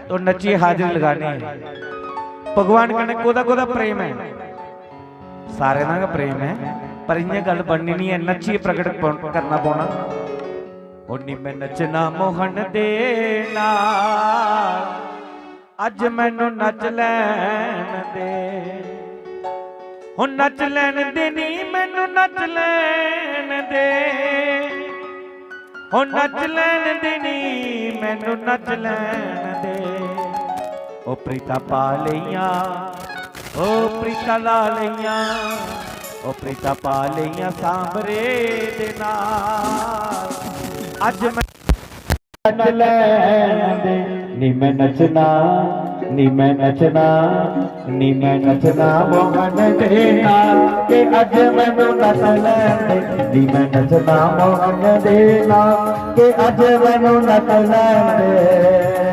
तो नच्चियै हाजरी लगानी है। भगवान कन्नै कोह्दा कोह्दा प्रेम है? सारें दा गै प्रेम ऐ, पर इ'यां गल्ल बननी निं ऐ, नच्चियै प्रगट पौन-, करना पौना। ओ नी मैं नच्चना मोहन दे नाल, अज्ज मैनू नच लैन दे। हो नच लैन दे नी, मैनू नच लैन दे। हो नच लैन दे नी, मैनू नच लैन दे। ओ प्रीता पा लेइयां, ओ प्रीता ला लेइयां, ओ प्रीता पा लेइयां सांबरे दे नाल। अज्ज मैं नच लैन दे, नी मैं नचना, नी मैं नचना, नी मैं नचना मोहन दे नाल, के अज मैनू नच लैन दे, नी मैं नचना मोहन दे नाल, के अज मैनू नच लैन दे।